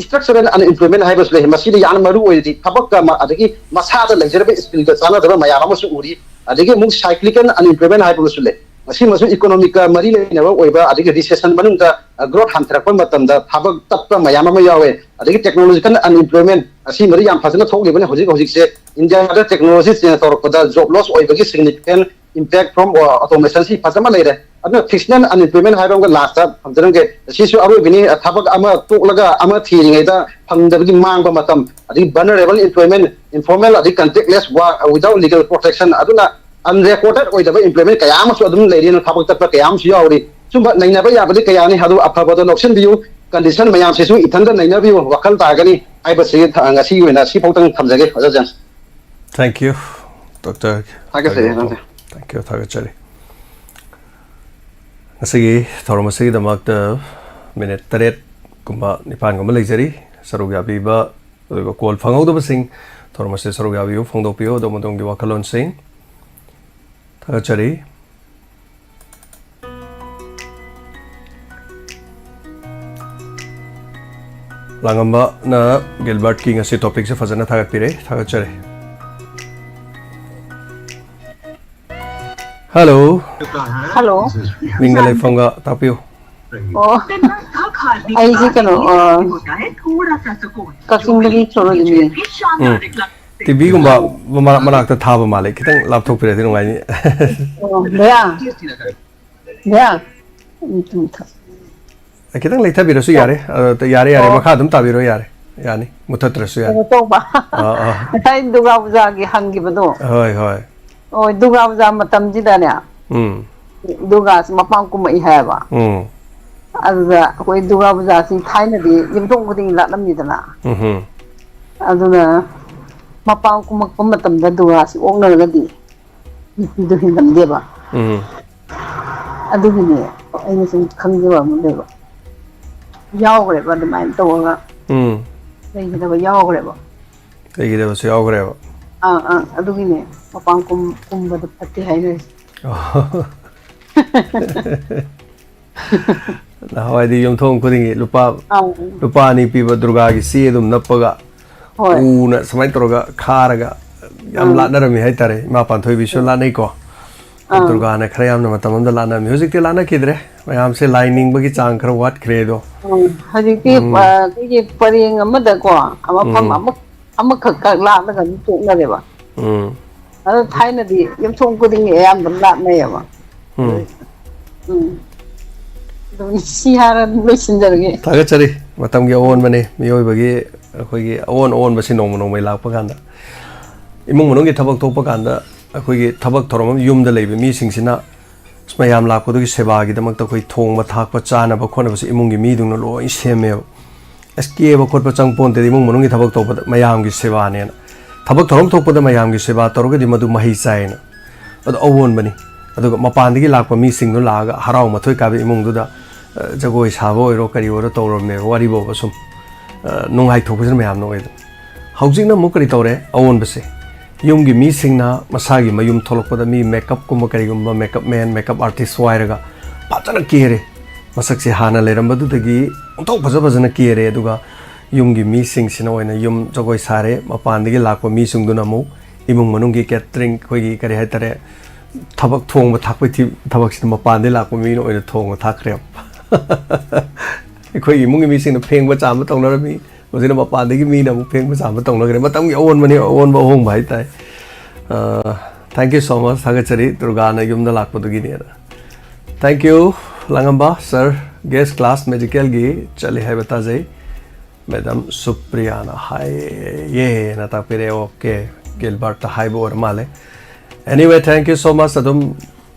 structural unemployment ꯍꯥꯏꯕꯁꯨ ꯂꯩ꯫ ꯃꯁꯤꯗ ꯌꯥꯝꯅ ꯃꯔꯨ ꯑꯣꯏꯔꯤꯗꯤ ꯊꯕꯛꯀ ꯃ-, ꯑꯗꯒꯤ ꯃꯁꯥꯗ ꯂꯩꯖꯔꯕ skill ꯒ ꯆꯥꯟꯅꯗꯕ ꯃꯌꯥꯝ ꯑꯃꯁꯨ ꯎꯔꯤ꯫ ꯑꯗꯒꯤ ꯑꯃꯨꯛ cyclical unemployment ꯍꯥꯏꯕ ꯑꯃꯁꯨ ꯂꯩ꯫ ꯃꯁꯤꯃꯁꯨ economic ꯀ ꯃꯔꯤ ꯂꯩꯅꯕ ꯑꯣꯏꯕ, ꯑꯗꯒꯤ recession ꯃꯅꯨꯡꯗ, ꯑ, growth ꯍꯟꯊꯔꯛꯄ ꯃꯇꯝꯗ ꯊꯕꯛ ꯇꯠꯄ ꯃꯌꯥꯝ ꯑꯃ ꯌꯥꯎꯋꯦ꯫ ꯑꯗꯒꯤ technological unemployment ꯑꯁꯤꯃꯗꯤ ꯌꯥꯝ ꯐꯖꯅ ꯊꯣꯛꯂꯤꯕꯅꯤ ꯍꯧꯖꯤꯛ ꯍꯧꯖꯤꯛꯁꯦ꯫ ꯏꯟꯗꯤꯌꯥꯗ technology change ꯇꯧꯔꯛꯄꯗ job loss ꯑꯣꯏꯕꯒꯤ significant impact from, ꯑ, automation ꯁꯤ ꯐꯖꯅ ꯂꯩꯔꯦ꯫ ꯑꯗꯨꯅ seasonal unemployment ꯍꯥꯏꯕ ꯑꯃꯒ ꯂꯥꯁꯇ ꯊꯝꯖꯔꯝꯒꯦ꯫ ꯁꯤꯁꯨ ꯑꯔꯣꯏꯕꯅꯤ꯫ ꯊꯕꯛ ꯑꯃ ꯇꯣꯛꯂꯒ ꯑꯃ ꯊꯤꯔꯤꯉꯩꯗ ꯐꯪꯗꯕꯒꯤ ꯃꯥꯡꯕ ꯃꯇꯝ, ꯑꯗꯒꯤ vulnerable employment, informal, ꯑꯗꯒꯤ contactless work without legal protection, ꯑꯗꯨꯅ unrecorded ꯑꯣꯏꯗꯕ employment ꯀꯌꯥ ꯑꯃꯁꯨ ꯑꯗꯨꯝ ꯂꯩꯔꯤ, ꯑꯗꯨꯅ ꯊꯕꯛ ꯆꯠꯄ ꯀꯌꯥ ꯑꯃꯁꯨ ꯌꯥꯎꯔꯤ꯫ ꯁꯨꯝꯕ ꯅꯩꯅꯕ ꯌꯥꯕꯗꯤ ꯀꯌꯥꯅꯤ, ꯑꯗꯨ ꯑꯐꯕꯗꯣ ꯂꯧꯁꯤꯟꯕꯤꯌꯨ꯫ Condition ꯃꯌꯥꯝꯁꯤꯁꯨ ꯏꯊꯟꯗ ꯅꯩꯅꯕꯤꯌꯨ, ꯋꯥꯈꯜ ꯇꯥꯒꯅꯤ ꯍꯥꯏꯕꯁꯤ ꯊ-, ꯉꯁꯤꯒꯤ ꯑꯣꯏꯅ ꯁꯤꯐꯥꯎꯗꯪ ꯊꯝꯖꯒꯦ, ꯑꯣꯖꯥ ꯖꯦꯝꯁ꯫ Thank you, Doctor ꯊꯥꯒꯠꯆꯔꯤ, ꯀꯔꯤꯌꯥꯊꯣꯡ꯫ ꯑꯣꯖꯥ꯫ Thank you, ꯊꯥꯒꯠꯆꯔꯤ꯫ ꯉꯁꯤꯒꯤ ꯊꯧꯔꯝ ꯑꯁꯤꯒꯤꯗꯃꯛꯇ ꯃꯤꯅꯤꯠ ꯇꯔꯦꯠ ꯀꯨꯝꯕ, ꯅꯤꯄꯥꯟ ꯒꯨꯝꯕ ꯂꯩꯖꯔꯤ꯫ ꯁꯔꯨꯛ ꯌꯥꯕꯤꯕ, ꯑꯗꯨꯒ ꯀꯣꯜ ꯐꯪꯍꯧꯗꯕꯁꯤꯡ, ꯊꯧꯔꯝ ꯑꯁꯤꯗ ꯁꯔꯨꯛ ꯌꯥꯕꯤꯌꯨ, ꯐꯣꯡꯗꯣꯛꯄꯤꯌꯨ ꯑꯗꯣꯝ ꯑꯗꯣꯝꯒꯤ ꯋꯥꯈꯜꯂꯣꯟꯁꯤꯡ꯫ ꯊꯥꯒꯠꯆꯔꯤ꯫ ꯂꯥꯡꯉꯝꯕꯅ ꯒꯤꯜꯕꯔꯠꯀꯤ ꯉꯁꯤ ꯇꯣꯄꯤꯛꯁꯦ ꯐꯖꯅ ꯊꯥꯒꯠꯄꯤꯔꯦ꯫ ꯊꯥꯒꯠꯆꯔꯤ꯫ ꯍꯜꯂꯣ꯫ ꯍꯜꯂꯣ꯫ ꯃꯤꯡꯒ ꯂꯩꯐꯝꯒ ꯇꯥꯛꯄꯤꯌꯨ꯫ ꯑꯣ, ꯑꯩꯁꯦ ꯀꯩꯅꯣ, ꯑ, ꯀꯛꯆꯤꯡꯗꯒꯤ ꯁꯣꯔꯣꯖꯤꯅꯤ꯫ ꯎꯝ꯫ ꯇꯤꯚꯤꯒꯨꯝꯕ ꯃꯃꯥ-, ꯃꯅꯥꯛꯇ ꯊꯥꯕ ꯃꯥꯜꯂꯦ, ꯈꯤꯇꯪ ꯂꯥꯞꯊꯣꯛꯄꯤꯔꯗꯤ ꯅꯨꯡꯉꯥꯏꯅꯤ꯫ ꯑꯣ, ꯗꯌꯥ꯫ ꯗꯌꯥ꯫ ꯎꯝ, ꯎꯝ, ꯊ-, ꯈꯤꯇꯪ ꯂꯩꯊꯕꯤꯔꯁꯨ ꯑꯣ꯫ ꯌꯥꯔꯦ꯫ ꯑ, ꯌꯥꯔꯦ, ꯌꯥꯔꯦ, ꯑꯣ꯫ ꯃꯈꯥ ꯑꯗꯨꯝ ꯇꯥꯕꯤꯔꯣ, ꯌꯥꯔꯦ, ꯌꯥꯅꯤ, ꯃꯨꯊꯠꯇ꯭ꯔꯁꯨ ꯌꯥꯅꯤ꯫ ꯀꯩꯅꯣ ꯇꯧꯕ꯫ ꯑꯥ, ꯑꯥ꯫ ꯉꯁꯥꯏ ꯗꯨꯔꯒꯥ ꯄꯨꯖꯥꯒꯤ ꯍꯪꯈꯤꯕꯗꯣ꯫ ꯍꯣꯏ, ꯍꯣꯏ꯫ ꯍꯣꯏ, ꯗꯨꯔꯒꯥ ꯄꯨꯖꯥ ꯃꯇꯝꯁꯤꯗꯅꯦ, ꯎꯝ꯫ ꯗꯨꯔꯒꯥꯁꯤ ꯃꯄꯥꯝ ꯀꯨꯝꯃꯛꯏ ꯍꯥꯏꯌꯦꯕ꯫ ꯎꯝ꯫ ꯑꯗꯨꯗ ꯑꯩꯈꯣꯏ ꯗꯨꯔꯒꯥ ꯄꯨꯖꯥꯁꯤ ꯊꯥꯏꯅꯗꯤ ꯌꯨꯝꯊꯣꯡ ꯈꯨꯗꯤꯡꯒꯤ ꯂꯥꯠꯂꯝꯃꯤꯗꯅ꯫ ꯎꯝꯍꯨꯝ꯫ ꯑꯗꯨꯅ ꯃꯄꯥꯝ ꯀꯨꯝꯃꯛꯄ ꯃꯇꯝꯗ ꯗꯨꯔꯒꯥꯁꯤ ꯑꯣꯛꯅꯔꯒꯗꯤ ꯅꯨꯄꯤꯗꯣ ꯍꯤꯡꯒꯟꯗꯦꯕ꯫ ꯎꯝ꯫ ꯑꯗꯨꯒꯤꯅꯦ ꯑꯩꯅ ꯁꯨꯝ ꯈꯪꯖꯕ ꯑꯃ ꯂꯩꯕ꯫ ꯌꯥꯎꯈ꯭ꯔꯦꯕ ꯑꯗꯨꯃꯥꯏꯅ ꯇꯧꯔꯒ ꯎꯝ꯫ ꯂꯩꯒꯗꯕ ꯌꯥꯎꯈ꯭ꯔꯦꯕ꯫ ꯂꯩꯈꯤꯗꯕꯁꯨ ꯌꯥꯎꯈ꯭ꯔꯦꯕ꯫ ꯑꯥ, ꯑꯥ, ꯑꯗꯨꯒꯤꯅꯦ ꯃꯄꯥꯝ ꯀꯨꯝ-, ꯀꯨꯝꯕꯗꯣ ꯐꯠꯇꯦ ꯍꯥꯏꯅꯔꯤꯁꯦ꯫ ꯑꯣ꯫ ꯅꯍꯥꯟꯋꯥꯏꯗꯤ ꯌꯨꯝꯊꯣꯡ ꯈꯨꯗꯤꯡꯒꯤ ꯂꯨꯄꯥ, ꯑꯥ, ꯎꯝ꯫ ꯂꯨꯄꯥ ꯑꯅꯤ ꯄꯤꯕ ꯗꯨꯔꯒꯥꯒꯤ ꯆꯦ ꯑꯗꯨꯝ ꯅꯞꯄꯒ, ꯍꯣꯏ꯫ ꯎꯅ ꯁꯨꯃꯥꯏꯅ ꯇꯧꯔꯒ ꯈꯥꯔꯒ ꯌꯥꯝ ꯑꯥ꯫ ꯂꯥꯠꯅꯔꯝꯃꯤ ꯍꯥꯏꯇꯥꯔꯦ꯫ ꯏꯃꯥ ꯄꯥꯟꯊꯣꯏꯕꯤꯁꯨ ꯍꯣꯏ꯫ ꯂꯥꯠꯅꯩꯀꯣ꯫ ꯑꯥ꯫ ꯗꯨꯔꯒꯥꯅ ꯈꯔ ꯌꯥꯝꯅ ꯃꯇꯝ ꯑꯃꯗ ꯂꯥꯠꯅꯔꯝꯃꯤ꯫ ꯍꯧꯖꯤꯛꯇꯤ ꯂꯥꯠꯅꯈꯤꯗ꯭ꯔꯦ꯫ ꯃꯌꯥꯝꯁꯦ ꯂꯥꯏ ꯅꯤꯡꯕꯒꯤ ꯆꯥꯡ ꯈꯔ ꯋꯥꯠꯈ꯭ꯔꯦ ꯑꯗꯣ꯫ ꯎꯝ, ꯍꯧꯖꯤꯛꯇꯤ, ꯎꯝ꯫ ꯑ, ꯑꯩꯈꯣꯏꯒꯤ ꯄꯔꯦꯡ ꯑꯃꯗꯀꯣ, ꯃꯐꯝ ꯎꯝ꯫ ꯑꯃ-, ꯑꯃꯈꯛ ꯈꯛ ꯂꯥꯠꯂꯒ ꯑꯗꯨꯝ ꯇꯣꯛꯅꯔꯦꯕ꯫ ꯎꯝ꯫ ꯑꯗꯣ ꯊꯥꯏꯅꯗꯤ ꯌꯨꯝꯊꯣꯡ ꯈꯨꯗꯤꯡꯒꯤ ꯑꯌꯥꯝꯕ ꯂꯥꯠꯅꯩꯌꯦꯕ꯫ ꯎꯝ꯫ ꯎꯝ꯫ ꯑꯗꯨꯝ ꯁꯤ ꯍꯥꯏꯔ ꯑꯗꯨꯝ ꯂꯣꯏꯁꯤꯟꯖꯔꯒꯦ꯫ ꯊꯥꯒꯠꯆꯔꯤ꯫ ꯃꯇꯝꯒꯤ ꯑꯑꯣꯟꯕꯅꯤ, ꯃꯤꯑꯣꯏꯕꯒꯤ ꯑꯩꯈꯣꯏꯒꯤ ꯑꯑꯣꯟ ꯑꯑꯣꯟꯕꯁꯤ ꯅꯣꯡꯃ ꯅꯣꯡꯃꯒꯤ ꯂꯥꯛꯄ ꯀꯥꯟꯗ꯫ ꯏꯃꯨꯡ ꯃꯅꯨꯡꯒꯤ ꯊꯕꯛ ꯊꯣꯛꯄ ꯀꯥꯟꯗ ꯑꯩꯈꯣꯏꯒꯤ ꯊꯕꯛ ꯊꯧꯔꯝ ꯑꯃ ꯌꯨꯝꯗ ꯂꯩꯕ ꯃꯤꯁꯤꯡꯁꯤꯅ ꯃꯌꯥꯝ ꯂꯥꯛꯄꯗꯨꯒꯤ ꯁꯦꯕꯥꯒꯤꯗꯃꯛꯇ ꯑꯩꯈꯣꯏ ꯊꯣꯡꯕ ꯊꯥꯛꯄ ꯆꯥꯅꯕ ꯈꯣꯠꯅꯕꯁꯦ ꯏꯃꯨꯡꯒꯤ ꯃꯤꯗꯨꯅ ꯂꯣꯏ ꯁꯦꯝꯃꯦꯕ꯫ ꯑꯁ, ꯀꯦꯕ ꯈꯣꯠꯄ ꯆꯪꯄꯣꯟꯇꯦꯗ, ꯏꯃꯨꯡ ꯃꯅꯨꯡꯒꯤ ꯊꯕꯛ ꯇꯧꯕꯗ ꯃꯌꯥꯝꯒꯤ ꯁꯦꯕꯥꯅꯦꯅ꯫ ꯊꯕꯛ ꯊꯧꯔꯝ ꯊꯣꯛꯄꯗ ꯃꯌꯥꯝꯒꯤ ꯁꯦꯕꯥ ꯇꯧꯔꯒꯗꯤ ꯃꯗꯨ ꯃꯍꯩ ꯆꯥꯏꯅ꯫ ꯑꯗꯨ ꯑꯑꯣꯟꯕꯅꯤ꯫ ꯑꯗꯨꯒ ꯃꯄꯥꯟꯗꯒꯤ ꯂꯥꯛꯄ ꯃꯤꯁꯤꯡꯗꯨ ꯂꯥꯛꯑꯒ ꯍꯔꯥꯎ ꯃꯊꯣꯏ ꯀꯥꯕ ꯏꯃꯨꯡꯗꯨꯗ, ꯑ, ꯖꯒꯣꯏ ꯁꯥꯕ ꯑꯣꯏꯔꯣ ꯀꯔꯤ ꯑꯣꯏꯔꯣ ꯇꯧꯔꯝꯃꯦꯕ, ꯋꯥꯔꯤ ꯐꯥꯎꯕ ꯁꯨꯝ, ꯑ, ꯅꯨꯡꯉꯥꯏꯊꯣꯛꯄꯁꯤꯅ ꯃꯌꯥꯝꯅ ꯑꯣꯏꯗꯅ꯫ ꯍꯧꯖꯤꯛꯅ ꯑꯃꯨꯛ ꯀꯔꯤ ꯇꯧꯔꯦ? ꯑꯑꯣꯟꯕꯁꯦ꯫ ꯌꯨꯝꯒꯤ ꯃꯤꯁꯤꯡꯅ ꯃꯁꯥꯒꯤ ꯃꯌꯨꯝ ꯊꯣꯛꯂꯛꯄꯗ ꯃꯤ makeup ꯀꯨꯝꯕ ꯀꯔꯤꯒꯨꯝꯕ, makeup man, makeup artist ꯋꯥꯏꯔꯒ ꯐꯖꯅ ꯀꯦꯔꯦ꯫ ꯃꯁꯛꯁꯦ ꯍꯥꯟꯅ ꯂꯩꯔꯝꯕꯗꯨꯗꯒꯤ ꯑꯣꯟꯊꯣꯛ ꯐꯖ ꯐꯖꯅ ꯀꯦꯔꯦ꯫ ꯑꯗꯨꯒ ꯌꯨꯝꯒꯤ ꯃꯤꯁꯤꯡꯁꯤꯅ ꯑꯣꯏꯅ ꯌꯨꯝ ꯖꯒꯣꯏ ꯁꯥꯔꯦ꯫ ꯃꯄꯥꯟꯗꯒꯤ ꯂꯥꯛꯄ ꯃꯤꯁꯤꯡꯗꯨꯅ ꯑꯃꯨꯛ ꯏꯃꯨꯡ ꯃꯅꯨꯡꯒꯤ catering, ꯑꯩꯈꯣꯏꯒꯤ ꯀꯔꯤ ꯍꯥꯏꯇꯥꯔꯦ, ꯊꯕꯛ ꯊꯣꯡꯕ ꯊꯥꯛꯄꯒꯤ ꯊꯤ-, ꯊꯕꯛꯁꯤꯅ ꯃꯄꯥꯟꯗꯒꯤ ꯂꯥꯛꯄ ꯃꯤꯅ ꯑꯣꯏꯅ ꯊꯣꯡꯕ ꯊꯥꯛꯈ꯭ꯔꯦ꯫ ꯑꯩꯈꯣꯏꯒꯤ ꯏꯃꯨꯡꯒꯤ ꯃꯤꯁꯤꯡꯅ ꯐꯦꯡꯕ ꯆꯥꯝꯕ ꯇꯧꯅꯔꯝꯃꯤ, ꯍꯧꯖꯤꯛꯅ ꯃꯄꯥꯟꯗꯒꯤ ꯃꯤꯅ ꯑꯃꯨꯛ ꯐꯦꯡꯕ ꯆꯥꯝꯕ ꯇꯧꯅꯈ꯭ꯔꯦ꯫ ꯃꯇꯝꯒꯤ ꯑꯑꯣꯟꯕꯅꯤ, ꯑꯑꯣꯟꯕ ꯑꯍꯣꯡꯕ ꯍꯥꯏꯇꯥꯔꯦ꯫ ꯑ, thank you so much, ꯊꯥꯒꯠꯆꯔꯤ, ꯗꯨꯔꯒꯥꯅ ꯌꯨꯝꯗ ꯂꯥꯛꯄꯗꯨꯒꯤꯅꯦꯅ꯫ Thank you, ꯂꯥꯡꯉꯝꯕ sir, guest class magicalꯒꯤ ꯆꯠꯂꯤ ꯍꯥꯏꯕ ꯇꯥꯖꯩ꯫ Madam ꯁꯨꯄ꯭ꯔꯤꯌꯥꯅ ꯍꯥꯏꯌꯦꯅ ꯇꯥꯛꯄꯤꯔꯛꯑꯦ꯫ Okay, ꯒꯤꯜꯕꯔꯠꯇ ꯍꯥꯏꯕ ꯑꯣꯏꯔ ꯃꯥꯜꯂꯦ꯫ Anyway, thank you so much꯫ ꯑꯗꯨꯝ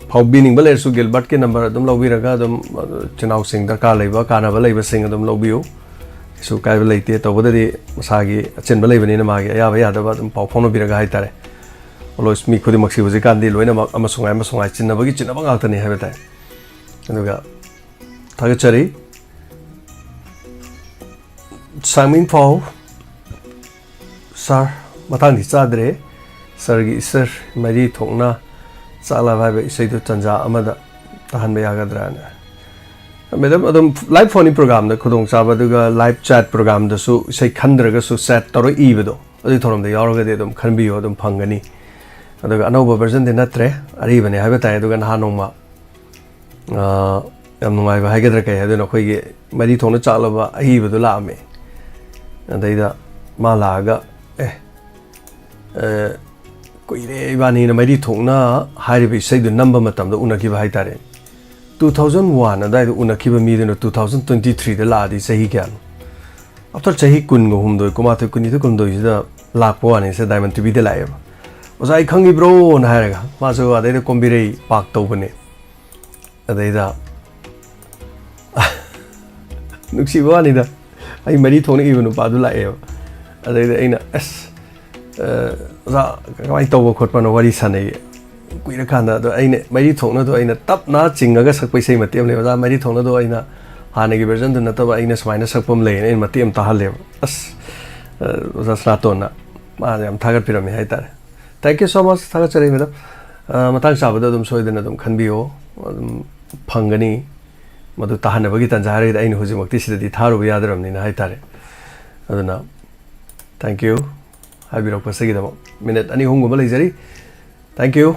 ꯐꯥꯎꯕꯤꯅꯤꯡꯕ ꯂꯩꯔꯁꯨ ꯒꯤꯜꯕꯔꯠꯀꯤ number ꯑꯗꯨꯝ ꯂꯧꯕꯤꯔꯒ ꯑꯗꯨꯝ, ꯑ, ꯏꯆꯤꯟ ꯏꯅꯥꯎꯁꯤꯡ ꯗꯔꯀꯥꯔ ꯂꯩꯕ, ꯀꯥꯟꯅꯕ ꯂꯩꯕꯁꯤꯡ ꯑꯗꯨꯝ ꯂꯧꯕꯤꯌꯨ꯫ ꯀꯩꯁꯨ ꯀꯥꯏꯕ ꯂꯩꯇꯦ꯫ ꯇꯧꯕꯗꯗꯤ ꯃꯁꯥꯒꯤ ꯑꯆꯤꯟꯕ ꯂꯩꯕꯅꯤꯅ ꯃꯥꯒꯤ ꯑꯌꯥꯕ ꯌꯥꯗꯕ ꯑꯗꯨꯝ ꯄꯥꯎ ꯐꯥꯎꯅꯕꯤꯔꯒ ꯍꯥꯏꯇꯥꯔꯦ꯫ Always ꯃꯤ ꯈꯨꯗꯤꯡꯃꯛꯁꯤ ꯍꯧꯖꯤꯛꯀꯥꯟꯗꯤ ꯂꯣꯏꯅꯃꯛ ꯑꯃꯁꯨ ꯉꯥꯏ ꯑꯃꯁꯨ ꯉꯥꯏ ꯆꯤꯟꯅꯕꯒꯤ ꯆꯤꯟꯅꯕ ꯉꯥꯛꯇꯅꯤ ꯍꯥꯏꯕ ꯇꯥꯏ꯫ ꯑꯗꯨꯒ ꯊꯥꯒꯠꯆꯔꯤ꯫ ꯁꯥꯡꯃꯤꯡꯐꯥꯎ sir, ꯃꯇꯥꯡꯗꯤ ꯆꯥꯗ꯭ꯔꯦ꯫ Sirꯒꯤ ꯏꯁꯩ ꯃꯔꯤ ꯊꯣꯛꯅ ꯆꯥꯛꯂꯕ ꯍꯥꯏꯕ ꯏꯁꯩꯗꯨ ꯇꯟꯖꯥ ꯑꯃꯗ ꯇꯥꯍꯟꯕ ꯌꯥꯒꯗ꯭ꯔꯥꯅ꯫ Madam, ꯑꯗꯨꯝ live phone-in programꯗ ꯈꯨꯗꯣꯡꯆꯥꯕ, ꯑꯗꯨꯒ live chat programꯗꯁꯨ ꯏꯁꯩ ꯈꯟꯗ꯭ꯔꯒꯁꯨ chat ꯇꯧꯔ ꯏꯕꯗꯣ, ꯑꯗꯨꯒꯤ ꯊꯧꯔꯝꯗ ꯌꯥꯎꯔꯒꯗꯤ ꯑꯗꯨꯝ ꯈꯟꯕꯤꯌꯨ, ꯑꯗꯨꯝ ꯐꯪꯒꯅꯤ꯫ ꯑꯗꯨꯒ ꯑꯅꯧꯕ versionꯗꯤ ꯅꯠꯇ꯭ꯔꯦ, ꯑꯔꯤꯕꯅꯦ ꯍꯥꯏꯕ ꯇꯥꯏ꯫ ꯑꯗꯨꯒ ꯅꯍꯥꯟ ꯅꯣꯡꯃ ꯑꯥ, ꯌꯥꯝ ꯅꯨꯡꯉꯥꯏꯕ ꯍꯥꯏꯒꯗ꯭ꯔꯥ ꯀꯩ ꯍꯥꯏꯗꯣꯏꯅꯣ, ꯑꯩꯈꯣꯏꯒꯤ ꯃꯔꯤ ꯊꯣꯛꯅ ꯆꯥꯛꯂꯕ ꯑꯏꯕꯗꯣ ꯂꯥꯛꯑꯝꯃꯦ꯫ ꯑꯗꯩꯗ ꯃꯥ ꯂꯥꯛꯑꯒ, "ꯑꯦ, ꯑꯦ, ꯀꯨꯏꯔꯦ ꯏꯕꯥꯅꯤꯅ ꯃꯔꯤ ꯊꯣꯛꯅ ꯍꯥꯏꯔꯤꯕ ꯏꯁꯩꯗꯨ ꯅꯝꯕ ꯃꯇꯝꯗ ꯎꯅꯈꯤꯕ ꯍꯥꯏꯇꯥꯔꯦ꯫ Two thousand one ꯑꯗꯨꯋꯥꯏꯗ ꯎꯅꯈꯤꯕ ꯃꯤꯗꯨꯅ two thousand twenty threeꯗ ꯂꯥꯛꯑꯗꯤ ꯆꯍꯤ ꯀꯌꯥꯅꯣ? After ꯆꯍꯤ ꯀꯨꯟꯒ ꯍꯨꯝꯗꯣꯏ, ꯀꯨꯟꯃꯥꯊꯣꯏ, ꯀꯨꯟꯅꯤꯊꯣꯏ, ꯀꯨꯟꯍꯨꯝꯗꯣꯏꯁꯤꯗ ꯂꯥꯛꯄ ꯋꯥꯅꯤ, ꯁꯦ ꯗꯥꯏꯃꯟ ꯇꯤꯚꯤꯗ ꯂꯥꯛꯑꯦꯕ꯫ "ꯑꯣꯖꯥ, ꯑꯩ ꯈꯪꯉꯤꯕ꯭ꯔꯣꯅ?" ꯍꯥꯏꯔꯒ, ꯃꯥꯁꯨ ꯑꯗꯩꯗ ꯀꯣꯝꯕꯤꯔꯩ ꯄꯥꯛ ꯇꯧꯕꯅꯦ꯫ ꯑꯗꯩꯗ ꯅꯨꯡꯁꯤꯕ ꯋꯥꯅꯤꯗ, ꯑꯩ ꯃꯔꯤ ꯊꯣꯛꯅ ꯏꯕ ꯅꯨꯄꯥꯗꯨ ꯂꯥꯛꯑꯦꯕ꯫ ꯑꯗꯩꯗ ꯑꯩꯅ, "ꯑꯁ, ꯑ, ꯑꯣꯖꯥ, ꯀꯃꯥꯏꯅ ꯇꯧꯕ ꯈꯣꯠꯄꯅꯣ?" ꯋꯥꯔꯤ ꯁꯥꯟꯅꯩꯌꯦ꯫ ꯀꯨꯏꯔꯀꯥꯟꯗ ꯑꯗꯣ ꯑꯩꯅ ꯃꯔꯤ ꯊꯣꯛꯅꯗꯣ ꯑꯩꯅ ꯇꯞꯅ ꯆꯤꯡꯉꯒ ꯁꯛꯄ ꯏꯁꯩ ꯃꯇꯦꯛ ꯑꯃ ꯂꯩ꯫ ꯑꯣꯖꯥ, ꯃꯔꯤ ꯊꯣꯛꯅꯗꯣ ꯑꯩꯅ ꯍꯥꯟꯅꯒꯤ versionꯗꯨ ꯅꯠꯇꯕ ꯑꯩꯅ ꯁꯨꯃꯥꯏꯅ ꯁꯛꯄ ꯑꯃ ꯂꯩꯌꯦꯅ ꯑꯩꯅ ꯃꯇꯦꯛ ꯑꯃ ꯇꯥꯍꯜꯂꯦꯕ꯫ ꯑꯁ, ꯑ, ꯑꯣꯖꯥ ꯁꯅꯥꯇꯣꯟꯅ ꯃꯥꯅ ꯌꯥꯝ ꯊꯥꯒꯠꯄꯤꯔꯝꯃꯦ ꯍꯥꯏꯇꯥꯔꯦ꯫ Thank you so much, ꯊꯥꯒꯠꯆꯔꯤ, madam꯫ ꯑ, ꯃꯇꯥꯡ ꯆꯥꯕꯗ ꯑꯗꯨꯝ ꯁꯣꯏꯗꯅ ꯑꯗꯨꯝ ꯈꯟꯕꯤꯌꯣ, ꯑꯗꯨꯝ ꯐꯪꯒꯅꯤ꯫ ꯃꯗꯨ ꯇꯥꯍꯟꯅꯕꯒꯤ ꯇꯥꯟꯖꯥ ꯍꯥꯏꯔꯒꯗꯤ ꯑꯩꯅ ꯍꯧꯖꯤꯛꯃꯛꯇꯤ ꯁꯤꯗꯗꯤ ꯊꯥꯔꯨꯕ ꯌꯥꯗ꯭ꯔꯕꯅꯤꯅ ꯍꯥꯏꯇꯥꯔꯦ꯫ ꯑꯗꯨꯅ thank you ꯍꯥꯏꯕꯤꯔꯛꯄꯁꯤꯒꯤꯗꯃꯛ꯫ Minute ꯑꯅꯤ ꯑꯍꯨꯝꯒꯨꯝꯕ ꯂꯩꯖꯔꯤ꯫ Thank you꯫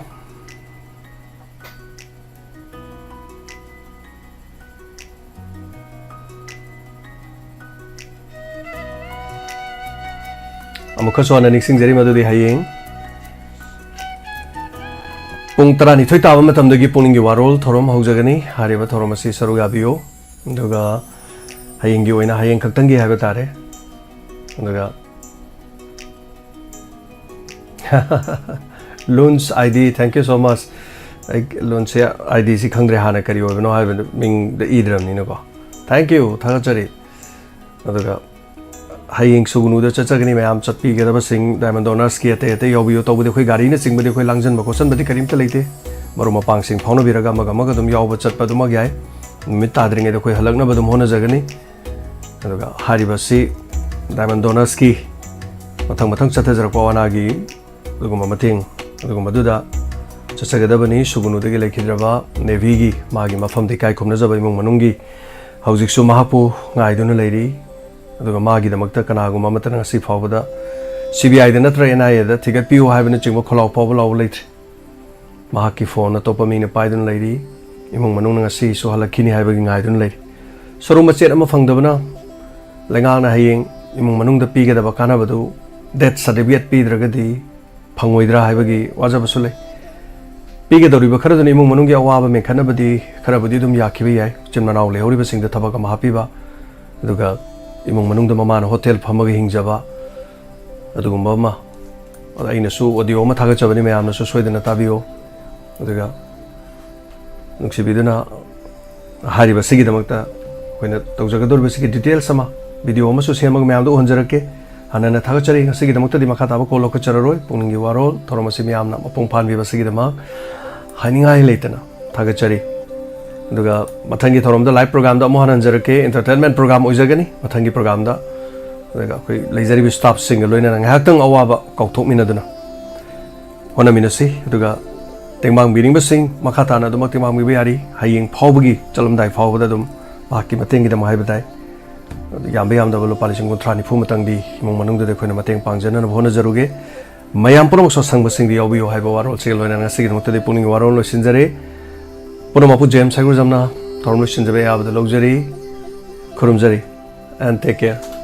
ꯑꯃꯨꯛꯀꯁꯨ ꯍꯟꯅ ꯅꯤꯡꯁꯤꯡꯖꯔꯤ ꯃꯗꯨꯗꯤ ꯍꯌꯦꯡ ꯄꯨꯡ ꯇꯔꯥꯅꯤꯊꯣꯏ ꯇꯥꯕ ꯃꯇꯝꯗꯒꯤ ꯄꯨꯛꯅꯤꯡꯒꯤ ꯋꯥꯔꯣꯜ ꯊꯧꯔꯝ ꯍꯧꯖꯒꯅꯤ꯫ ꯍꯥꯏꯔꯤꯕ ꯊꯧꯔꯝ ꯑꯁꯤ ꯁꯔꯨꯛ ꯌꯥꯕꯤꯌꯨ꯫ ꯑꯗꯨꯒ ꯍꯌꯦꯡꯒꯤ ꯑꯣꯏꯅ, ꯍꯌꯦꯡ ꯈꯛꯇꯪꯒꯤ ꯍꯥꯏꯕ ꯇꯥꯔꯦ꯫ ꯑꯗꯨꯒ Loons ID, thank you so much꯫ ꯑꯩ Loonsꯁꯦ IDꯁꯤ ꯈꯪꯗ꯭ꯔꯦ, ꯍꯥꯟꯅ ꯀꯔꯤ ꯑꯣꯏꯕꯅꯣ ꯍꯥꯏꯕꯗꯨ ꯃꯤꯡꯗ ꯏꯗ꯭ꯔꯕꯅꯤꯅꯀꯣ꯫ Thank you, ꯊꯥꯒꯠꯆꯔꯤ꯫ ꯑꯗꯨꯒ ꯍꯌꯦꯡ ꯁꯨꯒꯅꯨꯗ ꯆꯠꯆꯒꯅꯤ ꯃꯌꯥꯝ, ꯆꯠꯄꯤꯒꯗꯕꯁꯤꯡ Diamond Donorsꯀꯤ ꯑꯇꯩ ꯑꯇꯩ ꯌꯥꯎꯕꯤꯌꯨ꯫ ꯇꯧꯕꯗꯤ ꯑꯩꯈꯣꯏ ꯒꯥꯔꯤꯅꯆꯤꯡꯕꯗꯤ ꯑꯩꯈꯣꯏ ꯂꯥꯡꯖꯟꯕ ꯈꯣꯠꯆꯟꯕꯗꯤ ꯀꯔꯤꯝꯇ ꯂꯩꯇꯦ꯫ ꯃꯔꯨꯞ ꯃꯄꯥꯡꯁꯤꯡ ꯐꯥꯎꯅꯕꯤꯔꯒ ꯑꯃꯒ ꯑꯃꯒ ꯑꯗꯨꯝ ꯌꯥꯎꯕ ꯆꯠꯄ ꯑꯗꯨꯃꯛ ꯌꯥꯏ꯫ ꯅꯨꯃꯤꯠ ꯇꯥꯗ꯭ꯔꯤꯉꯩꯗ ꯑꯩꯈꯣꯏ ꯍꯜꯂꯛꯅꯕ ꯑꯗꯨꯝ ꯍꯣꯠꯅꯖꯒꯅꯤ꯫ ꯑꯗꯨꯒ ꯍꯥꯏꯔꯤꯕꯁꯤ Diamond Donorsꯀꯤ ꯃꯊꯪ ꯃꯊꯪ ꯆꯠꯊꯖꯔꯛꯄ ꯑꯋꯥ ꯑꯅꯥꯒꯤ ꯑꯗꯨꯒꯨꯝꯕ ꯃꯇꯦꯡ ꯑꯗꯨꯒꯨꯝꯕꯗꯨꯗ ꯆꯠꯆꯒꯗꯕꯅꯤ꯫ ꯁꯨꯒꯅꯨꯗꯒꯤ ꯂꯩꯈꯤꯗ꯭ꯔꯕ Navyꯒꯤ ꯃꯥꯒꯤ ꯃꯐꯝꯗ ꯏꯀꯥꯏ ꯈꯨꯝꯅꯖꯕ ꯏꯃꯨꯡ ꯃꯅꯨꯡꯒꯤ ꯍꯧꯖꯤꯛꯁꯨ ꯃꯍꯥꯛꯄꯨ ꯉꯥꯏꯗꯨꯅ ꯂꯩꯔꯤ꯫ ꯑꯗꯨꯒ ꯃꯥꯒꯤꯗꯃꯛꯇ ꯀꯅꯥꯒꯨꯝꯕ ꯑꯃꯠꯇꯅ ꯉꯁꯤ ꯐꯥꯎꯕꯗ CBIꯗ ꯅꯠꯇ꯭ꯔꯒ NIAꯗ ꯊꯤꯒꯠꯄꯤꯌꯨ ꯍꯥꯏꯕꯅꯆꯤꯡꯕ ꯈꯣꯜꯂꯥꯎ ꯐꯥꯎꯕ ꯂꯥꯎꯕ ꯂꯩꯇ꯭ꯔꯤ꯫ ꯃꯍꯥꯛꯀꯤ phone ꯑꯇꯣꯞꯄ ꯃꯤꯅ ꯄꯥꯏꯗꯨꯅ ꯂꯩꯔꯤ꯫ ꯏꯃꯨꯡ ꯃꯅꯨꯡꯅ ꯉꯁꯤꯁꯨ ꯍꯜꯂꯛꯈꯤꯅꯤ ꯍꯥꯏꯕꯒꯤ ꯉꯥꯏꯗꯨꯅ ꯂꯩꯔꯤ꯫ ꯁꯔꯨ ꯃꯆꯦꯠ ꯑꯃ ꯐꯪꯗꯕꯅ ꯂꯩꯉꯥꯛꯅ ꯍꯌꯦꯡ ꯏꯃꯨꯡ ꯃꯅꯨꯡꯗ ꯄꯤꯒꯗꯕ ꯀꯥꯟꯅꯕꯗꯨ death certificate ꯄꯤꯗ꯭ꯔꯒꯗꯤ ꯐꯪꯉꯣꯏꯗ꯭ꯔꯥ ꯍꯥꯏꯕꯒꯤ ꯋꯥꯖꯕꯁꯨ ꯂꯩ꯫ ꯄꯤꯒꯗꯧꯔꯤꯕ ꯈꯔꯗꯨꯅ ꯏꯃꯨꯡ ꯃꯅꯨꯡꯒꯤ ꯑꯋꯥꯕ ꯃꯦꯟꯈꯠꯅꯕꯗꯤ ꯈꯔꯕꯨꯗꯤ ꯑꯗꯨꯝ ꯌꯥꯈꯤꯕ ꯌꯥꯏ꯫ ꯃꯆꯤꯟ ꯃꯅꯥꯎ ꯂꯩꯍꯧꯔꯤꯕꯁꯤꯡꯗ ꯊꯕꯛ ꯑꯃ ꯍꯥꯞꯄꯤꯕ, ꯑꯗꯨꯒ ꯏꯃꯨꯡ ꯃꯅꯨꯡꯗ ꯃꯃꯥꯅ ꯍꯣꯇꯦꯜ ꯐꯝꯃꯒ ꯍꯤꯡꯖꯕ, ꯑꯗꯨꯒꯨꯝꯕ ꯑꯃ꯫ ꯑꯗ ꯑꯩꯅꯁꯨ ꯑꯣꯗꯤꯑꯣ ꯑꯃ ꯊꯥꯒꯠꯆꯕꯅꯤ, ꯃꯌꯥꯝꯅꯁꯨ ꯁꯣꯏꯗꯅ ꯇꯥꯕꯤꯌꯨ꯫ ꯑꯗꯨꯒ ꯅꯨꯡꯁꯤꯕꯤꯗꯨꯅ ꯍꯥꯏꯔꯤꯕꯁꯤꯒꯤꯗꯃꯛꯇ ꯑꯩꯈꯣꯏꯅ ꯇꯧꯖꯒꯗꯧꯔꯤꯕꯁꯤꯒꯤ ꯗꯤꯇꯦꯜꯁ ꯑꯃ ꯚꯤꯗꯤꯑꯣ ꯑꯃꯁꯨ ꯁꯦꯝꯃꯒ ꯃꯌꯥꯝꯗ ꯎꯍꯟꯖꯔꯛꯀꯦ꯫ ꯍꯟꯅ ꯍꯟꯅ ꯊꯥꯒꯠꯆꯔꯤ꯫ ꯉꯁꯤꯒꯤꯗꯃꯛꯇꯗꯤ ꯃꯈꯥ ꯇꯥꯕ ꯀꯣꯜ ꯂꯧꯈꯠꯆꯔꯔꯣꯏ꯫ ꯄꯨꯛꯅꯤꯡꯒꯤ ꯋꯥꯔꯣꯜ ꯊꯧꯔꯝ ꯑꯁꯤ ꯃꯤꯌꯥꯝꯅ ꯃꯄꯨꯡ ꯐꯥꯍꯟꯕꯤꯕꯁꯤꯒꯤꯗꯃꯛ ꯍꯥꯏꯅꯤꯡꯉꯥꯏ ꯂꯩꯇꯅ ꯊꯥꯒꯠꯆꯔꯤ꯫ ꯑꯗꯨꯒ ꯃꯊꯪꯒꯤ ꯊꯧꯔꯝꯗ ꯂꯥꯏꯚ ꯄ꯭ꯔꯣꯒ꯭ꯔꯥꯝꯗ ꯑꯃꯨꯛ ꯍꯟꯍꯟꯖꯔꯛꯀꯦ꯫ ꯑꯦꯟꯇꯔꯇꯦꯟꯃꯦꯟ ꯄ꯭ꯔꯣꯒ꯭ꯔꯥꯝ ꯑꯣꯏꯖꯒꯅꯤ ꯃꯊꯪꯒꯤ ꯄ꯭ꯔꯣꯒ꯭ꯔꯥꯝꯗ꯫ ꯑꯗꯨꯒ ꯑꯩꯈꯣꯏ ꯂꯩꯖꯔꯤꯕ ꯁ꯭ꯇꯥꯐꯁꯤꯡꯒ ꯂꯣꯏꯅꯅ ꯉꯥꯏꯍꯥꯛꯇꯪ ꯑꯋꯥꯕ ꯀꯥꯎꯊꯣꯛꯃꯤꯟꯅꯗꯨꯅ ꯍꯣꯠꯅꯃꯤꯟꯅꯁꯤ꯫ ꯑꯗꯨꯒ ꯇꯦꯡꯕꯥꯡꯕꯤꯅꯤꯡꯕꯁꯤꯡ ꯃꯈꯥ ꯇꯥꯅ ꯑꯗꯨꯃꯛ ꯇꯦꯡꯕꯥꯡꯕꯤꯕ ꯌꯥꯔꯤ꯫ ꯍꯌꯦꯡ ꯐꯥꯎꯕꯒꯤ ꯆꯠꯂꯝꯗꯥꯏ ꯐꯥꯎꯕꯗ ꯑꯗꯨꯝ ꯃꯍꯥꯛꯀꯤ ꯃꯇꯦꯡꯒꯤꯗꯃꯛ ꯍꯥꯏꯕ ꯇꯥꯏ꯫ ꯑꯗꯨ ꯌꯥꯝꯕ ꯌꯥꯝꯗꯕ ꯂꯨꯄꯥ ꯂꯤꯁꯤꯡ ꯀꯨꯟꯊ꯭ꯔꯥ ꯅꯤꯐꯨ ꯃꯇꯪꯗꯤ ꯏꯃꯨꯡ ꯃꯅꯨꯡꯗꯨꯗ ꯑꯩꯈꯣꯏꯅ ꯃꯇꯦꯡ ꯄꯥꯡꯖꯅꯅꯕ ꯍꯣꯠꯅꯖꯔꯨꯒꯦ꯫ ꯃꯌꯥꯝ ꯄꯨꯝꯅꯃꯛꯁꯨ ꯑꯁꯪꯕꯁꯤꯡꯗ ꯌꯥꯎꯕꯤꯌꯨ ꯍꯥꯏꯕ ꯋꯥꯔꯣꯜꯁꯤꯒ ꯂꯣꯏꯅꯅ ꯉꯁꯤꯒꯤꯗꯃꯛꯇꯗꯤ ꯄꯨꯛꯅꯤꯡꯒꯤ ꯋꯥꯔꯣꯜ ꯂꯣꯏꯁꯤꯟꯖꯔꯦ꯫ ꯄꯨꯝꯅꯃꯛꯄꯨ ꯖꯦꯝꯁ ꯍꯩꯒ꯭ꯔꯨꯖꯝꯅ ꯊꯧꯔꯝ ꯂꯣꯏꯁꯤꯟꯖꯕ ꯑꯌꯥꯕꯗ ꯂꯧꯖꯔꯤ꯫ ꯈꯨꯔꯨꯝꯖꯔꯤ꯫ And take care.